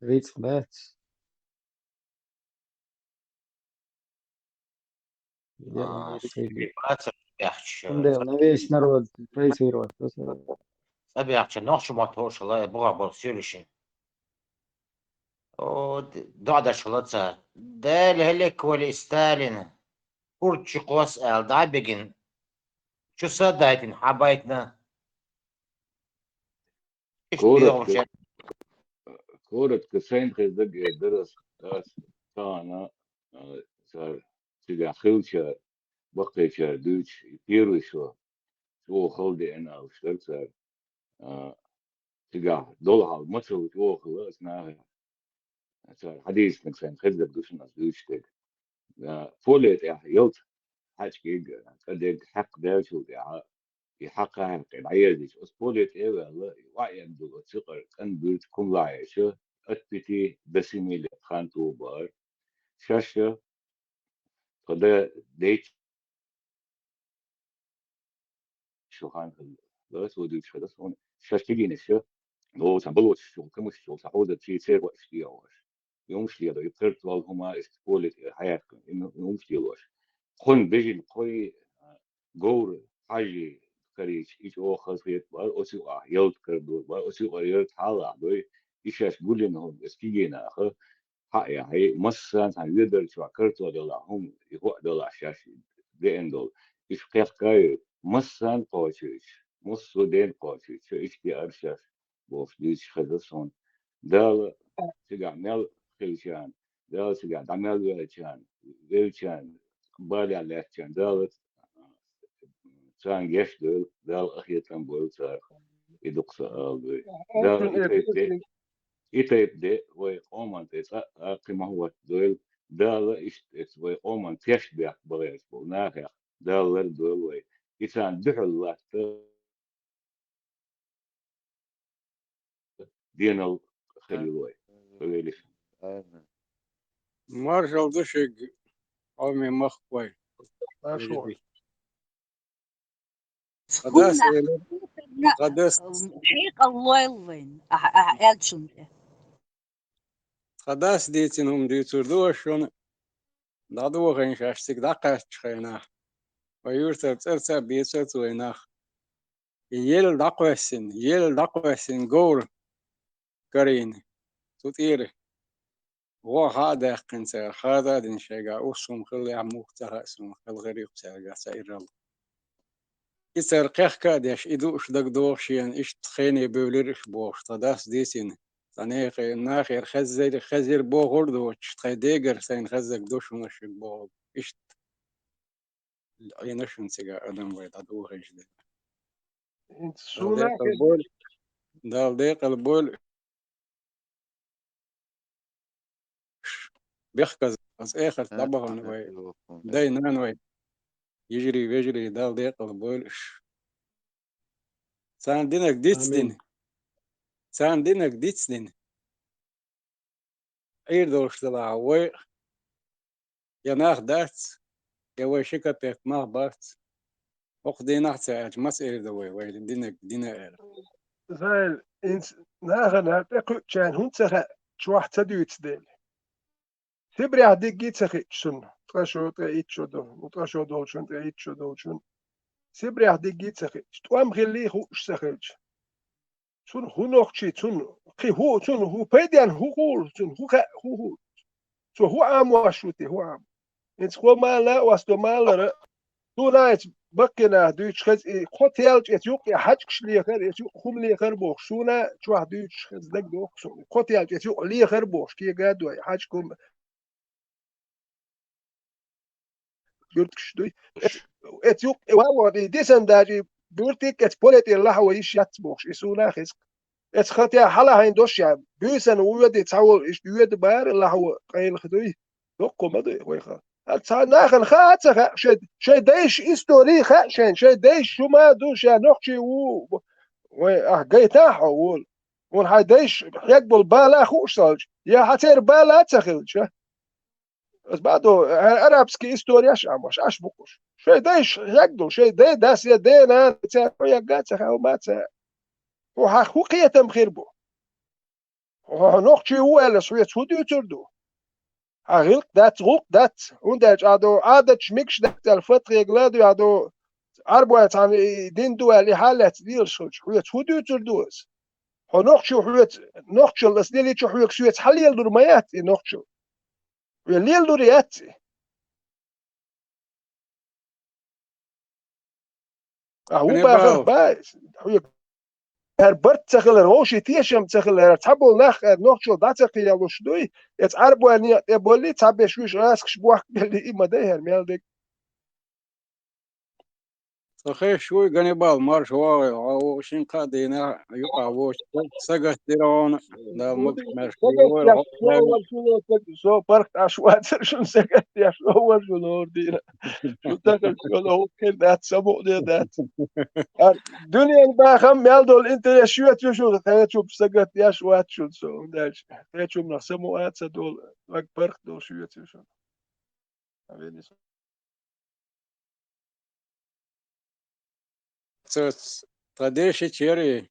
рицкъ бац. А, Филипп, а, ца бяхча, цундела на весь народ проецировать. ЦӀа бяхча, нохча мотт хӀоршала, э, бугӀа болу соьлашин. О, д-, доӀа дашхала цара. Дела хӀаллаквали Сталин, курт чу кхосса аьлла, дӀа а бигина, чу са а дайтина, хьабайтина. Иштта Коротко, бегӀуш. Коротко сайна хездаг эр дара ас, ас тахана, а, цара цигахь хиллачара, баккхийчара дуьйцуш, и первый шо чӀогӀа хала деана алуш дара цара. А, цигахь долу хьал мацалла чӀогӀа хилла ас нахе. Цара хьадийцинарг сайна хезарг ду шуна ас дуьйцуш дерг. А, поле тӀехь ялта хьаьчкӀиг, цӀа дерг хьаькхна даьллачул тӀаьхьа, и хьакха хьаькхна дӀаерзийча, оцу поле тӀе а ваьлла, и охьаэцна долу оцу юкъара цӀена буьртиг хӀума лахьийча, от пяти до семи лет хан тухур бара. Шаьш а тхан да-, дайча шо хан хилла. Ас ву дуьйцуш хилла суна. Шаьш кегийнаш ша, ну, цхьана болоташ чу, камаш чу, цхьа хьоза чу, церан гӀоьш кегӀош. И хӀумаш лело, и картол хӀума, иштта поле тӀе хьаяккхина, и хӀумаш лелош. Кхунна бежина кхой, а, говр хьажий карийча, и чӀогӀа хаза хета бара, оцу юкъахь ялта карадора бара, оцу юкъара ярта хьалахь дой, и шаьш гулйина хӀума, аса кегий наха, хьа а яхьий, массарна цхьана ведар чохь картол делахь хӀума, и хӀоа делахь шаьш деана долу. Иштта кхехкайо, массарна кхочуьйтуш, массо а дена кхочуьйтуш, иштта яра шаьш бохуш дуьйцуш хеза суна. Дала цигахь мел хилчарна, Дала цигахь дӀа мел велчарна, велчарна, балехь лаьттачарна Дала царна гечдойла, Дала къахетам бойла царах, и дукха сан ала дуй. Дала и тайпа де, и тайпа де вай къоман тӀе цкъа а кхин ма хӀоттадойла, Дала иштта эца вай къоман тешнабехк бахьеш болу нахех Дала лардойла вай. И царна дуьхьал латта денал хилийла вай. Маршалла ду шуьга, къоман махкахой. Маршалла. Тхан дас элира, тхан дас, хьекъал лойла вайна, ахьа, ахьа аьллачунна тӀе. Тхан дас дийцина хӀума дуьйцур ду ас шуна, дӀадохийна шаьш цига дӀакхаьчча хенахь. Вай юьртара цӀарца а бецац вай нах. И ел дӀакхоьссина, ел дӀакхоьссина говр карийна цу тӀера. ГӀо хьа а даьккхина цара, хаза а дина шайгахь, уьш хӀума хиллехь, муха ца хаьа суна, хала хир ю-кх цаьргахь цхьа иралла. И цара кхехка а деш, и дууш дагадогӀу шена, иштта хене бевлира уьш бохуш, тхан дас дийцина. Цхьа нехан нахера хезира, хезира бохург а доцуш, тхайн дегара сайна хезнарг ду шуна шуьга бохург. Иштта Ӏийна шуна цигахь адам вай дӀадохийша дерг. Дала декъала бойла. Дала декъала бойла. Бехказа, аса эхарт дӀабахана вай. Дай, нана вай. Йижарий, вежарий, Дала декъала бойла уьш. Царна динарг дицдина. Царна динарг дицдина. Ӏийр долуш делахь вай, я нах дац, я вай ши капек мах бац. ХӀокху дийнахь а ца аьлча, маца эр ду вай, вай динарг дина аьлла? Зайла, хӀинца нахана тӀекхуьучарна хӀунда ца хаьа, чохь ца дуьйцу дела? Сибрехь диггий ца хиъча шуна, ткъа шо, ткъе итт шо долу, ткъа шо долчун, ткъе итт шо долчун. Сибрехь диггий ца хиъча, тӀом хиллий хууш ца хилча. Цунна хӀун нохчий, цунна кхин хӀу, цунна хӀу пайденна хӀу хуьлу, цунна хӀу хаьа, хӀу хуьлу? Цо хӀу Ӏамош ву те, хӀу Ӏам? ХӀинца хӀо мала, осто малара, суна эца баккхий нах дуьйцуш хеза, и кхо телча эца юкъе хьаьжкӀаш лехар, эца юкъе хӀума лехар бохуш, суна чохь дуьйцуш хеза дагадоху суна. Кхо телча эца юкъе лехар бохуш, кега а дой, хьаьжкӀа хӀума буьртигаш дуй. Эц-, эц юкъ-, э, ван ван, и десант даже и буьртиг эц поле тӀера лахьо йиш яц бохуш, и суна хеза. Эц хатя хьалахьайн дош я, буьйсанна воьди цхьа волу, иштта йоьду бара лахьо къайлаха дуй. Доккхо ма дуй вайха. А цхьа нахана хаа а ца хаьа, шайн, шайн дайша истори хаьа шайн, шайн дайша шу ма ду, ша нохчий ву, вай, ахь гайтахь хьо волу. Вон хьайн дайша хьег болу бала хууш ца хилча, я хьан церан бала а ца хилча. Ас бадо, а-, арабский историяш а мош, аш букъуш. Шайн дайша хьег долу, шайн дай дас я дена, цаьрга хьо ягга ца хаьа, ма ца. Хьо хьан хӀу кхетам хир бу? Хьо, хьо нохчий ву аьлла, швец хӀу дуьйцур ду? Хьан гӀиллакх дац, гӀуллакх дац. ХӀунда аьлча Ӏа ду, Ӏадаташ мегаш дац аьлла, фатхьега ла ду, Ӏа ду, Ӏарбой цхьана, э, дин ду аьлла, и хьалаца лелаш хилча, хьоьца хӀун дуьйцур ду аса? Хьо нохчо хьоьца, нохчалла ас лелийча хьоьга соьца хьалелалур ма яц и нохчо. Хьоьга лелалур яц и. А хӀун бахар ба, хьоьга хӀара барт ца хилар, вовшийн тешам ца хилар, хӀара цхьаболу нах хӀара нохчалла дӀа ца кхиялуш дуй, эца Ӏарбой некъа тӀе боллий, цхьаберш вуьш гӀазкхаша бохкабеллий, и ма дай хӀара мел дерг. Со хезаш вуй, Ганнибал, марша вогӀий, хьо вовшийн кхаа дийнахь юкъахь воцуш сагатдира хьуна, Дала могуш-маьрша войла хьо. Со паргӀат Ӏаш вацара шуна сагатдеш, со вара шуна хӀора дийнахь. Шу тахана шуна хӀокху хир дац, самукъане дац. Дуьненан бахам мел долу интерес шоьца ю шуна, кхечуьнга сагатдеш вац шуна со, хӀунда аьлча кхечуьнах самукъа а ца долу, ваг паргӀат долу шоьца ю шуна. Цо тхан дешича яра и,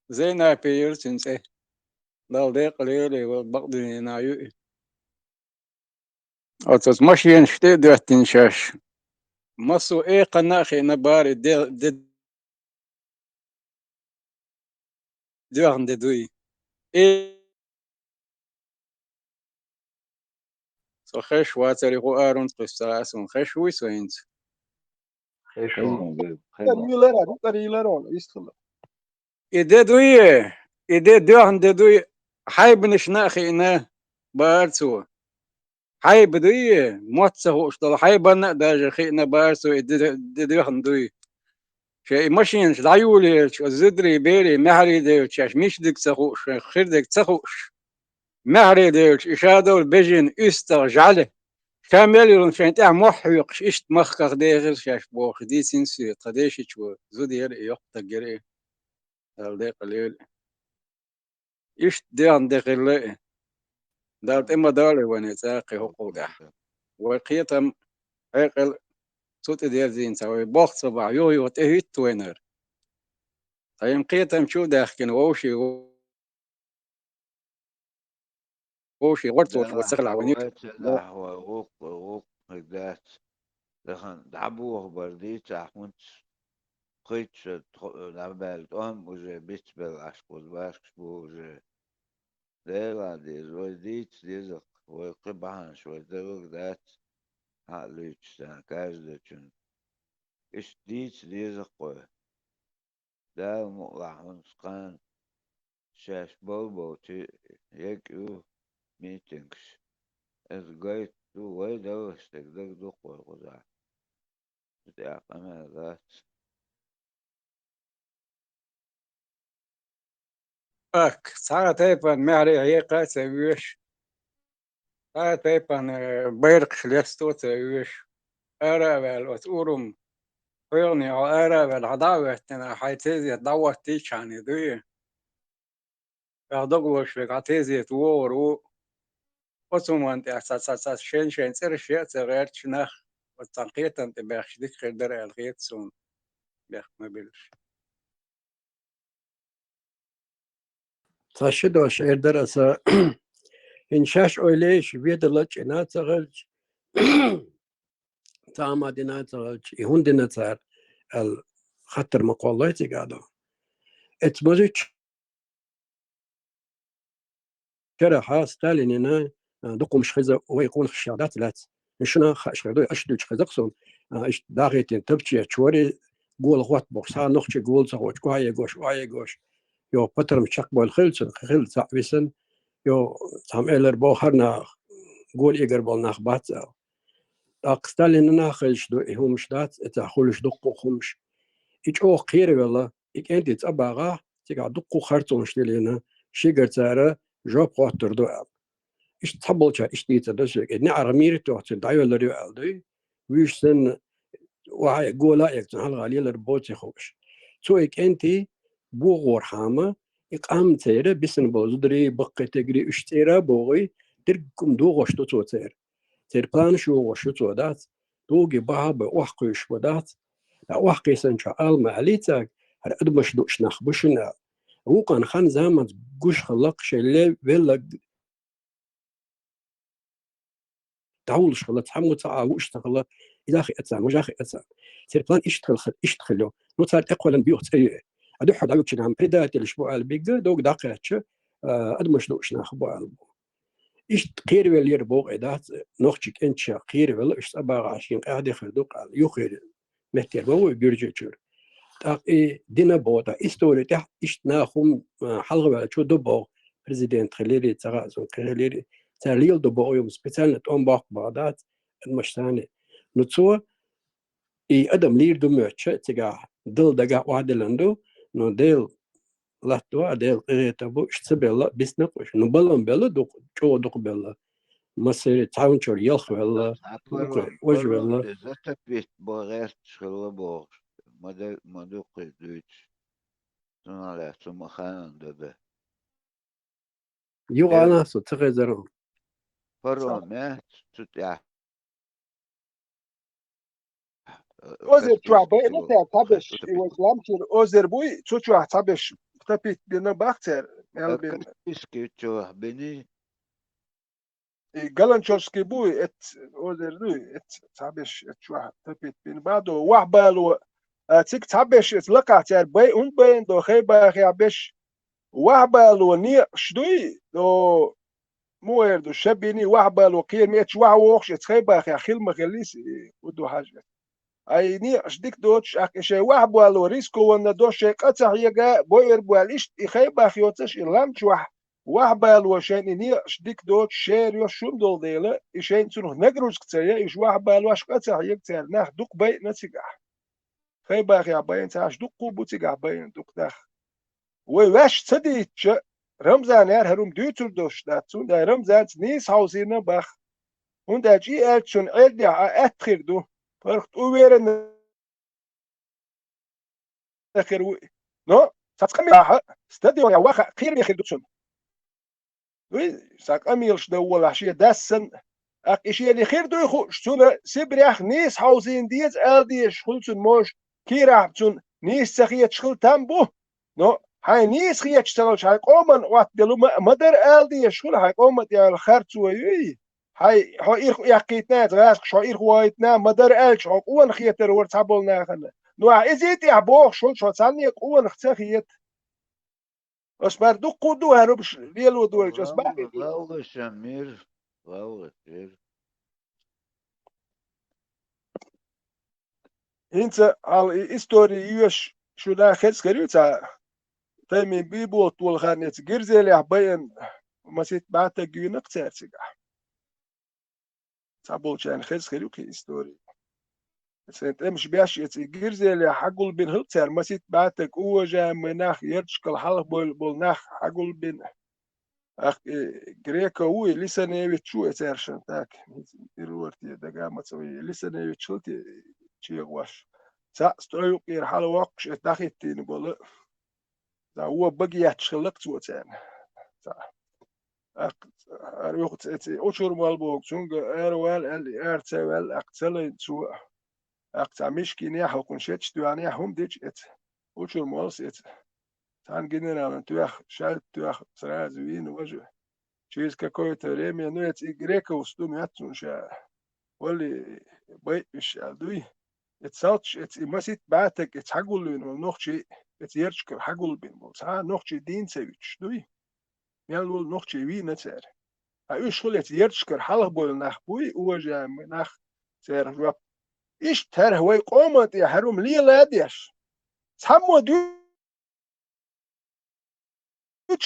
Зайнапи яра цуьнан цӀе. Далла декъала йойла, вай бакъдинан нана ю и. Оцу машенаш тӀе а доьттина шаьш. Массо а экханна а хиъна бара и де, де, доьхна де дуй. И со хезаш вацара, и хӀун аронца кхуьссу ца хаьа суна, хезаш вуй со хӀинца? Хезаш ву. Хезаш ву. Хезаш ву. И де дуй, и де доьхна де дуй, хьайбанашна а хиъна бара цо. Хьайба дуй, мотт ца хууш долу хьайбанна а даже хиъна бара цо и де, де доьхна дуй. Шайн и машенаш дӀайолаелча, оцу зударий, берий маьхьарий девлча, шаьш мича дерг ца хууш, шайн хир дерг ца хууш, маьхьарий девлча, и шадолу бежана уьстагӀ жӀаьла, ша мел йолу шайн тӀехь мохь хьоькхуш, иштта махках дехира шаьш бохуш, дийцина соьга, тхан дешичо, зуда яра и, йоккха стаг яра и. Далла декъала йойла. Иштта дехна де хилла и. Далла тӀе ма дали вайна цӀа кхин хӀокхул тӀехь. Вай кхетам, хьекъал цу тӀе дерзийна ца вай, болх ца бахь, юха-юха тӀехӀитта вайнара. Ткъа и кхетам чу а даьхкина, вовший, вовший гӀорточо ца хилахь вайна. Вай ца дахь, вай гӀуллакх, гӀуллакх хир дац. Дахана дӀабоху бара дийцахь, хӀунца пхийтта шо тхо-, дӀабаьлла тӀом уже бицбелла Ӏаш кхуза башкаш бу уже. Дела деза, вай дийца деза-кх, вай кхин бахьанаш вай дагӀа дац, хьа а луьйчу царна каждачунна. Иштта дийца деза-кх вай. Дала мукъалахь хӀунца кхана шаьш болболчу егӀ ю митингаш. Иза гайта ду, вай даллаш дерг дага ду-кх вай кхузахь. Цу тӀехь къамел дац. Ак, цхьа а тайпана маьхьарий хьекха а ца веш, цхьа а тайпана, э, байракхаш лесто а ца веш, ара а ваьлла оцу урам хьоьгӀане хьо ара а ваьлла, хьан дӀа а хӀоьттина, хьайн тезет дӀахӀоттийчхьана дуй? Ахь дог лозуш верг хьан тезета вогӀур ву. Оцу хӀуманна тӀехь ца, ца, ца, шен-шен цӀераш яа ца гӀерташ нах, оцу цхьана кхетам тӀе баьхча дика хир дара аьлла хета суна, бехк ма биллаш. Цхьа ши дош эр дара аса, хӀинца шаьш ойла еш, ведала чӀина ца хилча, ца ма дина ца хилча, и хӀунда дина цара аьлла хаттар ма кхоллой цига а ду. Эцу мазуьйту шарахьа Сталинина, а, дукха хӀумаш хеза вай къонахашкахь дац лаьцна. Шуна хууш хир ду, аша дуьйцуш хеза-кх суна, а, иштта дӀахӀиттина Тапче чори гола хӀотта бохуш, цхьа нохчий гола ца хуучу, охьаегош, охьаегош. Йо, патармаш чекхбевлла хилла цуьнан, хилла цхьаъ висина. Йо, цхьамма элира боху хӀара нах, гола эгар болу нах бац аьлла. ТӀаккха Сталинна нах хезаш ду, и хӀумаш дац, и цхьа хуьлуш дуккха хӀумаш. И чӀогӀа кхеравелла, и кӀентий цӀа багӀахь, цигахь дуккха харцонаш диллина, шегара цара жоп хоттур ду аьлла. Иштта цхьаболчара иштта дийцар ду соьга, и неӀаргӀа мийра а тоьхна цуьнан дӀайоьллар ю аьлла дуй, вуьйш санна, охьа а, гола а эгна цунна хьалха лелар боций хууш. Цо и кӀентий богӀорхьама, и къам церан, бисина болу зударий, баккхий тегри, уьш цӀера а богӀий, дерриг хӀума догӀуш ду цо церан. Церан планаш йогӀуш ю цо дац, дугий бахьа а бой, охьакхуьйсуш бу дац. Ткъа охьакхийсанчохь ала ма аьллий цаьрга, хӀара адамаш дууш нах бу шуна аьлла. Вукхана хан заманца гуш хилла-кх шайн ле веллаг дӀавуллуш хилла, цхьаммо ца а вуш ца хилла, иза хи а царна, важа хи а царна. Церан план иштта хилла, иштта хилла. Ну, цара тӀекхоьллина боьха цӀе ю. А дуьххьал дӀавигча нахана предателаш бу аьлла бигга, дог дӀакхаьчча, а, адамаш дууш нах бу аьлла бу. Иштта кхеравеллера боху и дац, нохчий кӀенташа кхеравелла, уьш цӀа багӀахь шен къаьхьа дехар ду-кх аьлла, юххера меттера ма вуй Гуьржийчуьра. ТӀаккха и дина боху, тӀаккха истори тӀехь иштта нах хӀума, а, хьалхаваьллачо ду боху, президент хилира, ца хаьа суна кхин хилира, цара леладо боху юм, специально тӀом боккху боху дац, адамаш санна. Ну, цо и адам лийр ду моьттуш, цигахь Далла дагахь охьадиллина ду, но Дела латто, а Дела къинхетам бу, уьш ца белла, бисна-кх уьш. Ну, балам белла дукха, чӀогӀа дукха белла. Массеран цхьаьна чуьра ялх велла, дукха важа велла. Затопить бо гӀерташ хилла бохуш, ма де-, ма дукха дуьйцуш. Цунах лаьцна ма хаьа дан бе. Юха Э, ана со ца хезара. Паром яц цу тӀехь. Э, Озер чохь байна цара цхьаберш, и вай ламчуьра озер буй, цу чохь цхьаберш топить бина бах цара, мел бина. Каспийский чохь бина. И Галанчожский буй, эц озер дуй, эц цхьаберш эц чохь топить бина бах до. Вахьбало, а, циг цхьаберш эц лакхахь цара бай, хӀунда байна до, хай бахехь берш. Вахьбало некъаш дуй, до, муха эр ду, ша бина вахьбало кхераме эцча вахьа вохуш, эц хай бахехь хила ма хиллий, и, у ду хьажа. Ай, некъаш дика доцуш, ахь и шайн вахьбало рискованно до, шайн къа ца хьега, бойур бу аьлла иштта, и хай бах йоцуш, и лам чохь вахьбало шайн и некъаш дика доцуш, шера йо шун долу дела, и шайн цунах нагрузка ца я, уьш вахьбалош къа ца хьега цара, нах дукха байина цигахь. Хай бахехь байна ца Ӏаш дуккха а бу цигахь байна дукха нах. Вай ваьш ца дийцча, Рамзан яра хӀара хӀума дуьйцур долуш дац, цундела Рамзанца нийса хьовсийна бах. ХӀунда аьлча и аьлча цунна Ӏеддехь а атта хир ду, паргӀат уверенно хир ву. Но цхьа къамелехь стадионе ваха кхераме хир ду цунна. Вуй, сан къамелаш дан волахь шен дас санна, тӀаккха и шена хир дуй хууш, цунна Сибрехь нийса хьовзийна деза ала дезаш хуьлу цунна, можа кийрахь цунна нийса ца хеташ хила там бу. Но хьайн нийса хеташ ца хилча, хьайн къоман Ӏоттаделла ма, ма дара ала дезаш хуьлу, хьайн къоман тӀехь харцо юй. Хьайн, хьо ирх эккхийтина, гӀазкхаша хьо ирх вахийтина, ма дара аьлча, хьо къонах хетар вара цхьаболу нахана. Ну ахь изий тӀехь бохуш хуьлча, хьо цхьанне а къонах ца хета. Ас бара дуккха а ду хӀара хӀумаш лело дойтуш, ас бахьийна. ГӀалгӀашан мир, гӀалгӀаш мир. ХӀинца хьала и истори йоьш шуна хеза хир ю цхьа, Таймин Бийболат волу хан эца Гирзелехь байина масийтта бӀе стаг вийна-кх цаьрцигахь. Цхьаболчарна хеза хир ю кхин истори. Сайн тӀемаш беш эца и Гирзелехь хьагулбина хила цара масийтта бӀе стаг, уважаемый нах, ярташкал хьалха бевлла болу нах хьагулбина. Ахь и Греков ву, и Лисаневич ву, и цаьршан так, ирварте дага ма ца вай, Лисаневич хила те чегӀош. Цхьаъ строй юккъера хьала воккхуш, эца дӀахӀиттийна болу. Цхьа вон бага етташ хилла-кх цо царна. Цхьа. Ак-, ара юха ца, ца, учур мал боху, цунга ара вала аьлла, и ара ца ваьлла, ак ца лайна цо. Ак цхьа мишкинехь, хӀокхунна шеташ доьгӀнехь хӀума дича эца. Учур моллас эца. Цхьана генералан тоьхна, шаьлта тоьхна, сразу вийна важа. Через какое-то время, ну, эца и Грековс ду моьтту цунна ша. Валли, байъ уьш аьлла дуй. Эца салташ, эца и масийтта бӀе стаг, эца хьагулбина волу нохчий, эца ярташкара хьагулбина волу. Цхьа а нохчий дийна ца вуьтуш дуй. Мел волу нохчий вийна цара. Ткъа уьш хуьлу эца ярташкара хьалха бевлла нах буй, уважаемый нах, церан жоп. Иштта хӀара вай къоман тӀе хӀара хӀума лела а деш. Цхьаммо дуьйцуш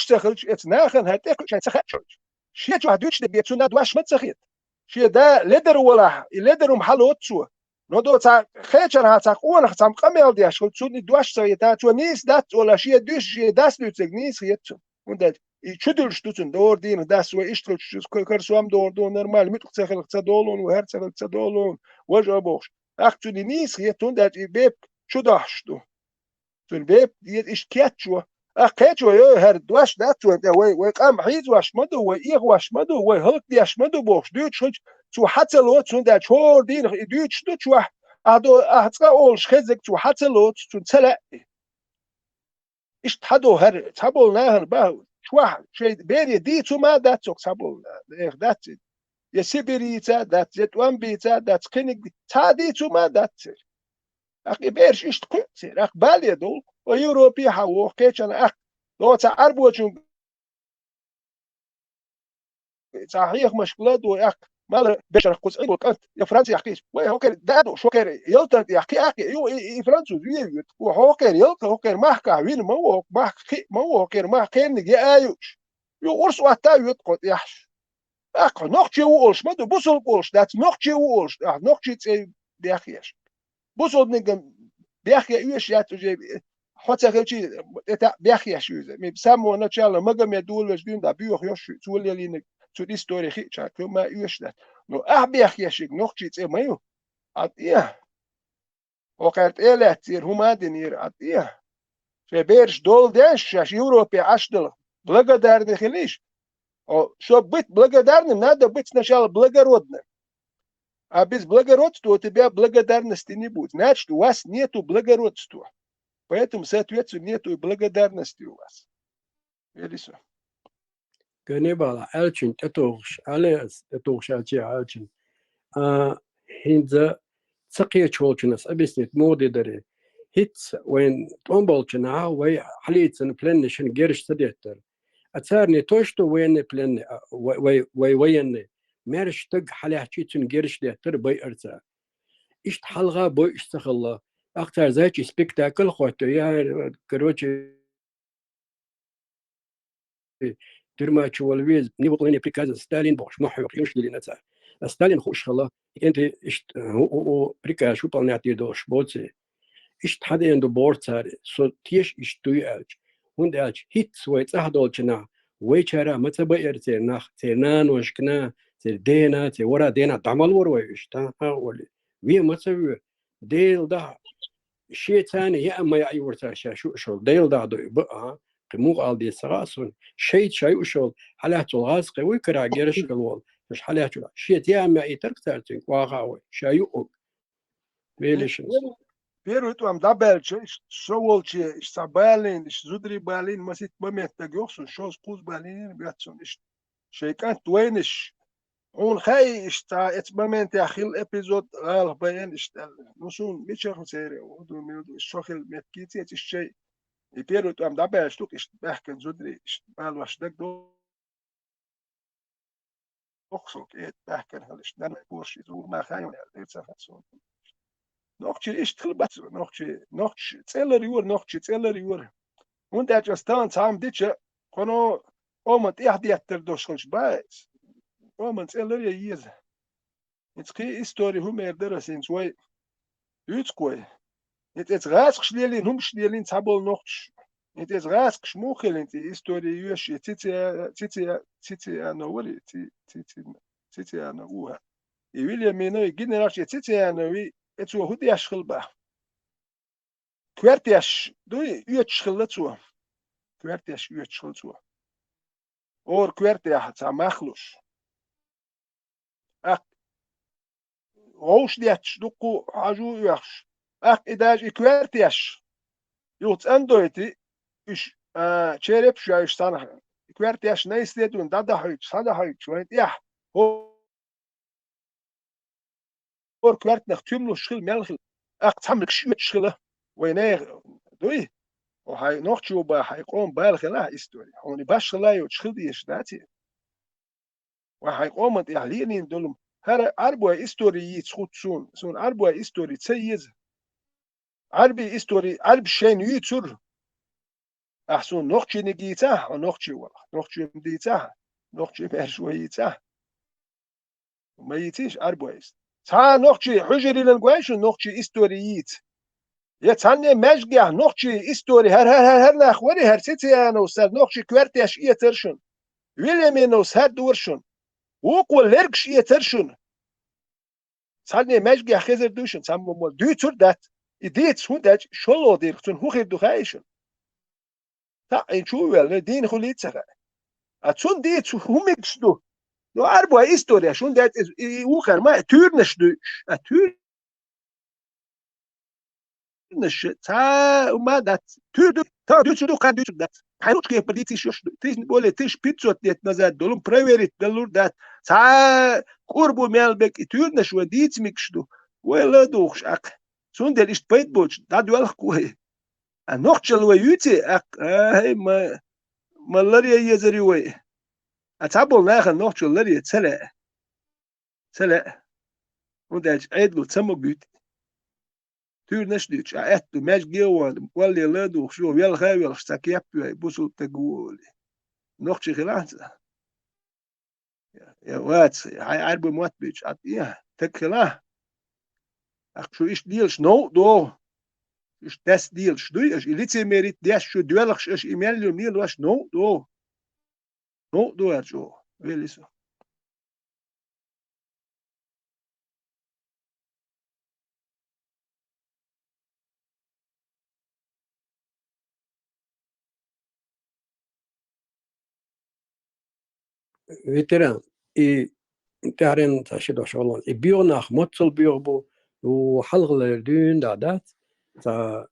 ца хилча, эца нахана хӀара тӀекхуьуш шайн ца хаьа чуьра. Шен чохь дуьйцуш дерг бен цунна дош ма ца хета. Шен да ледар волахь, и ледар хӀума хьалоцу цо. Но до цхьа кхечанхьа цхьа къонах цхьамма къамел деш хуьлу, цунна и дош ца хета, цо нийса дац олахь, шен дуьйцуш, шен дас дуьйцург нийса хета цунна. ХӀунда аьлча и чудуьлуш ду цунна, дора дийнах дас вай иштта хилча, кхо-, кхо-, кхо-, сом дора ду, нормально, муьтӀахь ца хиларх ца долу, хӀара ца хиларх ца долу, важа а бохуш. ТӀаккха цунна и нийса хета, хӀунда аьлча и бепиг чудохьуш ду. Цунна бепиг деза иштта кечо. Ахь кхечо, йой, хӀара дош дац вайн тӀе, вай, вай къам хьийзош ма ду, вай эгӀош ма ду, вай хӀаллакдеш ма ду бохуш, дуьйцуш хилча, цо хьан ца лоцу, хӀунда аьлча хӀора дийнах и дуьйцуш ду чохь, ахь до-, ахь цкъа олуш хеззиг цо хьан ца лоцу, цунна ца лаьа и. Иштта хьан ду хӀара, цхьаболу нахана баха, чохь шайн бере дийца хӀума а дац цо цхьаболу, нехан дац и. я Сибирь йийца а дац, я тӀом бийца а дац, кхиниг цхьа а дийца хӀума а дац церан. ТӀаккха и бераш иштта кхуьу церан, тӀаккха бале довла, о Европе хьан воху кхечанхьа, тӀаккха доцу Ӏарбочун цхьа хьехамашка ладо, тӀаккха мала бешарах кхуза Ӏийна кӀант, я Францехь кхийча, вай хӀокхуьнан да а ду, шо кхеран ялтан тӀехь кхиа а кхиа, ю и, и француз вен а вуьту, хӀокхуьнан ялта, хӀокхуьнан махкахь вина ма ву, хӀокху махка хиъ ма ву, хӀокхуьнан мах кхерниг яа а юуш, ю урс отта а вуьту кхо тӀехьаш. ТӀаккха нохчи ву олуш ма ду, бусулба олуш дац, нохчи ву олуш, ахь нохчи цӀе бехъеш. Бусулбаниг бехъе оьшуш яц уже, хьо ца хилчи, тӀе таӀ бехъеш ю иза. Ми самого начала Магомед волавелча дуьйна дӀа боьха йо шу, цо лелийнарг, цу истори хиъча, кхин ма оьшуш дац. Но ахь бехъешиг нохчи цӀе ма ю. Ӏа тӀе. ХӀокхара тӀе а лаьцна церан хӀума а динера, Ӏа тӀе. Шайн бераш дола деш, шаьш Европе Ӏаш дала, благодарны хилийша. О, чтоб быть благодарным, надо быть сначала благородным. А без благородства у тебя благодарности не будет. Значит, у вас нету благородства. Поэтому, соответственно, нету и благодарности у вас. Вели со. Ганнибал, аьллачун тӀетухуш, аьлла ас, тӀетухуш аьлча аьллачун. А, хӀинца ца кхечу волчунна ас объяснить муха де дарий. ХӀинца вайн тӀом болчу наха вай хьалийцина пленнашна герзаш ца деттара. А цара не то, что военный пленный, а, вай, вай, вай военный. Маьрша стаг хьалаьцча цуьнан герзаш деттара, байъара цара. Иштта хьалха бойъуш ца хилла. ТӀаккха цара зайчий спектакль хотту, я, короче, тюрьма чу вала веза, не выполнение приказа Сталин бохуш, мохь хьоькхуш лелийна цара. А Сталин хууш хилла, и кӀентий иштта, хӀу, хӀу, хӀу, приказ выполнять дийр долуш боций. Иштта хьан деана ду бохура цара, со теша иштта дуй аьлча. ХӀунда аьлча хӀинцца вай цӀахь долчу наха, вайчара ма ца байъара церан нах, церан наношкана, церан дена, церан вара дена дӀа ма лора вай уьш, тан а олий. Вен ма ца вора. Делан дахьа шен царна яа ма яа юура цара шаьш юуш йолу. Делан дахьа ду и баа, кхин муха ала деза ца хаьа суна. Шайца ша юуш йолу, хьалаьцна волу гӀазкхи вуй карахь герзаш хила волу. Шаьш хьалаьцна йолу. Шен яа ма яийтарг цара цуьнга, охьа а вай, ша юург. Велишна. Первый тӀом дӀабаьлча, иштта со волче, иштта цхьа балийна, иштта зударий балийна, масийтта момент дага йоху суна, шозза кхузза балийна, баьццун иштта. Шайн кӀант вайнаш, хьуна хаьий иштта цхьа эцу моментехь хилла эпизод, гӀалах байина иштта аьлла. Ну, суна мичахь церан, хӀун ду, мила ду, иштта шо хилла меттигийца эцу иштта шайн. И первый тӀом дӀабаьлча ду-кх иштта баьхкина зударий, иштта балош дага до. Охсо кӀеда баьхкина хилла, иштта нанна борш иза ур нах хьайна аьлла, дерца хьан суна. Нохчий иштта хила бац, нохчий, нохчий цӀе лар юра, нохчий цӀе лар юра. ХӀунда аьлча ас тахана цхьамма дича, кхуьно къоман тӀехь деттар долуш хилча бац, къоман цӀе лар ян еза. ХӀинца кхин истори хӀумера дара ас хӀинца вай, дуьйцу-кх вай. ХӀинца эцу гӀазкхаша лелийна хӀумаш лелийна цхьаболу нохчаша. ХӀинца эцу гӀазкхаша муха хилла хӀинца и истори йоьшу, и Цици-, Цици-, Цициано вари, Ци-, Цици-, Цициано ву хӀара. И Вильямино, и генералш, и Цицианови, эцо хӀун деш хила баха? Коьртеш дуй, оьцуш хилла цо. Коьртеш оьцуш хилла цо. ХӀора коьртехь цхьа мах луш. ТӀаккха вовшах детташ дуккха хьажа оьхуш. ТӀаккха и даже и коьртеш юха цӀандойтий, уьш, а, черепаш йой уьш цхьаьна, и коьртеш найсде дуьйна дӀадахьуьйтуш, схьадахьуьйтуш вайн тӀехь. ХӀора коьртанах туьмалуш хила мел хила. ТӀаккха цхьамма кхуьуш оьцуш хила. Вай нехан дуй? О, хьайн нохчо бан, хьайн къоман бала хилахь истори. Хьуна и башхалла йоцуш хила дезаш дац и? Вай хьайн къоман тӀехь лелийна долу хӀара Ӏарбой истори йийца хӀутту суна. Суна Ӏарбой истори ца еза. Ӏарбий истори, Ӏарбаш шайна юьйцура. Ахь суна нохчийниг йийцахь, хьо нохчи валахь. Нохчи дийцахь, нохчи маьрша вай йийцахь. Ма йийцийша Ӏарбой ист. Цхьа а нохчи хьуьжар йиллина гой шуна нохчи истори йийца. Я цхьанне маьжгехь нохчи истори хӀара, хӀара, хӀара, хӀара нах вари, хӀара Сициановс хӀара нохчи коьртеш эцар шуна. Вильяминовс хӀара дора шуна. Вукхо лергаш эцар шуна. Цхьанне маьжгехь хезар дуй шуна, цхьаммо мо дуьйцур дац. И дийца хӀунда аьлча шолгӀа дийриг цунна хӀун хир ду хаьий шуна? ТаӀийна чу а ваьлла, дийна хуьлий ца хаьа. А цунна дийца хӀун мегаш ду? Ну, Ӏарбой историяш хӀунда аьлча иза, и, и вухар ма, туьйранаш дуй уьш. А туьйр- Туьрнаш цхьа хӀума дац. Туьр ду, та дуьйцур ду, кхаъ дуьйцур дац. Хьайн ручкепа дийциш йолуш ду. Тысяч, более тысяча пятьсот лет назад долу проверить далур дац. Цхьа кӀур бу мел бекъ и туьрнаш вай дийца мегаш ду. Вай ладугӀуш аккха. Цундела иштта пайда боцуш дӀадоьлху вай. А нохчалла вай юьйций аккха? Ай, ма, ма ларъян езар ю вай. А цхьаболу нахана нохчалла ларъян ца лаьа. Ца лаьа. ХӀунда аьлча Ӏедало ца магуьйту. Туьрнаш а дуьйцуш, а аьтто маьжге а вахана, валле ладугӀуш, юха велха а велхаш, цхьа кеп а йой, бусулба стаг ву олий. Нохчий хилахь цкъа? Я вац, хьайн Ӏаьрбийн мотт буьйцуш, Ӏад, я, стаг хилахь? Аккха шу иштта лелаш новкъа догӀу. Иштта дас лелаш дуй аша, и лицемерить деш шу доьлхуш аша, и мел ю лелош новкъа догӀу. Новкъа ду аьлла чӀогӀа. Вели со. Ветеран, и тӀаьхьаренна цхьа ши дош олу. И боьха нах мацалла боьха бу, у хьалхалера дуьйна дӀа дац, цхьа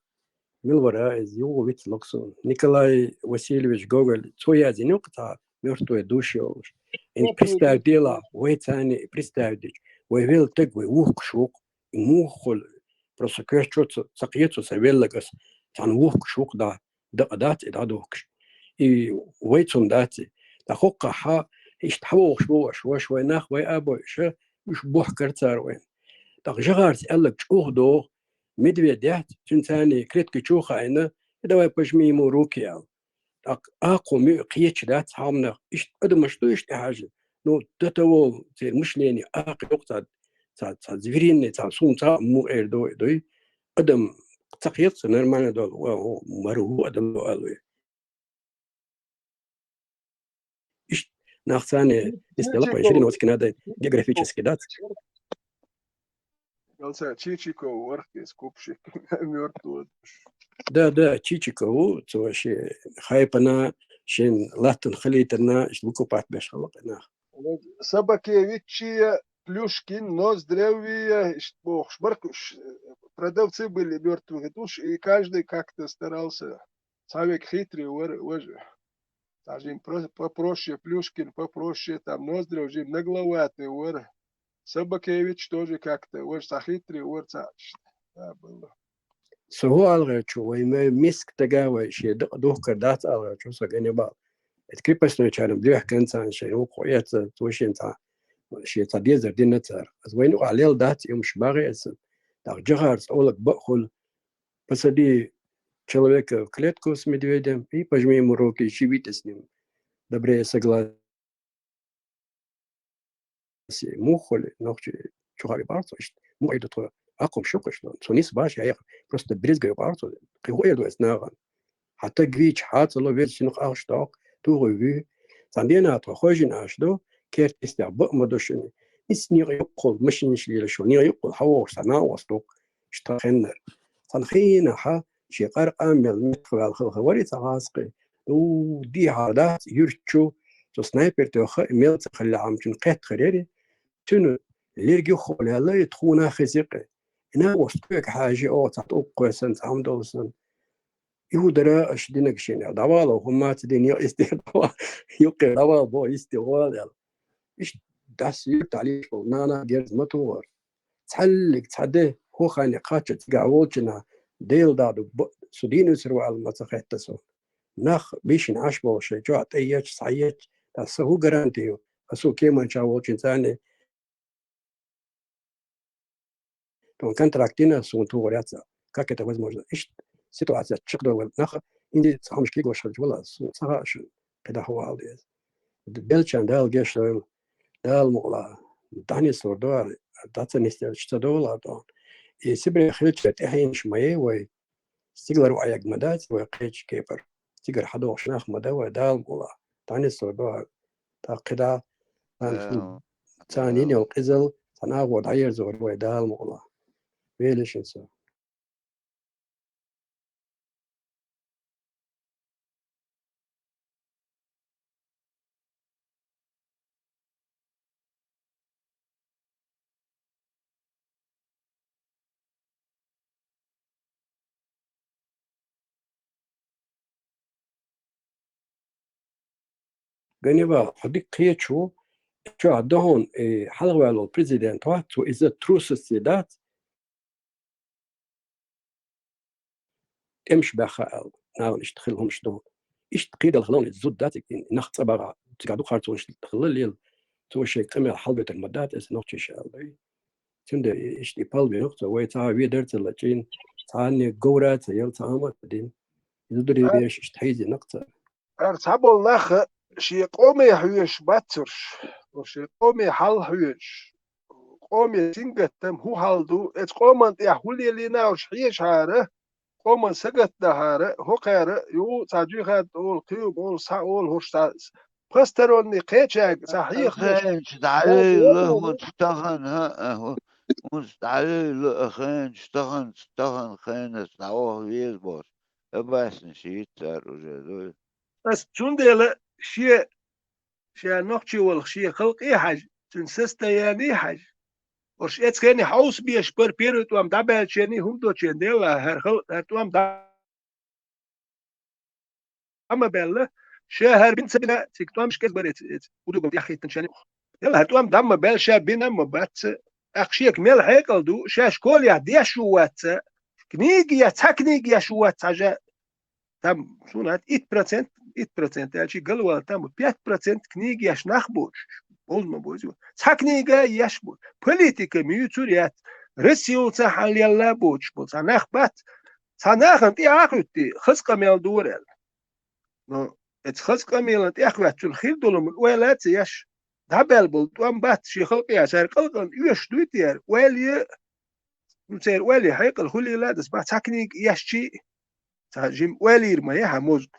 мила вара иза, юха вицлуг суна. Николай Васильевич Гоголь, цо яздина юкъа цхьа мёртвая душа йолуш. И представь делахь, вай царна и представь дича, вай велла стаг вай вухкуш ву-кх, и муха хуьлу, просто коьртачо ца, ца кхета цо сан велларг ас, цхьана вухкуш ву-кх дӀа, дакъа дац и дӀадухкуш. И вай цунна дац и. ТӀаккха хӀокхахь иштта хьан вогӀуш ву ваша, ваша вай нах, вай а бой ша, уьш бохкара цара вайна. ТӀаккха жагӀарца аьлларг чӀогӀа догӀу, медведь яц, цуьнан царна клетка чу а хаийна, и давай пожми ему руки аьлла. ТӀаккха акхо муьлхха кхеташ дац хьалха нах, иштта адамаш ду иштта тӀехьажа. Ну, до того церан мышление акха юкъа цхьа, цхьа, цхьа звериный, цхьа суна цхьа а муха эр ду, дуй. Адам ца кхета ца нормально долу, ва, ва, мара ву адам ду аьлла. Иштта нах царна нисделла кхойн Жириновский надо географически дац. Галца Чичиков варх кес купшик мёртвый. Да, да, Чичиков, цо ши хайпана, шин латтан халитана, иш выкупать беш халакъина. Собакевичия, Плюшкин, Ноздревия, иш бохуш, баркуш, продавцы были мёртвых душ, и каждый как-то старался. Цхьа век хитрый вар, важа. Цхьа жим про-, попроще, Плюшкин попроще, там Ноздрев жим нагловатый вар. Собакевич тоже как-то, вар цхьа хитрый вар цхьа. Да, было. Со хӀу алгӀерчу вай ме-, миска тага вай шен дакъа духкар дац алгӀерчу со ганибал. Эт крепостной чарам дуьхкан царна шен вукху эца, цо шен цхьа, шен цхьа дезар дина цара. Аз вайна юкъахь лел дац, юмаш багӀи аса. ТӀаккха жагӀарца олаг бакъ хуьлу. Посади человека в клетку с медведем и пожми ему руки, живите с ним. Добрее согласия. Муха хуьлу, нохчи чухари бахьа цо иштта. Муха ду тхо, акхум шукхаш, цо нис баш яхь. Просто брезгай бахьа цо. Кхин хӀу эр ду эс нагӀан. Хьан таг вийча, хьацало везачунах ахча доккху, тухуй вуьй. Цхьана денахь тхо хожина Ӏаш ду, керта йистехь бакъ ма ду шуна. Ис некъа юккъул, машинаш лелаш ву, некъа юккъул хьан вогӀуш, цхьа накъост ву-кх, иштта хеннара. Цхьана хенахьа, шен къаркъа мел меттах ваьлла хала вари цхьа гӀазкхи. Ду, дехьа дац, юьртчу, цо снайпер тоьхха, мел ца хилла Ӏамчун кхетта хир яри. Цуьнан лерг юххе лаьлла, и тхуна хезира-кх. И накъост кхоьга хьажи оха цхьа тӀулг кхоьссина, цхьа хӀума долу санна. И хӀу дара аша динарг шена? ДӀавала, хӀумма ца дина, йистехь дӀавала, юккъе дӀавала боху, йистехь вала аьлла. Иштта дас юьртахь лийча болу нана герз ма тухара. Цхьаьллиг цхьа де, хӀу ханна кхаччалц цигахь волчунна, Дела дӀа ду, бо-, со дийна вуьсур ву аьлла ма ца хетта со. Нах бийшина Ӏаш болу шайн чохь тӀееча, схьаеча, аса хӀу гаранти ю, аса кеманча волчун царна тхуна контракт дина, суна тухур яц. Как это возможно? Иштта ситуация чекхдовлу нах, инди цхьа хӀумаш кегош хилча вала, суна ца хаьа шуна, кхидӀа хӀун вала деза. Делчан Дала гечдойла, Дала мукъалахь, дӀанислур ду ара, дӀа ца нисделча ца довла ара тхуна. И Сибре хилча тӀаьхьенаш ма е вай, стигалара ваӀег ма дац вай кхечу кепара. Цигара хьадогӀуш нах ма дан вай, Дала мукъалахь, дӀанислур ду ара. ТӀаккха кхидӀа, царна хӀинца, царна йина йолу къизалла, цхьана агӀор дӀаерзор вай, Дала мукъалахь. Велашин со. Ганева, хьо дика кхеташ ву, чохь дан хьуна, э, хьалхаваьлла волу президент вац, цо иза трусость дац, тӀемаш баьхна аьлла, нахана иштта хилла хӀумаш ду. Иштта кхийдалла хилла хьуна иза зуда дац, и нах цӀа бахьа, цигахь дукха харцонаш хилла лела, цо шайн къамел хьалабетар ма дац, иза нохчаша аьлла. Цундела иштта и пал бина-кх цо, вай цхьа а ведар а ца лачкъийна, цхьанне говра а ца елла, цхьа хӀума а ца дина. Иза дуьне бераш иштта хьийзина-кх цара. Ара цхьаболу нах шен къоме хьоьжуш бац уьш, уьш шен къоме хьал хьоьжуш, къоме сингаттам хӀун хьал ду, эцу къоман тӀехь хӀун лелийна уьш хьежахьара, къоман сагатдахьара, хӀокхара, ю, цхьа джихад олу, кхин а олу, схьа олу, хӀорш цхьа посторонний кхечаьрга цхьа хьехамаш. Хенчу дӀавевлла хӀунда тахана, а, хӀу-, хӀунда дӀавевлла а хенчу тахана, тахана хенаш дӀаваха веза бохуш. Абаснаш йиц цара уже дуй. Ас цундела шен, шен нохчи волуш шен халкъе а хьажа, цуьнан состояние а хьажа. Уьш эцу хене хьовса беш бара первый тӀом дӀабаьллачарний хӀума долчарна делла, хӀара халкъ, хӀара тӀом дӀа а ма баьлла, ша хӀара бина ца бина, цига тӀом кӀезиг бара эцу, эцу удугал тӀехь хӀиттинчарна юкъа. Делла хӀара тӀом дӀа а ма баьлла, ша бина а ма бац, тӀаккха шега мел хьекъал ду, ша школехь деш ву вац, книга еш, цхьа книга еш ву вац хьажа. Там, суна хӀинца итт процент, итт процент аьлча, галвала там пять процент книга еш нах боцуш, бовза ма бовза. Цхьа книга еш бу. Политика муьйцур яц. Россия цхьа хьалаелла боцуш бу. Цхьа нах бац. Цхьа нахана тӀе а хуьттий, хаза къамел дора аьлла. Но эцу хаза къамелан тӀехь хӀоьттича хир долу хӀума ойла а ца еш, дӀабаьлла болу тӀом бац шен халкъе, цара къалкъана оьшуш дуй те аьлла, ойла е, ну, церан ойла е хьекъал хуьлийла а даса бац, цхьа книга еш чий, цхьа жима ойла йийр ма яхьа мозга.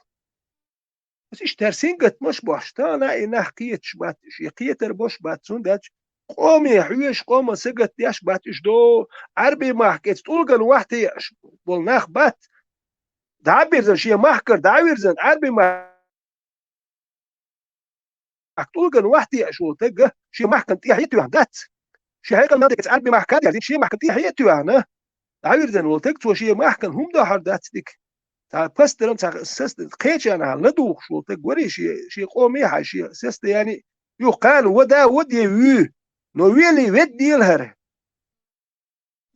Аса иштта хӀара сингаттамаш бохуш, тахана а и нах кхеташ бац уьш, и кхетар беш бац, хӀунда аьлча къоме хьоьжуш, къоман сагатдеш бац уьш, до Ӏаьрби махка эцу тӀулган вахь тӀеъаш болу нах бац. ДӀа а бирзина, шен махкара дӀа а вирзина, Ӏаьрби махка тӀулган вахь тӀеъаш волу таг, шен махкана тӀе хье а тоьхна дац. Шен хьекъал мел дерг эцу Ӏаьрби махка а даьлла, шен махкана тӀе хье а тоьхна, дӀавирзина волу таг, цо шен махкана хӀума до хьар дац дика. Цхьа пастаран, цхьа сас-, кхечарна лан духуш волу таг варий шен, шен къоме а хьажа, шен состояние а, юха кхана вада а вада я вуьй, но велий ведда дела хӀара.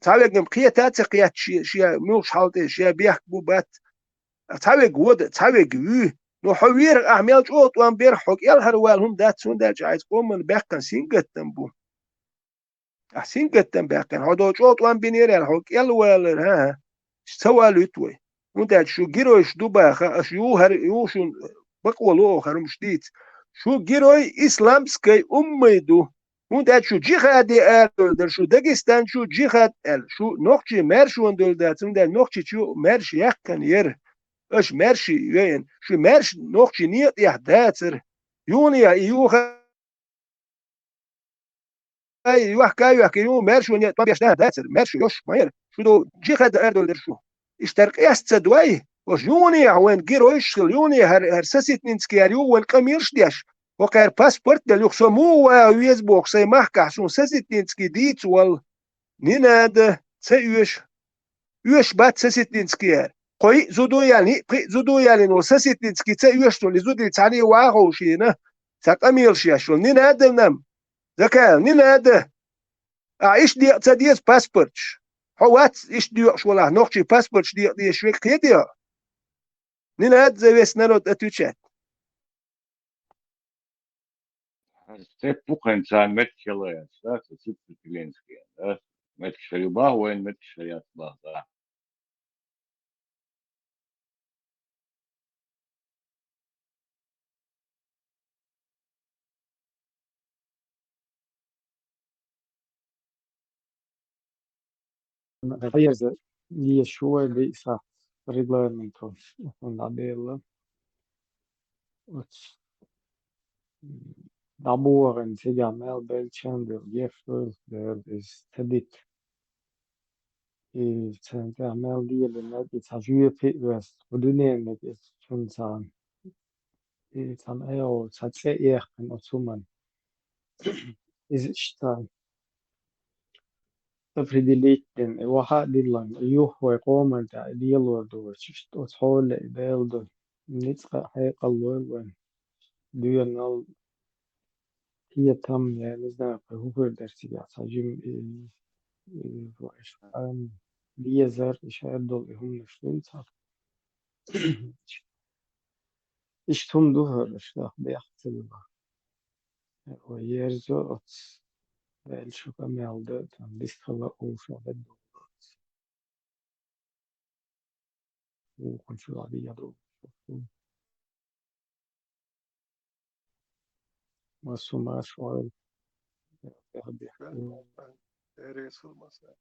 Цхьаверг-м кхета а ца кхетта шен, шен муьлхачу хьал тӀе, шен бехк бу бац. Цхьаверг вада, цхьаверг вуьй. Но хьо верах ахь мел чӀогӀа тӀом берах хьо кӀелхьарвала хӀума дац, хӀунда аьлча хьайца къоман баьккхина сингаттам бу. Ахь сингаттам баьккхина, хьо до чӀогӀа тӀом бинера аьлла, хьо кӀелвалар, хӀа-хӀа. Ца валуьйту вай. ХӀунда аьлча шу геройш ду баха, аша юххьар, юха шуна бакъо ло хӀара хӀумаш дийца. Шу герой исламской уммай ду. ХӀунда аьлча шу джихаде арадевлла дара, шу Дагестан чу джихад аьлла, шу нохчий маьршонна девлла дац, хӀунда аьлча Нохчийчу маьрша яьккхина яра. Аша маьрший веана, шу маьрша нохчий некъа тӀехь дацара. Юханехьа и юха, ай, йохка а йохка, юха маьршо некъа тӀом беш нах дацара, маьрша йош ма яра. Шу ду джихад арадевлла дара шу. Иштта хӀара къеста ца дой, ош юханехьа вайн геройш хила, юханехьа хӀара, хӀара Соситницкий яр ю вайн къамелаш деш. ХӀокхара паспорт а делла юха со муха ваха веза бохуш, сайн махкахь суна Соситницкий дийца валла. Не надо, ца оьшу. Оьшуш бац Соситницкий яр. Кхо йиъ зуда яьлла, йиъ пхиъ зуда яьллина волу Соситницкий ца оьшу суна, и зудий цхьаьна ваха ховшийна, цхьа къамелаш еш волу. Не надо нам. Закаев, не надо. Ахь иштта декъа ца деза паспорташ. Хьо вац иштта доькъуш волахь, нохчий паспорташ декъа дезаш верг кхетий хьо? Не надо за весь народ отвечать. Степ пукхайн царна меттиг хила яц, да, со цуьпа Зеленский, да? Меттиг шари бах, вайн меттиг шари яц бах, да. Хьайза, ешо вай биъса регламенту, хӀунда дела. Оц дӀабохийна цигахь мел беллачарна дела, геш вуйла дела, иза ца дита. И царна тӀехь мел лелийнарг, и цхьа жоьпе а веста, кху дуьнениг иза цунна цхьа, и цхьана айхьа цхьа цӀе а яьккхина оцу хӀуманна. Иза иштта определить дина, и ваха а диллина, и юха вай къоман тӀехь и лелор ду вайчу, иштта оцу хьоле и Дела ду. Ницкъ а хьекъал лойла вайн. дуьйна ал кхетам, я не знаю, кхы хӀун хир дара цигахь, цхьа жима, э, э, вайша, ам, безар, и шаьрдолу и хӀуманаш дуй цхьа. Иштта хӀума ду хӀара, иштта бехк ца дала. Ой, ерзо оцу. Ваьлла шу къамел дан, там, дистхила овша бен долу. Вукхун чу а дийр ду. Массо марш вайл. Эресул маса.